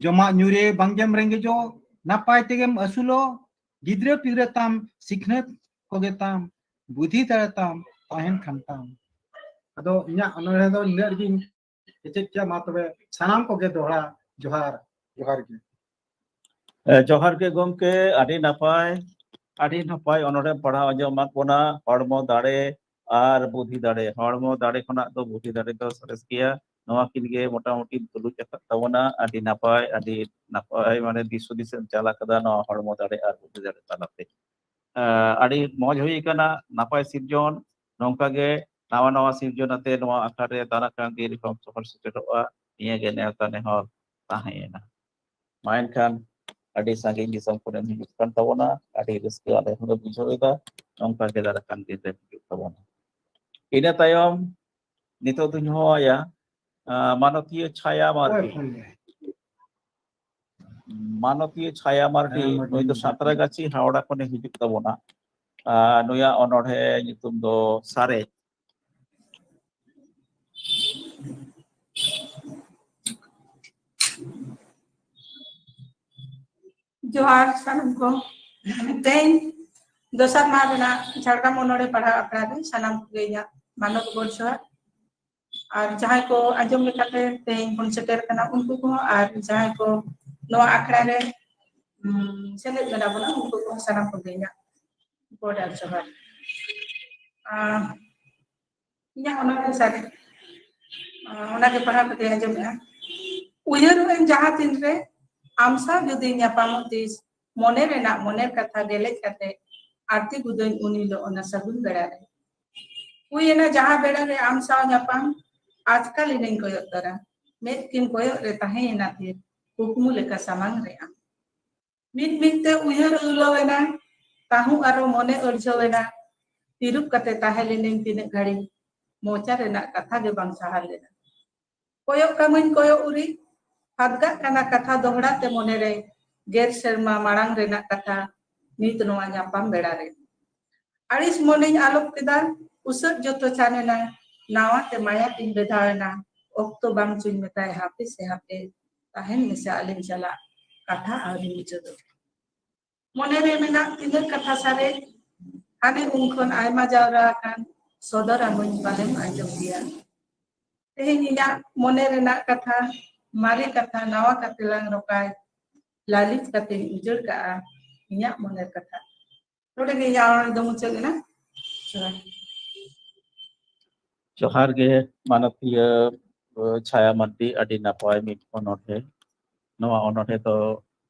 ᱡᱚᱢᱟᱜ ᱧᱩᱨᱮ ᱵᱟᱝᱜᱮᱢ ᱨᱮᱸᱜᱮᱡᱚᱜ, ᱱᱟᱯᱟᱭ ᱛᱮᱜᱮᱢ ᱟᱹᱥᱩᱞᱚᱜ, ᱜᱤᱫᱽᱨᱟᱹ ᱯᱤᱫᱽᱨᱟᱹ ᱛᱟᱢ ᱥᱤᱠᱷᱱᱟᱹᱛ ᱠᱚᱜᱮ ᱛᱟᱢ, ᱵᱩᱫᱷᱤ ᱫᱟᱲᱮ ᱛᱟᱢ ᱛᱟᱦᱮᱱ ᱠᱷᱟᱱ ᱛᱟᱢ᱾ ᱟᱫᱚ ᱤᱧᱟᱹᱜ ᱚᱱᱚᱬᱦᱮ ᱫᱚ ᱱᱤᱱᱟᱹᱜ ᱨᱮᱜᱤᱧ ᱠᱮᱪᱮᱫ ᱠᱮᱫᱟ᱾ ᱢᱟ ᱛᱚᱵᱮ ᱥᱟᱱᱟᱢ ᱠᱚᱜᱮ ᱫᱚᱦᱲᱟ ᱡᱚᱦᱟᱨ, ᱡᱚᱦᱟᱨ ᱜᱮ᱾ ᱮ, ᱡᱚᱦᱟᱨ ᱜᱮ ᱜᱚᱢᱠᱮ, ᱟᱹᱰᱤ ᱱᱟᱯᱟᱭ, ᱟᱹᱰᱤ ᱱᱟᱯᱟᱭ ᱚᱱᱚᱬᱦᱮ ᱯᱟᱲᱦᱟᱣ ᱟᱸᱡᱚᱢᱟᱫ ᱵᱚᱱᱟ᱾ ᱦᱚᱲᱢᱚ ᱫᱟᱲᱮ ᱟᱨ ᱵᱩᱫᱷᱤ ᱫᱟᱲᱮ, ᱦᱚᱲᱢᱚ ᱫᱟᱲᱮ ᱠᱷᱚᱱᱟᱜ ᱫᱚ ᱵᱩᱫᱷᱤ ᱫᱟᱲᱮ ᱫᱚ ᱥᱚᱨᱮᱥ ᱜᱮᱭᱟ᱾ ᱱᱚᱣᱟ ᱠᱤᱱ ᱜᱮ ᱢᱚᱴᱟᱢᱩᱴᱤ ᱛᱩᱞᱩᱡ ᱟᱠᱟᱫ ᱛᱟᱵᱚᱱᱟ᱾ ᱟᱹᱰᱤ ᱱᱟᱯᱟᱭ, ᱟᱹᱰᱤ ᱱᱟᱯᱟᱭ ᱢᱟᱱᱮ ᱫᱤᱥ ᱦᱩᱫᱤᱥ ᱮᱢ ᱪᱟᱞ ᱟᱠᱟᱫᱟ ᱱᱚᱣᱟ ᱦᱚᱲᱢᱚ ᱫᱟᱲᱮ ᱟᱨ ᱵᱩᱫᱷᱤ ᱫᱟᱲᱮ ᱛᱟᱞᱟᱛᱮ᱾ ᱮ, ᱟᱹᱰᱤ ᱢᱚᱡᱽ ᱦᱩᱭ ᱟᱠᱟᱱᱟ, ᱱᱟᱯᱟᱭ ᱥᱤᱨᱡᱚᱱ᱾ ᱱᱚᱝᱠᱟ ᱜᱮ ᱱᱟᱣᱟ ᱱᱟᱣᱟ ᱥᱤᱨᱡᱚᱱ ᱟᱛᱮ ᱱᱚᱣᱟ ᱟᱠᱷᱲᱟ ᱨᱮ ᱫᱟᱨᱟ ᱠᱟᱱ ᱫᱤᱱ ᱨᱮᱦᱚᱸ ᱥᱚᱦᱚᱨ ᱥᱮᱴᱮᱨᱚᱜᱼᱟ, ᱱᱤᱭᱟᱹ ᱜᱮ ᱱᱮᱣᱛᱟ ᱱᱮᱦᱚᱨ ᱛᱟᱦᱮᱸᱭᱮᱱᱟ᱾ ᱢᱟ ᱮᱱᱠᱷᱟᱱ ᱟᱹᱰᱤ ᱥᱟᱺᱜᱤᱧ ᱫᱤᱥᱚᱢ ᱠᱷᱚᱱᱮᱢ ᱦᱤᱡᱩᱜ ᱠᱟᱱ ᱛᱟᱵᱚᱱᱟ, ᱟᱹᱰᱤ ᱨᱟᱹᱥᱠᱟᱹ ᱟᱞᱮ ᱦᱚᱸᱞᱮ ᱵᱩᱡᱷᱟᱹᱣ ᱮᱫᱟ᱾ ᱱᱚᱝᱠᱟ ᱜᱮ ᱫᱟᱨᱟ ᱠᱟᱱ ᱫᱤᱱ ᱨᱮ ᱦᱤᱡᱩᱜ ᱛᱟᱵᱚᱱᱟ᱾ ᱤᱱᱟᱹ ᱛᱟᱭᱚᱢ ᱱᱤᱛᱚᱜ ᱫᱩᱧ ᱦᱚᱦᱚᱣᱟᱭᱟ, ᱟᱸ, ᱢᱟᱱᱚᱛᱤᱭᱟᱹ ᱪᱷᱟᱭᱟ ᱢᱟᱨᱰᱤ᱾ ᱢᱟᱱᱚᱛᱤᱭᱟᱹ ᱪᱷᱟᱭᱟ ᱢᱟᱨᱰᱤ, ᱦᱮᱸ, ᱢᱟᱨᱰᱤ ᱱᱩᱭ ᱫᱚ ᱢᱮᱱᱟᱜ ᱥᱟᱸᱛᱨᱟᱜᱟᱪᱷᱤ ᱦᱟᱣᱲᱟ ᱠᱷᱚᱱᱮ ᱦᱤᱡᱩᱜ ᱛᱟᱵᱚᱱᱟ᱾ ᱟᱨ ᱱᱩᱭᱟᱜ ᱚᱱᱚᱬᱦᱮ ᱧᱩᱛᱩᱢ ᱫᱚ ᱥᱟᱨᱮᱡ᱾ ᱡᱚᱦᱟᱨ ᱥᱟᱱᱟᱢ ᱠᱚ᱾ ᱛᱮᱦᱮᱧ ᱫᱚᱥᱟᱨ ᱢᱟᱦᱟ ᱨᱮᱱᱟᱜ ᱡᱷᱟᱲᱜᱨᱟᱢ ᱚᱱᱚᱬᱦᱮ ᱯᱟᱲᱦᱟᱣ ᱟᱠᱷᱲᱟ ᱨᱮ ᱥᱟᱱᱟᱢ ᱠᱚᱜᱮ ᱤᱧᱟᱹᱜ ᱢᱟᱱᱚᱛ ᱜᱚᱰ ᱡᱚᱦᱟᱨ᱾ ᱟᱨ ᱡᱟᱦᱟᱸᱭ ᱠᱚ ᱟᱸᱡᱚᱢ ᱞᱮᱠᱟᱛᱮ ᱛᱮᱦᱮᱧ ᱵᱚᱱ ᱥᱮᱴᱮᱨ ᱠᱟᱱᱟ, ᱩᱱᱠᱩ ᱠᱚᱦᱚᱸ, ᱟᱨ ᱡᱟᱦᱟᱸᱭ ᱠᱚ ᱱᱚᱣᱟ ᱟᱠᱷᱲᱟ ᱨᱮ, ᱩᱢ, ᱥᱮᱞᱮᱫ ᱢᱮᱱᱟᱜ ᱵᱚᱱᱟ, ᱩᱱᱠᱩ ᱠᱚᱦᱚᱸ ᱥᱟᱱᱟᱢ ᱠᱚᱜᱮ ᱤᱧᱟᱹᱜ ᱜᱚᱰ ᱟᱨ ᱡᱚᱦᱟᱨ᱾ ᱟᱨ ᱤᱧᱟᱹᱜ ᱚᱱᱟ ᱠᱚ ᱥᱟᱹᱨᱤ, ᱚᱱᱟᱜᱮ ᱯᱟᱲᱦᱟᱣ ᱠᱟᱛᱮ ᱟᱸᱡᱚᱢᱮᱜᱼᱟ᱾ ᱩᱭᱦᱟᱹᱨᱚᱜ ᱟᱹᱧ ᱡᱟᱦᱟᱸ ᱛᱤᱱ ᱨᱮ ᱟᱢ ᱥᱟᱶ ᱡᱩᱫᱤ ᱧᱟᱯᱟᱢᱚᱜ ᱛᱤᱥ, ᱢᱚᱱᱮ ᱨᱮᱱᱟᱜ ᱢᱚᱱᱮᱨ ᱠᱟᱛᱷᱟ ᱜᱮᱞᱮᱡ ᱠᱟᱛᱮ ᱟᱨᱛᱤ ᱜᱩᱫᱟᱹᱧ ᱩᱱ ᱦᱤᱞᱳᱜ ᱚᱱᱟ ᱥᱟᱹᱜᱩᱱ ᱵᱮᱲᱟ ᱨᱮ᱾ ᱦᱩᱭ ᱮᱱᱟ ᱡᱟᱦᱟᱸ ᱵᱮᱲᱟ ᱨᱮ ᱟᱢ ᱥᱟᱶ ᱧᱟᱯᱟᱢ, ᱟᱪᱠᱟ ᱞᱤᱱᱟᱹᱧ ᱠᱚᱭᱚᱜ ᱛᱟᱨᱟ᱾ ᱢᱮᱫ ᱠᱤᱱ ᱠᱚᱭᱚᱜ ᱨᱮ ᱛᱟᱦᱮᱸᱭᱮᱱᱟ ᱛᱷᱤᱨ, ᱠᱩᱠᱢᱩ ᱞᱮᱠᱟ ᱥᱟᱢᱟᱝ ᱨᱮ ᱟᱢ᱾ ᱢᱤᱫ ᱢᱤᱫ ᱛᱮ ᱩᱭᱦᱟᱹᱨ ᱩᱞᱟᱹᱣ ᱮᱱᱟ, ᱛᱟᱹᱦᱩ ᱟᱨᱚ ᱢᱚᱱᱮ ᱟᱹᱲᱡᱷᱟᱹᱣ ᱮᱱᱟ᱾ ᱛᱤᱨᱩᱵ ᱠᱟᱛᱮ ᱛᱟᱦᱮᱸ ᱞᱤᱱᱟᱹᱧ ᱛᱤᱱᱟᱹᱜ ᱜᱷᱟᱹᱲᱤ, ᱢᱚᱪᱟ ᱨᱮᱱᱟᱜ ᱠᱟᱛᱷᱟ ᱜᱮ ᱵᱟᱝ ᱥᱟᱦᱟ ᱞᱮᱱᱟ᱾ ᱠᱚᱭᱚᱜ ᱠᱟᱢᱟᱹᱧ ᱠᱚᱭᱚᱜ ᱩᱨᱤ, ᱦᱟᱫᱜᱟᱜ ᱠᱟᱱᱟ ᱠᱟᱛᱷᱟ ᱫᱚᱦᱲᱟ ᱛᱮ ᱢᱚᱱᱮᱨᱮ, ᱜᱮᱞ ᱥᱮᱨᱢᱟ ᱢᱟᱲᱟᱝ ᱨᱮᱱᱟᱜ ᱠᱟᱛᱷᱟ᱾ ᱱᱤᱛ ᱱᱚᱣᱟ ᱧᱟᱯᱟᱢ ᱵᱮᱲᱟ ᱨᱮ᱾ ᱟᱹᱲᱤᱥ ᱢᱚᱱᱮᱧ ᱟᱞᱚᱯ ᱠᱮᱫᱟ, ᱩᱥᱟᱹᱫ ᱡᱚᱛᱚ ᱪᱟᱱᱮᱱᱟ, ᱱᱟᱣᱟ ᱛᱮ ᱢᱟᱭᱟ ᱛᱤᱧ ᱵᱮᱫᱷᱟᱣ ᱮᱱᱟ, ᱚᱠᱛᱚ ᱵᱟᱝ ᱪᱚᱧ ᱢᱮᱛᱟᱭ ᱦᱟᱯᱮ ᱥᱮ ᱦᱟᱯᱮ, ᱛᱟᱦᱮᱱ ᱢᱮᱥᱮ ᱟᱞᱮᱧ ᱪᱟᱞᱟᱜ, ᱠᱟᱛᱷᱟ ᱟᱹᱣᱨᱤ ᱢᱩᱪᱟᱹᱫᱚᱜ᱾ ᱢᱚᱱᱮ ᱨᱮ ᱢᱮᱱᱟᱜ ᱛᱤᱱᱟᱹᱜ ᱠᱟᱛᱷᱟ ᱥᱟᱨᱮᱡ, ᱦᱟᱱᱮ ᱩᱱ ᱠᱷᱚᱱ ᱟᱭᱢᱟ ᱡᱟᱣᱨᱟ ᱟᱠᱟᱱ, ᱥᱚᱫᱚᱨ ᱟᱢᱟᱹᱧ ᱯᱟᱞᱮᱢ ᱟᱸᱡᱚᱢ ᱜᱮᱭᱟ᱾ ᱛᱮᱦᱮᱧ ᱤᱧᱟᱹᱜ ᱢᱚᱱᱮ ᱨᱮᱱᱟᱜ ᱠᱟᱛᱷᱟ, ᱢᱟᱨᱮ ᱠᱟᱛᱷᱟ ᱱᱟᱣᱟ ᱠᱟᱛᱮ ᱞᱟᱝ ᱨᱚᱠᱟᱭ, ᱞᱟᱹᱞᱤᱥ ᱠᱟᱛᱮᱧ ᱩᱡᱟᱹᱲ ᱠᱟᱜᱼᱟ ᱤᱧᱟᱹᱜ ᱢᱚᱱᱮᱨ ᱠᱟᱛᱷᱟ᱾ ᱱᱚᱰᱮ ᱜᱮ ᱤᱧᱟᱹᱜ ᱚᱱᱚᱬᱦᱮ ᱫᱚ ᱢᱩᱪᱟᱹᱫ ᱮᱱᱟ᱾ ᱡᱚᱦᱟᱨ᱾ ᱡᱚᱦᱟᱨ ᱜᱮ ᱢᱟᱱᱚᱛᱤᱭᱟᱹ, ᱟᱹ, ᱪᱷᱟᱭᱟ ᱢᱟᱨᱰᱤ, ᱟᱹᱰᱤ ᱱᱟᱯᱟᱭ ᱢᱤᱫ ᱚᱱᱚᱬᱦᱮ᱾ ᱱᱚᱣᱟ ᱚᱱᱚᱬᱦᱮ ᱫᱚ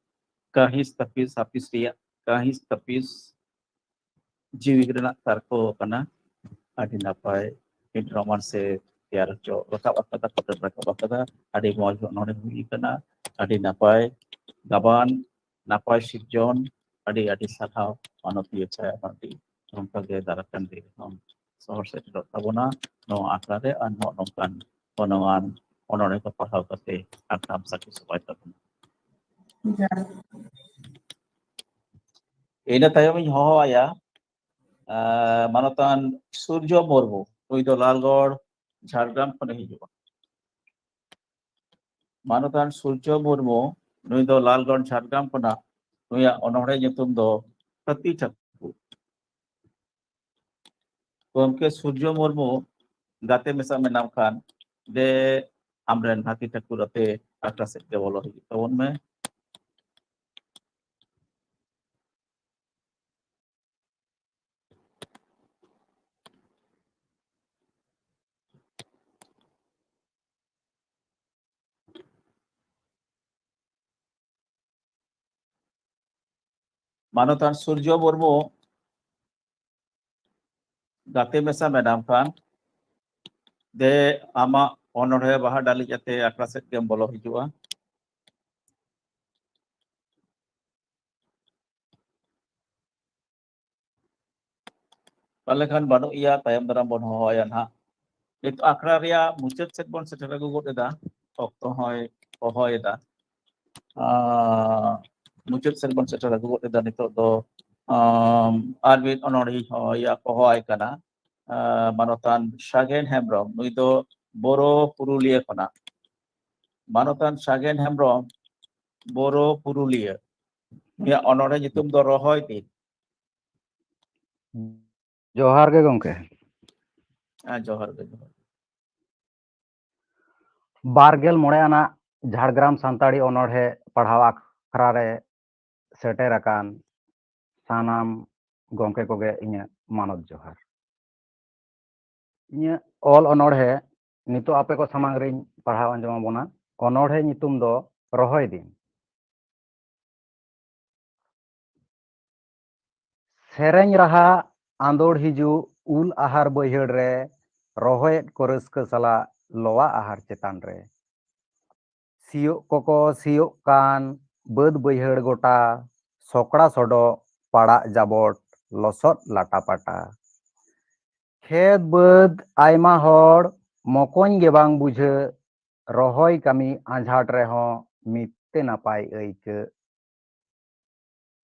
ᱠᱟᱹᱦᱤᱥ ᱛᱟᱹᱯᱤᱥ ᱦᱟᱹᱯᱤᱥ ᱨᱮᱭᱟᱜ ᱠᱟᱹᱦᱤᱥ ᱛᱟᱹᱯᱤᱥ ᱡᱤᱣᱤ ᱨᱮᱱᱟᱜ ᱛᱟᱨᱠᱚ ᱠᱟᱱᱟ᱾ ᱟᱹᱰᱤ ᱱᱟᱯᱟᱭ ᱢᱤᱫ ᱨᱳᱢᱟᱱᱥ ᱮ ᱛᱮᱭᱟᱨ ᱦᱚᱪᱚ ᱨᱟᱠᱟᱵ ᱟᱠᱟᱫᱟ, ᱯᱷᱳᱴᱳ ᱨᱟᱠᱟᱵ ᱟᱠᱟᱫᱟ᱾ ᱟᱹᱰᱤ ᱢᱚᱡᱽ ᱚᱱᱚᱬᱦᱮ ᱦᱩᱭ ᱟᱠᱟᱱᱟ᱾ ᱟᱹᱰᱤ ᱱᱟᱯᱟᱭ ᱜᱟᱵᱟᱱ, ᱱᱟᱯᱟᱭ ᱥᱤᱨᱡᱚᱱ, ᱟᱹᱰᱤ ᱟᱹᱰᱤ ᱥᱟᱨᱦᱟᱣ ᱢᱟᱱᱚᱛᱤᱭᱟᱹ ᱪᱷᱟᱭᱟ ᱢᱟᱨᱰᱤ᱾ ᱱᱚᱝᱠᱟ ᱜᱮ ᱫᱟᱨᱟᱭ ᱠᱟᱱ ᱫᱤᱱ ᱨᱮᱦᱚᱸ ᱥᱚᱦᱚᱨ ᱥᱮᱴᱮᱨᱚᱜ ᱛᱟᱵᱚᱱᱟ ᱱᱚᱣᱟ ᱟᱠᱷᱲᱟ ᱨᱮ ᱟᱨ ᱱᱚᱜᱼᱚ ᱱᱚᱝᱠᱟᱱ ᱜᱚᱱᱚᱝᱟᱱ ᱚᱱᱚᱬᱦᱮ ᱠᱚ ᱯᱟᱲᱦᱟᱣ ᱠᱟᱛᱮ ᱟᱠᱷᱲᱟᱢ ᱥᱟᱹᱠᱷᱤ ᱥᱚᱵᱷᱟᱭ ᱛᱟᱵᱚᱱᱟ᱾ ᱡᱚᱦᱟᱨ᱾ ᱤᱱᱟᱹ ᱛᱟᱭᱚᱢ ᱤᱧ ᱦᱚᱦᱚ ᱟᱭᱟ, ᱟᱸ, ᱢᱟᱱᱚᱛᱟᱱ ᱥᱩᱨᱡᱚ ᱢᱩᱨᱢᱩ, ᱱᱩᱭ ᱫᱚ ᱞᱟᱞᱜᱚᱲ, ᱡᱷᱟᱲᱜᱨᱟᱢ ᱠᱷᱚᱱᱮ ᱦᱤᱡᱩᱜᱼᱟ᱾ ᱢᱟᱱᱚᱛᱟᱱ ᱥᱩᱨᱡᱚ ᱢᱩᱨᱢᱩ, ᱱᱩᱭ ᱫᱚ ᱞᱟᱞᱜᱚᱲ, ᱡᱷᱟᱲᱜᱨᱟᱢ ᱠᱷᱚᱱᱟᱜ᱾ ᱱᱩᱭᱟᱜ ᱚᱱᱚᱬᱦᱮ ᱧᱩᱛᱩᱢ ᱫᱚ ᱦᱟᱹᱛᱤ ᱴᱷᱟᱹᱠᱩᱨ᱾ ᱜᱚᱢᱠᱮ ᱥᱩᱨᱡᱚ ᱢᱩᱨᱢᱩ, ᱜᱟᱛᱮ ᱢᱮᱥᱟ ᱢᱮᱱᱟᱢ ᱠᱷᱟᱱ ᱫᱮ ᱟᱢᱨᱮᱱ ᱦᱟᱹᱛᱤ ᱴᱷᱟᱹᱠᱩᱨ ᱟᱛᱮ ᱟᱠᱷᱲᱟ ᱥᱮᱫ ᱜᱮ ᱵᱚᱞᱚ ᱦᱤᱡᱩᱜ ᱛᱟᱵᱚᱱ ᱢᱮ᱾ ᱢᱟᱱᱚᱛᱟᱱ ᱥᱩᱨᱡᱚ ᱢᱩᱨᱢᱩ, ᱜᱟᱛᱮ ᱢᱮᱥᱟ ᱢᱮᱱᱟᱢ ᱠᱷᱟᱱ ᱫᱮ ᱟᱢᱟᱜ ᱚᱱᱚᱬᱦᱮ ᱵᱟᱦᱟ ᱰᱟᱹᱞᱤᱡ ᱟᱛᱮ ᱟᱠᱷᱲᱟ ᱥᱮᱫ ᱜᱮᱢ ᱵᱚᱞᱚ ᱦᱤᱡᱩᱜᱼᱟ᱾ ᱛᱟᱦᱚᱞᱮ ᱠᱷᱟᱱ ᱵᱟᱹᱱᱩᱜ ᱮᱭᱟ, ᱛᱟᱭᱚᱢ ᱫᱟᱨᱟᱢ ᱵᱚᱱ ᱦᱚᱦᱚ ᱟᱭᱟ ᱱᱟᱦᱟᱜ᱾ ᱱᱤᱛ ᱟᱠᱷᱲᱟ ᱨᱮᱭᱟᱜ ᱢᱩᱪᱟᱹᱫ ᱥᱮᱫ ᱵᱚᱱ ᱥᱮᱴᱮᱨ ᱟᱹᱜᱩ ᱜᱚᱫ ᱮᱫᱟ, ᱚᱠᱛᱚ ᱦᱚᱸᱭ ᱦᱚᱦᱚᱭᱮᱫᱟ᱾ ᱟᱸ, ᱢᱩᱪᱟᱹᱫ ᱥᱮᱫ ᱵᱚᱱ ᱥᱮᱴᱮᱨ ᱟᱹᱜᱩ ᱜᱚᱫ ᱮᱫᱟ᱾ ᱱᱤᱛᱚᱜ ᱫᱚ ᱟᱨ ᱢᱤᱫ ᱚᱱᱚᱬᱦᱮ ᱦᱚᱦᱚᱣᱟᱭ ᱠᱟᱱᱟ, ᱢᱟᱱᱚᱛᱟᱱ ᱥᱟᱜᱮᱱ ᱦᱮᱢᱵᱨᱚᱢ᱾ ᱱᱩᱭ ᱫᱚ ᱵᱳᱨᱳ ᱯᱩᱨᱩᱞᱤᱭᱟᱹ ᱠᱷᱚᱱᱟᱜ᱾ ᱢᱟᱱᱚᱛᱟᱱ ᱥᱟᱜᱮᱱ ᱦᱮᱢᱵᱨᱚᱢ, ᱵᱳᱨᱳ ᱯᱩᱨᱩᱞᱤᱭᱟᱹ᱾ ᱩᱱᱤᱭᱟᱜ ᱚᱱᱚᱬᱦᱮ ᱧᱩᱛᱩᱢ ᱫᱚ ᱨᱚᱦᱚᱭ ᱫᱤᱱ᱾ ᱡᱚᱦᱟᱨ ᱜᱮ ᱜᱚᱢᱠᱮ᱾ ᱦᱮᱸ, ᱡᱚᱦᱟᱨ ᱜᱮ, ᱡᱚᱦᱟᱨ᱾ ᱵᱟᱨ ᱜᱮᱞ ᱢᱚᱬᱮ ᱟᱱᱟᱜ ᱡᱷᱟᱲᱜᱨᱟᱢ ᱥᱟᱱᱛᱟᱲᱤ ᱚᱱᱚᱬᱦᱮ ᱯᱟᱲᱦᱟᱣ ᱟᱠᱷᱲᱟ ᱨᱮ ᱥᱮᱴᱮᱨ ᱟᱠᱟᱱ ᱥᱟᱱᱟᱢ ᱜᱚᱢᱠᱮ ᱠᱚᱜᱮ ᱤᱧᱟᱹᱜ ᱢᱟᱱᱚᱛ ᱡᱚᱦᱟᱨ᱾ ᱤᱧᱟᱹᱜ ᱚᱞ ᱚᱱᱚᱬᱦᱮ ᱱᱤᱛᱚᱜ ᱟᱯᱮ ᱠᱚ ᱥᱟᱢᱟᱝ ᱨᱤᱧ ᱯᱟᱲᱦᱟᱣ ᱟᱸᱡᱚᱢ ᱟᱵᱚᱱᱟ᱾ ᱚᱱᱚᱬᱦᱮ ᱧᱩᱛᱩᱢ ᱫᱚ ᱨᱚᱦᱚᱭ ᱫᱤᱱ᱾ ᱥᱮᱨᱮᱧ ᱨᱟᱦᱟ ᱟᱸᱫᱳᱲ ᱦᱤᱡᱩᱜ ᱩᱞ ᱟᱦᱟᱨ ᱵᱟᱹᱭᱦᱟᱹᱲ ᱨᱮ, ᱨᱚᱦᱚᱭᱮᱫ ᱠᱚ ᱨᱟᱹᱥᱠᱟᱹ ᱥᱟᱞᱟᱜ ᱞᱚᱣᱟ ᱟᱦᱟᱨ ᱪᱮᱛᱟᱱ ᱨᱮ᱾ ᱥᱤᱭᱳᱜ ᱠᱚᱠᱚ ᱥᱤᱭᱳᱜ ᱠᱟᱱ ᱵᱟᱹᱫᱽ ᱵᱟᱹᱭᱦᱟᱹᱲ ᱜᱚᱴᱟ, ᱥᱚᱠᱲᱟ ᱥᱚᱰᱚᱜ ᱯᱟᱲᱟᱜ ᱡᱟᱵᱚᱴ, ᱞᱚᱥᱚᱫ ᱞᱟᱴᱟᱯᱟᱴᱟ᱾ ᱠᱷᱮᱛ ᱵᱟᱹᱫᱽ ᱟᱭᱢᱟ ᱦᱚᱲ ᱢᱚᱠᱚᱧ ᱜᱮ ᱵᱟᱝ ᱵᱩᱡᱷᱟᱹᱜ, ᱨᱚᱦᱚᱭ ᱠᱟᱹᱢᱤ ᱟᱸᱡᱷᱟᱴ ᱨᱮᱦᱚᱸ ᱢᱤᱫᱛᱮ ᱱᱟᱯᱟᱭ ᱟᱹᱭᱠᱟᱹᱜ᱾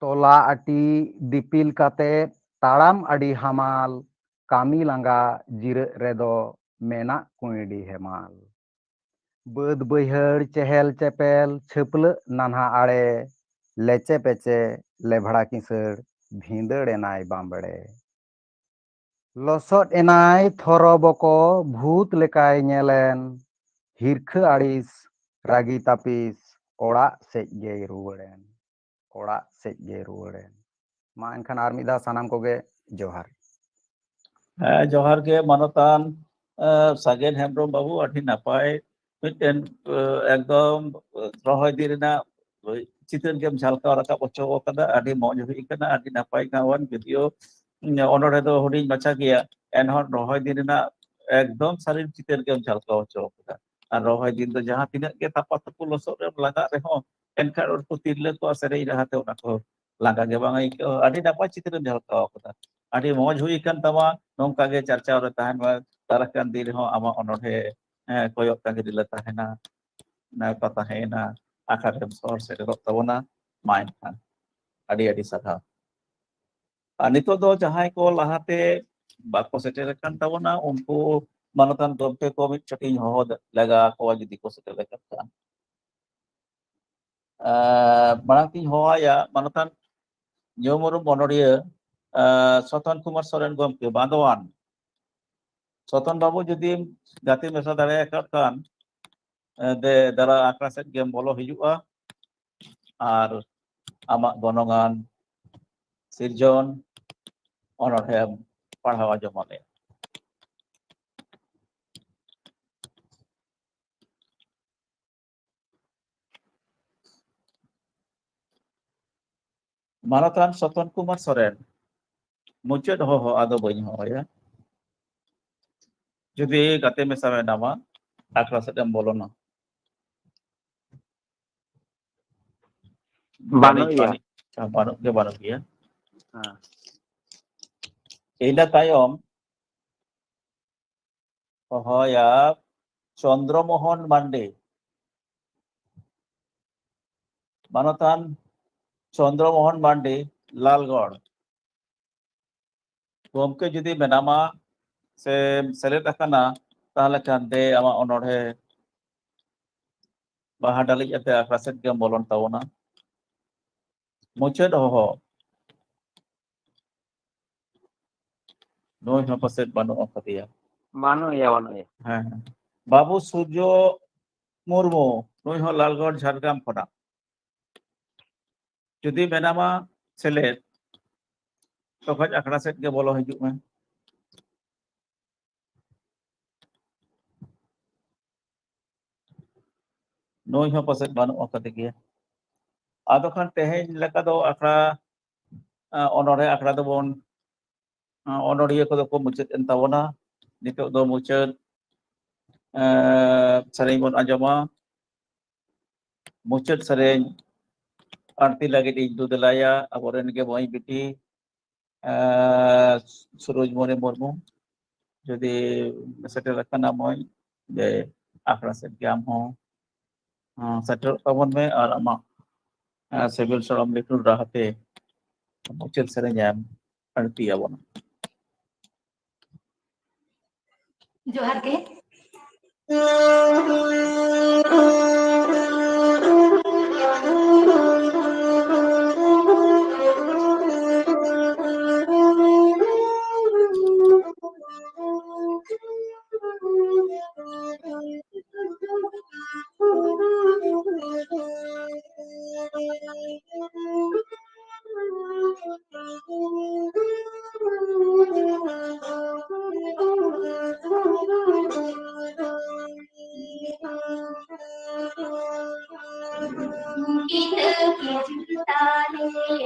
ᱛᱚᱞᱟ ᱟᱹᱴᱤ ᱫᱤᱯᱤᱞ ᱠᱟᱛᱮ ᱛᱟᱲᱟᱢ ᱟᱹᱰᱤ ᱦᱟᱢᱟᱞ, ᱠᱟᱹᱢᱤ ᱞᱟᱸᱜᱟ ᱡᱤᱨᱟᱹᱜ ᱨᱮᱫᱚ ᱢᱮᱱᱟᱜ ᱠᱩᱸᱭᱰᱤ ᱦᱮᱢᱟᱞ᱾ ᱵᱟᱹᱫᱽ ᱵᱟᱹᱭᱦᱟᱹᱲ ᱪᱮᱦᱮᱞ ᱪᱮᱯᱮᱞ ᱪᱷᱟᱹᱯᱞᱟᱹᱜ ᱱᱟᱱᱦᱟ ᱟᱲᱮ, ᱞᱮᱪᱮ ᱯᱮᱪᱮ ᱞᱮᱵᱷᱲᱟ ᱠᱤᱥᱟᱹᱲ ᱵᱷᱤᱸᱫᱟᱹᱲ ᱮᱱᱟᱭ ᱵᱟᱸᱵᱲᱮ᱾ ᱞᱚᱥᱚᱫ ᱮᱱᱟᱭ ᱛᱷᱚᱨᱚ ᱵᱚᱠᱚ ᱵᱷᱩᱛ ᱞᱮᱠᱟᱭ ᱧᱮᱞᱮᱱ, ᱦᱤᱨᱠᱷᱟᱹ ᱟᱹᱲᱤᱥ ᱨᱟᱹᱜᱤ ᱛᱟᱹᱯᱤᱥ ᱚᱲᱟᱜ ᱥᱮᱡ ᱜᱮᱭ ᱨᱩᱣᱟᱹᱲᱮᱱ, ᱚᱲᱟᱜ ᱥᱮᱡ ᱜᱮᱭ ᱨᱩᱣᱟᱹᱲᱮᱱ᱾ ᱢᱟ ᱮᱱᱠᱷᱟᱱ ᱟᱨ ᱢᱤᱫ ᱫᱷᱟᱣ ᱥᱟᱱᱟᱢ ᱠᱚᱜᱮ ᱡᱚᱦᱟᱨ᱾ ᱦᱮᱸ, ᱡᱚᱦᱟᱨ ᱜᱮ ᱢᱟᱱᱚᱛᱟᱱ ᱥᱟᱜᱮᱱ ᱦᱮᱢᱵᱨᱚᱢ ᱵᱟᱹᱵᱩ, ᱟᱹᱰᱤ ᱱᱟᱯᱟᱭ ᱢᱤᱫᱴᱮᱱ ᱮᱠᱫᱚᱢ ᱨᱚᱦᱚᱭ ᱫᱤᱱ ᱨᱮᱱᱟᱜ ᱪᱤᱛᱟᱹᱨ ᱜᱮᱢ ᱡᱷᱟᱞᱠᱟᱣ ᱨᱟᱠᱟᱵ ᱦᱚᱪᱚ ᱟᱠᱟᱫᱟ᱾ ᱟᱹᱰᱤ ᱢᱚᱡᱽ ᱦᱩᱭ ᱟᱠᱟᱱᱟ, ᱟᱹᱰᱤ ᱱᱟᱯᱟᱭ ᱜᱟᱣᱟᱱ, ᱡᱩᱫᱤᱭᱳ ᱚᱱᱚᱬᱦᱮ ᱫᱚ ᱦᱩᱰᱤᱧ ᱢᱟᱪᱷᱟ ᱜᱮᱭᱟ, ᱮᱱᱦᱚᱸ ᱨᱚᱦᱚᱭ ᱫᱤᱱ ᱨᱮᱱᱟᱜ ᱮᱠᱫᱚᱢ ᱥᱟᱹᱨᱤ ᱪᱤᱛᱟᱹᱨ ᱜᱮᱢ ᱡᱷᱟᱞᱠᱟᱣ ᱦᱚᱪᱚ ᱟᱠᱟᱫᱟ᱾ ᱟᱨ ᱨᱚᱦᱚᱭ ᱫᱤᱱ ᱫᱚ ᱡᱟᱦᱟᱸ ᱛᱤᱱᱟᱹᱜ ᱜᱮ ᱛᱟᱯᱟ ᱛᱩᱯᱩ ᱞᱚᱥᱚᱫ ᱨᱮᱢ ᱞᱟᱸᱜᱟᱜ ᱨᱮᱦᱚᱸ, ᱮᱱᱠᱷᱟᱱ ᱩᱱᱠᱩ ᱛᱤᱨᱞᱟᱹ ᱠᱚᱣᱟᱜ ᱥᱮᱨᱮᱧ ᱨᱟᱦᱟᱛᱮ ᱚᱱᱟ ᱠᱚ ᱞᱟᱸᱜᱟ ᱜᱮ ᱵᱟᱝ ᱟᱹᱭᱠᱟᱹᱜᱼᱟ᱾ ᱟᱹᱰᱤ ᱱᱟᱯᱟᱭ ᱪᱤᱛᱟᱹᱨᱮᱢ ᱡᱷᱟᱞᱠᱟᱣ ᱟᱠᱟᱫᱟ, ᱟᱹᱰᱤ ᱢᱚᱡᱽ ᱦᱩᱭ ᱟᱠᱟᱱ ᱛᱟᱢᱟ᱾ ᱱᱚᱝᱠᱟ ᱜᱮ ᱪᱟᱨᱪᱟᱣ ᱨᱮ ᱛᱟᱦᱮᱱ ᱢᱟ᱾ ᱫᱟᱨᱟᱭ ᱠᱟᱱ ᱫᱤᱱ ᱨᱮᱦᱚᱸ ᱟᱢᱟᱜ ᱚᱱᱚᱬᱦᱮ ᱠᱚᱭᱚᱜ ᱛᱟᱸᱜᱤ ᱨᱮᱞᱮ ᱛᱟᱦᱮᱱᱟ᱾ ᱱᱮᱣᱛᱟ ᱛᱟᱦᱮᱸᱭᱮᱱᱟ, ᱟᱠᱷᱲᱟ ᱨᱮᱢ ᱥᱚᱦᱚᱨ ᱥᱮᱴᱮᱨᱚᱜ ᱛᱟᱵᱚᱱᱟ᱾ ᱢᱟ ᱮᱱᱠᱷᱟᱱ ᱟᱹᱰᱤ ᱟᱹᱰᱤ ᱥᱟᱨᱦᱟᱣ᱾ ᱟᱨ ᱱᱤᱛᱚᱜ ᱫᱚ ᱡᱟᱦᱟᱸᱭ ᱠᱚ ᱞᱟᱦᱟᱛᱮ ᱵᱟᱠᱚ ᱥᱮᱴᱮᱨ ᱟᱠᱟᱱ ᱛᱟᱵᱚᱱᱟ, ᱩᱱᱠᱩ ᱢᱟᱱᱚᱛᱟᱱ ᱜᱚᱢᱠᱮ ᱠᱚ ᱢᱤᱫ ᱪᱷᱚᱴ ᱤᱧ ᱦᱚᱦᱚ ᱞᱟᱜᱟ ᱟᱠᱚᱣᱟ, ᱡᱩᱫᱤ ᱠᱚ ᱥᱮᱴᱮᱨ ᱟᱠᱟᱱ ᱠᱷᱟᱱ᱾ ᱟᱨ ᱢᱟᱲᱟᱝ ᱛᱤᱧ ᱦᱚᱦᱚ ᱟᱭᱟ ᱢᱟᱱᱚᱛᱟᱱ ᱧᱩᱢ ᱩᱨᱩᱢ ᱚᱱᱚᱲᱦᱤᱭᱟᱹ, ᱟᱨ ᱥᱚᱛᱚᱱ ᱠᱩᱢᱟᱨ ᱥᱚᱨᱮᱱ ᱜᱚᱢᱠᱮ, ᱵᱟᱸᱫᱚᱣᱟᱱ᱾ ᱥᱚᱛᱚᱱ ᱵᱟᱹᱵᱩ, ᱡᱩᱫᱤᱢ ᱜᱟᱛᱮ ᱢᱮᱥᱟ ᱫᱟᱲᱮ ᱟᱠᱟᱫ ᱠᱷᱟᱱ, ᱮ, ᱫᱮ, ᱫᱟᱨᱟ ᱟᱠᱷᱲᱟ ᱥᱮᱫ ᱜᱮᱢ ᱵᱚᱞᱚ ᱦᱤᱡᱩᱜᱼᱟ ᱟᱨ ᱟᱢᱟᱜ ᱜᱚᱱᱚᱝᱟᱱ ᱥᱤᱨᱡᱚᱱ ᱚᱱᱚᱬᱦᱮᱢ ᱯᱟᱲᱦᱟᱣ ᱟᱸᱡᱚᱢ ᱟᱞᱮᱭᱟ᱾ ᱢᱟᱱᱚᱛᱟᱱ ᱥᱚᱛᱚᱱ ᱠᱩᱢᱟᱨ ᱥᱚᱨᱮᱱ, ᱢᱩᱪᱟᱹᱫ ᱦᱚᱦᱚ ᱟᱫᱚ ᱵᱟᱹᱧ ᱦᱚᱦᱚᱭᱟ᱾ ᱡᱩᱫᱤ ᱜᱟᱛᱮ ᱢᱮᱥᱟ ᱢᱮᱱᱟᱢᱟ, ᱟᱠᱷᱲᱟ ᱥᱮᱫ ᱮᱢ ᱵᱚᱞᱚᱱᱟ᱾ ᱵᱟᱹᱱᱩᱜ ᱜᱮᱭᱟ᱾ ᱵᱟᱹᱱᱩᱜ, ᱵᱟᱹᱱᱩᱜ ᱜᱮ, ᱵᱟᱹᱱᱩᱜ ᱜᱮᱭᱟ᱾ ᱦᱮᱸ᱾ ᱤᱱᱟᱹ ᱛᱟᱭᱚᱢ ᱦᱚᱦᱚᱭᱟ ᱪᱚᱱᱫᱨᱚ ᱢᱳᱦᱚᱱ ᱢᱟᱱᱰᱤ᱾ ᱢᱟᱱᱚᱛᱟᱱ ᱪᱚᱱᱫᱨᱚ ᱢᱳᱦᱚᱱ ᱢᱟᱱᱰᱤ, ᱞᱟᱞᱜᱚᱲ᱾ ᱜᱚᱢᱠᱮ ᱡᱩᱫᱤ ᱢᱮᱱᱟᱢᱟ ᱥᱮ ᱥᱮᱞᱮᱫ ᱟᱠᱟᱱᱟ, ᱛᱟᱦᱚᱞᱮ ᱠᱷᱟᱱ ᱫᱮ, ᱟᱢᱟᱜ ᱚᱱᱚᱬᱦᱮ ᱵᱟᱦᱟ ᱰᱟᱹᱞᱤᱡ ᱟᱛᱮ ᱟᱠᱷᱲᱟ ᱥᱮᱫ ᱜᱮᱢ ᱵᱚᱞᱚᱱ ᱛᱟᱵᱚᱱᱟ᱾ ᱢᱩᱪᱟᱹᱫ ᱦᱚᱦᱚ᱾ ᱱᱩᱭ ᱦᱚᱸ ᱯᱟᱥᱮᱡ ᱵᱟᱹᱱᱩᱜ ᱟᱠᱟᱫᱮᱭᱟ᱾ ᱵᱟᱹᱱᱩᱜ ᱮᱭᱟ, ᱵᱟᱹᱱᱩᱜ ᱮᱭᱟ᱾ ᱦᱮᱸ, ᱦᱮᱸ᱾ ᱵᱟᱹᱵᱩ ᱥᱩᱨᱡᱚ ᱢᱩᱨᱢᱩ, ᱱᱩᱭ ᱦᱚᱸ ᱞᱟᱞᱜᱚᱲ, ᱡᱷᱟᱲᱜᱨᱟᱢ ᱠᱷᱚᱱᱟᱜ᱾ ᱡᱩᱫᱤ ᱢᱮᱱᱟᱢᱟ ᱥᱮᱞᱮᱫ, ᱛᱚᱠᱷᱚᱡ ᱟᱠᱷᱲᱟ ᱥᱮᱫ ᱜᱮ ᱵᱚᱞᱚ ᱦᱤᱡᱩᱜ ᱢᱮ᱾ ᱱᱩᱭ ᱦᱚᱸ ᱯᱟᱥᱮᱡ ᱵᱟᱹᱱᱩᱜ ᱟᱠᱟᱫᱮ ᱜᱮᱭᱟ᱾ ᱟᱫᱚ ᱠᱷᱟᱱ ᱛᱮᱦᱮᱧ ᱞᱮᱠᱟ ᱫᱚ ᱟᱠᱷᱲᱟ, ᱟ, ᱚᱱᱚᱬᱦᱮ ᱟᱠᱷᱲᱟ ᱫᱚᱵᱚᱱ, ᱟ, ᱚᱱᱚᱬᱦᱤᱭᱟᱹ ᱠᱚᱫᱚ ᱠᱚ ᱢᱩᱪᱟᱹᱫ ᱮᱱ ᱛᱟᱵᱚᱱᱟ᱾ ᱱᱤᱛᱚᱜ ᱫᱚ ᱢᱩᱪᱟᱹᱫ, ᱟ, ᱥᱮᱨᱮᱧ ᱵᱚᱱ ᱟᱸᱡᱚᱢᱟ᱾ ᱢᱩᱪᱟᱹᱫ ᱥᱮᱨᱮᱧ ᱟᱹᱲᱛᱤ ᱞᱟᱹᱜᱤᱫ ᱤᱧ ᱫᱩᱫᱮᱞᱟᱭᱟ ᱟᱵᱚᱨᱮᱱ ᱜᱮ ᱢᱟᱹᱭ ᱵᱤᱴᱤ, ᱟ, ᱥᱩᱨᱚᱡᱽ ᱢᱚᱱᱤ ᱢᱩᱨᱢᱩ᱾ ᱡᱩᱫᱤ ᱥᱮᱴᱮᱨ ᱟᱠᱟᱱᱟ ᱢᱟᱹᱭ, ᱡᱮ ᱟᱠᱷᱲᱟ ᱥᱮᱫ ᱜᱮ ᱟᱢ ᱦᱚᱸ, ᱟ, ᱥᱮᱴᱮᱨᱚᱜ ᱛᱟᱵᱚᱱ ᱢᱮ ᱟᱨ ᱟᱢᱟᱜ ᱟᱨ ᱥᱤᱵᱤᱞ ᱥᱚᱲᱚᱢ ᱞᱤᱴᱩᱨ ᱨᱟᱦᱟᱛᱮ ᱢᱩᱪᱟᱹᱫ ᱥᱮᱨᱮᱧ ᱮᱢ ᱟᱹᱲᱛᱤ ᱟᱵᱚᱱᱟ᱾ ᱡᱚᱦᱟᱨ ᱜᱮ᱾ ᱜᱤᱫᱟᱹ ᱠᱷᱤᱡᱩᱨ ᱛᱟᱞᱮ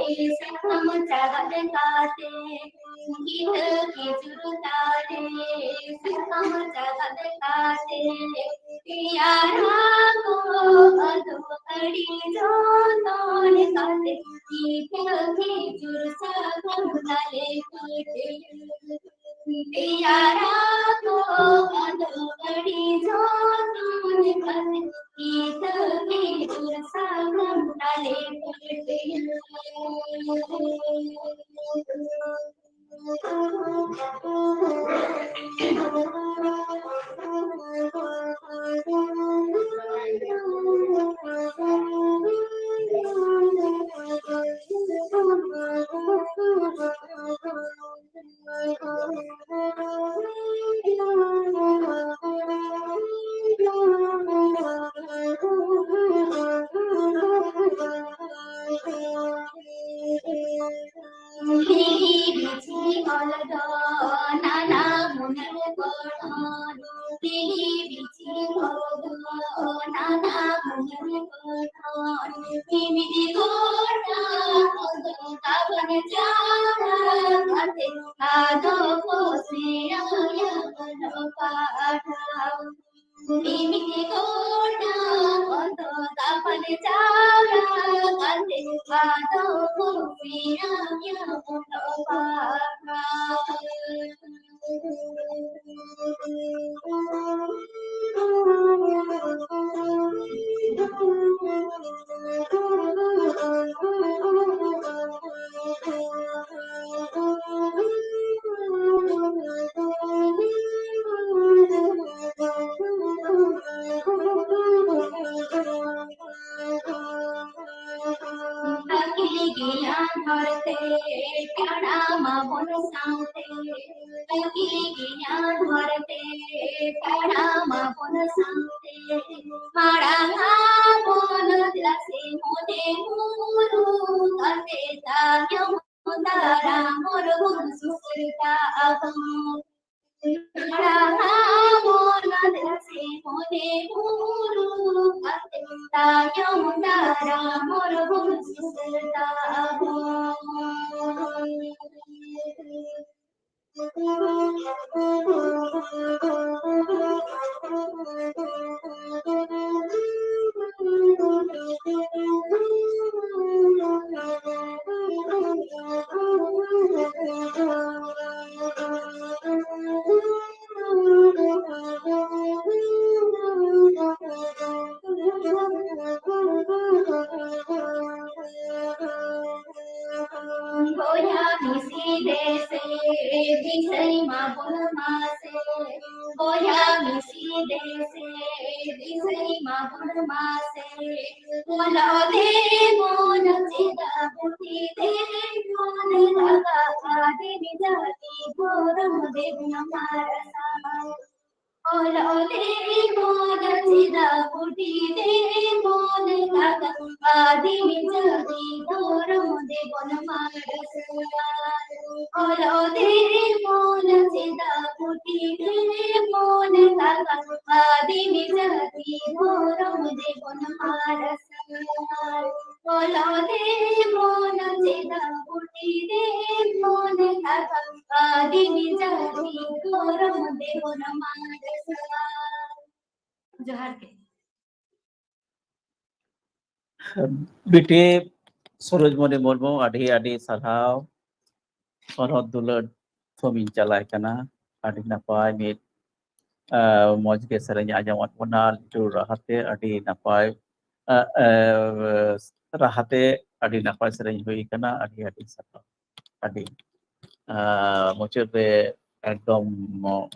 ᱥᱟᱠᱟᱢ ᱪᱟᱜᱟᱫ ᱠᱟᱛᱮ, ᱜᱤᱫᱟᱹ ᱠᱷᱤᱡᱩᱨ ᱛᱟᱞᱮ ᱥᱟᱠᱟᱢ ᱪᱟᱜᱟᱫ ᱠᱟᱛᱮ, ᱯᱮᱭᱟᱨᱟ ᱠᱚ ᱟᱫᱚ ᱟᱹᱰᱤ ᱡᱚᱛᱚᱱ ᱠᱟᱛᱮ, ᱜᱤᱫᱟᱹ ᱠᱷᱤᱡᱩᱨ ᱥᱟᱠᱟᱢ ᱛᱟᱞᱮ ᱯᱟᱹᱴᱤᱭᱟᱹ᱾ ᱯᱮᱭᱟᱨᱟ ᱠᱚ ᱟᱫᱚ ᱟᱹᱰᱤ ᱡᱚᱛᱚᱱ ᱠᱟᱛᱮ, ᱠᱤᱛᱟᱹ ᱠᱤᱛᱟᱹ ᱥᱟᱠᱟᱢ ᱛᱟᱞᱮ ᱯᱟᱹᱴᱤᱭᱟᱹ᱾ ᱵᱤᱞᱤ ᱵᱤᱪᱷᱤ ᱚᱞ ᱫᱚ ᱱᱟᱱᱟ ᱦᱩᱱᱟᱹᱨ ᱜᱚᱲᱦᱚᱱ, ᱵᱤᱞᱤ ᱵᱤᱪᱷᱤ ᱚᱞ ᱫᱚ ᱱᱟᱱᱟ ᱦᱩᱱᱟᱹᱨ ᱜᱚᱲᱦᱚᱱ, ᱢᱤᱢᱤᱫ ᱜᱚᱴᱟ ᱚᱞ ᱫᱚ ᱛᱟᱵᱚᱱ ᱡᱟᱣᱨᱟ ᱠᱟᱛᱮ, ᱟᱫᱚ ᱠᱚ ᱥᱮᱬᱟᱭᱟ ᱚᱞᱚᱜ ᱯᱟᱲᱦᱟᱣ᱾ ᱢᱤᱢᱤᱫ ᱜᱚᱴᱟ ᱚᱞ ᱫᱚ ᱛᱟᱵᱚᱱ ᱡᱟᱣᱨᱟ ᱠᱟᱛᱮ, ᱟᱫᱚ ᱠᱚ ᱥᱮᱬᱟᱭᱟ ᱚᱞᱚᱜ ᱯᱟᱲᱦᱟᱣ᱾ ᱛᱟᱲᱟᱢ ᱟᱵᱚᱱ ᱥᱟᱶᱛᱮ, ᱛᱟᱹᱠᱤ ᱜᱮᱭᱟᱱ ᱦᱚᱨ ᱛᱮ ᱛᱟᱲᱟᱢ ᱟᱵᱚᱱ ᱥᱟᱶᱛᱮ᱾ ᱢᱟᱲᱟᱝ ᱟᱵᱚᱱ ᱫᱮᱞᱟ ᱥᱮ ᱢᱚᱱᱮ ᱢᱩᱨᱩᱢ ᱠᱟᱛᱮ, ᱛᱟᱭᱚᱢ ᱫᱟᱨᱟᱢ ᱦᱚᱨ ᱵᱚᱱ ᱥᱩᱥᱟᱹᱨ ᱠᱟᱜᱼᱟ ᱵᱚᱱ᱾ ᱢᱟᱲᱟᱝ ᱟᱵᱚᱱ ᱫᱮᱞᱟ ᱥᱮ ᱢᱚᱱᱮ ᱢᱩᱨᱩᱢ ᱠᱟᱛᱮ, ᱛᱟᱭᱚᱢ ᱫᱟᱨᱟᱢ ᱦᱚᱨ ᱵᱚᱱ ᱥᱩᱥᱟᱹᱨ ᱠᱟᱜᱼᱟ ᱵᱚᱱ᱾ ᱵᱚᱭᱦᱟ ᱢᱤᱥᱤ ᱫᱮᱥᱮ ᱫᱤᱥᱟᱹᱭ ᱢᱟᱵᱚᱱ ᱢᱟᱥᱮ, ᱵᱚᱭᱦᱟ ᱢᱤᱥᱤ ᱫᱮᱥᱮ ᱫᱤᱥᱟᱹᱭ ᱢᱟᱵᱚᱱ ᱢᱟᱥᱮ᱾ ᱚᱞᱚᱜ ᱛᱮ ᱢᱚᱱ ᱪᱮᱫᱟ, ᱯᱩᱛᱷᱤ ᱛᱮ ᱢᱚᱱ ᱞᱟᱜᱟ, ᱟᱹᱫᱤᱢ ᱡᱟᱹᱛᱤ ᱫᱷᱚᱨᱚᱢ ᱫᱮᱵᱚᱱ ᱢᱟᱨᱥᱟᱞ᱾ ᱚᱞᱚᱜ ᱛᱮ ᱢᱚᱱ ᱪᱮᱫᱟ, ᱯᱩᱛᱷᱤ ᱛᱮ ᱢᱚᱱ ᱞᱟᱜᱟ, ᱟᱹᱫᱤᱢ ᱡᱟᱹᱛᱤ ᱫᱷᱚᱨᱚᱢ ᱫᱮᱵᱚᱱ ᱢᱟᱨᱥᱟᱞ᱾ ᱚᱞᱚᱜ ᱛᱮ ᱢᱚᱱ ᱪᱮᱫᱟ, ᱯᱩᱛᱷᱤ ᱛᱮ ᱢᱚᱱ ᱞᱟᱜᱟ, ᱟᱹᱫᱤᱢ ᱡᱟᱹᱛᱤ ᱫᱷᱚᱨᱚᱢ ᱫᱮᱵᱚᱱ ᱢᱟᱨᱥᱟᱞ᱾ ᱚᱞᱚᱜ ᱛᱮ ᱢᱚᱱ ᱪᱮᱫᱟ, ᱯᱩᱛᱷᱤ ᱛᱮ ᱢᱚᱱ ᱞᱟᱜᱟ, ᱟᱹᱫᱤᱢ ᱡᱟᱹᱛᱤ ᱫᱷᱚᱨᱚᱢ ᱫᱮᱵᱚᱱ ᱢᱟᱨᱥᱟᱞ᱾ ᱡᱚᱦᱟᱨ ᱜᱮ᱾ ᱵᱤᱴᱤ ᱥᱚᱨᱳᱡᱽᱢᱚᱱᱤ ᱢᱩᱨᱢᱩ, ᱟᱹᱰᱤ ᱟᱹᱰᱤ ᱥᱟᱨᱦᱟᱣ᱾ ᱥᱚᱨᱦᱚᱫ ᱫᱩᱞᱟᱹᱲ ᱛᱷᱩᱢᱤᱧ ᱪᱟᱞᱟᱭ ᱠᱟᱱᱟ᱾ ᱟᱹᱰᱤ ᱱᱟᱯᱟᱭ ᱢᱤᱫ, ᱟᱸ, ᱢᱚᱡᱽ ᱜᱮ ᱥᱮᱨᱮᱧ ᱟᱸᱡᱚᱢᱚᱜ ᱠᱟᱱᱟ, ᱞᱤᱴᱩ ᱨᱟᱦᱟᱛᱮ ᱟᱹᱰᱤ ᱱᱟᱯᱟᱭ, ᱟᱸ, ᱟᱸ, ᱨᱟᱦᱟᱛᱮ ᱟᱹᱰᱤ ᱱᱟᱯᱟᱭ ᱥᱮᱨᱮᱧ ᱦᱩᱭ ᱠᱟᱱᱟ᱾ ᱟᱹᱰᱤ ᱟᱹᱰᱤ ᱥᱟᱨᱦᱟᱣ᱾ ᱟᱹᱰᱤ, ᱟᱸ, ᱢᱩᱪᱟᱹᱫ ᱨᱮ ᱮᱠᱫᱚᱢ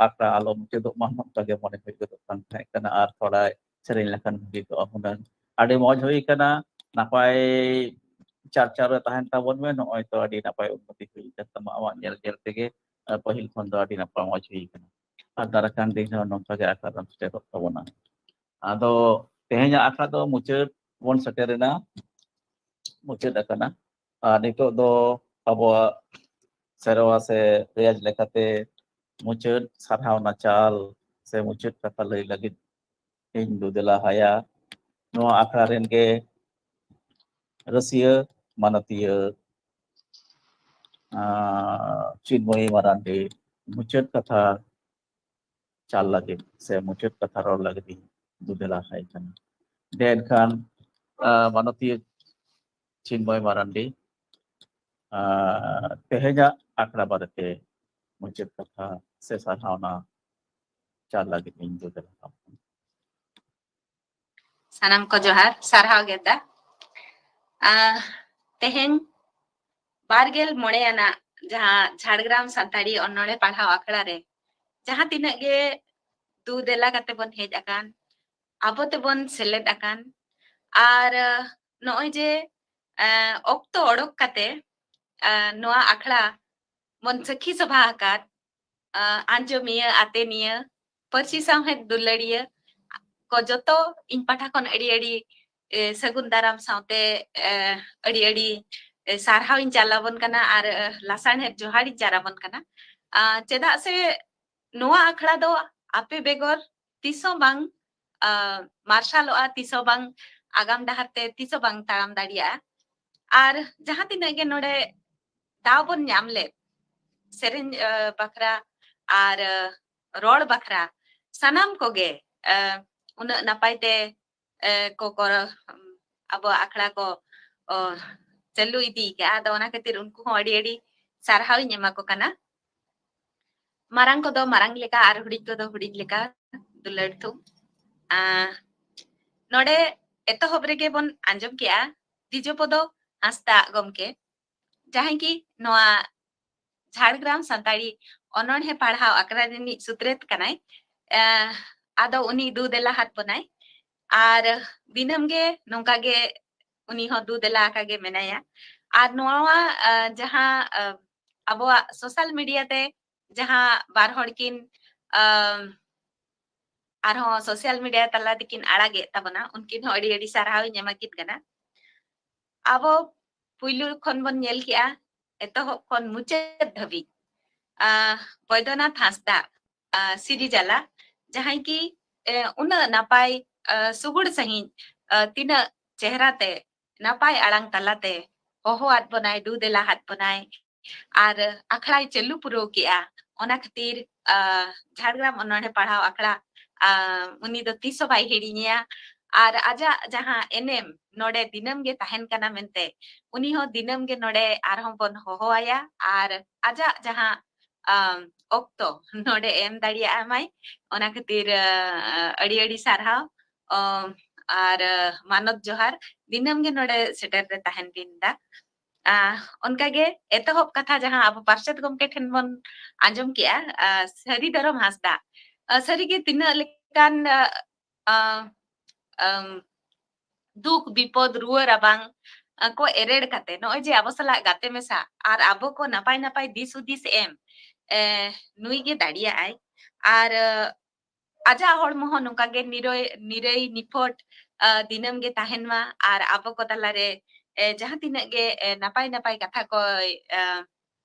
ᱟᱠᱷᱲᱟ ᱟᱞᱚ ᱢᱩᱪᱟᱹᱫᱚᱜ ᱢᱟ, ᱱᱚᱝᱠᱟ ᱜᱮ ᱢᱚᱱᱮ ᱦᱩᱭ ᱜᱚᱫᱚᱜ ᱠᱟᱱ ᱛᱟᱦᱮᱸ ᱠᱟᱱᱟ᱾ ᱟᱨ ᱛᱷᱚᱲᱟ ᱥᱮᱨᱮᱧ ᱞᱮᱠᱷᱟᱱ ᱵᱷᱟᱹᱜᱤ ᱠᱚᱜᱼᱟ ᱦᱩᱱᱟᱹᱝ᱾ ᱟᱹᱰᱤ ᱢᱚᱡᱽ ᱦᱩᱭ ᱠᱟᱱᱟ, ᱱᱟᱯᱟᱭ ᱪᱟᱨᱪᱟᱣ ᱨᱮ ᱛᱟᱦᱮᱱ ᱛᱟᱵᱚᱱ ᱢᱮ᱾ ᱱᱚᱜᱼᱚᱭ ᱛᱚ ᱟᱹᱰᱤ ᱱᱟᱯᱟᱭ ᱩᱱᱱᱚᱛᱤ ᱦᱩᱭ ᱟᱠᱟᱱ ᱛᱟᱢᱟ ᱟᱢᱟᱜ ᱧᱮᱞ ᱧᱮᱞ ᱛᱮᱜᱮ᱾ ᱯᱟᱹᱦᱤᱞ ᱠᱷᱚᱱ ᱫᱚ ᱟᱹᱰᱤ ᱱᱟᱯᱟᱭ ᱢᱚᱡᱽ ᱦᱩᱭ ᱟᱠᱟᱱᱟ᱾ ᱟᱨ ᱫᱟᱨᱟᱭ ᱠᱟᱱ ᱫᱤᱱ ᱦᱚᱸ ᱱᱚᱝᱠᱟ ᱜᱮ ᱟᱠᱷᱲᱟ ᱨᱮᱢ ᱥᱮᱴᱮᱨᱚᱜ ᱛᱟᱵᱚᱱᱟ᱾ ᱟᱫᱚ ᱛᱮᱦᱮᱧᱟᱜ ᱟᱠᱷᱲᱟ ᱫᱚ ᱢᱩᱪᱟᱹᱫ ᱵᱚᱱ ᱥᱮᱴᱮᱨᱮᱱᱟ, ᱢᱩᱪᱟᱹᱫ ᱟᱠᱟᱱᱟ᱾ ᱟᱨ ᱱᱤᱛᱚᱜ ᱫᱚ ᱟᱵᱚᱣᱟᱜ ᱥᱮᱨᱣᱟ ᱥᱮ ᱨᱮᱭᱟᱡᱽ ᱞᱮᱠᱟᱛᱮ ᱢᱩᱪᱟᱹᱫ ᱥᱟᱨᱦᱟᱣᱱᱟ ᱪᱟᱞ ᱥᱮ ᱢᱩᱪᱟᱹᱫ ᱠᱟᱛᱷᱟ ᱞᱟᱹᱭ ᱞᱟᱹᱜᱤᱫ ᱤᱧ ᱫᱩᱫᱮᱞᱟ ᱦᱟᱭᱟ ᱱᱚᱣᱟ ᱟᱠᱷᱲᱟ ᱨᱮᱱ ᱜᱮ ᱨᱟᱹᱥᱤᱭᱟᱹ ᱢᱟᱱᱚᱛᱤᱭᱟᱹ ᱟᱸ, ᱪᱤᱱᱢᱚᱭᱤ ᱢᱟᱨᱟᱱᱰᱤ ᱢᱩᱪᱟᱹᱫ ᱠᱟᱛᱷᱟ ᱪᱟᱞ ᱞᱟᱹᱜᱤᱫ ᱥᱮ ᱢᱩᱪᱟᱹᱫ ᱠᱟᱛᱷᱟ ᱨᱚᱲ ᱞᱟᱹᱜᱤᱫ ᱤᱧ ᱫᱩᱫᱮᱞᱟ ᱦᱟᱭ ᱠᱟᱱᱟ᱾ ᱫᱮ ᱮᱱᱠᱷᱟᱱ ᱟᱸ, ᱢᱟᱱᱚᱛᱤᱭᱟᱹ ᱪᱤᱱᱢᱚᱭ ᱢᱟᱨᱟᱱᱰᱤ ᱟᱸ, ᱛᱮᱦᱮᱧᱟᱜ ᱟᱠᱷᱲᱟ ᱵᱟᱨᱮᱛᱮ ᱢᱩᱪᱟᱹᱫ ᱠᱟᱛᱷᱟ ᱥᱮ ᱥᱟᱨᱦᱟᱣᱱᱟ ᱪᱟᱞ ᱞᱟᱹᱜᱤᱫ ᱤᱧ ᱫᱩᱫᱮᱞᱟ ᱠᱟᱱᱟ᱾ ᱥᱟᱱᱟᱢ ᱠᱚ ᱡᱚᱦᱟᱨ, ᱥᱟᱨᱦᱟᱣ ᱜᱮᱫᱟ᱾ ᱟᱸ, ᱛᱮᱦᱮᱧ ᱵᱟᱨᱜᱮᱞ ᱢᱚᱬᱮ ᱟᱱᱟᱜ ᱡᱟᱦᱟᱸ ᱡᱷᱟᱲᱜᱨᱟᱢ ᱥᱟᱱᱛᱟᱲᱤ ᱚᱱᱚᱬᱦᱮ ᱯᱟᱲᱦᱟᱣ ᱟᱠᱷᱲᱟ ᱨᱮ ᱡᱟᱦᱟᱸ ᱛᱤᱱᱟᱹᱜ ᱜᱮ ᱫᱩ ᱫᱮᱞᱟ ᱠᱟᱛᱮ ᱵᱚᱱ ᱦᱮᱡ ᱟᱠᱟᱱ, ᱟᱵᱚ ᱛᱮᱵᱚᱱ ᱥᱮᱞᱮᱫ ᱟᱠᱟᱱ, ᱟᱨ ᱱᱚᱜᱼᱚᱭ ᱡᱮ ᱟᱸ, ᱚᱠᱛᱚ ᱚᱰᱚᱠ ᱠᱟᱛᱮ ᱟᱸ, ᱱᱚᱣᱟ ᱟᱠᱷᱲᱟ ᱵᱚᱱ ᱥᱟᱹᱠᱷᱤ ᱥᱚᱵᱷᱟ ᱟᱠᱟᱫ ᱟᱸ, ᱟᱸᱡᱚᱢᱤᱭᱟᱹ, ᱟᱛᱮᱱᱤᱭᱟᱹ, ᱯᱟᱹᱨᱥᱤ ᱥᱟᱶᱦᱮᱫ ᱫᱩᱞᱟᱹᱲᱤᱭᱟᱹ ᱠᱚ ᱡᱚᱛᱚ ᱤᱧ ᱯᱟᱦᱴᱟ ᱠᱷᱚᱱ ᱟᱹᱰᱤ ᱟᱹᱰᱤ ᱮ, ᱥᱟᱹᱜᱩᱱ ᱫᱟᱨᱟᱢ ᱥᱟᱶᱛᱮ ᱮ, ᱟᱹᱰᱤ ᱟᱹᱰᱤ ᱮ, ᱥᱟᱨᱦᱟᱣ ᱤᱧ ᱪᱟᱞ ᱟᱵᱚᱱ ᱠᱟᱱᱟ ᱟᱨ ᱮ, ᱞᱟᱥᱟᱲᱦᱮᱫ ᱡᱚᱦᱟᱨ ᱤᱧ ᱪᱟᱞ ᱟᱵᱚᱱ ᱠᱟᱱᱟ᱾ ᱟᱸ, ᱪᱮᱫᱟᱜ ᱥᱮ ᱱᱚᱣᱟ ᱟᱠᱷᱲᱟ ᱫᱚ ᱟᱯᱮ ᱵᱮᱜᱚᱨ ᱛᱤᱥ ᱦᱚᱸ ᱵᱟᱝ ᱟᱸ, ᱢᱟᱨᱥᱟᱞᱚᱜᱼᱟ, ᱛᱤᱥ ᱦᱚᱸ ᱵᱟᱝ ᱟᱜᱟᱢ ᱰᱟᱦᱟᱨ ᱛᱮ ᱛᱤᱥ ᱦᱚᱸ ᱵᱟᱝ ᱛᱟᱲᱟᱢ ᱫᱟᱲᱮᱭᱟᱜᱼᱟ᱾ ᱟᱨ ᱡᱟᱦᱟᱸ ᱛᱤᱱᱟᱹᱜ ᱜᱮ ᱱᱚᱰᱮ ᱫᱟᱣ ᱵᱚᱱ ᱧᱟᱢ ᱞᱮᱫ ᱥᱮᱨᱮᱧ ᱟᱸ, ᱵᱟᱠᱷᱨᱟ ᱟᱨ ᱟᱸ, ᱨᱚᱲ ᱵᱟᱠᱷᱨᱟ ᱥᱟᱱᱟᱢ ᱠᱚᱜᱮ ᱟᱸ, ᱩᱱᱟᱹᱜ ᱱᱟᱯᱟᱭ ᱛᱮ ᱮ, ᱠᱚ ᱠᱚ ᱟᱵᱚᱣᱟᱜ ᱟᱠᱷᱲᱟ ᱠᱚ ᱚ, ᱪᱟᱹᱞᱩ ᱤᱫᱤ ᱠᱟᱜᱼᱟ᱾ ᱟᱫᱚ ᱚᱱᱟ ᱠᱷᱟᱹᱛᱤᱨ ᱩᱱᱠᱩ ᱦᱚᱸ ᱟᱹᱰᱤ ᱟᱹᱰᱤ ᱥᱟᱨᱦᱟᱣ ᱤᱧ ᱮᱢᱟ ᱠᱚ ᱠᱟᱱᱟ᱾ ᱢᱟᱨᱟᱝ ᱠᱚᱫᱚ ᱢᱟᱨᱟᱝ ᱞᱮᱠᱟ ᱟᱨ ᱦᱩᱰᱤᱧ ᱠᱚᱫᱚ ᱦᱩᱰᱤᱧ ᱞᱮᱠᱟ ᱫᱩᱞᱟᱹᱲ ᱛᱷᱩᱢ᱾ ᱟᱸ, ᱱᱚᱰᱮ ᱮᱛᱚᱦᱚᱵ ᱨᱮᱜᱮ ᱵᱚᱱ ᱟᱸᱡᱚᱢ ᱠᱮᱜᱼᱟ ᱫᱤᱡᱚᱯᱚᱫᱚ ᱦᱟᱸᱥᱫᱟ ᱜᱚᱢᱠᱮ, ᱡᱟᱦᱟᱸᱭ ᱠᱤ ᱱᱚᱣᱟ ᱡᱷᱟᱲᱜᱨᱟᱢ ᱥᱟᱱᱛᱟᱲᱤ ᱚᱱᱚᱬᱦᱮ ᱯᱟᱲᱦᱟᱣ ᱟᱠᱷᱲᱟ ᱨᱤᱱᱤᱡ ᱥᱩᱛᱨᱮᱛ ᱠᱟᱱᱟᱭ᱾ ᱮᱸ, ᱟᱫᱚ ᱩᱱᱤ ᱫᱩ ᱫᱮᱞᱟ ᱦᱟᱛ ᱵᱚᱱᱟᱭ᱾ ᱟᱨ ᱫᱤᱱᱟᱹᱢ ᱜᱮ ᱱᱚᱝᱠᱟ ᱜᱮ ᱩᱱᱤ ᱦᱚᱸ ᱫᱩ ᱫᱮᱞᱟ ᱟᱠᱟ ᱜᱮ ᱢᱮᱱᱟᱭᱟ᱾ ᱟᱨ ᱱᱚᱣᱟ, ᱟ, ᱡᱟᱦᱟᱸ, ᱟ, ᱟᱵᱚᱣᱟᱜ social media ᱛᱮ ᱡᱟᱦᱟᱸ ᱵᱟᱨ ᱦᱚᱲ ᱠᱤᱱ, ᱟ, ᱟᱨᱦᱚᱸ social media ᱛᱟᱞᱟ ᱛᱮᱠᱤᱱ ᱟᱲᱟᱜᱮᱫ ᱛᱟᱵᱚᱱᱟ, ᱩᱱᱠᱤᱱ ᱦᱚᱸ ᱟᱹᱰᱤ ᱟᱹᱰᱤ ᱥᱟᱨᱦᱟᱣ ᱤᱧ ᱮᱢᱟ ᱠᱤᱱ ᱠᱟᱱᱟ᱾ ᱟᱵᱚ ᱯᱩᱭᱞᱩ ᱠᱷᱚᱱ ᱵᱚᱱ ᱧᱮᱞ ᱠᱮᱜᱼᱟ, ᱮᱛᱚᱦᱚᱵ ᱠᱷᱚᱱ ᱢᱩᱪᱟᱹᱫ ᱫᱷᱟᱹᱵᱤᱡ, ᱟ, ᱵᱚᱭᱫᱚᱱᱟᱛᱷ ᱦᱟᱸᱥᱫᱟ, ᱟ, ᱥᱤᱨᱤᱡᱟᱞᱟ, ᱡᱟᱦᱟᱸᱭ ᱠᱤ, ᱮ, ᱩᱱᱟᱹᱜ ᱱᱟᱯᱟᱭ, ᱟ, ᱥᱩᱜᱩᱲ ᱥᱟᱺᱦᱤᱡ, ᱟ, ᱛᱤᱱᱟᱹᱜ ᱪᱮᱦᱨᱟ ᱛᱮ, ᱱᱟᱯᱟᱭ ᱟᱲᱟᱝ ᱛᱟᱞᱟᱛᱮ ᱦᱚᱦᱚᱣᱟᱫ ᱵᱚᱱᱟᱭ, ᱫᱩ ᱫᱮᱞᱟ ᱦᱟᱫ ᱵᱚᱱᱟᱭ, ᱟᱨ ᱟᱠᱷᱲᱟᱭ ᱪᱟᱹᱞᱩ ᱯᱩᱨᱟᱹᱣ ᱠᱮᱜᱼᱟ᱾ ᱚᱱᱟ ᱠᱷᱟᱹᱛᱤᱨ, ᱟ, ᱡᱷᱟᱲᱜᱨᱟᱢ ᱚᱱᱚᱬᱦᱮ ᱯᱟᱲᱦᱟᱣ ᱟᱠᱷᱲᱟ, ᱟ, ᱩᱱᱤ ᱫᱚ ᱛᱤᱥ ᱦᱚᱸ ᱵᱟᱭ ᱦᱤᱲᱤᱧᱮᱭᱟ᱾ ᱟᱨ ᱟᱡᱟᱜ ᱡᱟᱦᱟᱸ ᱮᱱᱮᱢ ᱱᱚᱰᱮ ᱫᱤᱱᱟᱹᱢ ᱜᱮ ᱛᱟᱦᱮᱱ ᱠᱟᱱᱟ ᱢᱮᱱᱛᱮ, ᱩᱱᱤ ᱦᱚᱸ ᱫᱤᱱᱟᱹᱢ ᱜᱮ ᱱᱚᱰᱮ ᱟᱨᱦᱚᱸ ᱵᱚᱱ ᱦᱚᱦᱚᱣᱟᱭᱟ ᱟᱨ ᱟᱡᱟᱜ ᱡᱟᱦᱟᱸ, ᱟᱢ, ᱚᱠᱛᱚ ᱱᱚᱰᱮ ᱮᱢ ᱫᱟᱲᱮᱭᱟᱜ ᱢᱟᱭ᱾ ᱚᱱᱟ ᱠᱷᱟᱹᱛᱤᱨ, ᱟ, ᱟᱹᱰᱤ ᱟᱹᱰᱤ ᱥᱟᱨᱦᱟᱣ, ᱚ, ᱟᱨ, ᱟ, ᱢᱟᱱᱚᱛ ᱡᱚᱦᱟᱨ᱾ ᱫᱤᱱᱟᱹᱢ ᱜᱮ ᱱᱚᱰᱮ ᱥᱮᱴᱮᱨ ᱨᱮ ᱛᱟᱦᱮᱱ ᱵᱤᱱ ᱫᱟ᱾ ᱟ, ᱚᱱᱠᱟᱜᱮ ᱮᱛᱚᱦᱚᱵ ᱠᱟᱛᱷᱟ ᱡᱟᱦᱟᱸ ᱟᱵᱚ ᱯᱟᱨᱥᱮᱛ ᱜᱚᱢᱠᱮ ᱴᱷᱮᱱ ᱵᱚᱱ ᱟᱸᱡᱚᱢ ᱠᱮᱜᱼᱟ, ᱟ, ᱥᱟᱹᱨᱤ ᱫᱷᱚᱨᱚᱢ ᱦᱟᱸᱥᱫᱟ, ᱟ, ᱥᱟᱹᱨᱤᱜᱮ ᱛᱤᱱᱟᱹᱜ ᱞᱮᱠᱟᱱ, ᱟ, ᱟ, ᱟᱢ, ᱫᱩᱠ ᱵᱤᱯᱚᱫ ᱨᱩᱣᱟᱹ ᱨᱟᱵᱟᱝ, ᱟ, ᱠᱚ ᱮᱨᱮᱲ ᱠᱟᱛᱮ ᱱᱚᱜᱼᱚᱭ ᱡᱮ ᱟᱵᱚ ᱥᱟᱞᱟᱜ ᱜᱟᱛᱮ ᱢᱮᱥᱟ ᱟᱨ ᱟᱵᱚ ᱠᱚ ᱱᱟᱯᱟᱭ ᱱᱟᱯᱟᱭ ᱫᱤᱥ ᱦᱩᱫᱤᱥ ᱮᱢ, ᱮ, ᱱᱩᱭ ᱜᱮ ᱫᱟᱲᱮᱭᱟᱜᱼᱟᱭ᱾ ᱟᱨ, ᱟ, ᱟᱡᱟᱜ ᱦᱚᱲᱢᱚ ᱦᱚᱸ ᱱᱚᱝᱠᱟ ᱜᱮ ᱱᱤᱨᱟᱹᱭ, ᱱᱤᱨᱟᱹᱭ ᱱᱤᱯᱷᱚᱴ, ᱟ, ᱫᱤᱱᱟᱹᱢ ᱜᱮ ᱛᱟᱦᱮᱱ ᱢᱟ ᱟᱨ ᱟᱵᱚ ᱠᱚ ᱛᱟᱞᱟᱨᱮ, ᱮ, ᱡᱟᱦᱟᱸ ᱛᱤᱱᱟᱹᱜ ᱜᱮ, ᱮ, ᱱᱟᱯᱟᱭ ᱱᱟᱯᱟᱭ ᱠᱟᱛᱷᱟ ᱠᱚᱭ, ᱟ,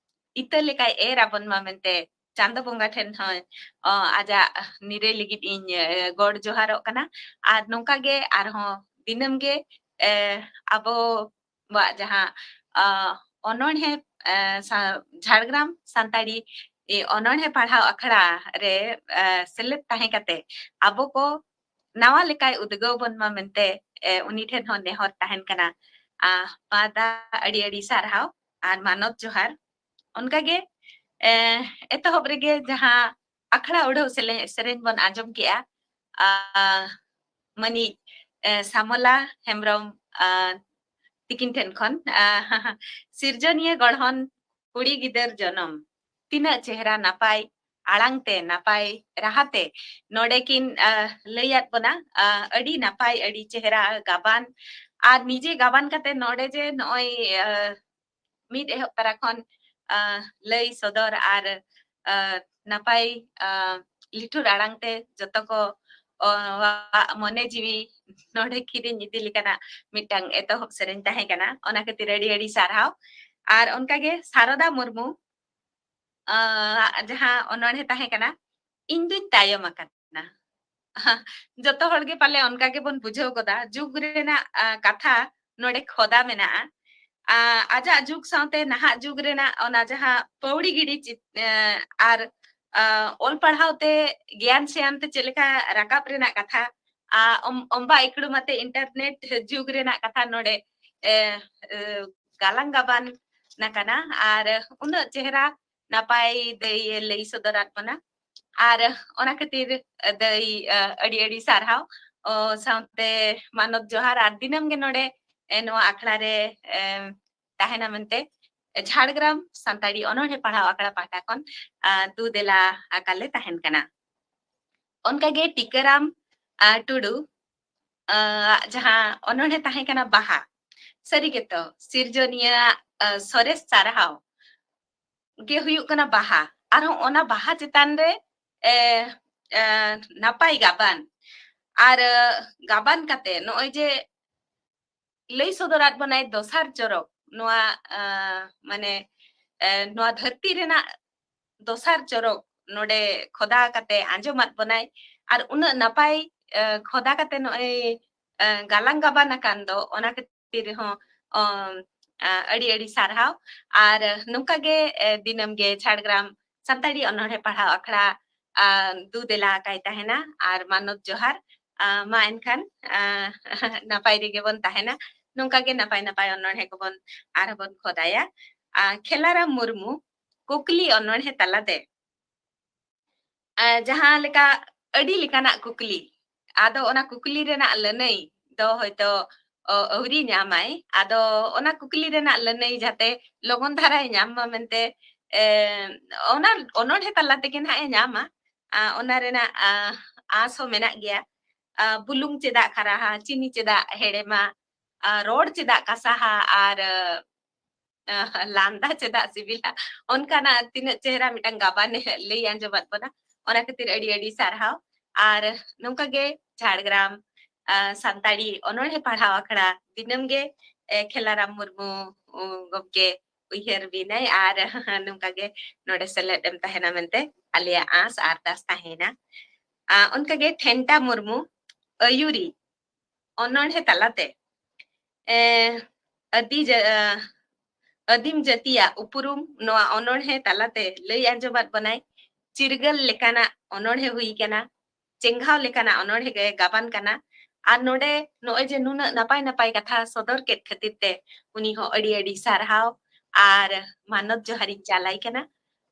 ᱤᱛᱟᱹ ᱞᱮᱠᱟᱭ ᱮᱨ ᱟᱵᱚᱱ ᱢᱟ ᱢᱮᱱᱛᱮ ᱪᱟᱸᱫᱚ ᱵᱚᱸᱜᱟ ᱴᱷᱮᱱ ᱦᱚᱸ, ᱚ, ᱟᱡᱟᱜ ᱱᱤᱨᱟᱹᱭ ᱞᱟᱹᱜᱤᱫ ᱤᱧ, ᱮ, ᱜᱚᱰ ᱡᱚᱦᱟᱨᱚᱜ ᱠᱟᱱᱟ᱾ ᱟᱨ ᱱᱚᱝᱠᱟ ᱜᱮ ᱟᱨᱦᱚᱸ ᱫᱤᱱᱟᱹᱢ ᱜᱮ, ᱮ, ᱟᱵᱚᱣᱟᱜ ᱡᱟᱦᱟᱸ, ᱟ, ᱚᱱᱚᱬᱦᱮ, ᱮ, ᱥᱟ-, ᱡᱷᱟᱲᱜᱨᱟᱢ ᱥᱟᱱᱛᱟᱲᱤ, ᱮ, ᱚᱱᱚᱬᱦᱮ ᱯᱟᱲᱦᱟᱣ ᱟᱠᱷᱲᱟ ᱨᱮ, ᱮ, ᱥᱮᱞᱮᱫ ᱛᱟᱦᱮᱸ ᱠᱟᱛᱮ ᱟᱵᱚ ᱠᱚ ᱱᱟᱣᱟ ᱞᱮᱠᱟᱭ ᱩᱫᱽᱜᱟᱹᱣ ᱵᱚᱱ ᱢᱟ ᱢᱮᱱᱛᱮ, ᱮ, ᱩᱱᱤ ᱴᱷᱮᱱ ᱦᱚᱸ ᱱᱮᱦᱚᱨ ᱛᱟᱦᱮᱱ ᱠᱟᱱᱟ᱾ ᱟ, ᱢᱟ ᱫᱟ, ᱟᱹᱰᱤ ᱟᱹᱰᱤ ᱥᱟᱨᱦᱟᱣ ᱟᱨ ᱢᱟᱱᱚᱛ ᱡᱚᱦᱟᱨ᱾ ᱚᱱᱠᱟᱜᱮ, ᱮ, ᱮᱛᱚᱦᱚᱵ ᱨᱮᱜᱮ ᱡᱟᱦᱟᱸ ᱟᱠᱷᱲᱟ ᱩᱰᱷᱟᱹᱣ ᱥᱮᱞᱮ-, ᱥᱮᱨᱮᱧ ᱵᱚᱱ ᱟᱸᱡᱚᱢ ᱠᱮᱜᱼᱟ, ᱟ, ᱢᱟᱹᱱᱤᱡ, ᱮ, ᱥᱟᱢᱚᱞᱟ ᱦᱮᱢᱵᱨᱚᱢ, ᱟ, ᱛᱤᱠᱤᱱ ᱴᱷᱮᱱ ᱠᱷᱚᱱ, ᱟ, ᱥᱤᱨᱡᱚᱱᱤᱭᱟᱹ ᱜᱚᱲᱦᱚᱱ ᱠᱩᱲᱤ ᱜᱤᱫᱟᱹᱨ ᱡᱚᱱᱚᱢ, ᱛᱤᱱᱟᱹᱜ ᱪᱮᱦᱨᱟ ᱱᱟᱯᱟᱭ ᱟᱲᱟᱝ ᱛᱮ, ᱱᱟᱯᱟᱭ ᱨᱟᱦᱟ ᱛᱮ ᱱᱚᱰᱮ ᱠᱤᱱ, ᱟ, ᱞᱟᱹᱭᱟᱫ ᱵᱚᱱᱟ, ᱟ, ᱟᱹᱰᱤ ᱱᱟᱯᱟᱭ, ᱟᱹᱰᱤ ᱪᱮᱦᱨᱟ ᱜᱟᱵᱟᱱ, ᱟᱨ ᱱᱤᱡᱮ ᱜᱟᱵᱟᱱ ᱠᱟᱛᱮ ᱱᱚᱰᱮ ᱡᱮ ᱱᱚᱜᱼᱚᱭ, ᱟᱸ, ᱢᱤᱫ ᱮᱦᱚᱵ ᱛᱟᱨᱟ ᱠᱷᱚᱱ, ᱟᱸ, ᱞᱟᱹᱭ ᱥᱚᱫᱚᱨ ᱟᱨ, ᱟᱸ, ᱱᱟᱯᱟᱭ, ᱟᱸ, ᱞᱤᱴᱷᱩᱨ ᱟᱲᱟᱝ ᱛᱮ ᱡᱚᱛᱚ ᱠᱚ, ᱚ, ᱣᱟᱜ ᱢᱚᱱᱮ ᱡᱤᱣᱤ ᱱᱚᱰᱮ ᱠᱤᱨᱤᱧ ᱤᱫᱤ ᱞᱮᱠᱟᱱᱟᱜ ᱢᱤᱫᱴᱟᱝ ᱮᱛᱚᱦᱚᱵ ᱥᱮᱨᱮᱧ ᱛᱟᱦᱮᱸ ᱠᱟᱱᱟ᱾ ᱚᱱᱟ ᱠᱷᱟᱹᱛᱤᱨ ᱟᱹᱰᱤ ᱟᱹᱰᱤ ᱥᱟᱨᱦᱟᱣ᱾ ᱟᱨ ᱚᱱᱠᱟᱜᱮ ᱥᱟᱨᱚᱫᱟ ᱢᱩᱨᱢᱩ, ᱟᱸ, ᱡᱟᱦᱟᱸ ᱚᱱᱚᱬᱦᱮ ᱛᱟᱦᱮᱸ ᱠᱟᱱᱟ, "ᱤᱧ ᱫᱩᱧ ᱛᱟᱭᱚᱢ ᱟᱠᱟᱱᱟ᱾" ᱡᱚᱛᱚ ᱦᱚᱲ ᱜᱮ ᱯᱟᱞᱮ ᱚᱱᱠᱟ ᱜᱮᱵᱚᱱ ᱵᱩᱡᱷᱟᱹᱣ ᱜᱚᱫᱟ, ᱡᱩᱜᱽ ᱨᱮᱱᱟᱜ, ᱟ, ᱠᱟᱛᱷᱟ ᱱᱚᱰᱮ ᱠᱷᱚᱫᱟ ᱢᱮᱱᱟᱜᱼᱟ᱾ ᱟ, ᱟᱡᱟᱜ ᱡᱩᱜᱽ ᱥᱟᱶᱛᱮ ᱱᱟᱦᱟᱜ ᱡᱩᱜᱽ ᱨᱮᱱᱟᱜ ᱚᱱᱟ ᱡᱟᱦᱟᱸ ᱯᱟᱹᱣᱲᱤ ᱜᱤᱰᱤ ᱪᱤᱛ-, ᱮ, ᱟᱨ, ᱟ, ᱚᱞ ᱯᱟᱲᱦᱟᱣ ᱛᱮ ᱜᱮᱭᱟᱱ ᱥᱮᱭᱟᱱ ᱛᱮ ᱪᱮᱫ ᱞᱮᱠᱟ ᱨᱟᱠᱟᱵ ᱨᱮᱱᱟᱜ ᱠᱟᱛᱷᱟ, ᱟ, ᱚᱢ-, ᱚᱢᱵᱟ ᱤᱠᱲᱩᱢ ᱟᱛᱮ internet ᱡᱩᱜᱽ ᱨᱮᱱᱟᱜ ᱠᱟᱛᱷᱟ ᱱᱚᱰᱮ, ᱮ, ᱮ, ᱜᱟᱞᱟᱝ ᱜᱟᱵᱟᱱ ᱟᱠᱟᱱᱟ᱾ ᱟᱨ ᱩᱱᱟᱹᱜ ᱪᱮᱦᱨᱟ ᱱᱟᱯᱟᱭ ᱫᱟᱹᱭᱮ ᱞᱟᱹᱭ ᱥᱚᱫᱚᱨᱟᱫ ᱵᱚᱱᱟ᱾ ᱟᱨ ᱚᱱᱟ ᱠᱷᱟᱹᱛᱤᱨ ᱫᱟᱹᱭ, ᱟ, ᱟᱹᱰᱤ ᱟᱹᱰᱤ ᱥᱟᱨᱦᱟᱣ᱾ ᱚ, ᱥᱟᱶᱛᱮ ᱢᱟᱱᱚᱛ ᱡᱚᱦᱟᱨ᱾ ᱟᱨ ᱫᱤᱱᱟᱹᱢ ᱜᱮ ᱱᱚᱰᱮ, ᱮ, ᱱᱚᱣᱟ ᱟᱠᱷᱲᱟ ᱨᱮ, ᱮᱢ, ᱛᱟᱦᱮᱱᱟ ᱢᱮᱱᱛᱮ ᱡᱷᱟᱲᱜᱨᱟᱢ ᱥᱟᱱᱛᱟᱲᱤ ᱚᱱᱚᱬᱦᱮ ᱯᱟᱲᱦᱟᱣ ᱟᱠᱷᱲᱟ ᱯᱟᱦᱴᱟ ᱠᱷᱚᱱ, ᱟ, ᱫᱩ ᱫᱮᱞᱟ ᱟᱠᱟᱞᱮ ᱛᱟᱦᱮᱱ ᱠᱟᱱᱟ᱾ ᱚᱱᱠᱟᱜᱮ ᱴᱤᱠᱟᱹᱨᱟᱢ, ᱟ, ᱴᱩᱰᱩ, ᱟ, ᱡᱟᱦᱟᱸ ᱚᱱᱚᱬᱦᱮ ᱛᱟᱦᱮᱸ ᱠᱟᱱᱟ ᱵᱟᱦᱟ, ᱥᱟᱹᱨᱤ ᱜᱮᱛᱚ ᱥᱤᱨᱡᱚᱱᱤᱭᱟᱹ, ᱟ, ᱥᱚᱨᱮᱥ ᱥᱟᱨᱦᱟᱣ ᱜᱮ ᱦᱩᱭᱩᱜ ᱠᱟᱱᱟ ᱵᱟᱦᱟ᱾ ᱟᱨᱦᱚᱸ ᱚᱱᱟ ᱵᱟᱦᱟ ᱪᱮᱛᱟᱱ ᱨᱮ, ᱮ, ᱮ, ᱱᱟᱯᱟᱭ ᱜᱟᱵᱟᱱ᱾ ᱟᱨ, ᱮ, ᱜᱟᱵᱟᱱ ᱠᱟᱛᱮ ᱱᱚᱜᱼᱚᱭ ᱡᱮ ᱞᱟᱹᱭ ᱥᱚᱫᱚᱨᱟᱫ ᱵᱚᱱᱟᱭ ᱫᱚᱥᱟᱨ ᱪᱚᱨᱚᱠ, ᱱᱚᱣᱟ, ᱟ, ᱢᱟᱱᱮ, ᱮ, ᱱᱚᱣᱟ ᱫᱷᱟᱹᱨᱛᱤ ᱨᱮᱱᱟᱜ ᱫᱚᱥᱟᱨ ᱪᱚᱨᱚᱠ ᱱᱚᱰᱮ ᱠᱷᱚᱫᱟ ᱠᱟᱛᱮ ᱟᱸᱡᱚᱢᱟᱫ ᱵᱚᱱᱟᱭ᱾ ᱟᱨ ᱩᱱᱟᱹᱜ ᱱᱟᱯᱟᱭ, ᱮ, ᱠᱷᱚᱫᱟ ᱠᱟᱛᱮ ᱱᱚᱜᱼᱚᱭ, ᱮ, ᱜᱟᱞᱟᱝ ᱜᱟᱵᱟᱱ ᱟᱠᱟᱱ ᱫᱚ, ᱚᱱᱟ ᱠᱷᱟᱹᱛᱤᱨ ᱨᱮᱦᱚᱸ, ᱚ, ᱟ, ᱟᱹᱰᱤ ᱟᱹᱰᱤ ᱥᱟᱨᱦᱟᱣ᱾ ᱟᱨ ᱱᱚᱝᱠᱟ ᱜᱮ, ᱮ, ᱫᱤᱱᱟᱹᱢ ᱜᱮ ᱡᱷᱟᱲᱜᱨᱟᱢ ᱥᱟᱱᱛᱟᱲᱤ ᱚᱱᱚᱬᱦᱮ ᱯᱟᱲᱦᱟᱣ ᱟᱠᱷᱲᱟ, ᱟ, ᱫᱩ ᱫᱮᱞᱟ ᱟᱠᱟᱭ ᱛᱟᱦᱮᱱᱟ᱾ ᱟᱨ ᱢᱟᱱᱚᱛ ᱡᱚᱦᱟᱨ᱾ ᱟ, ᱢᱟ ᱮᱱᱠᱷᱟᱱ, ᱟ, ᱱᱟᱯᱟᱭ ᱨᱮᱜᱮ ᱵᱚᱱ ᱛᱟᱦᱮᱱᱟ᱾ ᱱᱚᱝᱠᱟ ᱜᱮ ᱱᱟᱯᱟᱭ ᱱᱟᱯᱟᱭ ᱚᱱᱚᱬᱦᱮ ᱠᱚᱵᱚᱱ ᱟᱨᱦᱚᱸ ᱵᱚᱱ ᱠᱷᱚᱫᱟᱭᱟ᱾ ᱟ, ᱠᱷᱮᱞᱟᱨᱟᱢ ᱢᱩᱨᱢᱩ ᱠᱩᱠᱞᱤ ᱚᱱᱚᱬᱦᱮ ᱛᱟᱞᱟᱛᱮ, ᱟ, ᱡᱟᱦᱟᱸ ᱞᱮᱠᱟ ᱟᱹᱰᱤ ᱞᱮᱠᱟᱱᱟᱜ ᱠᱩᱠᱞᱤ, ᱟᱫᱚ ᱚᱱᱟ ᱠᱩᱠᱞᱤ ᱨᱮᱱᱟᱜ ᱞᱟᱹᱱᱟᱹᱭ ᱫᱚ ᱦᱚᱭᱛᱚ, ᱚ, ᱟᱹᱣᱨᱤ ᱧᱟᱢᱟᱭ᱾ ᱟᱫᱚ ᱚᱱᱟ ᱠᱩᱠᱞᱤ ᱨᱮᱱᱟᱜ ᱞᱟᱹᱱᱟᱹᱭ ᱡᱟᱛᱮ ᱞᱚᱜᱚᱱ ᱫᱷᱟᱨᱟᱭ ᱧᱟᱢ ᱢᱟ ᱢᱮᱱᱛᱮ, ᱮ, ᱚᱱᱟ ᱚᱱᱚᱬᱦᱮ ᱛᱟᱞᱟ ᱛᱮᱜᱮ ᱱᱟᱦᱟᱜ ᱮ ᱧᱟᱢᱟ᱾ ᱟ, ᱚᱱᱟ ᱨᱮᱱᱟᱜ, ᱟ, ᱟᱸᱥ ᱦᱚᱸ ᱢᱮᱱᱟᱜ ᱜᱮᱭᱟ᱾ ᱟ, ᱵᱩᱞᱩᱝ ᱪᱮᱫᱟᱜ ᱠᱷᱟᱨᱟᱦᱟ, ᱪᱤᱱᱤ ᱪᱮᱫᱟᱜ ᱦᱮᱲᱮᱢᱟ, ᱟᱨ ᱨᱚᱲ ᱪᱮᱫᱟᱜ ᱠᱟᱥᱟᱦᱟ ᱟᱨ ᱟᱦ, ᱞᱟᱸᱫᱟ ᱪᱮᱫᱟᱜ ᱥᱤᱵᱤᱞᱟ? ᱚᱱᱠᱟᱱᱟᱜ ᱛᱤᱱᱟᱹᱜ ᱪᱮᱦᱨᱟ ᱢᱤᱫᱴᱟᱝ ᱜᱟᱵᱟᱱᱮ ᱞᱟᱹᱭ ᱟᱸᱡᱚᱢᱟᱫ ᱵᱚᱱᱟ᱾ ᱚᱱᱟ ᱠᱷᱟᱹᱛᱤᱨ ᱟᱹᱰᱤ ᱟᱹᱰᱤ ᱥᱟᱨᱦᱟᱣ᱾ ᱟᱨ ᱱᱚᱝᱠᱟ ᱜᱮ ᱡᱷᱟᱲᱜᱨᱟᱢ, ᱟ, ᱥᱟᱱᱛᱟᱲᱤ ᱚᱱᱚᱬᱦᱮ ᱯᱟᱲᱦᱟᱣ ᱟᱠᱷᱲᱟ ᱫᱤᱱᱟᱹᱢ ᱜᱮ, ᱮ, ᱠᱷᱮᱞᱟᱨᱟᱢ ᱢᱩᱨᱢᱩ, ᱩ, ᱜᱚᱢᱠᱮ ᱩᱭᱦᱟᱹᱨ ᱵᱤᱱᱟᱭ᱾ ᱟᱨ ᱱᱚᱝᱠᱟ ᱜᱮ ᱱᱚᱰᱮ ᱥᱮᱞᱮᱫ ᱮᱢ ᱛᱟᱦᱮᱱᱟ ᱢᱮᱱᱛᱮ ᱟᱞᱮᱭᱟᱜ ᱟᱸᱥ ᱟᱨᱫᱟᱥ ᱛᱟᱦᱮᱱᱟ᱾ ᱟ, ᱚᱱᱠᱟ ᱜᱮ ᱴᱷᱮᱱᱴᱟ ᱢᱩᱨᱢᱩ ᱟᱹᱭᱩᱨᱤ ᱚᱱᱚᱬᱦᱮ ᱛᱟᱞᱟᱛᱮ, ᱮ, ᱟᱹᱫᱤ ᱡᱟ-, ᱟ, ᱟᱹᱫᱤᱢ ᱡᱟᱹᱛᱤᱭᱟᱜ ᱩᱯᱨᱩᱢ ᱱᱚᱣᱟ ᱚᱱᱚᱬᱦᱮ ᱛᱟᱞᱟᱛᱮ ᱞᱟᱹᱭ ᱟᱸᱡᱚᱢᱟᱫ ᱵᱚᱱᱟᱭ᱾ ᱪᱤᱨᱜᱟᱹᱞ ᱞᱮᱠᱟᱱᱟᱜ ᱚᱱᱚᱬᱦᱮ ᱦᱩᱭ ᱠᱟᱱᱟ, ᱪᱮᱸᱜᱷᱟᱣ ᱞᱮᱠᱟᱱᱟᱜ ᱚᱱᱚᱬᱦᱮ ᱜᱮ ᱜᱟᱵᱟᱱ ᱠᱟᱱᱟ᱾ ᱟᱨ ᱱᱚᱰᱮ ᱱᱚᱜᱼᱚᱭ ᱡᱮ ᱱᱩᱱᱟᱹᱜ ᱱᱟᱯᱟᱭ ᱱᱟᱯᱟᱭ ᱠᱟᱛᱷᱟ ᱥᱚᱫᱚᱨ ᱠᱮᱫ ᱠᱷᱟᱹᱛᱤᱨ ᱛᱮ ᱩᱱᱤ ᱦᱚᱸ ᱟᱹᱰᱤ ᱟᱹᱰᱤ ᱥᱟᱨᱦᱟᱣ ᱟᱨ ᱢᱟᱱᱚᱛ ᱡᱚᱦᱟᱨᱤᱧ ᱪᱟᱞᱟᱭ ᱠᱟᱱᱟ᱾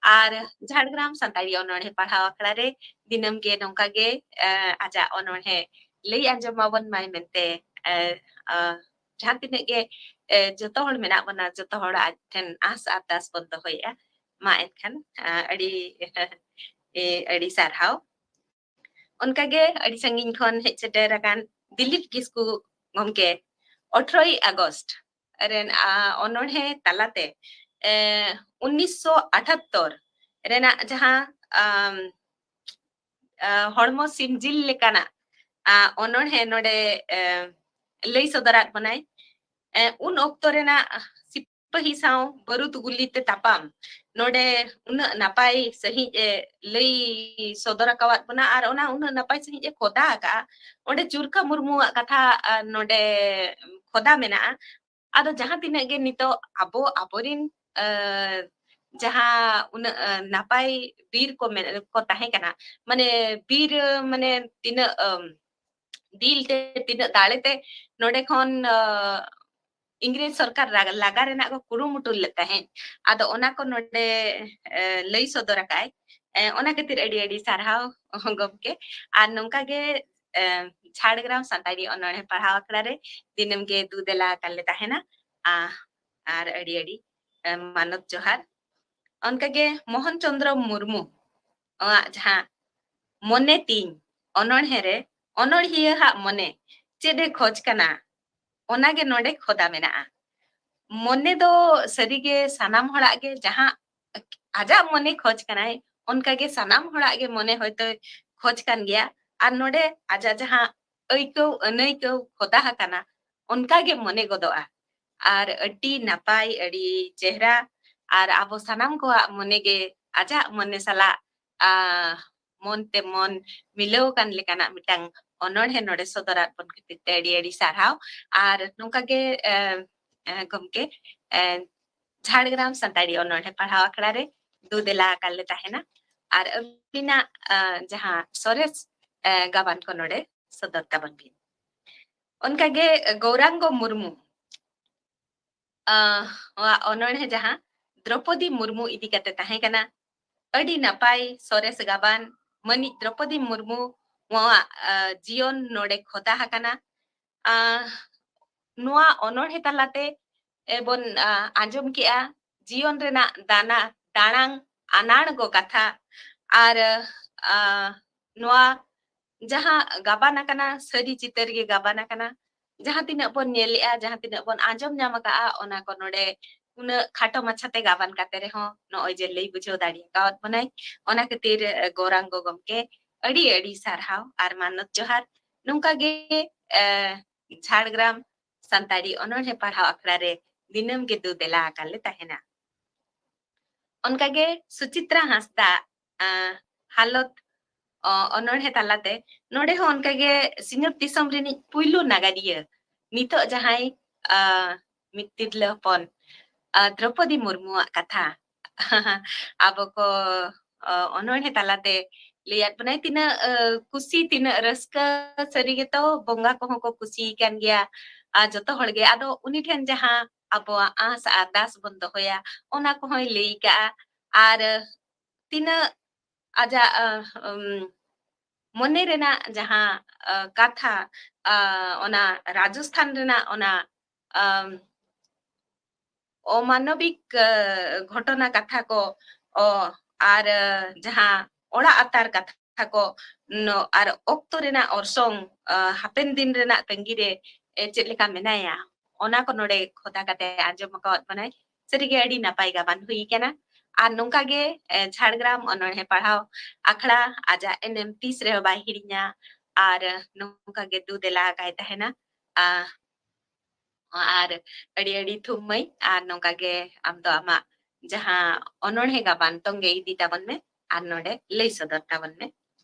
ᱟᱨ ᱡᱷᱟᱲᱜᱨᱟᱢ ᱥᱟᱱᱛᱟᱲᱤ ᱚᱱᱚᱬᱦᱮ ᱯᱟᱲᱦᱟᱣ ᱟᱠᱷᱲᱟ ᱨᱮ ᱫᱤᱱᱟᱹᱢ ᱜᱮ ᱱᱚᱝᱠᱟ ᱜᱮ, ᱮ, ᱟᱡᱟᱜ ᱚᱱᱚᱬᱦᱮ ᱞᱟᱹᱭ ᱟᱸᱡᱚᱢ ᱟᱵᱚᱱ ᱢᱟᱭ ᱢᱮᱱᱛᱮ, ᱮ, ᱟ, ᱡᱟᱦᱟᱸ ᱛᱤᱱᱟᱹᱜ ᱜᱮ, ᱮ, ᱡᱚᱛᱚ ᱦᱚᱲ ᱢᱮᱱᱟᱜ ᱵᱚᱱᱟ, ᱡᱚᱛᱚ ᱦᱚᱲ ᱟᱡ ᱴᱷᱮᱱ ᱟᱸᱥ ᱟᱨᱫᱟᱥ ᱵᱚᱱ ᱫᱚᱦᱚᱭᱮᱫᱼᱟ᱾ ᱢᱟ ᱮᱱᱠᱷᱟᱱ, ᱟ, ᱟᱹᱰᱤ, ᱮ, ᱟᱹᱰᱤ ᱥᱟᱨᱦᱟᱣ᱾ ᱚᱱᱠᱟᱜᱮ ᱟᱹᱰᱤ ᱥᱟᱺᱜᱤᱧ ᱠᱷᱚᱱ ᱦᱮᱡ ᱥᱮᱴᱮᱨ ᱟᱠᱟᱱ ᱫᱤᱞᱤᱯ ᱠᱤᱥᱠᱩ ᱜᱚᱢᱠᱮ ᱟᱴᱷᱨᱚᱭ ᱟᱜᱚᱥᱴ ᱨᱮᱱ, ᱟ, ᱚᱱᱚᱬᱦᱮ ᱛᱟᱞᱟᱛᱮ, ᱮ, ᱩᱱᱤᱥᱥᱚ ᱟᱴᱷᱟᱛᱛᱚᱨ ᱨᱮᱱᱟᱜ ᱡᱟᱦᱟᱸ, ᱟᱢ, ᱟ, ᱦᱚᱲᱢᱚ ᱥᱤᱢ ᱡᱤᱞ ᱞᱮᱠᱟᱱᱟᱜ, ᱟ, ᱚᱱᱚᱬᱦᱮ ᱱᱚᱰᱮ, ᱮ, ᱞᱟᱹᱭ ᱥᱚᱫᱚᱨᱟᱫ ᱵᱚᱱᱟᱭ᱾ ᱮ, ᱩᱱ ᱚᱠᱛᱚ ᱨᱮᱱᱟᱜ ᱥᱤᱯᱟᱹᱦᱤ ᱥᱟᱶ ᱵᱟᱹᱨᱩᱫ ᱜᱩᱞᱤ ᱛᱮ ᱛᱟᱯᱟᱢ ᱱᱚᱰᱮ ᱩᱱᱟᱹᱜ ᱱᱟᱯᱟᱭ ᱥᱟᱺᱦᱤᱡ ᱮ ᱞᱟᱹᱭ ᱥᱚᱫᱚᱨ ᱟᱠᱟᱣᱟᱫ ᱵᱚᱱᱟ᱾ ᱟᱨ ᱚᱱᱟ ᱩᱱᱟᱹᱜ ᱱᱟᱯᱟᱭ ᱥᱟᱺᱦᱤᱡ ᱮ ᱠᱷᱚᱫᱟ ᱟᱠᱟᱫᱼᱟ᱾ ᱚᱸᱰᱮ ᱪᱩᱨᱠᱷᱟ ᱢᱩᱨᱢᱩᱣᱟᱜ ᱠᱟᱛᱷᱟ, ᱟ, ᱱᱚᱰᱮ ᱠᱷᱚᱫᱟ ᱢᱮᱱᱟᱜᱼᱟ᱾ ᱟᱫᱚ ᱡᱟᱦᱟᱸ ᱛᱤᱱᱟᱹᱜ ᱜᱮ ᱱᱤᱛᱚᱜ ᱟᱵᱚ, ᱟᱵᱚᱨᱤᱱ, ᱟ, ᱡᱟᱦᱟᱸ ᱩᱱᱟᱹᱜ, ᱟ, ᱱᱟᱯᱟᱭ ᱵᱤᱨ ᱠᱚ ᱢᱮᱱ-, ᱠᱚ ᱛᱟᱦᱮᱸ ᱠᱟᱱᱟ, ᱢᱟᱱᱮ ᱵᱤᱨ, ᱢᱟᱱᱮ ᱛᱤᱱᱟᱹᱜ, ᱟᱢ, ᱫᱤᱞ ᱛᱮ, ᱛᱤᱱᱟᱹᱜ ᱫᱟᱲᱮ ᱛᱮ ᱱᱚᱰᱮ ᱠᱷᱚᱱ, ᱟ, ᱤᱝᱨᱮᱡᱽ ᱥᱚᱨᱠᱟᱨ ᱨᱟ-, ᱞᱟᱜᱟ ᱨᱮᱱᱟᱜ ᱠᱚ ᱠᱩᱨᱩᱢᱩᱴᱩ ᱞᱮᱫ ᱛᱟᱦᱮᱸᱫ᱾ ᱟᱫᱚ ᱚᱱᱟ ᱠᱚ ᱱᱚᱰᱮ, ᱮ, ᱞᱟᱹᱭ ᱥᱚᱫᱚᱨ ᱟᱠᱟᱫᱼᱟᱭ᱾ ᱮ, ᱚᱱᱟ ᱠᱷᱟᱹᱛᱤᱨ ᱟᱹᱰᱤ ᱟᱹᱰᱤ ᱥᱟᱨᱦᱟᱣ ᱜᱚᱢᱠᱮ᱾ ᱟᱨ ᱱᱚᱝᱠᱟ ᱜᱮ, ᱮ, ᱡᱷᱟᱲᱜᱨᱟᱢ ᱥᱟᱱᱛᱟᱲᱤ ᱚᱱᱚᱬᱦᱮ ᱯᱟᱲᱦᱟᱣ ᱟᱠᱷᱲᱟ ᱨᱮ ᱫᱤᱱᱟᱹᱢ ᱜᱮ ᱫᱩ ᱫᱮᱞᱟ ᱟᱠᱟᱱ ᱞᱮ ᱛᱟᱦᱮᱱᱟ᱾ ᱟ, ᱟᱨ ᱟᱹᱰᱤ ᱟᱹᱰᱤ, ᱮ, ᱢᱟᱱᱚᱛ ᱡᱚᱦᱟᱨ᱾ ᱚᱱᱠᱟᱜᱮ ᱢᱳᱦᱚᱱ ᱪᱚᱸᱫᱽᱨᱚ ᱢᱩᱨᱢᱩ ᱟᱜ ᱡᱟᱦᱟᱸ ᱢᱚᱱᱮ ᱛᱤᱧ ᱚᱱᱚᱬᱦᱮ ᱨᱮ ᱚᱱᱚᱬᱦᱤᱭᱟᱹ ᱦᱟᱜ ᱢᱚᱱᱮ ᱪᱮᱫ ᱮ ᱠᱷᱚᱡᱽ ᱠᱟᱱᱟ, ᱚᱱᱟᱜᱮ ᱱᱚᱰᱮ ᱠᱷᱚᱫᱟ ᱢᱮᱱᱟᱜᱼᱟ᱾ ᱢᱚᱱᱮ ᱫᱚ ᱥᱟᱹᱨᱤᱜᱮ ᱥᱟᱱᱟᱢ ᱦᱚᱲᱟᱜ ᱜᱮ ᱡᱟᱦᱟᱸ ᱟᱡᱟᱜ ᱢᱚᱱᱮ ᱠᱷᱚᱡᱽ ᱠᱟᱱᱟᱭ, ᱚᱱᱠᱟᱜᱮ ᱥᱟᱱᱟᱢ ᱦᱚᱲᱟᱜ ᱜᱮ ᱢᱚᱱᱮ ᱦᱚᱭᱛᱳ ᱠᱷᱚᱡᱽ ᱠᱟᱱ ᱜᱮᱭᱟ᱾ ᱟᱨ ᱱᱚᱰᱮ ᱟᱡᱟᱜ ᱡᱟᱦᱟᱸ ᱟᱹᱭᱠᱟᱹᱣ ᱟᱹᱱᱟᱹᱭᱠᱟᱹᱣ ᱠᱷᱚᱫᱟ ᱟᱠᱟᱱᱟ, ᱚᱱᱠᱟᱜᱮ ᱢᱚᱱᱮ ᱜᱚᱫᱚᱜᱼᱟ᱾ ᱟᱨ ᱟᱹᱰᱤ ᱱᱟᱯᱟᱭ, ᱟᱹᱰᱤ ᱪᱮᱦᱨᱟ, ᱟᱨ ᱟᱵᱚ ᱥᱟᱱᱟᱢ ᱠᱚᱣᱟᱜ ᱢᱚᱱᱮ ᱜᱮ ᱟᱡᱟᱜ ᱢᱚᱱᱮ ᱥᱟᱞᱟᱜ, ᱟ, ᱢᱚᱱ ᱛᱮ ᱢᱚᱱ ᱢᱤᱞᱟᱹᱣ ᱟᱠᱟᱱ ᱞᱮᱠᱟᱱᱟᱜ ᱢᱤᱫᱴᱟᱝ ᱚᱱᱚᱬᱦᱮ ᱱᱚᱰᱮ ᱥᱚᱫᱚᱨᱟᱫ ᱵᱚᱱ ᱠᱷᱟᱹᱛᱤᱨ ᱛᱮ ᱟᱹᱰᱤ ᱟᱹᱰᱤ ᱥᱟᱨᱦᱟᱣ᱾ ᱟᱨ ᱱᱚᱝᱠᱟ ᱜᱮ, ᱮ, ᱮ, ᱜᱚᱢᱠᱮ, ᱮ, ᱡᱷᱟᱲᱜᱨᱟᱢ ᱥᱟᱱᱛᱟᱲᱤ ᱚᱱᱚᱬᱦᱮ ᱯᱟᱲᱦᱟᱣ ᱟᱠᱷᱲᱟ ᱨᱮ ᱫᱩ ᱫᱮᱞᱟ ᱟᱠᱟᱱ ᱞᱮ ᱛᱟᱦᱮᱱᱟ᱾ ᱟᱨ ᱟᱹᱵᱤᱱᱟᱜ, ᱟ, ᱡᱟᱦᱟᱸ ᱥᱚᱨᱮᱥ, ᱮ, ᱜᱟᱵᱟᱱ ᱠᱚ ᱱᱚᱰᱮ ᱥᱚᱫᱚᱨ ᱛᱟᱵᱚᱱ ᱵᱤᱱ᱾ ᱚᱱᱠᱟᱜᱮ ᱜᱳᱣᱨᱟᱝᱜᱚ ᱢᱩᱨᱢᱩ, ᱟ, ᱟᱜ ᱚᱱᱚᱬᱦᱮ ᱡᱟᱦᱟᱸ ᱫᱨᱚᱯᱚᱫᱤ ᱢᱩᱨᱢᱩ ᱤᱫᱤ ᱠᱟᱛᱮ ᱛᱟᱦᱮᱸ ᱠᱟᱱᱟ᱾ ᱟᱹᱰᱤ ᱱᱟᱯᱟᱭ ᱥᱚᱨᱮᱥ ᱜᱟᱵᱟᱱ ᱢᱟᱹᱱᱤᱡ ᱫᱨᱚᱯᱚᱫᱤ ᱢᱩᱨᱢᱩ ᱱᱚᱣᱟ, ᱟ, ᱡᱤᱭᱚᱱ ᱱᱚᱰᱮ ᱠᱷᱚᱫᱟ ᱟᱠᱟᱱᱟ᱾ ᱟ, ᱱᱚᱣᱟ ᱚᱱᱚᱬᱦᱮ ᱛᱟᱞᱟᱛᱮ, ᱮ, ᱵᱚᱱ, ᱟ, ᱟᱸᱡᱚᱢ ᱠᱮᱜᱼᱟ ᱡᱤᱭᱚᱱ ᱨᱮᱱᱟᱜ ᱫᱟᱱᱟ, ᱫᱟᱲᱟᱝ, ᱟᱱᱟᱲ ᱜᱚ ᱠᱟᱛᱷᱟ᱾ ᱟᱨ, ᱟ, ᱱᱚᱣᱟ ᱡᱟᱦᱟᱸ ᱜᱟᱵᱟᱱ ᱟᱠᱟᱱᱟ, ᱥᱟᱹᱨᱤ ᱪᱤᱛᱟᱹᱨ ᱜᱮ ᱜᱟᱵᱟᱱ ᱟᱠᱟᱱᱟ᱾ ᱡᱟᱦᱟᱸ ᱛᱤᱱᱟᱹᱜ ᱵᱚᱱ ᱧᱮᱞᱮᱜᱼᱟ, ᱡᱟᱦᱟᱸ ᱛᱤᱱᱟᱹᱜ ᱵᱚᱱ ᱟᱸᱡᱚᱢ ᱧᱟᱢ ᱟᱠᱟᱜᱼᱟ, ᱚᱱᱟ ᱠᱚ ᱱᱚᱰᱮ ᱩᱱᱟᱹᱜ ᱠᱷᱟᱴᱚ ᱢᱟᱪᱷᱟᱛᱮ ᱜᱟᱵᱟᱱ ᱠᱟᱛᱮ ᱨᱮᱦᱚᱸ ᱱᱚᱜᱼᱚᱭ ᱡᱮ ᱞᱟᱹᱭ ᱵᱩᱡᱷᱟᱹᱣ ᱫᱟᱲᱮ ᱟᱠᱟᱣᱟᱫ ᱵᱚᱱᱟᱭ, ᱚᱱᱟ ᱠᱷᱟᱹᱛᱤᱨ, ᱮ, ᱜᱳᱣᱨᱟᱝᱜᱚ ᱜᱚᱢᱠᱮ ᱟᱹᱰᱤ ᱟᱹᱰᱤ ᱥᱟᱨᱦᱟᱣ ᱟᱨ ᱢᱟᱱᱚᱛ ᱡᱚᱦᱟᱨ᱾ ᱱᱚᱝᱠᱟ ᱜᱮ, ᱮ, ᱡᱷᱟᱲᱜᱨᱟᱢ ᱥᱟᱱᱛᱟᱲᱤ ᱚᱱᱚᱬᱦᱮ ᱯᱟᱲᱦᱟᱣ ᱟᱠᱷᱲᱟ ᱨᱮ ᱫᱤᱱᱟᱹᱢ ᱜᱮ ᱫᱩ ᱫᱮᱞᱟ ᱟᱠᱟᱱ ᱞᱮ ᱛᱟᱦᱮᱱᱟ᱾ ᱚᱱᱠᱟᱜᱮ ᱥᱩᱪᱤᱛᱨᱟ ᱦᱟᱸᱥᱫᱟ, ᱟ, ᱦᱟᱞᱚᱛ, ᱚ, ᱚᱱᱚᱬᱦᱮ ᱛᱟᱞᱟᱛᱮ ᱱᱚᱰᱮ ᱦᱚᱸ ᱚᱱᱠᱟᱜᱮ ᱥᱤᱧᱚᱛ ᱫᱤᱥᱚᱢ ᱨᱤᱱᱤᱡ ᱯᱩᱭᱞᱩ ᱱᱟᱜᱟᱨᱤᱭᱟᱹ, ᱱᱤᱛᱚᱜ ᱡᱟᱦᱟᱸᱭ, ᱟ, ᱢᱤᱫ ᱛᱤᱨᱞᱟᱹ ᱦᱚᱯᱚᱱ, ᱟ, ᱫᱨᱚᱯᱚᱫᱤ ᱢᱩᱨᱢᱩᱣᱟᱜ ᱠᱟᱛᱷᱟ ᱟᱵᱚ ᱠᱚ, ᱟ, ᱚᱱᱚᱬᱦᱮ ᱛᱟᱞᱟᱛᱮ ᱞᱟᱹᱭᱟᱫ ᱵᱚᱱᱟᱭ᱾ ᱛᱤᱱᱟᱹᱜ, ᱟ, ᱠᱩᱥᱤ, ᱛᱤᱱᱟᱹᱜ ᱨᱟᱹᱥᱠᱟᱹ, ᱥᱟᱹᱨᱤ ᱜᱮᱛᱚ ᱵᱚᱸᱜᱟ ᱠᱚᱦᱚᱸ ᱠᱚ ᱠᱩᱥᱤ ᱟᱠᱟᱱ ᱜᱮᱭᱟ᱾ ᱟᱨ ᱡᱚᱛᱚ ᱦᱚᱲ ᱜᱮ ᱟᱫᱚ ᱩᱱᱤ ᱴᱷᱮᱱ ᱡᱟᱦᱟᱸ ᱟᱵᱚᱣᱟᱜ ᱟᱸᱥ ᱟᱨᱫᱟᱥ ᱵᱚᱱ ᱫᱚᱦᱚᱭᱟ, ᱚᱱᱟ ᱠᱚᱦᱚᱸᱭ ᱞᱟᱹᱭ ᱠᱟᱜᱼᱟ᱾ ᱟᱨ ᱛᱤᱱᱟᱹᱜ ᱟᱡᱟᱜ, ᱟ, ᱩᱢ, ᱢᱚᱱᱮ ᱨᱮᱱᱟᱜ ᱡᱟᱦᱟᱸ, ᱟ, ᱠᱟᱛᱷᱟ, ᱟ, ᱚᱱᱟ ᱨᱟᱡᱚᱥᱛᱷᱟᱱ ᱨᱮᱱᱟᱜ ᱚᱱᱟ, ᱟᱢ, ᱚᱢᱟᱱᱚᱵᱤᱠ, ᱟ, ᱜᱷᱚᱴᱚᱱᱟ ᱠᱟᱛᱷᱟ ᱠᱚ, ᱚ, ᱟᱨ, ᱟ, ᱡᱟᱦᱟᱸ ᱚᱲᱟᱜ ᱟᱛᱟᱨ ᱠᱟᱛᱷᱟ ᱠᱚ, ᱱᱚ-, ᱟᱨ ᱚᱠᱛᱚ ᱨᱮᱱᱟᱜ ᱚᱨᱥᱚᱝ, ᱟ, ᱦᱟᱯᱮᱱ ᱫᱤᱱ ᱨᱮᱱᱟᱜ ᱛᱟᱺᱜᱤ ᱨᱮ, ᱪᱮᱫ ᱞᱮᱠᱟ ᱢᱮᱱᱟᱭᱟ, ᱚᱱᱟ ᱠᱚ ᱱᱚᱰᱮ ᱠᱷᱚᱫᱟ ᱠᱟᱛᱮ ᱟᱸᱡᱚᱢ ᱟᱠᱟᱣᱟᱫ ᱵᱚᱱᱟᱭ᱾ ᱥᱟᱹᱨᱤᱜᱮ ᱟᱹᱰᱤ ᱱᱟᱯᱟᱭ ᱜᱟᱵᱟᱱ ᱦᱩᱭ ᱠᱟᱱᱟ᱾ ᱟᱨ ᱱᱚᱝᱠᱟ ᱜᱮ, ᱮ, ᱡᱷᱟᱲᱜᱨᱟᱢ ᱚᱱᱚᱬᱦᱮ ᱯᱟᱲᱦᱟᱣ ᱟᱠᱷᱲᱟ ᱟᱡᱟᱜ ᱮᱱᱮᱢ ᱛᱤᱥ ᱨᱮᱦᱚᱸ ᱵᱟᱭ ᱦᱤᱲᱤᱧᱟ᱾ ᱟᱨ ᱱᱚᱝᱠᱟ ᱜᱮ ᱫᱩ ᱫᱮᱞᱟ ᱟᱠᱟᱭ ᱛᱟᱦᱮᱱᱟ᱾ ᱟ, ᱟᱨ ᱟᱹᱰᱤ ᱟᱹᱰᱤ ᱛᱷᱩᱢ ᱢᱟᱹᱭ, ᱟᱨ ᱱᱚᱝᱠᱟ ᱜᱮ ᱟᱢ ᱫᱚ ᱟᱢᱟᱜ ᱡᱟᱦᱟᱸ ᱚᱱᱚᱬᱦᱮ ᱜᱟᱵᱟᱱ ᱛᱚᱝᱜᱮ ᱤᱫᱤ ᱛᱟᱵᱚᱱ ᱢᱮ ᱟᱨ ᱱᱚᱰᱮ ᱞᱟᱹᱭ ᱥᱚᱫᱚᱨ ᱛᱟᱵᱚᱱ ᱢᱮ᱾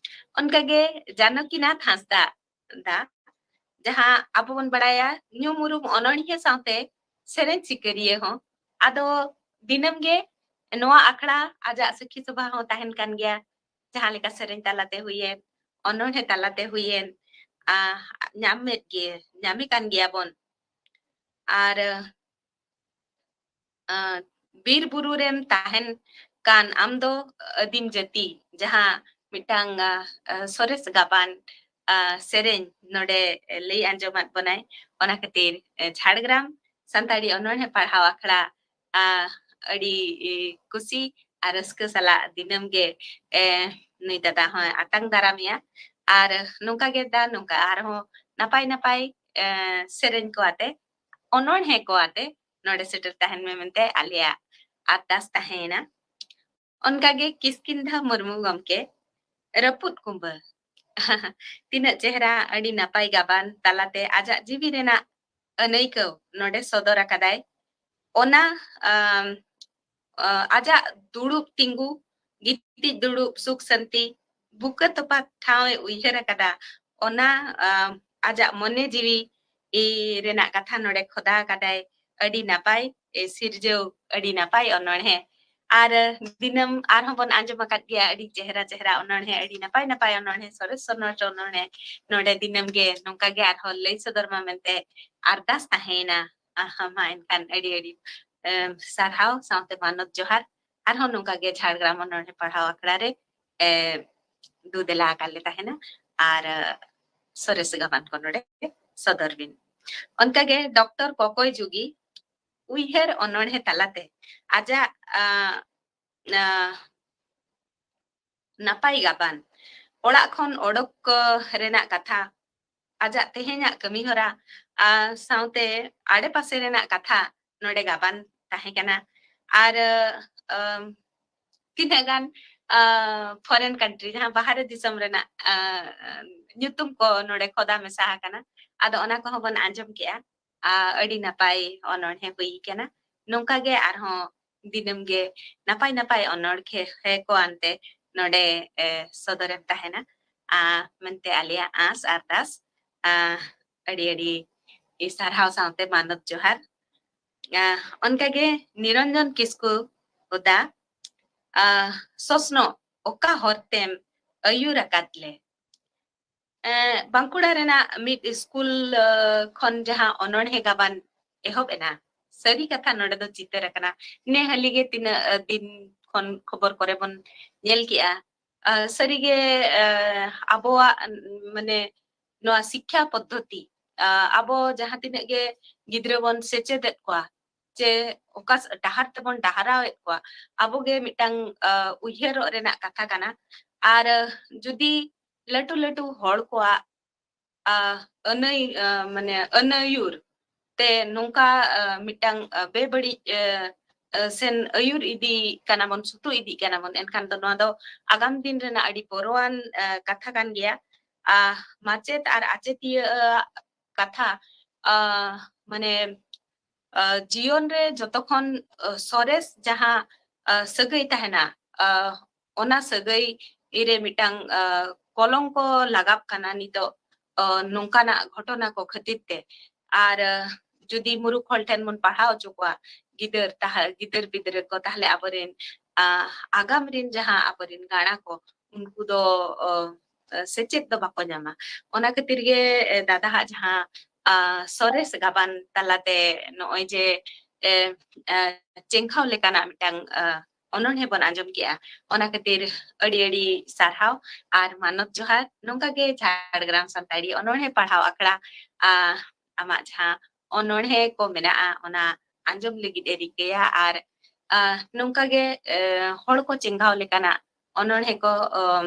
ᱚᱱᱠᱟ ᱜᱮ ᱡᱟᱱᱚᱠᱤᱱᱟᱛᱷ ᱦᱟᱸᱥᱫᱟ ᱫᱟ, ᱡᱟᱦᱟᱸ ᱟᱵᱚ ᱵᱚᱱ ᱵᱟᱲᱟᱭᱟ ᱧᱩᱢ ᱩᱨᱩᱢ ᱚᱱᱚᱬᱦᱤᱭᱟᱹ ᱥᱟᱶᱛᱮ ᱥᱮᱨᱮᱧ ᱥᱤᱠᱟᱹᱨᱤᱭᱟᱹ ᱦᱚᱸ, ᱟᱫᱚ ᱫᱤᱱᱟᱹᱢ ᱜᱮ ᱱᱚᱣᱟ ᱟᱠᱷᱲᱟ ᱟᱡᱟᱜ ᱥᱟᱹᱠᱷᱤ ᱥᱚᱵᱷᱟ ᱦᱚᱸ ᱛᱟᱦᱮᱱ ᱠᱟᱱ ᱜᱮᱭᱟ, ᱡᱟᱦᱟᱸ ᱞᱮᱠᱟ ᱥᱮᱨᱮᱧ ᱛᱟᱞᱟᱛᱮ ᱦᱩᱭᱮᱱ, ᱚᱱᱚᱬᱦᱮ ᱛᱟᱞᱟᱛᱮ ᱦᱩᱭᱮᱱ, ᱟ, ᱧᱟᱢᱮᱫ ᱜᱮ, ᱧᱟᱢᱮ ᱠᱟᱱ ᱜᱮᱭᱟ ᱵᱚᱱ᱾ ᱟᱨ, ᱟ, ᱵᱤᱨ ᱵᱩᱨᱩ ᱨᱮᱢ ᱛᱟᱦᱮᱱ ᱠᱟᱱ ᱟᱢ ᱫᱚ ᱟᱹᱫᱤᱢ ᱡᱟᱹᱛᱤ, ᱡᱟᱦᱟᱸ ᱢᱤᱫᱴᱟᱝ, ᱟ, ᱟ, ᱥᱚᱨᱮᱥ ᱜᱟᱵᱟᱱ, ᱟ, ᱥᱮᱨᱮᱧ ᱱᱚᱰᱮ ᱞᱟᱹᱭ ᱟᱸᱡᱚᱢᱟᱫ ᱵᱚᱱᱟᱭ᱾ ᱚᱱᱟ ᱠᱷᱟᱹᱛᱤᱨ, ᱮ, ᱡᱷᱟᱲᱜᱨᱟᱢ ᱥᱟᱱᱛᱟᱲᱤ ᱚᱱᱚᱬᱦᱮ ᱯᱟᱲᱦᱟᱣ ᱟᱠᱷᱲᱟ, ᱟ, ᱟᱹᱰᱤ, ᱮ, ᱠᱩᱥᱤ ᱟᱨ ᱨᱟᱹᱥᱠᱟᱹ ᱥᱟᱞᱟᱜ ᱫᱤᱱᱟᱹᱢ ᱜᱮ, ᱮ, ᱱᱩᱭ ᱫᱟᱫᱟ ᱦᱚᱸᱭ ᱟᱛᱟᱝ ᱫᱟᱨᱟᱢᱮᱭᱟ᱾ ᱟᱨ ᱱᱚᱝᱠᱟ ᱜᱮ ᱫᱟ, ᱱᱚᱝᱠᱟ ᱟᱨᱦᱚᱸ ᱱᱟᱯᱟᱭ ᱱᱟᱯᱟᱭ, ᱮ, ᱥᱮᱨᱮᱧ ᱠᱚ ᱟᱛᱮ, ᱚᱱᱚᱬᱦᱮ ᱠᱚ ᱟᱛᱮ ᱱᱚᱰᱮ ᱥᱮᱴᱮᱨ ᱛᱟᱦᱮᱱ ᱢᱮ ᱢᱮᱱᱛᱮ ᱟᱞᱮᱭᱟᱜ ᱟᱨᱫᱟᱥ ᱛᱟᱦᱮᱸᱭᱮᱱᱟ᱾ ᱚᱱᱠᱟᱜᱮ ᱠᱤᱥᱠᱤᱱᱫᱷᱟ ᱢᱩᱨᱢᱩ ᱜᱚᱢᱠᱮ, ᱨᱟᱹᱯᱩᱫ ᱠᱩᱢᱵᱟᱹ᱾ ᱛᱤᱱᱟᱹᱜ ᱪᱮᱦᱨᱟ, ᱟᱹᱰᱤ ᱱᱟᱯᱟᱭ ᱜᱟᱵᱟᱱ ᱛᱟᱞᱟᱛᱮ ᱟᱡᱟᱜ ᱡᱤᱣᱤ ᱨᱮᱱᱟᱜ ᱟᱹᱱᱟᱹᱭᱠᱟᱹᱣ ᱱᱚᱰᱮ ᱥᱚᱫᱚᱨ ᱟᱠᱟᱫᱟᱭ᱾ ᱚᱱᱟ, ᱟᱢ, ᱟ, ᱟᱡᱟᱜ ᱫᱩᱲᱩᱵ ᱛᱤᱸᱜᱩ, ᱜᱤᱛᱤᱡ ᱫᱩᱲᱩᱵ, ᱥᱩᱠ ᱥᱟᱱᱛᱤ, ᱵᱩᱠᱟᱹ ᱛᱚᱯᱟ ᱴᱷᱟᱶ ᱮ ᱩᱭᱦᱟᱹᱨ ᱟᱠᱟᱫᱟ, ᱚᱱᱟ, ᱟᱢ, ᱟᱡᱟᱜ ᱢᱚᱱᱮ ᱡᱤᱣᱤ ᱨᱮᱱᱟᱜ ᱠᱟᱛᱷᱟ ᱱᱚᱰᱮ ᱠᱷᱚᱫᱟ ᱟᱠᱟᱫᱟᱭ᱾ ᱟᱹᱰᱤ ᱱᱟᱯᱟᱭ, ᱮ, ᱥᱤᱨᱡᱟᱹᱣ, ᱟᱹᱰᱤ ᱱᱟᱯᱟᱭ ᱚᱱᱚᱬᱦᱮ᱾ ᱟᱨ ᱫᱤᱱᱟᱹᱢ ᱟᱨᱦᱚᱸ ᱵᱚᱱ ᱟᱸᱡᱚᱢ ᱟᱠᱟᱫ ᱜᱮᱭᱟ ᱟᱹᱰᱤ ᱪᱮᱦᱨᱟ ᱪᱮᱦᱨᱟ ᱚᱱᱚᱬᱦᱮ, ᱟᱹᱰᱤ ᱱᱟᱯᱟᱭ ᱱᱟᱯᱟᱭ ᱚᱱᱚᱬᱦᱮ, ᱥᱚᱨᱮᱥ ᱥᱚᱨᱮᱥ ᱚᱱᱚᱬᱦᱮ ᱱᱚᱰᱮ ᱫᱤᱱᱟᱹᱢ ᱜᱮ ᱱᱚᱝᱠᱟ ᱜᱮ ᱟᱨᱦᱚᱸ ᱞᱟᱹᱭ ᱥᱚᱫᱚᱨ ᱢᱟ ᱢᱮᱱᱛᱮ ᱟᱨᱫᱟᱥ ᱛᱟᱦᱮᱸᱭᱮᱱᱟ᱾ ᱟᱦᱟ, ᱢᱟ ᱮᱱᱠᱷᱟᱱ ᱟᱹᱰᱤ ᱟᱹᱰᱤ, ᱮᱢ, ᱥᱟᱨᱦᱟᱣ ᱥᱟᱶᱛᱮ ᱢᱟᱱᱚᱛ ᱡᱚᱦᱟᱨ᱾ ᱟᱨᱦᱚᱸ ᱱᱚᱝᱠᱟ ᱜᱮ ᱡᱷᱟᱲᱜᱨᱟᱢ ᱚᱱᱚᱬᱦᱮ ᱯᱟᱲᱦᱟᱣ ᱟᱠᱷᱲᱟ ᱨᱮ, ᱮ, ᱫᱩ ᱫᱮᱞᱟ ᱟᱠᱟᱫ ᱞᱮ ᱛᱟᱦᱮᱱᱟ᱾ ᱟᱨ, ᱮ, ᱥᱚᱨᱮᱥ ᱜᱟᱵᱟᱱ ᱠᱚ ᱱᱚᱰᱮ ᱥᱚᱫᱚᱨ ᱵᱤᱱ᱾ ᱚᱱᱠᱟᱜᱮ ᱰᱚᱠᱴᱚᱨ ᱠᱚᱠᱚᱭ ᱡᱩᱜᱤ ᱩᱭᱦᱟᱹᱨ ᱚᱱᱚᱬᱦᱮ ᱛᱟᱞᱟᱛᱮ ᱟᱡᱟᱜ, ᱟ, ᱟ, ᱱᱟᱯᱟᱭ ᱜᱟᱵᱟᱱ, ᱚᱲᱟᱜ ᱠᱷᱚᱱ ᱚᱰᱚᱠ, ᱟ, ᱨᱮᱱᱟᱜ ᱠᱟᱛᱷᱟ, ᱟᱡᱟᱜ ᱛᱮᱦᱮᱧᱟᱜ ᱠᱟᱹᱢᱤ ᱦᱚᱨᱟ, ᱟᱨ ᱥᱟᱶᱛᱮ ᱟᱲᱮᱯᱟᱥᱮ ᱨᱮᱱᱟᱜ ᱠᱟᱛᱷᱟ ᱱᱚᱰᱮ ᱜᱟᱵᱟᱱ ᱛᱟᱦᱮᱸ ᱠᱟᱱᱟ᱾ ᱟᱨ, ᱟᱢ, ᱛᱤᱱᱟᱹᱜ ᱜᱟᱱ, ᱟ, foreign country, ᱡᱟᱦᱟᱸ ᱵᱟᱦᱨᱮ ᱫᱤᱥᱚᱢ ᱨᱮᱱᱟᱜ, ᱟ, ᱧᱩᱛᱩᱢ ᱠᱚ ᱱᱚᱰᱮ ᱠᱷᱚᱫᱟ ᱢᱮᱥᱟ ᱟᱠᱟᱱᱟ᱾ ᱟᱫᱚ ᱚᱱᱟ ᱠᱚᱦᱚᱸ ᱵᱚᱱ ᱟᱸᱡᱚᱢ ᱠᱮᱜᱼᱟ᱾ ᱟ, ᱟᱹᱰᱤ ᱱᱟᱯᱟᱭ ᱚᱱᱚᱬᱦᱮ ᱦᱩᱭ ᱠᱟᱱᱟ᱾ ᱱᱚᱝᱠᱟ ᱜᱮ ᱟᱨᱦᱚᱸ ᱫᱤᱱᱟᱹᱢ ᱜᱮ ᱱᱟᱯᱟᱭ ᱱᱟᱯᱟᱭ ᱚᱱᱚᱬᱦᱮ ᱠᱚ ᱟᱱᱛᱮ ᱱᱚᱰᱮ, ᱮ, ᱥᱚᱫᱚᱨᱮᱢ ᱛᱟᱦᱮᱱᱟ, ᱟ, ᱢᱮᱱᱛᱮ ᱟᱞᱮᱭᱟᱜ ᱟᱸᱥ ᱟᱨᱫᱟᱥ᱾ ᱟ, ᱟᱹᱰᱤ ᱟᱹᱰᱤ ᱥᱟᱨᱦᱟᱣ ᱥᱟᱶᱛᱮ ᱢᱟᱱᱚᱛ ᱡᱚᱦᱟᱨ᱾ ᱟ, ᱚᱱᱠᱟᱜᱮ ᱱᱤᱨᱚᱧᱡᱚᱱ ᱠᱤᱥᱠᱩ ᱦᱩᱫᱟ, ᱟ, ᱥᱚᱥᱱᱚᱜ ᱚᱠᱟ ᱦᱚᱨ ᱛᱮᱢ ᱟᱹᱭᱩᱨ ᱟᱠᱟᱫ ᱞᱮ? ᱮ, ᱵᱟᱸᱠᱩᱲᱟ ᱨᱮᱱᱟᱜ ᱢᱤᱫ ᱥᱠᱩᱞ, ᱟ, ᱠᱷᱚᱱ ᱡᱟᱦᱟᱸ ᱚᱱᱚᱬᱦᱮ ᱜᱟᱵᱟᱱ ᱮᱦᱚᱵ ᱮᱱᱟ, ᱥᱟᱹᱨᱤ ᱠᱟᱛᱷᱟ ᱱᱚᱰᱮ ᱫᱚ ᱪᱤᱛᱟᱹᱨ ᱟᱠᱟᱱᱟ᱾ ᱱᱮ ᱦᱟᱹᱞᱤ ᱜᱮ ᱛᱤᱱᱟᱹᱜ, ᱟ, ᱫᱤᱱ ᱠᱷᱚᱱ ᱠᱷᱚᱵᱚᱨ ᱠᱚᱨᱮ ᱵᱚᱱ ᱧᱮᱞ ᱠᱮᱜᱼᱟ᱾ ᱟ, ᱥᱟᱹᱨᱤᱜᱮ, ᱟ, ᱟᱵᱚᱣᱟᱜ, ᱢᱟᱱᱮ, ᱱᱚᱣᱟ ᱥᱤᱠᱠᱷᱟ ᱯᱚᱫᱽᱫᱷᱚᱛᱤ, ᱟ, ᱟᱵᱚ ᱡᱟᱦᱟᱸ ᱛᱤᱱᱟᱹᱜ ᱜᱮ ᱜᱤᱫᱽᱨᱟᱹ ᱵᱚᱱ ᱥᱮᱪᱮᱫᱮᱫ ᱠᱚᱣᱟ, ᱪᱮ ᱚᱠᱟ ᱥᱮ-, ᱰᱟᱦᱟᱨ ᱛᱮᱵᱚᱱ ᱰᱟᱦᱟᱨᱟᱣᱮᱫ ᱠᱚᱣᱟ, ᱟᱵᱚᱜᱮ ᱢᱤᱫᱴᱟᱝ, ᱟ, ᱩᱭᱦᱟᱹᱨᱚᱜ ᱨᱮᱱᱟᱜ ᱠᱟᱛᱷᱟ ᱠᱟᱱᱟ᱾ ᱟᱨ, ᱟ, ᱡᱩᱫᱤ ᱞᱟᱹᱴᱩ ᱞᱟᱹᱴᱩ ᱦᱚᱲ ᱠᱚᱣᱟᱜ, ᱟ, ᱟᱹᱱᱟᱹᱭ-, ᱟ, ᱢᱟᱱᱮ ᱟᱹᱱᱟᱹᱭᱩᱨ ᱛᱮ ᱱᱚᱝᱠᱟ, ᱟ, ᱢᱤᱫᱴᱟᱝ, ᱟ, ᱵᱮᱵᱟᱹᱲᱤᱡ, ᱟ, ᱟ, ᱥᱮᱱ ᱟᱹᱭᱩᱨ ᱤᱫᱤ ᱠᱟᱱᱟ ᱵᱚᱱ, ᱥᱩᱛᱩᱜ ᱤᱫᱤᱜ ᱠᱟᱱᱟ ᱵᱚᱱ, ᱮᱱᱠᱷᱟᱱ ᱫᱚ ᱱᱚᱣᱟ ᱫᱚ ᱟᱜᱟᱢ ᱫᱤᱱ ᱨᱮᱱᱟᱜ ᱟᱹᱰᱤ ᱵᱚᱨᱚᱣᱟᱱ, ᱟ, ᱠᱟᱛᱷᱟ ᱠᱟᱱ ᱜᱮᱭᱟ᱾ ᱟ, ᱢᱟᱪᱮᱫ ᱟᱨ ᱟᱪᱮᱛᱤᱭᱟᱹ ᱟᱜ ᱠᱟᱛᱷᱟ, ᱟ, ᱢᱟᱱᱮ, ᱟ, ᱡᱤᱭᱚᱱ ᱨᱮ ᱡᱚᱛᱚ ᱠᱷᱚᱱ, ᱟ, ᱥᱚᱨᱮᱥ ᱡᱟᱦᱟᱸ, ᱟ, ᱥᱟᱹᱜᱟᱹᱭ ᱛᱟᱦᱮᱱᱟ, ᱟ, ᱚᱱᱟ ᱥᱟᱹᱜᱟᱹᱭ ᱨᱮ ᱢᱤᱫᱴᱟᱝ, ᱟ, ᱠᱚᱞᱚᱝᱠᱚ ᱞᱟᱜᱟᱣ ᱠᱟᱱᱟ ᱱᱤᱛᱚᱜ, ᱟ, ᱱᱚᱝᱠᱟᱱᱟᱜ ᱜᱷᱚᱴᱚᱱᱟ ᱠᱚ ᱠᱷᱟᱹᱛᱤᱨ ᱛᱮ᱾ ᱟᱨ, ᱟ, ᱡᱩᱫᱤ ᱢᱩᱨᱩᱠᱷ ᱦᱚᱲ ᱴᱷᱮᱱ ᱵᱚᱱ ᱯᱟᱲᱦᱟᱣ ᱦᱚᱪᱚ ᱠᱚᱣᱟ ᱜᱤᱫᱟᱹᱨ, ᱛᱟᱦ-, ᱜᱤᱫᱟᱹᱨ ᱯᱤᱫᱽᱨᱟᱹ ᱠᱚ, ᱛᱟᱦᱞᱮ ᱟᱵᱚᱨᱮᱱ, ᱟ, ᱟᱜᱟᱢ ᱨᱮᱱ ᱡᱟᱦᱟᱸ ᱟᱵᱚᱨᱮᱱ ᱜᱟᱬᱟ ᱠᱚ, ᱩᱱᱠᱩ ᱫᱚ, ᱚ, ᱥᱮᱪᱮᱫ ᱫᱚ ᱵᱟᱠᱚ ᱧᱟᱢᱟ᱾ ᱚᱱᱟ ᱠᱷᱟᱹᱛᱤᱨ ᱜᱮ, ᱮ, ᱫᱟᱫᱟ ᱦᱟᱜ ᱡᱟᱦᱟᱸ, ᱟ, ᱥᱚᱨᱮᱥ ᱜᱟᱵᱟᱱ ᱛᱟᱞᱟᱛᱮ ᱱᱚᱜᱼᱚᱭ ᱡᱮ, ᱮ, ᱮ, ᱪᱮᱝᱠᱷᱟᱣ ᱞᱮᱠᱟᱱᱟᱜ ᱢᱤᱫᱴᱟᱝ, ᱟ, ᱚᱱᱚᱬᱦᱮ ᱵᱚᱱ ᱟᱸᱡᱚᱢ ᱠᱮᱜᱼᱟ, ᱚᱱᱟ ᱠᱷᱟᱹᱛᱤᱨ ᱟᱹᱰᱤ ᱟᱹᱰᱤ ᱥᱟᱨᱦᱟᱣ ᱟᱨ ᱢᱟᱱᱚᱛ ᱡᱚᱦᱟᱨ᱾ ᱱᱚᱝᱠᱟ ᱜᱮ ᱡᱷᱟᱲᱜᱨᱟᱢ ᱥᱟᱱᱛᱟᱲᱤ ᱚᱱᱚᱬᱦᱮ ᱯᱟᱲᱦᱟᱣ ᱟᱠᱷᱲᱟ, ᱟ, ᱟᱢᱟᱜ ᱡᱟᱦᱟᱸ ᱚᱱᱚᱬᱦᱮ ᱠᱚ ᱢᱮᱱᱟᱜᱼᱟ, ᱚᱱᱟ ᱟᱸᱡᱚᱢ ᱞᱟᱹᱜᱤᱫ ᱮ ᱨᱤᱠᱟᱹᱭᱟ᱾ ᱟᱨ, ᱟ, ᱱᱚᱝᱠᱟ ᱜᱮ, ᱮ, ᱦᱚᱲ ᱠᱚ ᱪᱮᱸᱜᱷᱟᱣ ᱞᱮᱠᱟᱱᱟᱜ ᱚᱱᱚᱬᱦᱮ ᱠᱚ, ᱚᱢ,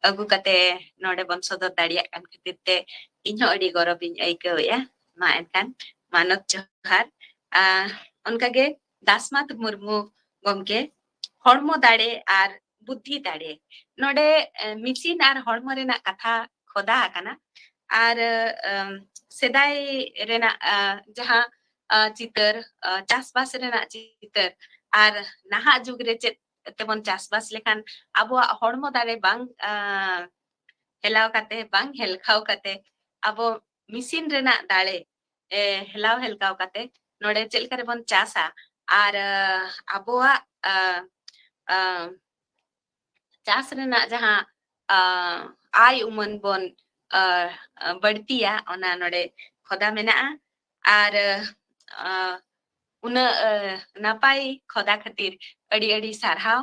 ᱟᱹᱜᱩ ᱠᱟᱛᱮ ᱱᱚᱰᱮ ᱵᱚᱱ ᱥᱚᱫᱚᱨ ᱫᱟᱲᱮᱭᱟᱜ ᱠᱟᱱ ᱠᱷᱟᱹᱛᱤᱨ ᱛᱮ ᱤᱧ ᱦᱚᱸ ᱟᱹᱰᱤ ᱜᱚᱨᱚᱵᱤᱧ ᱟᱹᱭᱠᱟᱹᱣᱮᱫᱼᱟ᱾ ᱢᱟ ᱮᱱᱠᱷᱟᱱ ᱢᱟᱱᱚᱛ ᱡᱚᱦᱟᱨ᱾ ᱟᱨ ᱚᱱᱠᱟᱜᱮ ᱫᱟᱥᱢᱟᱛ ᱢᱩᱨᱢᱩ ᱜᱚᱢᱠᱮ, ᱦᱚᱲᱢᱚ ᱫᱟᱲᱮ ᱟᱨ ᱵᱩᱫᱽᱫᱷᱤ ᱫᱟᱲᱮ, ᱱᱚᱰᱮ ᱮ, ᱢᱮᱥᱤᱱ ᱟᱨ ᱦᱚᱲᱢᱚ ᱨᱮᱱᱟᱜ ᱠᱟᱛᱷᱟ ᱠᱷᱚᱫᱟ ᱟᱠᱟᱱᱟ᱾ ᱟᱨ ᱮᱢ, ᱥᱮᱫᱟᱭ ᱨᱮᱱᱟᱜ ᱟ, ᱡᱟᱦᱟᱸ ᱟ, ᱪᱤᱛᱟᱹᱨ, ᱟ, ᱪᱟᱥᱵᱟᱥ ᱨᱮᱱᱟᱜ ᱪᱤᱛᱟᱹᱨ ᱟᱨ ᱱᱟᱦᱟᱜ ᱡᱩᱜᱽ ᱨᱮ ᱪᱮᱫ ᱛᱮᱵᱚᱱ ᱪᱟᱥᱵᱟᱥ ᱞᱮᱠᱷᱟᱱ ᱟᱵᱚᱣᱟᱜ ᱦᱚᱲᱢᱚ ᱫᱟᱲᱮ ᱵᱟᱝ ᱟ, ᱦᱮᱞᱟᱣ ᱠᱟᱛᱮ, ᱵᱟᱝ ᱦᱮᱞᱠᱟᱣ ᱠᱟᱛᱮ ᱟᱵᱚ ᱢᱮᱥᱤᱱ ᱨᱮᱱᱟᱜ ᱫᱟᱲᱮ ᱮ, ᱦᱮᱞᱟᱣ ᱦᱮᱞᱠᱟᱣ ᱠᱟᱛᱮ ᱱᱚᱰᱮ ᱪᱮᱫ ᱞᱮᱠᱟ ᱨᱮᱵᱚᱱ ᱪᱟᱥᱟ ᱟᱨ ᱟ, ᱟᱵᱚᱣᱟᱜ ᱟ, ᱟ, ᱪᱟᱥ ᱨᱮᱱᱟᱜ ᱡᱟᱦᱟᱸ ᱟ, ᱟᱭ ᱩᱢᱟᱹᱱ ᱵᱚᱱ ᱟ, ᱟ, ᱵᱟᱹᱲᱛᱤᱭᱟ, ᱚᱱᱟ ᱱᱚᱰᱮ ᱠᱷᱚᱫᱟ ᱢᱮᱱᱟᱜᱼᱟ᱾ ᱟᱨ ᱟ, ᱩᱱᱟᱹᱜ ᱟ, ᱱᱟᱯᱟᱭ ᱠᱷᱚᱫᱟ ᱠᱷᱟᱹᱛᱤᱨ ᱟᱹᱰᱤ ᱟᱹᱰᱤ ᱥᱟᱨᱦᱟᱣ᱾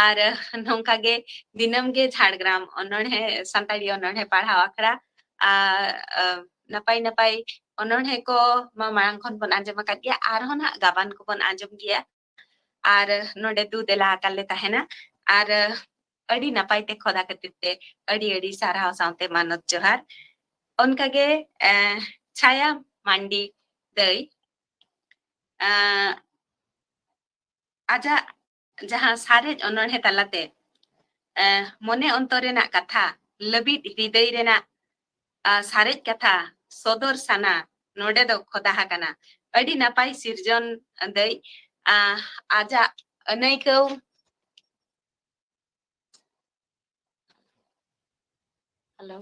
ᱟᱨ ᱱᱚᱝᱠᱟ ᱜᱮ ᱫᱤᱱᱟᱹᱢ ᱜᱮ ᱡᱷᱟᱲᱜᱨᱟᱢ ᱚᱱᱚᱬᱦᱮ, ᱥᱟᱱᱛᱟᱲᱤ ᱚᱱᱚᱬᱦᱮ ᱯᱟᱲᱦᱟᱣ ᱟᱠᱷᱲᱟ, ᱟᱨ ᱟ, ᱱᱟᱯᱟᱭ ᱱᱟᱯᱟᱭ ᱚᱱᱚᱬᱦᱮ ᱠᱚ ᱢᱟ ᱢᱟᱲᱟᱝ ᱠᱷᱚᱱ ᱵᱚᱱ ᱟᱸᱡᱚᱢ ᱟᱠᱟᱫ ᱜᱮᱭᱟ, ᱟᱨᱦᱚᱸ ᱱᱟᱦᱟᱜ ᱜᱟᱵᱟᱱ ᱠᱚᱵᱚᱱ ᱟᱸᱡᱚᱢ ᱜᱮᱭᱟ᱾ ᱟᱨ ᱱᱚᱰᱮ ᱫᱩ ᱫᱮᱞᱟ ᱟᱠᱟᱱ ᱞᱮ ᱛᱟᱦᱮᱱᱟ᱾ ᱟᱨ ᱟᱹᱰᱤ ᱱᱟᱯᱟᱭ ᱛᱮ ᱠᱷᱚᱫᱟ ᱠᱷᱟᱹᱛᱤᱨ ᱛᱮ ᱟᱹᱰᱤ ᱟᱹᱰᱤ ᱥᱟᱨᱦᱟᱣ ᱥᱟᱶᱛᱮ ᱢᱟᱱᱚᱛ ᱡᱚᱦᱟᱨ᱾ ᱚᱱᱠᱟᱜᱮ ᱮ, ᱪᱷᱟᱭᱟ ᱢᱟᱱᱰᱤ ᱫᱟᱹᱭ, ᱮ, ᱟᱡᱟᱜ ᱡᱟᱦᱟᱸ ᱥᱟᱨᱮᱡ ᱚᱱᱚᱬᱦᱮ ᱛᱟᱞᱟᱛᱮ ᱮ, ᱢᱚᱱᱮ ᱚᱱᱛᱚᱨ ᱨᱮᱱᱟᱜ ᱠᱟᱛᱷᱟ, ᱞᱟᱹᱵᱤᱫ ᱦᱨᱤᱫᱟᱹᱭ ᱨᱮᱱᱟᱜ ᱟ, ᱥᱟᱨᱮᱡ ᱠᱟᱛᱷᱟ ᱥᱚᱫᱚᱨ ᱥᱟᱱᱟ ᱱᱚᱰᱮ ᱫᱚ ᱠᱷᱚᱫᱟ ᱟᱠᱟᱱᱟ᱾ ᱟᱹᱰᱤ ᱱᱟᱯᱟᱭ ᱥᱤᱨᱡᱚᱱ ᱫᱟᱹᱭ, ᱟ, ᱟᱡᱟᱜ ᱟᱹᱱᱟᱹᱭᱠᱟᱹᱣ᱾ ᱦᱮᱞᱳ᱾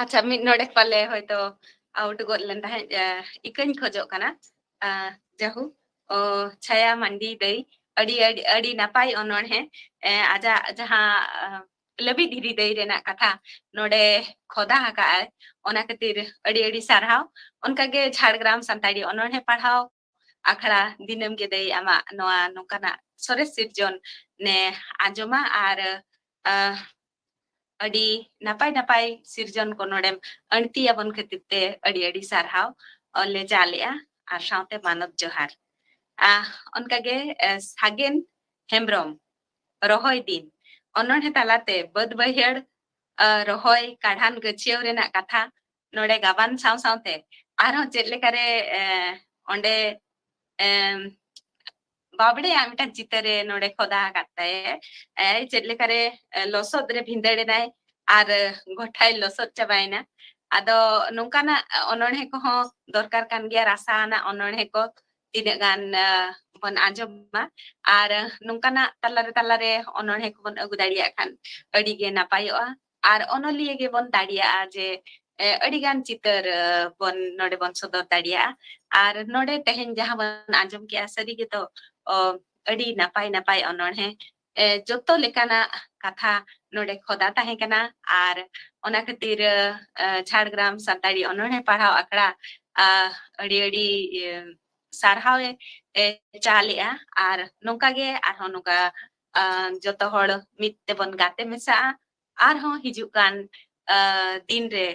ᱟᱪᱪᱷᱟ, ᱢᱤᱫ ᱱᱚᱰᱮ ᱯᱟᱞᱮ ᱦᱚᱭᱛᱚ out ᱜᱚᱫ ᱞᱮᱱ ᱛᱟᱦᱮᱸᱫ, ᱮ, ᱤᱠᱟᱹᱧ ᱠᱷᱚᱡᱚᱜ ᱠᱟᱱᱟ᱾ ᱟ, ᱡᱟᱦᱳᱠ, ᱚ, ᱪᱷᱟᱭᱟ ᱢᱟᱱᱰᱤ ᱫᱟᱹᱭ, ᱟᱹᱰᱤ, ᱟᱹᱰᱤ, ᱟᱹᱰᱤ ᱱᱟᱯᱟᱭ ᱚᱱᱚᱬᱦᱮ, ᱮ, ᱟᱡᱟᱜ ᱡᱟᱦᱟᱸ, ᱟ, ᱞᱟᱹᱵᱤᱫ ᱦᱨᱤᱫᱟᱹᱭ ᱨᱮᱱᱟᱜ ᱠᱟᱛᱷᱟ ᱱᱚᱰᱮ ᱠᱷᱚᱫᱟ ᱟᱠᱟᱫ ᱟᱭ, ᱚᱱᱟ ᱠᱷᱟᱹᱛᱤᱨ ᱟᱹᱰᱤ, ᱟᱹᱰᱤ ᱥᱟᱨᱦᱟᱣ᱾ ᱚᱱᱠᱟᱜᱮ ᱡᱷᱟᱲᱜᱨᱟᱢ ᱥᱟᱱᱛᱟᱲᱤ ᱚᱱᱚᱬᱦᱮ ᱯᱟᱲᱦᱟᱣ ᱟᱠᱷᱲᱟ ᱫᱤᱱᱟᱹᱢ ᱜᱮ ᱫᱟᱹᱭ ᱟᱢᱟᱜ ᱱᱚᱣᱟ ᱱᱚᱝᱠᱟᱱᱟᱜ ᱥᱚᱨᱮᱥ ᱥᱤᱨᱡᱚᱱ ᱱᱮ ᱟᱸᱡᱚᱢᱟ ᱟᱨ, ᱟ, ᱟᱹᱰᱤ ᱱᱟᱯᱟᱭ ᱱᱟᱯᱟᱭ ᱥᱤᱨᱡᱚᱱ ᱠᱚ ᱱᱚᱰᱮᱢ ᱟᱹᱬᱛᱤ ᱟᱵᱚᱱ ᱠᱷᱟᱹᱛᱤᱨ ᱛᱮ ᱟᱹᱰᱤ ᱟᱹᱰᱤ ᱥᱟᱨᱦᱟᱣ ᱞᱮ ᱪᱟᱞᱮᱜᱼᱟ, ᱟᱨ ᱥᱟᱶᱛᱮ ᱢᱟᱱᱚᱛ ᱡᱚᱦᱟᱨ᱾ ᱟᱨ ᱚᱱᱠᱟᱜᱮ ᱥᱟᱜᱮᱱ ᱦᱮᱢᱵᱨᱚᱢ, ᱨᱚᱦᱚᱭ ᱫᱤᱱ, ᱚᱱᱚᱬᱦᱮ ᱛᱟᱞᱟᱛᱮ ᱵᱟᱹᱫ ᱵᱟᱹᱭᱦᱟᱹᱲ ᱨᱚᱦᱚᱭ ᱠᱟᱲᱦᱟᱱ ᱜᱟᱹᱪᱷᱭᱟᱹᱣ ᱨᱮᱱᱟᱜ ᱠᱟᱛᱷᱟ ᱱᱚᱰᱮ ᱜᱟᱵᱟᱱ ᱥᱟᱶ ᱥᱟᱶᱛᱮ ᱟᱨᱦᱚᱸ ᱪᱮᱫ ᱞᱮᱠᱟᱨᱮ ᱚᱸᱰᱮ ᱵᱟᱵᱲᱮᱭᱟᱜ ᱢᱤᱫᱴᱟᱝ ᱪᱤᱛᱟᱹᱨ ᱮ ᱱᱚᱰᱮ ᱠᱷᱚᱫᱟ ᱟᱠᱟᱫ ᱛᱟᱭ, ᱪᱮᱫ ᱞᱮᱠᱟᱨᱮ ᱞᱚᱥᱚᱫ ᱨᱮ ᱵᱷᱤᱸᱫᱟᱹᱲ ᱮᱱᱟᱭ ᱟᱨ ᱜᱚᱴᱟᱭ ᱞᱚᱥᱚᱫ ᱪᱟᱵᱟᱭᱮᱱᱟ᱾ ᱟᱫᱚ ᱱᱚᱝᱠᱟᱱᱟᱜ ᱚᱱᱚᱬᱦᱮ ᱠᱚᱦᱚᱸ ᱫᱚᱨᱠᱟᱨ ᱠᱟᱱ ᱜᱮᱭᱟ, ᱨᱟᱥᱟ ᱟᱱᱟᱜ ᱚᱱᱚᱬᱦᱮ ᱠᱚ ᱛᱤᱱᱟᱹᱜ ᱜᱟᱱ ᱵᱚᱱ ᱟᱸᱡᱚᱢᱟ᱾ ᱟᱨ ᱱᱚᱝᱠᱟᱱᱟᱜ ᱛᱟᱞᱟᱨᱮ ᱛᱟᱞᱟᱨᱮ ᱚᱱᱚᱬᱦᱮ ᱠᱚᱵᱚᱱ ᱟᱹᱜᱩ ᱫᱟᱲᱮᱭᱟᱜ ᱠᱷᱟᱱ ᱟᱹᱰᱤ ᱜᱮ ᱱᱟᱯᱟᱭᱚᱜᱼᱟ᱾ ᱟᱨ ᱚᱱᱚᱞᱤᱭᱟᱹ ᱜᱮᱵᱚᱱ ᱫᱟᱲᱮᱭᱟᱜᱼᱟ ᱡᱮ ᱟᱹᱰᱤ ᱜᱟᱱ ᱪᱤᱛᱟᱹᱨ ᱵᱚᱱ ᱱᱚᱰᱮ ᱵᱚᱱ ᱥᱚᱫᱚᱨ ᱫᱟᱲᱮᱭᱟᱜᱼᱟ᱾ ᱟᱨ ᱱᱚᱰᱮ ᱛᱮᱦᱮᱧ ᱡᱟᱦᱟᱸ ᱵᱚᱱ ᱟᱸᱡᱚᱢ ᱠᱮᱜᱼᱟ, ᱥᱟᱹᱨᱤ ᱜᱮᱛᱚ ᱟᱹᱰᱤ ᱱᱟᱯᱟᱭ ᱱᱟᱯᱟᱭ ᱚᱱᱚᱬᱦᱮ, ᱡᱚᱛᱚ ᱞᱮᱠᱟᱱᱟᱜ ᱠᱟᱛᱷᱟ ᱱᱚᱰᱮ ᱠᱷᱚᱫᱟ ᱛᱟᱦᱮᱸ ᱠᱟᱱᱟ᱾ ᱟᱨ ᱚᱱᱟ ᱠᱷᱟᱹᱛᱤᱨ ᱡᱷᱟᱲᱜᱨᱟᱢ ᱥᱟᱱᱛᱟᱲᱤ ᱚᱱᱚᱬᱦᱮ ᱯᱟᱲᱦᱟᱣ ᱟᱠᱷᱲᱟ ᱟᱹᱰᱤ ᱟᱹᱰᱤ ᱥᱟᱨᱦᱟᱣ ᱮ ᱪᱟᱞᱮᱜᱼᱟ᱾ ᱟᱨ ᱱᱚᱝᱠᱟ ᱜᱮ ᱟᱨᱦᱚᱸ ᱱᱚᱝᱠᱟ ᱡᱚᱛᱚ ᱦᱚᱲ ᱢᱤᱫ ᱛᱮᱵᱚᱱ ᱜᱟᱛᱮ ᱢᱮᱥᱟᱜᱼᱟ᱾ ᱟᱨᱦᱚᱸ ᱦᱤᱡᱩᱜ ᱠᱟᱱ ᱫᱤᱱ ᱨᱮ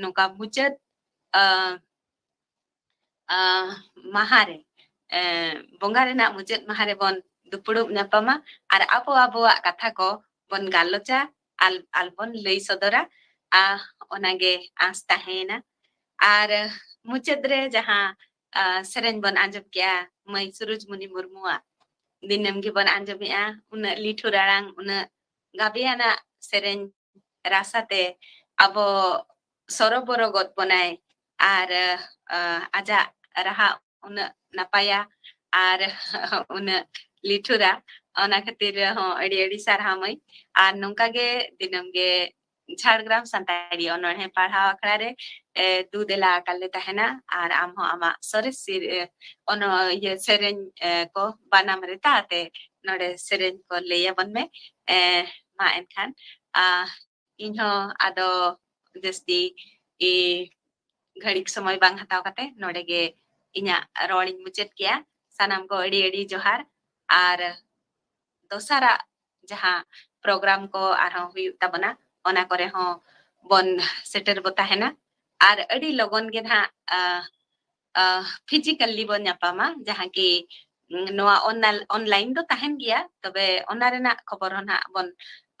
ᱱᱚᱝᱠᱟ ᱢᱩᱪᱟᱹᱫ ᱢᱟᱦᱟ ᱨᱮ, ᱵᱚᱸᱜᱟ ᱨᱮᱱᱟᱜ ᱢᱩᱪᱟᱹᱫ ᱢᱟᱦᱟ ᱨᱮᱵᱚᱱ ᱫᱩᱯᱲᱩᱵ ᱧᱟᱯᱟᱢᱟ ᱟᱨ ᱟᱵᱚ ᱟᱵᱚᱣᱟᱜ ᱠᱟᱛᱷᱟ ᱠᱚ ᱵᱚᱱ ᱜᱟᱞᱚᱪᱟ, ᱟᱞ ᱟᱞᱵᱚᱱ ᱞᱟᱹᱭ ᱥᱚᱫᱚᱨᱟ᱾ ᱚᱱᱟᱜᱮ ᱟᱸᱥ ᱛᱟᱦᱮᱸᱭᱮᱱᱟ᱾ ᱟᱨ ᱢᱩᱪᱟᱹᱫ ᱨᱮ ᱡᱟᱦᱟᱸ ᱥᱮᱨᱮᱧ ᱵᱚᱱ ᱟᱸᱡᱚᱢ ᱠᱮᱜᱼᱟ ᱢᱟᱹᱭ ᱥᱩᱨᱩᱡᱽᱢᱩᱱᱤ ᱢᱩᱨᱢᱩᱣᱟᱜ, ᱫᱤᱱᱟᱹᱢ ᱜᱮᱵᱚᱱ ᱟᱸᱡᱚᱢᱮᱜᱼᱟ, ᱩᱱᱟᱹᱜ ᱞᱤᱴᱷᱩᱨ ᱟᱲᱟᱝ, ᱩᱱᱟᱹᱜ ᱜᱟᱵᱮᱭᱟᱱᱟᱜ ᱥᱮᱨᱮᱧ ᱨᱟᱥᱟᱛᱮ ᱟᱵᱚ ᱥᱚᱨᱚᱵᱚᱨᱚ ᱜᱚᱫ ᱵᱚᱱᱟᱭ᱾ ᱟᱨ ᱟᱡᱟᱜ ᱨᱟᱦᱟ ᱩᱱᱟᱹᱜ ᱱᱟᱯᱟᱭᱟ ᱟᱨ ᱩᱱᱟᱹᱜ ᱞᱤᱴᱷᱩᱨᱟ, ᱚᱱᱟ ᱠᱷᱟᱹᱛᱤᱨ ᱦᱚᱸ ᱟᱹᱰᱤ ᱟᱹᱰᱤ ᱥᱟᱨᱦᱟᱣ ᱢᱟᱹᱭ᱾ ᱟᱨ ᱱᱚᱝᱠᱟ ᱜᱮ ᱫᱤᱱᱟᱹᱢ ᱜᱮ ᱡᱷᱟᱲᱜᱨᱟᱢ ᱥᱟᱱᱛᱟᱲᱤ ᱚᱱᱚᱬᱦᱮ ᱯᱟᱲᱦᱟᱣ ᱟᱠᱷᱲᱟ ᱨᱮ ᱫᱩ ᱫᱮᱞᱟ ᱟᱠᱟᱞ ᱞᱮ ᱛᱟᱦᱮᱱᱟ᱾ ᱟᱨ ᱟᱢ ᱦᱚᱸ ᱟᱢᱟᱜ ᱥᱚᱨᱮᱥ ᱥᱤᱨ ᱚᱱᱚ ᱤᱭᱟᱹ ᱥᱮᱨᱮᱧ ᱠᱚ ᱵᱟᱱᱟᱢ ᱨᱮᱛᱟ ᱟᱛᱮ ᱱᱚᱰᱮ ᱥᱮᱨᱮᱧ ᱠᱚ ᱞᱟᱹᱭ ᱟᱵᱚᱱ ᱢᱮ᱾ ᱢᱟ ᱮᱱᱠᱷᱟᱱ ᱤᱧ ᱦᱚᱸ ᱟᱫᱚ ᱡᱟᱹᱥᱛᱤ ᱜᱷᱟᱹᱲᱤᱠ ᱥᱚᱢᱚᱭ ᱵᱟᱝ ᱦᱟᱛᱟᱣ ᱠᱟᱛᱮ ᱱᱚᱰᱮ ᱜᱮ ᱤᱧᱟᱹᱜ ᱨᱚᱲᱤᱧ ᱢᱩᱪᱟᱹᱫ ᱠᱮᱜᱼᱟ᱾ ᱥᱟᱱᱟᱢ ᱠᱚ ᱟᱹᱰᱤ ᱟᱹᱰᱤ ᱡᱚᱦᱟᱨ᱾ ᱟᱨ ᱫᱚᱥᱟᱨᱟᱜ ᱡᱟᱦᱟᱸ program ᱠᱚ ᱟᱨᱦᱚᱸ ᱦᱩᱭᱩᱜ ᱛᱟᱵᱚᱱᱟ, ᱚᱱᱟ ᱠᱚᱨᱮ ᱦᱚᱸ ᱵᱚᱱ ᱥᱮᱴᱮᱨ ᱵᱚ ᱛᱟᱦᱮᱱᱟ᱾ ᱟᱨ ᱟᱹᱰᱤ ᱞᱚᱜᱚᱱ ᱜᱮ ᱱᱟᱦᱟᱜ, ᱟ, ᱟ, physically ᱵᱚᱱ ᱧᱟᱯᱟᱢᱟ, ᱡᱟᱦᱟᱸ ᱠᱤ, ᱩᱸ, ᱱᱚᱣᱟ ᱚᱱᱟ-, online ᱫᱚ ᱛᱟᱦᱮᱱ ᱜᱮᱭᱟ, ᱛᱚᱵᱮ ᱚᱱᱟ ᱨᱮᱱᱟᱜ ᱠᱷᱚᱵᱚᱨ ᱦᱚᱸ ᱱᱟᱦᱟᱜ ᱵᱚᱱ,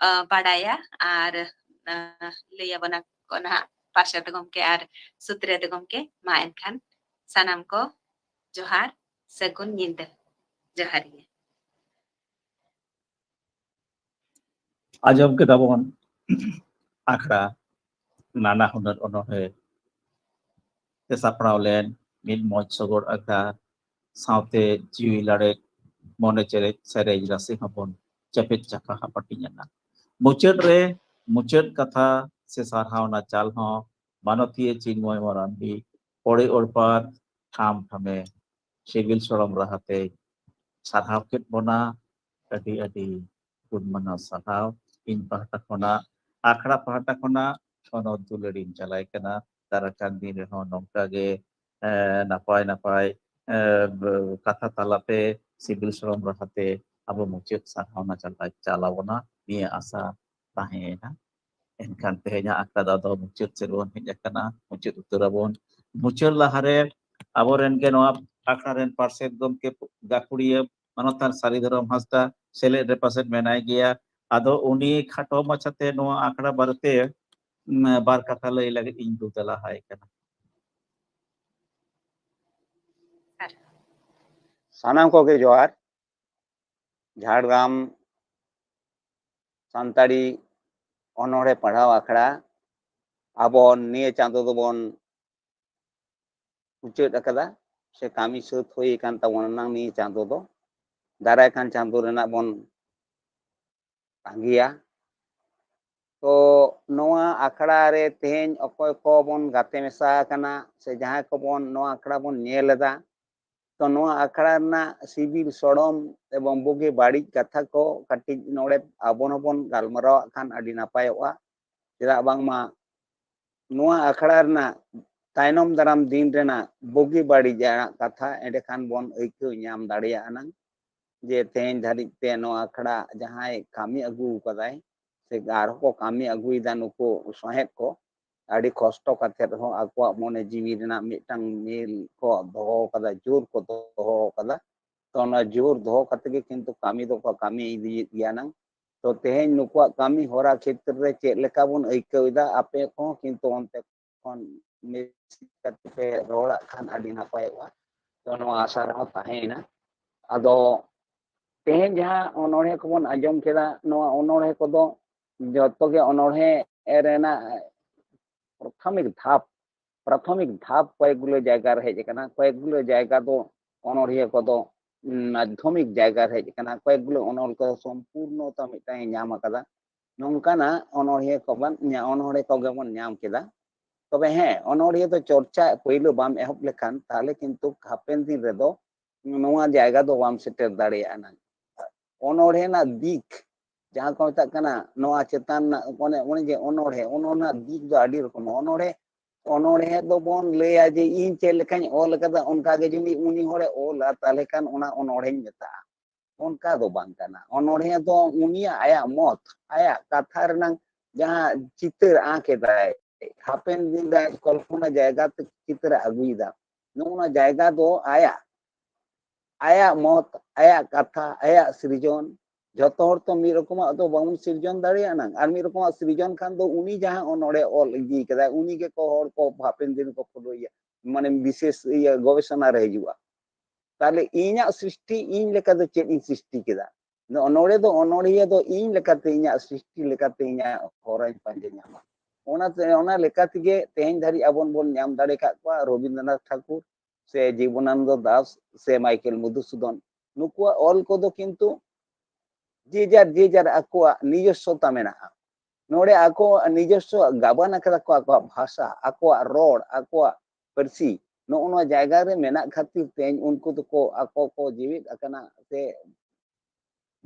ᱟ, ᱵᱟᱰᱟᱭᱟ ᱟᱨ, ᱟ, ᱞᱟᱹᱭ ᱟᱵᱚᱱᱟ ᱠᱚ ᱱᱟᱦᱟᱜ ᱯᱟᱨᱥᱟᱫ ᱜᱚᱢᱠᱮ ᱟᱨ ᱥᱩᱛᱨᱮᱛ ᱜᱚᱢᱠᱮ᱾ ᱢᱟ ᱮᱱᱠᱷᱟᱱ ᱥᱟᱱᱟᱢ ᱠᱚ ᱡᱚᱦᱟᱨ, ᱥᱟᱹᱜᱩᱱ ᱧᱤᱫᱟᱹ, ᱡᱚᱦᱟᱨ ᱜᱮ᱾ ᱟᱸᱡᱚᱢ ᱠᱮᱫᱟ ᱵᱚᱱ ᱟᱠᱷᱲᱟ ᱱᱟᱱᱟ ᱦᱩᱱᱟᱹᱨ ᱚᱱᱚᱬᱦᱮ ᱛᱮ ᱥᱟᱯᱲᱟᱣ ᱞᱮᱱ ᱢᱤᱫ ᱢᱚᱸᱪ ᱥᱚᱜᱚᱲ ᱟᱠᱷᱲᱟ ᱥᱟᱶᱛᱮ ᱡᱤᱣᱤ ᱞᱟᱲᱮᱡ ᱢᱚᱱᱮ ᱪᱮᱨᱮᱡ ᱥᱮᱨᱮᱧ ᱨᱟᱥᱮ ᱦᱚᱸᱵᱚᱱ ᱪᱮᱯᱮᱡ ᱪᱟᱠᱷᱟ ᱦᱟᱯᱟᱴᱤᱧ ᱮᱱᱟ᱾ ᱢᱩᱪᱟᱹᱫ ᱨᱮ ᱢᱩᱪᱟᱹᱫ ᱠᱟᱛᱷᱟ ᱥᱮ ᱥᱟᱨᱦᱟᱣ ᱨᱮᱱᱟᱜ ᱪᱟᱞ ᱦᱚᱸ ᱢᱟᱱᱚᱛᱤᱭᱟᱹ ᱪᱤᱱᱢᱚᱭ ᱢᱟᱨᱟᱱᱰᱤ ᱯᱚᱲᱮ ᱚᱲᱯᱟᱛ ᱴᱷᱟᱢ ᱴᱷᱟᱢᱮ ᱥᱤᱵᱤᱞ ᱥᱚᱲᱚᱢ ᱨᱟᱦᱟᱛᱮ ᱥᱟᱨᱦᱟᱣ ᱠᱮᱫ ᱵᱚᱱᱟ᱾ ᱟᱹᱰᱤ ᱟᱹᱰᱤ ᱜᱩᱱ ᱢᱟᱱᱟᱣ ᱥᱟᱨᱦᱟᱣ ᱤᱧ ᱯᱟᱦᱴᱟ ᱠᱷᱚᱱᱟᱜ, ᱟᱠᱷᱲᱟ ᱯᱟᱦᱴᱟ ᱠᱷᱚᱱᱟᱜ ᱪᱷᱚᱱᱚᱛ ᱫᱩᱞᱟᱹᱲᱤᱧ ᱪᱟᱞᱟᱭ ᱠᱟᱱᱟ᱾ ᱫᱟᱨᱟᱭ ᱠᱟᱱ ᱫᱤᱱ ᱨᱮᱦᱚᱸ ᱱᱚᱝᱠᱟ ᱜᱮ, ᱮ, ᱱᱟᱯᱟᱭ ᱱᱟᱯᱟᱭ, ᱮ, ᱵ-, ᱠᱟᱛᱷᱟ ᱛᱟᱞᱟᱛᱮ ᱥᱤᱵᱤᱞ ᱥᱚᱲᱚᱢ ᱨᱟᱦᱟᱛᱮ ᱟᱵᱚ ᱢᱩᱪᱟᱹᱫ ᱥᱟᱨᱦᱟᱣᱱᱟ ᱪᱟᱞᱟᱭ ᱪᱟᱞᱟᱣ ᱵᱚᱱᱟ, ᱱᱤᱭᱟᱹ ᱟᱥᱟ ᱛᱟᱦᱮᱸᱭᱮᱱᱟ᱾ ᱮᱱᱠᱷᱟᱱ ᱛᱮᱦᱮᱧᱟᱜ ᱟᱠᱷᱲᱟ ᱫᱚ ᱟᱫᱚ ᱢᱩᱪᱟᱹᱫ ᱥᱮᱫ ᱵᱚᱱ ᱦᱮᱡ ᱟᱠᱟᱱᱟ, ᱢᱩᱪᱟᱹᱫ ᱩᱛᱟᱹᱨ ᱟᱵᱚᱱ᱾ ᱢᱩᱪᱟᱹᱫ ᱞᱟᱦᱟᱨᱮ ᱟᱵᱚᱨᱮᱱ ᱜᱮ ᱱᱚᱣᱟ ᱟᱠᱷᱲᱟ ᱨᱮᱱ ᱯᱟᱨᱥᱮᱛ ᱜᱚᱢᱠᱮ ᱜᱟᱹᱠᱷᱩᱲᱤᱭᱟᱹ ᱢᱟᱱᱚᱛᱟᱱ ᱥᱟᱹᱨᱤ ᱫᱷᱚᱨᱚᱢ ᱦᱟᱸᱥᱫᱟ ᱥᱮᱞᱮᱫ ᱨᱮ ᱯᱟᱥᱮᱡ ᱢᱮᱱᱟᱭ ᱜᱮᱭᱟ᱾ ᱟᱫᱚ ᱩᱱᱤ ᱠᱷᱟᱴᱚ ᱢᱟᱪᱷᱟᱛᱮ ᱱᱚᱣᱟ ᱟᱠᱷᱲᱟ ᱵᱟᱨᱮᱛᱮ, ᱩᱢ, ᱵᱟᱨ ᱠᱟᱛᱷᱟ ᱞᱟᱹᱭ ᱞᱟᱹᱜᱤᱫ ᱤᱧ ᱫᱩ ᱫᱮᱞᱟ ᱦᱟᱭ ᱠᱟᱱᱟ᱾ ᱥᱟᱱᱟᱢ ᱠᱚᱜᱮ ᱡᱚᱦᱟᱨ᱾ ᱡᱷᱟᱲᱜᱨᱟᱢ ᱥᱟᱱᱛᱟᱲᱤ ᱚᱱᱚᱬᱦᱮ ᱯᱟᱲᱦᱟᱣ ᱟᱠᱷᱲᱟ ᱟᱵᱚ ᱱᱤᱭᱟᱹ ᱪᱟᱸᱫᱚ ᱫᱚᱵᱚᱱ ᱢᱩᱪᱟᱹᱫ ᱟᱠᱟᱫᱟ, ᱥᱮ ᱠᱟᱹᱢᱤ ᱥᱟᱹᱛ ᱦᱩᱭ ᱟᱠᱟᱱ ᱛᱟᱵᱚᱱᱟ ᱱᱟᱝ ᱱᱤᱭᱟᱹ ᱪᱟᱸᱫᱚ ᱫᱚ᱾ ᱫᱟᱨᱟᱭ ᱠᱟᱱ ᱪᱟᱸᱫᱚ ᱨᱮᱱᱟᱜ ᱵᱚᱱ ᱛᱟᱸᱜᱤᱭᱟ᱾ ᱛᱚ ᱱᱚᱣᱟ ᱟᱠᱷᱲᱟ ᱨᱮ ᱛᱮᱦᱮᱧ ᱚᱠᱚᱭ ᱠᱚᱵᱚᱱ ᱜᱟᱛᱮ ᱢᱮᱥᱟ ᱟᱠᱟᱱᱟ ᱥᱮ ᱡᱟᱦᱟᱸᱭ ᱠᱚᱵᱚᱱ ᱱᱚᱣᱟ ᱟᱠᱷᱲᱟ ᱵᱚᱱ ᱧᱮᱞ ᱮᱫᱟ, ᱛᱚ ᱱᱚᱣᱟ ᱟᱠᱷᱲᱟ ᱨᱮᱱᱟᱜ ᱥᱤᱵᱤᱞ ᱥᱚᱲᱚᱢ ᱮᱵᱚᱝ ᱵᱩᱜᱤ ᱵᱟᱹᱲᱤᱡ ᱠᱟᱛᱷᱟ ᱠᱚ ᱠᱟᱹᱴᱤᱡ ᱱᱚᱰᱮ ᱟᱵᱚᱱ ᱦᱚᱸᱵᱚᱱ ᱜᱟᱞᱢᱟᱨᱟᱣᱟᱜ ᱠᱷᱟᱱ ᱟᱹᱰᱤ ᱱᱟᱯᱟᱭᱚᱜᱼᱟ᱾ ᱪᱮᱫᱟᱜ ᱵᱟᱝᱢᱟ ᱱᱚᱣᱟ ᱟᱠᱷᱲᱟ ᱨᱮᱱᱟᱜ ᱛᱟᱭᱱᱚᱢ ᱫᱟᱨᱟᱢ ᱫᱤᱱ ᱨᱮᱱᱟᱜ ᱵᱩᱜᱤ ᱵᱟᱹᱲᱤᱡᱟᱜ ᱠᱟᱛᱷᱟ ᱮᱸᱰᱮᱠᱷᱟᱱ ᱵᱚᱱ ᱟᱹᱭᱠᱟᱹᱣ ᱧᱟᱢ ᱫᱟᱲᱮᱭᱟᱜᱼᱟ ᱱᱟᱝ, ᱡᱮ ᱛᱮᱦᱮᱧ ᱫᱷᱟᱹᱨᱤᱡ ᱛᱮ ᱱᱚᱣᱟ ᱟᱠᱷᱲᱟ ᱡᱟᱦᱟᱸᱭ ᱠᱟᱹᱢᱤ ᱟᱹᱜᱩ ᱟᱠᱟᱫᱟᱭ, ᱛᱮ ᱟᱨᱦᱚᱸ ᱠᱚ ᱠᱟᱹᱢᱤ ᱟᱹᱜᱩᱭᱮᱫᱟ ᱱᱩᱠᱩ ᱥᱚᱦᱮᱫ ᱠᱚ᱾ ᱟᱹᱰᱤ ᱠᱚᱥᱴᱚ ᱠᱟᱛᱮ ᱨᱮᱦᱚᱸ ᱟᱠᱚᱣᱟᱜ ᱢᱚᱱᱮ ᱡᱤᱣᱤ ᱨᱮᱱᱟᱜ ᱢᱤᱫᱴᱟᱝ ᱢᱤᱞ ᱠᱚ ᱫᱚᱦᱚ ᱟᱠᱟᱫᱟ, ᱡᱳᱨ ᱠᱚ ᱫᱚᱦᱚ ᱟᱠᱟᱫᱟ᱾ ᱛᱚ ᱚᱱᱟ ᱡᱳᱨ ᱫᱚᱦᱚ ᱠᱟᱛᱮ ᱜᱮ ᱠᱤᱱᱛᱩ ᱠᱟᱹᱢᱤ ᱫᱚᱠᱚ ᱠᱟᱹᱢᱤ ᱤᱫᱤᱭᱮᱫ ᱜᱮᱭᱟ ᱱᱟᱝ᱾ ᱛᱚ ᱛᱮᱦᱮᱧ ᱱᱩᱠᱩᱣᱟᱜ ᱠᱟᱹᱢᱤ ᱦᱚᱨᱟ ᱠᱷᱮᱛᱨᱮ ᱨᱮ ᱪᱮᱫ ᱞᱮᱠᱟ ᱵᱚᱱ ᱟᱹᱭᱠᱟᱹᱣ ᱮᱫᱟ, ᱟᱯᱮ ᱠᱚᱦᱚᱸ ᱠᱤᱱᱛᱩ ᱚᱱᱛᱮ ᱠᱷᱚᱱ ᱢᱤᱫ ᱠᱟᱛᱮ ᱯᱮ ᱨᱚᱲᱟᱜ ᱠᱷᱟᱱ ᱟᱹᱰᱤ ᱱᱟᱯᱟᱭᱚᱜᱼᱟ᱾ ᱛᱚ ᱱᱚᱣᱟ ᱟᱥᱟ ᱨᱮᱦᱚᱸ ᱛᱟᱦᱮᱸᱭᱮᱱᱟ᱾ ᱟᱫᱚ ᱛᱮᱦᱮᱧ ᱡᱟᱦᱟᱸ ᱚᱱᱚᱬᱦᱮ ᱠᱚᱵᱚᱱ ᱟᱸᱡᱚᱢ ᱠᱮᱫᱟ, ᱱᱚᱣᱟ ᱚᱱᱚᱬᱦᱮ ᱠᱚᱫᱚ ᱡᱚᱛᱚ ᱜᱮ ᱚᱱᱚᱬᱦᱮ ᱨᱮᱱᱟᱜ ᱯᱨᱟᱛᱷᱚᱢᱤᱠ ᱫᱷᱟᱯ, ᱯᱨᱟᱛᱷᱚᱢᱤᱠ ᱫᱷᱟᱯ ᱠᱚᱭᱮᱠ ᱜᱩᱞᱳ ᱡᱟᱭᱜᱟ ᱨᱮ ᱦᱮᱡ ᱟᱠᱟᱱᱟ᱾ ᱠᱚᱭᱮᱠ ᱜᱩᱞᱳ ᱡᱟᱭᱜᱟ ᱫᱚ ᱚᱱᱚᱬᱦᱤᱭᱟᱹ ᱠᱚᱫᱚ, ᱩᱢ, ᱢᱟᱫᱽᱫᱷᱚᱢᱤᱠ ᱡᱟᱭᱜᱟ ᱨᱮ ᱦᱮᱡ ᱟᱠᱟᱱᱟ, ᱠᱚᱭᱮᱠ ᱜᱩᱞᱳ ᱚᱱᱚᱞ ᱠᱚᱫᱚ ᱥᱚᱢᱯᱩᱨᱱᱚᱛᱟ ᱢᱤᱫᱴᱟᱝ ᱮ ᱧᱟᱢ ᱟᱠᱟᱫᱟ᱾ ᱱᱚᱝᱠᱟᱱᱟᱜ ᱚᱱᱚᱬᱦᱤᱭᱟᱹ ᱠᱚᱵᱚᱱ ᱧᱟ-, ᱚᱱᱚᱬᱦᱮ ᱠᱚᱜᱮ ᱵᱚᱱ ᱧᱟᱢ ᱠᱮᱫᱟ᱾ ᱛᱚᱵᱮ ᱦᱮᱸ, ᱚᱱᱚᱬᱦᱤᱭᱟᱹ ᱫᱚ ᱪᱚᱨᱪᱟ ᱯᱳᱭᱞᱳ ᱵᱟᱢ ᱮᱦᱚᱵ ᱞᱮᱠᱷᱟᱱ, ᱛᱟᱦᱞᱮ ᱠᱤᱱᱛᱩ ᱦᱟᱯᱮᱱ ᱫᱤᱱ ᱨᱮᱫᱚ ᱱᱚᱣᱟ ᱡᱟᱭᱜᱟ ᱫᱚ ᱵᱟᱢ ᱥᱮᱴᱮᱨ ᱫᱟᱲᱮᱭᱟᱜᱼᱟ ᱱᱟᱝ᱾ ᱚᱱᱚᱬᱦᱮ ᱨᱮᱱᱟᱜ ᱫᱤᱠ, ᱡᱟᱦᱟᱸ ᱠᱚ ᱢᱮᱛᱟᱜ ᱠᱟᱱᱟ, ᱱᱚᱣᱟ ᱪᱮᱛᱟᱱ ᱨᱮᱱᱟᱜ ᱚᱱᱮ, ᱚᱱᱮ ᱡᱮ ᱚᱱᱚᱬᱦᱮ, ᱚᱱᱚᱬᱦᱮ ᱨᱮᱱᱟᱜ ᱫᱤᱠ ᱫᱚ ᱟᱹᱰᱤ ᱨᱚᱠᱚᱢ᱾ ᱚᱱᱚᱬᱦᱮ, ᱚᱱᱚᱬᱦᱮ ᱫᱚᱵᱚᱱ ᱞᱟᱹᱭᱟ ᱡᱮ ᱤᱧ ᱪᱮᱫ ᱞᱮᱠᱟᱧ ᱚᱞ ᱟᱠᱟᱫᱟ, ᱚᱱᱠᱟ ᱜᱮ ᱡᱩᱫᱤ ᱩᱱᱤ ᱦᱚᱲᱮ ᱚᱞᱟ, ᱛᱟᱦᱞᱮ ᱠᱷᱟᱱ ᱚᱱᱟ ᱚᱱᱚᱬᱦᱮᱧ ᱢᱮᱛᱟᱜᱼᱟ᱾ ᱚᱱᱠᱟ ᱫᱚ ᱵᱟᱝ ᱠᱟᱱᱟ᱾ ᱚᱱᱚᱬᱦᱮ ᱫᱚ ᱩᱱᱤᱭᱟᱜ, ᱟᱭᱟᱜ ᱢᱚᱛ, ᱟᱭᱟᱜ ᱠᱟᱛᱷᱟ ᱨᱮᱱᱟᱝ ᱡᱟᱦᱟᱸ ᱪᱤᱛᱟᱹᱨ ᱟᱸᱠ ᱮᱫᱟᱭ, ᱦᱟᱯᱮᱱ ᱫᱤᱱ ᱨᱮ ᱟᱡ ᱠᱚᱞᱯᱚᱱᱟ ᱡᱟᱭᱜᱟ ᱛᱮ ᱪᱤᱛᱟᱹᱨ ᱮ ᱟᱹᱜᱩᱭᱮᱫᱟ, ᱱᱚᱜᱼᱚ ᱱᱚᱣᱟ ᱡᱟᱭᱜᱟ ᱫᱚ ᱟᱭᱟᱜ, ᱟᱭᱟᱜ ᱢᱚᱛ, ᱟᱭᱟᱜ ᱠᱟᱛᱷᱟ, ᱟᱭᱟᱜ ᱥᱤᱨᱡᱚᱱ᱾ ᱡᱷᱚᱛᱚ ᱦᱚᱲ ᱛᱚ ᱢᱤᱫ ᱨᱚᱠᱚᱢᱟᱜ ᱫᱚ ᱵᱟᱵᱚᱱ ᱥᱤᱨᱡᱚᱱ ᱫᱟᱲᱮᱭᱟᱜᱼᱟ ᱱᱟᱝ᱾ ᱟᱨ ᱢᱤᱫ ᱨᱚᱠᱚᱢᱟᱜ ᱥᱤᱨᱡᱚᱱ ᱠᱷᱟᱱ ᱫᱚ ᱩᱱᱤ ᱡᱟᱦᱟᱸ ᱚᱱᱚᱬᱦᱮ ᱚᱞ ᱤᱫᱤ ᱠᱟᱫᱟᱭ, ᱩᱱᱤ ᱜᱮᱠᱚ ᱦᱚᱲ ᱠᱚ ᱦᱟᱯᱮᱱ ᱫᱤᱱ ᱠᱚ ᱯᱷᱚᱞᱳᱭᱟ, ᱢᱟᱱᱮ ᱵᱤᱥᱮᱥ ᱤᱭᱟᱹ ᱜᱚᱵᱮᱥᱚᱱᱟ ᱨᱮ ᱦᱤᱡᱩᱜᱼᱟ᱾ ᱛᱟᱦᱞᱮ ᱤᱧᱟᱹᱜ ᱥᱨᱤᱥᱴᱤ ᱤᱧ ᱞᱮᱠᱟ ᱫᱚ ᱪᱮᱫ ᱤᱧ ᱥᱨᱤᱥᱴᱤ ᱠᱮᱫᱟ? ᱱᱚ-, ᱱᱚᱰᱮ ᱫᱚ ᱚᱱᱚᱬᱦᱤᱭᱟᱹ ᱫᱚ ᱤᱧ ᱞᱮᱠᱟᱛᱮ, ᱤᱧᱟᱹᱜ ᱥᱨᱤᱥᱴᱤ ᱞᱮᱠᱟᱛᱮ ᱤᱧᱟᱹᱜ ᱦᱚᱨᱟᱧ ᱯᱟᱸᱡᱟ ᱧᱟᱢᱟ᱾ ᱚᱱᱟᱛᱮ, ᱚᱱᱟ ᱞᱮᱠᱟ ᱛᱮᱜᱮ ᱛᱮᱦᱮᱧ ᱫᱷᱟᱹᱨᱤᱡ ᱟᱵᱚ ᱵᱚᱱ ᱧᱟᱢ ᱫᱟᱲᱮ ᱠᱟᱜ ᱠᱚᱣᱟ ᱨᱚᱵᱤᱱᱫᱨᱚᱱᱟᱛᱷ ᱴᱷᱟᱠᱩᱨ ᱥᱮ ᱡᱤᱵᱚᱱᱟᱱᱚᱱᱫᱚ ᱫᱟᱥ ᱥᱮ ᱢᱟᱭᱠᱮᱞ ᱢᱚᱫᱷᱩᱥᱩᱫᱚᱱ, ᱱᱩᱠᱩᱣᱟᱜ ᱚᱞ ᱠᱚᱫᱚ ᱠᱤᱱᱛᱩ ᱡᱮ ᱡᱟᱨ, ᱡᱮ ᱡᱟᱨ ᱟᱠᱚᱣᱟᱜ ᱱᱤᱡᱚᱥᱥᱚᱛᱟ ᱢᱮᱱᱟᱜᱼᱟ᱾ ᱱᱚᱰᱮ ᱟᱠᱚ ᱱᱤᱡᱚᱥᱥᱚ ᱜᱟᱵᱟᱱ ᱟᱠᱟᱫᱟ ᱠᱚ, ᱟᱠᱚᱣᱟᱜ ᱵᱷᱟᱥᱟ, ᱟᱠᱚᱣᱟᱜ ᱨᱚᱲ, ᱟᱠᱚᱣᱟᱜ ᱯᱟᱹᱨᱥᱤ᱾ ᱱᱚᱜᱼᱚ ᱱᱚᱣᱟ ᱡᱟᱭᱜᱟ ᱨᱮ ᱢᱮᱱᱟᱜ ᱠᱷᱟᱹᱛᱤᱨ ᱛᱮ ᱩᱱᱠᱩ ᱫᱚᱠᱚ ᱟᱠᱚ ᱠᱚ ᱡᱤᱣᱮᱫ ᱟᱠᱟᱱᱟ ᱥᱮ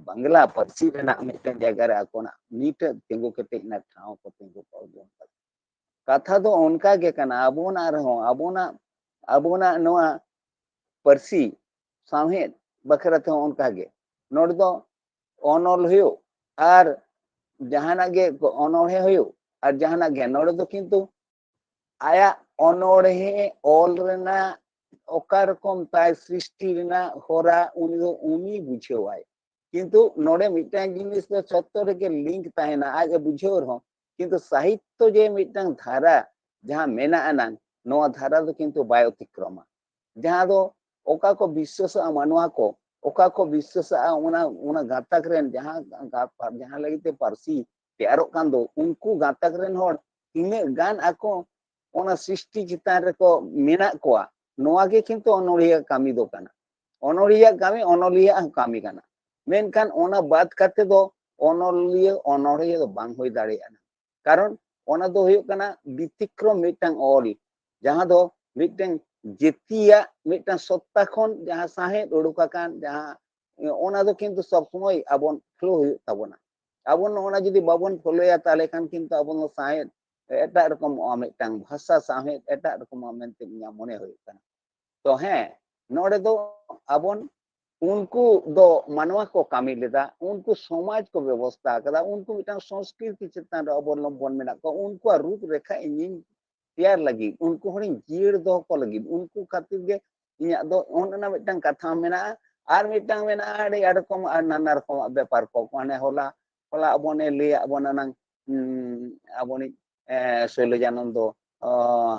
ᱵᱟᱝᱞᱟ ᱯᱟᱹᱨᱥᱤ ᱨᱮᱱᱟᱜ ᱢᱤᱫᱴᱮᱱ ᱡᱟᱭᱜᱟ ᱨᱮ ᱟᱠᱚᱱᱟᱜ ᱢᱤᱫᱴᱮᱱ ᱛᱤᱸᱜᱩ ᱠᱮᱴᱮᱡ ᱨᱮᱱᱟᱜ ᱴᱷᱟᱶ ᱠᱚ ᱛᱤᱸᱜᱩ ᱚᱨᱡᱚᱱ ᱠᱟᱫᱟ᱾ ᱠᱟᱛᱷᱟ ᱫᱚ ᱚᱱᱠᱟ ᱜᱮ ᱠᱟᱱᱟ, ᱟᱵᱚᱱᱟᱜ ᱨᱮᱦᱚᱸ, ᱟᱵᱚᱱᱟᱜ, ᱟᱵᱚᱱᱟᱜ ᱱᱚᱣᱟ ᱯᱟᱹᱨᱥᱤ ᱥᱟᱶᱦᱮᱫ ᱵᱟᱠᱷᱨᱟ ᱛᱮᱦᱚᱸ ᱚᱱᱠᱟ ᱜᱮ᱾ ᱱᱚᱰᱮ ᱫᱚ ᱚᱱᱚᱞ ᱦᱩᱭᱩᱜ ᱟᱨ ᱡᱟᱦᱟᱱᱟᱜ ᱜᱮ ᱚᱱᱚᱬᱦᱮ ᱦᱩᱭᱩᱜ ᱟᱨ ᱡᱟᱦᱟᱱᱟᱜ ᱜᱮ, ᱱᱚᱰᱮ ᱫᱚ ᱠᱤᱱᱛᱩ ᱟᱭᱟᱜ ᱚᱱᱚᱬᱦᱮ ᱚᱞ ᱨᱮᱱᱟᱜ ᱚᱠᱟ ᱨᱚᱠᱚᱢ ᱛᱟᱭ ᱥᱨᱤᱥᱴᱤ ᱨᱮᱱᱟᱜ ᱦᱚᱨᱟ ᱩᱱᱤ ᱫᱚ ᱩᱱᱤ ᱵᱩᱡᱷᱟᱹᱣᱟᱭ᱾ ᱠᱤᱱᱛᱩ ᱱᱚᱰᱮ ᱢᱤᱫᱴᱟᱝ ᱡᱤᱱᱤᱥ ᱫᱚ ᱥᱚᱛᱛᱚ ᱨᱮᱜᱮ ᱞᱤᱝᱠ ᱛᱟᱦᱮᱱᱟ, ᱟᱡ ᱮ ᱵᱩᱡᱷᱟᱹᱣ ᱨᱮᱦᱚᱸ, ᱠᱤᱱᱛᱩ ᱥᱟᱦᱤᱛᱛᱚ ᱡᱮ ᱢᱤᱫᱴᱟᱝ ᱫᱷᱟᱨᱟ ᱡᱟᱦᱟᱸ ᱢᱮᱱᱟᱜ ᱟᱱᱟᱝ, ᱱᱚᱣᱟ ᱫᱷᱟᱨᱟ ᱫᱚ ᱠᱤᱱᱛᱩ ᱵᱟᱭ ᱚᱛᱤᱠᱨᱚᱢᱟ᱾ ᱡᱟᱦᱟᱸ ᱫᱚ ᱚᱠᱟ ᱠᱚ ᱵᱤᱥᱥᱟᱹᱥᱟᱜᱼᱟ ᱢᱟᱱᱣᱟ ᱠᱚ, ᱚᱠᱟ ᱠᱚ ᱵᱤᱥᱥᱟᱹᱥᱟᱜᱼᱟ ᱚᱱᱟ, ᱚᱱᱟ ᱜᱟᱛᱟᱠ ᱨᱮᱱ ᱡᱟᱦᱟᱸ, ᱡᱟᱦᱟᱸ ᱞᱟᱹᱜᱤᱫ ᱛᱮ ᱯᱟᱹᱨᱥᱤ ᱛᱮᱭᱟᱨᱚᱜ ᱠᱟᱱ ᱫᱚ, ᱩᱱᱠᱩ ᱜᱟᱛᱟᱠ ᱨᱮᱱ ᱦᱚᱲ ᱛᱤᱱᱟᱹᱜ ᱜᱟᱱ ᱟᱠᱚ ᱚᱱᱟ ᱥᱨᱤᱥᱴᱤ ᱪᱮᱛᱟᱱ ᱨᱮᱠᱚ ᱢᱮᱱᱟᱜ ᱠᱚᱣᱟ, ᱱᱚᱣᱟ ᱜᱮ ᱠᱤᱱᱛᱩ ᱚᱱᱚᱬᱦᱤᱭᱟᱹ ᱠᱟᱹᱢᱤ ᱫᱚ ᱠᱟᱱᱟ᱾ ᱚᱱᱚᱬᱦᱤᱭᱟᱹ ᱠᱟᱹᱢᱤ ᱚᱱᱚᱞᱤᱭᱟᱹ ᱦᱚᱸ ᱠᱟᱹᱢᱤ ᱠᱟᱱᱟ᱾ ᱢᱮᱱᱠᱷᱟᱱ ᱚᱱᱟ ᱵᱟᱫ ᱠᱟᱛᱮ ᱫᱚ ᱚᱱᱚᱞᱤᱭᱟᱹ ᱚᱱᱚᱬᱦᱤᱭᱟᱹ ᱫᱚ ᱵᱟᱝ ᱦᱩᱭ ᱫᱟᱲᱮᱭᱟᱜᱼᱟ᱾ ᱠᱟᱨᱚᱱ ᱚᱱᱟ ᱫᱚ ᱦᱩᱭᱩᱜ ᱠᱟᱱᱟ ᱵᱤᱛᱤᱠᱨᱚᱢ ᱢᱤᱫᱴᱟᱝ ᱚᱞ, ᱡᱟᱦᱟᱸ ᱫᱚ ᱢᱤᱫᱴᱟᱝ ᱡᱟᱹᱛᱤᱭᱟᱜ ᱢᱤᱫᱴᱟᱝ ᱥᱚᱛᱛᱟ ᱠᱷᱚᱱ ᱡᱟᱦᱟᱸ ᱥᱟᱶᱦᱮᱫ ᱩᱰᱩᱠ ᱟᱠᱟᱱ, ᱡᱟᱦᱟᱸ, ᱚᱱᱟ ᱫᱚ ᱠᱤᱱᱛᱩ ᱥᱚᱵ ᱥᱚᱢᱚᱭ ᱟᱵᱚ ᱯᱷᱞᱳ ᱦᱩᱭᱩᱜ ᱛᱟᱵᱚᱱᱟ᱾ ᱟᱵᱚ ᱱᱚᱜᱼᱚ ᱱᱟ ᱡᱩᱫᱤ ᱵᱟᱵᱚᱱ ᱯᱷᱚᱞᱳᱭᱟ, ᱛᱟᱦᱚᱞᱮ ᱠᱷᱟᱱ ᱠᱤᱱᱛᱩ ᱟᱵᱚ ᱫᱚ ᱥᱟᱶᱦᱮᱫ ᱮᱴᱟᱜ ᱨᱚᱠᱚᱢᱚᱜᱼᱟ, ᱢᱤᱫᱴᱟᱝ ᱵᱷᱟᱥᱟ ᱥᱟᱶᱦᱮᱫ ᱮᱴᱟᱜ ᱨᱚᱠᱚᱢᱚᱜᱼᱟ ᱢᱮᱱᱛᱮ ᱤᱧᱟᱹᱜ ᱢᱚᱱᱮ ᱦᱩᱭᱩᱜ ᱠᱟᱱᱟ᱾ ᱛᱚ ᱦᱮᱸ, ᱱᱚᱰᱮ ᱫᱚ ᱟᱵᱚᱱ, ᱩᱱᱠᱩ ᱫᱚ ᱢᱟᱱᱣᱟ ᱠᱚ ᱠᱟᱹᱢᱤ ᱞᱮᱫᱟ, ᱩᱱᱠᱩ ᱥᱚᱢᱟᱡᱽ ᱠᱚ ᱵᱮᱵᱚᱥᱛᱷᱟ ᱟᱠᱟᱫᱟ, ᱩᱱᱠᱩ ᱢᱤᱫᱴᱟᱝ ᱥᱚᱝᱥᱠᱨᱤᱛᱤ ᱪᱮᱛᱟᱱ ᱨᱮ ᱚᱵᱚᱞᱚᱢᱵᱚᱱ ᱢᱮᱱᱟᱜ ᱠᱚᱣᱟ, ᱩᱱᱠᱩᱣᱟᱜ ᱨᱩᱯ ᱨᱮᱠᱷᱟ ᱤᱧᱤᱧ ᱛᱮᱭᱟᱨ ᱞᱟᱹᱜᱤᱫ, ᱩᱱᱠᱩ ᱦᱚᱲᱤᱧ ᱡᱤᱭᱟᱹᱲ ᱫᱚᱦᱚ ᱠᱚ ᱞᱟᱹᱜᱤᱫ, ᱩᱱᱠᱩ ᱠᱷᱟᱹᱛᱤᱨ ᱜᱮ ᱤᱧᱟᱹᱜ ᱫᱚ ᱚᱱ-, ᱚᱱᱟ ᱢᱤᱫᱴᱟᱝ ᱠᱟᱛᱷᱟ ᱢᱮᱱᱟᱜᱼᱟ᱾ ᱟᱨ ᱢᱤᱫᱴᱟᱝ ᱢᱮᱱᱟᱜᱼᱟ ᱟᱹᱰᱤ ᱨᱚᱠᱚᱢ ᱟᱨ ᱱᱟᱱᱟ ᱨᱚᱠᱚᱢᱟᱜ ᱵᱮᱯᱟᱨ ᱠᱚ, ᱢᱟᱱᱮ ᱦᱚᱞᱟ, ᱦᱚᱞᱟ ᱟᱵᱚᱱᱮ ᱞᱟᱹᱭᱟᱫ ᱵᱚᱱᱟ ᱱᱟᱝ, ᱩᱸ, ᱟᱵᱚᱱᱤᱡ, ᱮ, ᱥᱳᱭᱞᱚᱡᱟᱱᱚᱱᱫᱚ, ᱚ,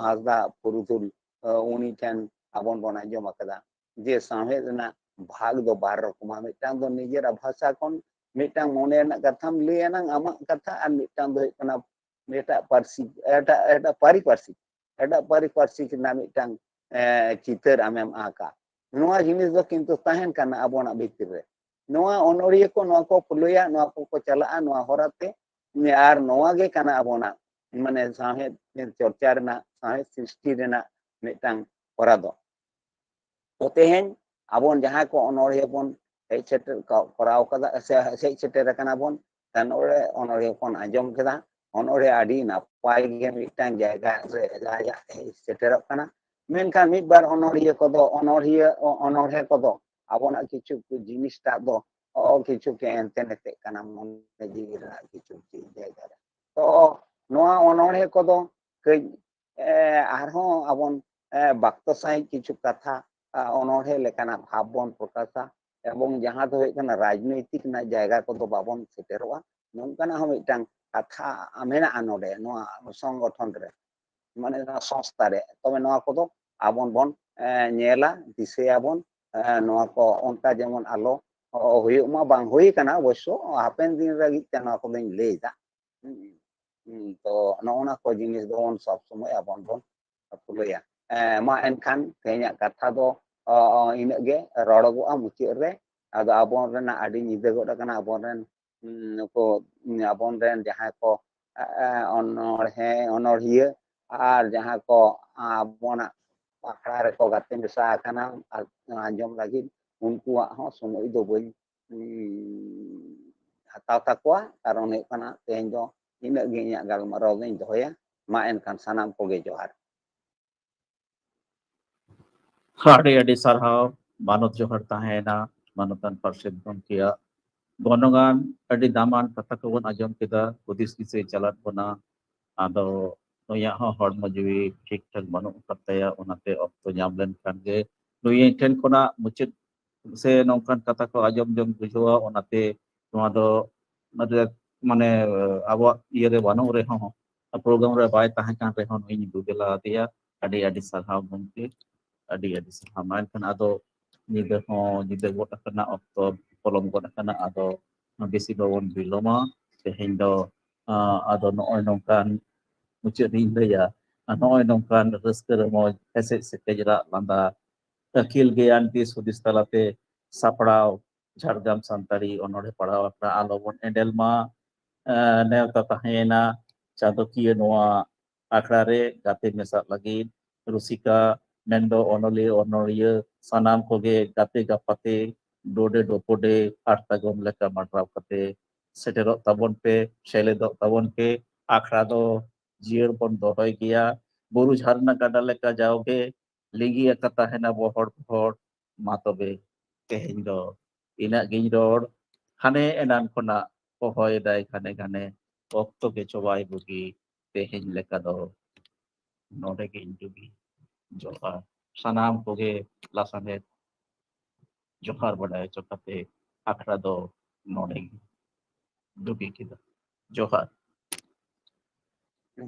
ᱦᱟᱸᱥᱫᱟ ᱯᱩᱨᱩᱫᱷᱩᱞ, ᱚ, ᱩᱱᱤ ᱴᱷᱮᱱ ᱟᱵᱚᱱ ᱵᱚᱱ ᱟᱸᱡᱚᱢ ᱟᱠᱟᱫᱟ ᱡᱮ ᱥᱟᱶᱦᱮᱫ ᱨᱮᱱᱟᱜ ᱵᱷᱟᱜᱽ ᱫᱚ ᱵᱟᱨ ᱨᱚᱠᱚᱢᱟ, ᱢᱤᱫᱴᱟᱝ ᱫᱚ ᱱᱤᱡᱮᱨᱟᱜ ᱵᱷᱟᱥᱟ ᱠᱷᱚᱱ ᱢᱤᱫᱴᱟᱝ ᱢᱚᱱᱮ ᱨᱮᱱᱟᱜ ᱠᱟᱛᱷᱟᱢ ᱞᱟᱹᱭ ᱟᱱᱟᱝ ᱟᱢᱟᱜ ᱠᱟᱛᱷᱟ, ᱟᱨ ᱢᱤᱫᱴᱟᱝ ᱫᱚ ᱦᱩᱭᱩᱜ ᱠᱟᱱᱟ ᱮᱴᱟᱜ ᱯᱟᱹᱨᱥᱤ, ᱮᱴᱟᱜ, ᱮᱴᱟᱜ ᱯᱟᱹᱨᱤᱯᱟᱨᱥᱤᱠ, ᱮᱴᱟᱜ ᱯᱟᱹᱨᱤᱯᱟᱨᱥᱤᱠ ᱨᱮᱱᱟᱜ ᱢᱤᱫᱴᱟᱝ, ᱮ, ᱪᱤᱛᱟᱹᱨ ᱟᱢᱮᱢ ᱟᱸᱠᱟ᱾ ᱱᱚᱣᱟ ᱡᱤᱱᱤᱥ ᱫᱚ ᱠᱤᱱᱛᱩ ᱛᱟᱦᱮᱱ ᱠᱟᱱᱟ ᱟᱵᱚᱱᱟᱜ ᱵᱷᱤᱛᱤᱨ ᱨᱮ᱾ ᱱᱚᱣᱟ ᱚᱱᱚᱲᱦᱤᱭᱟᱹ ᱠᱚ ᱱᱚᱣᱟ ᱠᱚ ᱯᱷᱚᱞᱳᱭᱟ, ᱱᱚᱣᱟ ᱠᱚᱠᱚ ᱪᱟᱞᱟᱜᱼᱟ ᱱᱚᱣᱟ ᱦᱚᱨᱟᱛᱮ, ᱟᱨ ᱱᱚᱣᱟ ᱜᱮ ᱠᱟᱱᱟ ᱟᱵᱚᱱᱟᱜ, ᱢᱟᱱᱮ, ᱥᱟᱶᱦᱮᱫ ᱪᱚᱨᱪᱟ ᱨᱮᱱᱟᱜ, ᱥᱟᱶᱦᱮᱫ ᱥᱨᱤᱥᱴᱤ ᱨᱮᱱᱟᱜ ᱢᱤᱫᱴᱟᱝ ᱦᱚᱨᱟ ᱫᱚ᱾ ᱛᱚ ᱛᱮᱦᱮᱧ ᱟᱵᱚᱱ ᱡᱟᱦᱟᱸᱭ ᱠᱚ ᱚᱱᱚᱲᱦᱤᱭᱟᱹ ᱵᱚᱱ ᱦᱮᱡ ᱥᱮᱴᱮᱨ ᱠᱟ-, ᱠᱚᱨᱟᱣ ᱠᱟᱫᱟ, ᱥᱮ ᱦᱮᱡ ᱥᱮᱴᱮᱨ ᱟᱠᱟᱱᱟ ᱵᱚᱱ, ᱛᱟᱦᱞᱮ ᱱᱚᱰᱮ ᱚᱱᱚᱲᱦᱤᱭᱟᱹ ᱵᱚᱱ ᱟᱸᱡᱚᱢ ᱠᱮᱫᱟ, ᱚᱱᱚᱲᱦᱤᱭᱟᱹ ᱟᱹᱰᱤ ᱱᱟᱯᱟᱭ ᱜᱮ ᱢᱤᱫᱴᱟᱝ ᱡᱟᱭᱜᱟ ᱨᱮ ᱟᱭᱟᱜ ᱦᱮᱡ ᱥᱮᱴᱮᱨᱚᱜ ᱠᱟᱱᱟ᱾ ᱢᱮᱱᱠᱷᱟᱱ ᱢᱤᱫ ᱵᱟᱨ ᱚᱱᱚᱲᱦᱤᱭᱟᱹ ᱠᱚᱫᱚ, ᱚᱱᱚᱲᱦᱤᱭᱟᱹ, ᱚ-, ᱚᱱᱚᱲᱦᱮ ᱠᱚᱫᱚ ᱟᱵᱚᱱᱟᱜ ᱠᱤᱪᱷᱩ ᱡᱤᱱᱤᱥᱴᱟᱜ ᱫᱚ ᱚ, ᱠᱤᱪᱷᱩ ᱠᱮ ᱮᱱᱛᱮ ᱱᱮᱛᱮᱜ ᱠᱟᱱᱟ ᱢᱚᱱᱮ ᱡᱤᱣᱤ ᱨᱮᱱᱟᱜ ᱠᱤᱪᱷᱩ ᱪᱮᱫ ᱡᱟᱭᱜᱟ ᱨᱮ᱾ ᱛᱚ ᱱᱚᱣᱟ ᱚᱱᱚᱬᱦᱮ ᱠᱚᱫᱚ ᱠᱟᱹᱡ, ᱮ, ᱟᱨᱦᱚᱸ ᱟᱵᱚᱱ, ᱮ, ᱵᱟᱠᱛᱚ ᱥᱟᱺᱦᱤᱡ ᱠᱤᱪᱷᱩ ᱠᱟᱛᱷᱟ, ᱟ, ᱚᱱᱚᱬᱦᱮ ᱞᱮᱠᱟᱱᱟᱜ ᱵᱷᱟᱵᱽ ᱵᱚᱱ ᱯᱨᱚᱠᱟᱥᱟ, ᱮᱵᱚᱝ ᱡᱟᱦᱟᱸ ᱫᱚ ᱦᱩᱭᱩᱜ ᱠᱟᱱᱟ ᱨᱟᱡᱽᱱᱳᱭᱛᱤᱠ ᱨᱮᱱᱟᱜ ᱡᱟᱭᱜᱟ ᱠᱚᱫᱚ ᱵᱟᱵᱚᱱ ᱥᱮᱴᱮᱨᱚᱜᱼᱟ, ᱱᱚᱝᱠᱟᱱᱟᱜ ᱦᱚᱸ ᱢᱤᱫᱴᱟᱝ ᱠᱟᱛᱷᱟ ᱢᱮᱱᱟᱜᱼᱟ ᱱᱚᱰᱮ ᱱᱚᱣᱟ ᱥᱚᱝᱜᱚᱴᱷᱚᱱ ᱨᱮ, ᱢᱟᱱᱮ ᱱᱚᱣᱟ ᱥᱚᱝᱥᱛᱷᱟ ᱨᱮ᱾ ᱛᱚᱵᱮ ᱱᱚᱣᱟ ᱠᱚᱫᱚ ᱟᱵᱚᱱ ᱵᱚᱱ, ᱮ, ᱧᱮᱞᱟ, ᱫᱤᱥᱟᱹᱭᱟᱵᱚᱱ, ᱮ, ᱱᱚᱣᱟ ᱠᱚ ᱚᱱᱠᱟ ᱡᱮᱢᱚᱱ ᱟᱞᱚ ᱦᱩᱭᱩᱜ ᱢᱟ, ᱵᱟᱝ ᱦᱩᱭ ᱠᱟᱱᱟ ᱚᱵᱚᱥᱥᱚ, ᱦᱟᱯᱮᱱ ᱫᱤᱱ ᱞᱟᱹᱜᱤᱫ ᱛᱮ ᱱᱚᱣᱟ ᱠᱚᱫᱚᱧ ᱞᱟᱹᱭ ᱮᱫᱟ᱾ ᱦᱩᱸ, ᱦᱩᱸ, ᱛᱚ ᱱᱚᱜᱼᱚ ᱱᱟ ᱠᱚ ᱡᱤᱱᱤᱥ ᱫᱚᱵᱚᱱ ᱥᱚᱵ ᱥᱚᱢᱚᱭ ᱟᱵᱚᱱ ᱵᱚᱱ ᱛᱩᱞᱟᱹᱭᱟ᱾ ᱮ, ᱢᱟ ᱮᱱᱠᱷᱟᱱ ᱛᱮᱦᱮᱧᱟᱜ ᱠᱟᱛᱷᱟ ᱫᱚ, ᱚ, ᱚ, ᱤᱱᱟᱹᱜ ᱜᱮ ᱨᱚᱲᱚᱜᱚᱜᱼᱟ ᱢᱩᱪᱟᱹᱫ ᱨᱮ᱾ ᱟᱫᱚ ᱟᱵᱚ ᱨᱮᱱᱟᱜ ᱟᱹᱰᱤ ᱧᱤᱫᱟᱹ ᱜᱚᱫ ᱟᱠᱟᱱᱟ, ᱟᱵᱚ ᱨᱮᱱ, ᱩᱸ, ᱱᱩᱠᱩ, ᱩᱸ, ᱟᱵᱚ ᱨᱮᱱ ᱡᱟᱦᱟᱸᱭ ᱠᱚ, ᱮ, ᱮ, ᱚᱱᱚᱬᱦᱮ, ᱚᱱᱚᱬᱦᱤᱭᱟᱹ ᱟᱨ ᱡᱟᱦᱟᱸ ᱠᱚ ᱟᱵᱚᱱᱟᱜ ᱟᱠᱷᱲᱟ ᱨᱮᱠᱚ ᱜᱟᱛᱮ ᱢᱮᱥᱟ ᱟᱠᱟᱱᱟ ᱟᱨ ᱟᱸᱡᱚᱢ ᱞᱟᱹᱜᱤᱫ, ᱩᱱᱠᱩᱣᱟᱜ ᱦᱚᱸ ᱥᱚᱢᱚᱭ ᱫᱚ ᱵᱟᱹᱧ, ᱩᱸ, ᱦᱟᱛᱟᱣ ᱛᱟᱠᱚᱣᱟ᱾ ᱠᱟᱨᱚᱱ ᱦᱩᱭᱩᱜ ᱠᱟᱱᱟ ᱛᱮᱦᱮᱧ ᱫᱚ ᱤᱱᱟᱹᱜ ᱜᱮ ᱤᱧᱟᱹᱜ ᱜᱟᱞᱢᱟᱨᱟᱣ ᱫᱚᱧ ᱫᱚᱦᱚᱭᱟ᱾ ᱢᱟ ᱮᱱᱠᱷᱟᱱ ᱥᱟᱱᱟᱢ ᱠᱚᱜᱮ ᱡᱚᱦᱟᱨ᱾ ᱟᱹᱰᱤ ᱟᱹᱰᱤ ᱥᱟᱨᱦᱟᱣ, ᱢᱟᱱᱚᱛ ᱡᱚᱦᱟᱨ ᱛᱟᱦᱮᱸᱭᱮᱱᱟ ᱢᱟᱱᱚᱛᱟᱱ ᱯᱟᱨᱥᱮᱛ ᱜᱚᱢᱠᱮᱭᱟᱜ᱾ ᱜᱚᱱᱚᱝᱟᱱ ᱟᱹᱰᱤ ᱫᱟᱢᱟᱱ ᱠᱟᱛᱷᱟ ᱠᱚᱵᱚᱱ ᱟᱸᱡᱚᱢ ᱠᱮᱫᱟ, ᱦᱩᱫᱤᱥ ᱫᱤᱥᱟᱹᱭ ᱪᱟᱞᱟᱫ ᱵᱚᱱᱟ᱾ ᱟᱫᱚ ᱱᱩᱭᱟᱜ ᱦᱚᱸ ᱦᱚᱲᱢᱚ ᱡᱤᱣᱤ ᱴᱷᱤᱠ ᱴᱷᱟᱠ ᱵᱟᱹᱱᱩᱜ ᱟᱠᱟᱫ ᱛᱟᱭᱟ, ᱚᱱᱟᱛᱮ ᱚᱠᱛᱚ ᱧᱟᱢ ᱞᱮᱱᱠᱷᱟᱱ ᱜᱮ ᱱᱩᱭ ᱴᱷᱮᱱ ᱠᱷᱚᱱᱟᱜ ᱢᱩᱪᱟᱹᱫ ᱥᱮ ᱱᱚᱝᱠᱟᱱ ᱠᱟᱛᱷᱟ ᱠᱚ ᱟᱸᱡᱚᱢ ᱡᱚᱝ ᱵᱩᱡᱷᱟᱹᱣᱟ, ᱚᱱᱟᱛᱮ ᱱᱚᱣᱟ ᱫᱚ ᱢᱟᱱᱮ ᱟᱵᱚᱣᱟᱜ ᱤᱭᱟᱹ ᱨᱮ ᱵᱟᱹᱱᱩᱜ ᱨᱮᱦᱚᱸ, ᱯᱨᱳᱜᱨᱟᱢ ᱨᱮ ᱵᱟᱭ ᱛᱟᱦᱮᱸ ᱠᱟᱱ ᱨᱮᱦᱚᱸ ᱱᱩᱭᱤᱧ ᱫᱩ ᱫᱮᱞᱟ ᱟᱫᱮᱭᱟ᱾ ᱟᱹᱰᱤ ᱟᱹᱰᱤ ᱥᱟᱨᱦᱟᱣ ᱜᱚᱢᱠᱮ, ᱟᱹᱰᱤ ᱟᱹᱰᱤ ᱥᱟᱨᱦᱟᱣ᱾ ᱢᱟ ᱮᱱᱠᱷᱟᱱ ᱟᱫᱚ ᱧᱤᱫᱟᱹ ᱦᱚᱸ ᱧᱤᱫᱟᱹ ᱜᱚᱫ ᱟᱠᱟᱱᱟ, ᱚᱠᱛᱚ ᱯᱚᱞᱚᱢ ᱜᱚᱫ ᱟᱠᱟᱱᱟ, ᱟᱫᱚ ᱵᱮᱥᱤ ᱵᱟᱵᱚᱱ ᱵᱤᱞᱚᱢᱟ ᱛᱮᱦᱮᱧ ᱫᱚ᱾ ᱟᱸ, ᱟᱫᱚ ᱱᱚᱜᱼᱚᱭ ᱱᱚᱝᱠᱟᱱ ᱢᱩᱪᱟᱹᱫ ᱤᱧ ᱞᱟᱹᱭᱟ, ᱟᱨ ᱱᱚᱜᱼᱚᱭ ᱱᱚᱝᱠᱟᱱ ᱨᱟᱹᱥᱠᱟᱹ ᱨᱚᱢᱚᱡᱽ, ᱦᱮᱥᱮᱡ ᱥᱮᱠᱮᱡ, ᱨᱟᱜ ᱞᱟᱸᱫᱟ, ᱟᱹᱠᱤᱞ ᱜᱮᱭᱟᱱ ᱫᱤᱥ ᱦᱩᱫᱤᱥ ᱛᱟᱞᱟᱛᱮ ᱥᱟᱯᱲᱟᱣ ᱡᱷᱟᱲᱜᱨᱟᱢ ᱥᱟᱱᱛᱟᱲᱤ ᱚᱱᱚᱬᱦᱮ ᱯᱟᱲᱦᱟᱣ ᱟᱠᱷᱲᱟ ᱟᱞᱚ ᱵᱚᱱ ᱮᱸᱰᱮᱞ ᱢᱟ᱾ ᱮᱸ, ᱱᱮᱣᱛᱟ ᱛᱟᱦᱮᱸᱭᱮᱱᱟ ᱪᱟᱸᱫᱚᱠᱤᱭᱟᱹ ᱱᱚᱣᱟ ᱟᱠᱷᱲᱟ ᱨᱮ ᱜᱟᱛᱮ ᱢᱮᱥᱟᱜ ᱞᱟᱹᱜᱤᱫ ᱨᱩᱥᱤᱠᱟ, ᱢᱮᱱᱫᱚ ᱚᱱᱚᱞᱤᱭᱟᱹ, ᱚᱱᱚᱲᱦᱤᱭᱟᱹ, ᱥᱟᱱᱟᱢ ᱠᱚᱜᱮ ᱜᱟᱛᱮ ᱜᱟᱯᱟᱛᱮ, ᱰᱚᱰᱮ ᱰᱚᱯᱚᱰᱮ, ᱟᱨ ᱛᱟᱜᱚᱢ ᱞᱮᱠᱟ ᱢᱟᱰᱨᱟᱣ ᱠᱟᱛᱮ ᱥᱮᱴᱮᱨᱚᱜ ᱛᱟᱵᱚᱱ ᱯᱮ, ᱥᱮᱞᱮᱫᱚᱜ ᱛᱟᱵᱚᱱ ᱯᱮ᱾ ᱟᱠᱷᱲᱟ ᱫᱚ ᱡᱤᱭᱟᱹᱲ ᱵᱚᱱ ᱫᱚᱦᱚᱭ ᱜᱮᱭᱟ᱾ ᱵᱩᱨᱩ ᱡᱷᱟᱨᱱᱟ ᱜᱟᱰᱟ ᱞᱮᱠᱟ ᱡᱟᱣᱜᱮ ᱞᱤᱸᱜᱤ ᱟᱠᱟ ᱛᱟᱦᱮᱱᱟ ᱵᱚᱦᱚᱲ ᱵᱚᱦᱚᱲ᱾ ᱢᱟ ᱛᱚᱵᱮ ᱛᱮᱦᱮᱧ ᱫᱚ ᱤᱱᱟᱹᱜ ᱜᱤᱧ ᱨᱚᱲ᱾ ᱦᱟᱱᱮ ᱮᱱᱟᱱ ᱠᱷᱚᱱᱟᱜ ᱦᱚᱦᱚᱭᱮᱫᱟᱭ ᱜᱷᱟᱱᱮ ᱜᱷᱟᱱᱮ, ᱚᱠᱛᱚ ᱜᱮ ᱪᱚ ᱵᱟᱭ ᱵᱩᱜᱤ, ᱛᱮᱦᱮᱧ ᱞᱮᱠᱟ ᱫᱚ ᱱᱚᱰᱮ ᱜᱤᱧ ᱰᱩᱜᱤ᱾ ᱡᱚᱦᱟᱨ ᱥᱟᱱᱟᱢ ᱠᱚᱜᱮ ᱞᱟᱥᱟᱲᱦᱮᱫ ᱡᱚᱦᱟᱨ ᱵᱟᱰᱟᱭ ᱦᱚᱪᱚ ᱠᱟᱛᱮ ᱟᱠᱷᱲᱟ ᱫᱚ ᱱᱚᱰᱮ ᱜᱤᱧ ᱰᱩᱜᱤ ᱠᱮᱫᱟ᱾ ᱡᱚᱦᱟᱨ᱾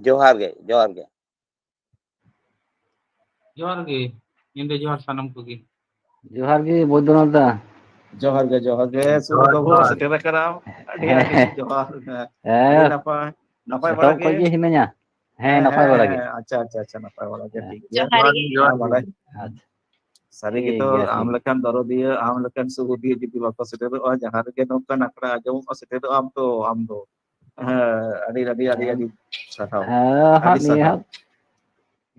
ᱡᱚᱦᱟᱨ ᱜᱮ, ᱡᱚᱦᱟᱨ ᱜᱮ᱾ ᱡᱚᱦᱟᱨ ᱜᱮ, ᱧᱤᱫᱟᱹ ᱡᱚᱦᱟᱨ ᱥᱟᱱᱟᱢ ᱠᱚᱜᱮ᱾ ᱡᱚᱦᱟᱨ ᱜᱮ ᱵᱳᱭᱫᱚᱱᱟᱛᱷ ᱫᱟ᱾ ᱡᱚᱦᱟᱨ ᱜᱮ, ᱡᱚᱦᱟᱨ ᱜᱮ᱾ ᱥᱩᱨ ᱵᱟᱹᱵᱩ ᱥᱮᱴᱮᱨ ᱟᱠᱟᱱᱟᱢ᱾ ᱟᱹᱰᱤ ᱟᱹᱰᱤ ᱡᱚᱦᱟᱨ᱾ ᱦᱮᱸ, ᱟᱹᱰᱤ ᱦᱮᱸ, ᱱᱟᱯᱟᱭ, ᱱᱟᱯᱟᱭ ᱵᱟᱲᱟ ᱮᱛᱚᱦᱚᱵ ᱜᱮ? ᱠᱷᱚᱱ ᱜᱮ ᱦᱤᱱᱟᱹᱧᱟ᱾ ᱦᱮᱸ, ᱦᱮᱸ, ᱱᱟᱯᱟᱭ ᱦᱮᱸ, ᱵᱟᱲᱟ ᱜᱮ᱾ ᱦᱮᱸ, ᱟᱪᱪᱷᱟ, ᱟᱪᱪᱷᱟ, ᱟᱪᱪᱷᱟ, ᱱᱟᱯᱟᱭ ᱵᱟᱲᱟ ᱜᱮ, ᱦᱮᱸ᱾ ᱴᱷᱤᱠ ᱜᱮᱭᱟ᱾ ᱡᱚᱦᱟᱨ ᱜᱮ, ᱡᱚᱦᱟᱨ ᱜᱮ᱾ ᱵᱟᱲᱟᱭ᱾ ᱟᱪᱪᱷᱟ, ᱥᱟᱹᱨᱤ ᱴᱷᱤᱠ ᱜᱮᱛᱚ, ᱜᱮᱭᱟ, ᱟᱢ ᱴᱷᱤᱠ᱾ ᱞᱮᱠᱟᱱ ᱫᱚᱨᱚᱫᱤᱭᱟᱹ, ᱟᱢ ᱞᱮᱠᱟᱱ ᱥᱩᱵᱩᱫᱤᱭᱟᱹ ᱡᱩᱫᱤ ᱵᱟᱠᱚ ᱥᱮᱴᱮᱨᱚᱜᱼᱟ, ᱡᱟᱦᱟᱸ ᱨᱮᱜᱮ ᱱᱚᱝᱠᱟᱱ ᱟᱠᱷᱲᱟ ᱟᱸᱡᱚᱢᱚᱜᱼᱟ, ᱥᱮᱴᱮᱨᱚᱜ ᱟᱢ ᱛᱚ, ᱟᱢ ᱫᱚ᱾ ᱦᱮᱸ, ᱟᱹᱰᱤ, ᱟᱹᱰᱤ, ᱟᱹᱰᱤ, ᱦᱮᱸ᱾ ᱟᱹᱰᱤ ᱥᱟᱨᱦᱟᱣ᱾ ᱦᱮᱸ, ᱦᱟᱸᱜ ᱟᱹᱰᱤ ᱱᱤᱭᱟᱹ ᱥᱟᱨᱦᱟᱣ᱾ ᱦᱟᱸᱜ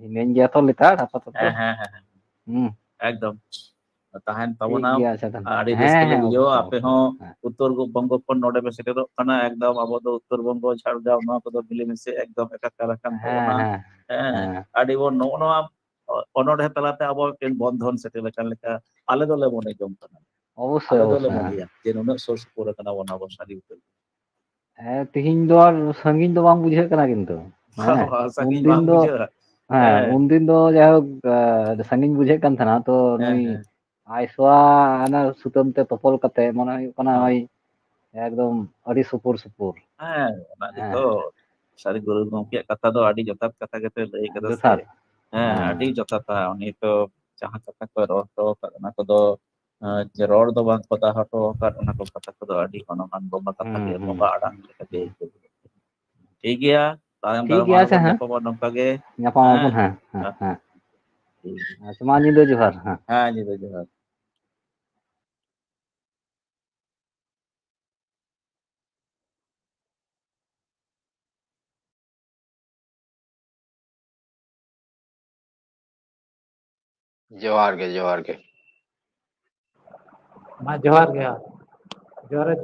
ᱦᱤᱱᱟᱹᱧ ᱜᱮᱭᱟ ᱛᱚ ᱞᱮᱛᱟᱲ ᱟᱯᱟᱛᱚᱛᱚ᱾ ᱦᱮᱸ, ᱦᱮᱸ, ᱦᱮᱸ, ᱦᱮᱸ᱾ ᱦᱩᱸ, ᱮᱠᱫᱚᱢ᱾ ᱛᱟᱦᱮᱱ ᱴᱷᱤᱠ ᱛᱟᱵᱚᱱᱟᱢ᱾ ᱜᱮᱭᱟ, ᱟᱪᱪᱷᱟ, ᱛᱟᱦᱞᱮ᱾ ᱟᱹᱰᱤ ᱦᱮᱸ, ᱨᱟᱹᱥᱠᱟᱹ ᱞᱮ ᱦᱮᱸ, ᱵᱩᱡᱷᱟᱹᱣᱟ᱾ ᱚᱵᱚᱥᱥᱳᱭ, ᱟᱯᱮ ᱚᱵᱚᱥᱥᱳᱭ, ᱦᱚᱸ ᱦᱮᱸ᱾ ᱩᱛᱛᱚᱨ ᱵᱚᱝᱜᱚ ᱠᱷᱚᱱ ᱱᱚᱰᱮ ᱯᱮ ᱥᱮᱴᱮᱨᱚᱜ ᱠᱟᱱᱟ, ᱮᱠᱫᱚᱢ ᱟᱵᱚ ᱫᱚ ᱩᱛᱛᱚᱨ ᱵᱚᱝᱜᱚ, ᱡᱷᱟᱲᱜᱨᱟᱢ, ᱱᱚᱣᱟ ᱠᱚᱫᱚ ᱢᱤᱞᱮᱢᱤᱥᱮ ᱮᱠᱫᱚᱢ ᱮᱠᱟᱠᱟᱨ ᱟᱠᱟᱱ ᱦᱮᱸ, ᱛᱟᱵᱚᱱᱟ᱾ ᱦᱮᱸ, ᱦᱮᱸ, ᱦᱮᱸ᱾ ᱟᱹᱰᱤ ᱵᱚᱱ ᱱᱚᱜᱼᱚ ᱱᱚᱣᱟ ᱚᱱᱚᱬᱦᱮ ᱛᱟᱞᱟᱛᱮ ᱟᱵᱚ ᱢᱤᱫᱴᱮᱱ ᱵᱚᱱᱫᱷᱚᱱ ᱥᱮᱴᱮᱨ ᱟᱠᱟᱱ ᱞᱮᱠᱟ ᱟᱞᱮ ᱫᱚᱞᱮ ᱢᱚᱱᱮ ᱡᱚᱝ ᱠᱟᱱᱟ᱾ ᱚᱵᱚᱥᱥᱳᱭ, ᱟᱞᱮ ᱫᱚᱞᱮ ᱚᱵᱚᱥᱥᱳᱭ, ᱦᱮᱸ᱾ ᱢᱚᱱᱮᱭᱟ ᱡᱮ ᱱᱩᱱᱟᱹᱜ ᱥᱩᱨ ᱥᱩᱯᱩᱨ ᱟᱠᱟᱱᱟ ᱵᱚᱱ ᱟᱵᱚ ᱥᱟᱹᱨᱤ ᱩᱛᱟᱹᱨ᱾ ᱦᱮᱸ, ᱛᱤᱦᱤᱧ ᱫᱚ ᱟᱨ ᱥᱟᱺᱜᱤᱧ ᱫᱚ ᱵᱟᱝ ᱵᱩᱡᱷᱟᱹᱜ ᱠᱟᱱᱟ ᱠᱤᱱᱛᱩ᱾ ᱦᱮᱸ, ᱦᱚᱸ, ᱥᱟᱺᱜᱤᱧ ᱩᱱᱫᱤᱱ ᱵᱟᱝ ᱫᱚ, ᱵᱩᱡᱷᱟᱹᱜᱼᱟ᱾ ᱦᱮᱸ, ᱦᱮᱸ᱾ ᱩᱱᱫᱤᱱ ᱫᱚ ᱡᱟᱭᱦᱳᱠ, ᱟᱸ, ᱥᱟᱺᱜᱤᱧ ᱵᱩᱡᱷᱟᱹᱜ ᱠᱟᱱ ᱛᱟᱦᱮᱱᱟ, ᱛᱚ ᱦᱮᱸ, ᱱᱩᱭ ᱦᱮᱸ᱾ ᱟᱭᱥᱳᱣᱟ ᱚᱱᱟ ᱥᱩᱛᱟᱹᱢ ᱛᱮ ᱛᱚᱯᱚᱞ ᱠᱟᱛᱮ ᱢᱚᱱᱮ ᱦᱩᱭᱩᱜ ᱠᱟᱱᱟ ᱦᱚᱸ᱾ ᱳᱭ ᱮᱠᱫᱚᱢ ᱟᱹᱰᱤ ᱥᱩᱯᱩᱨ ᱥᱩᱯᱩᱨ᱾ ᱦᱮᱸ, ᱚᱱᱟ ᱦᱮᱸ᱾ ᱜᱮᱛᱚ᱾ ᱥᱟᱹᱨᱤ ᱜᱩᱨᱩ ᱜᱚᱢᱠᱮᱭᱟᱜ ᱠᱟᱛᱷᱟ ᱫᱚ ᱟᱹᱰᱤ ᱡᱚᱛᱷᱟᱛ ᱠᱟᱛᱷᱟ ᱜᱮᱯᱮ ᱞᱟᱹᱭ ᱠᱟᱫᱟ ᱥᱮ᱾ ᱡᱚᱛᱷᱟᱛ᱾ ᱦᱮᱸ, ᱦᱮᱸ᱾ ᱟᱹᱰᱤ ᱡᱚᱛᱷᱟᱛᱟ᱾ ᱩᱱᱤ ᱛᱚ ᱡᱟᱦᱟᱸ ᱠᱟᱛᱷᱟ ᱠᱚ ᱨᱚᱲ ᱦᱚᱴᱚ ᱟᱠᱟᱫ, ᱚᱱᱟ ᱠᱚᱫᱚ, ᱮᱸ, ᱡᱮ ᱨᱚᱲ ᱫᱚ ᱵᱟᱝ ᱠᱚ ᱫᱟ ᱦᱚᱴᱚ ᱟᱠᱟᱫ, ᱚᱱᱟ ᱠᱚ ᱠᱟᱛᱷᱟ ᱠᱚᱫᱚ ᱟᱹᱰᱤ ᱜᱚᱱᱚᱝᱟᱱ ᱵᱚᱸᱜᱟ ᱠᱟᱛᱷᱟ ᱦᱩᱸ, ᱜᱮ, ᱦᱩᱸ, ᱵᱚᱸᱜᱟ ᱟᱲᱟᱝ ᱞᱮᱠᱟᱜᱮ ᱦᱩᱸ᱾ ᱟᱹᱭᱠᱟᱹᱜᱼᱟ᱾ ᱴᱷᱤᱠ ᱜᱮᱭᱟ, ᱛᱟᱭᱚᱢ ᱴᱷᱤᱠ ᱫᱟᱨᱟᱢ ᱜᱮᱭᱟ, ᱟᱨᱦᱚᱸ ᱟᱪᱪᱷᱟ, ᱵᱚᱱ ᱦᱮᱸ᱾ ᱧᱟᱯᱟᱢᱟ ᱱᱚᱝᱠᱟ ᱜᱮ᱾ ᱧᱟᱯᱟᱢ ᱟᱵᱚᱱ, ᱦᱮᱸ, ᱦᱮᱸ, ᱦᱮᱸ, ᱦᱮᱸ᱾ ᱦᱮᱸ᱾ ᱴᱷᱤᱠ ᱜᱮᱭᱟ᱾ ᱟᱪᱪᱷᱟ, ᱢᱟ ᱧᱤᱫᱟᱹ ᱡᱚᱦᱟᱨ, ᱦᱮᱸ᱾ ᱦᱮᱸ, ᱧᱤᱫᱟᱹ ᱡᱚᱦᱟᱨ᱾ ᱡᱚᱦᱟᱨ ᱜᱮ, ᱡᱚᱦᱟᱨ ᱜᱮ᱾ ᱢᱟ ᱡᱚᱦᱟᱨ ᱜᱮ, ᱡᱚᱦᱟᱨ ᱜᱮ᱾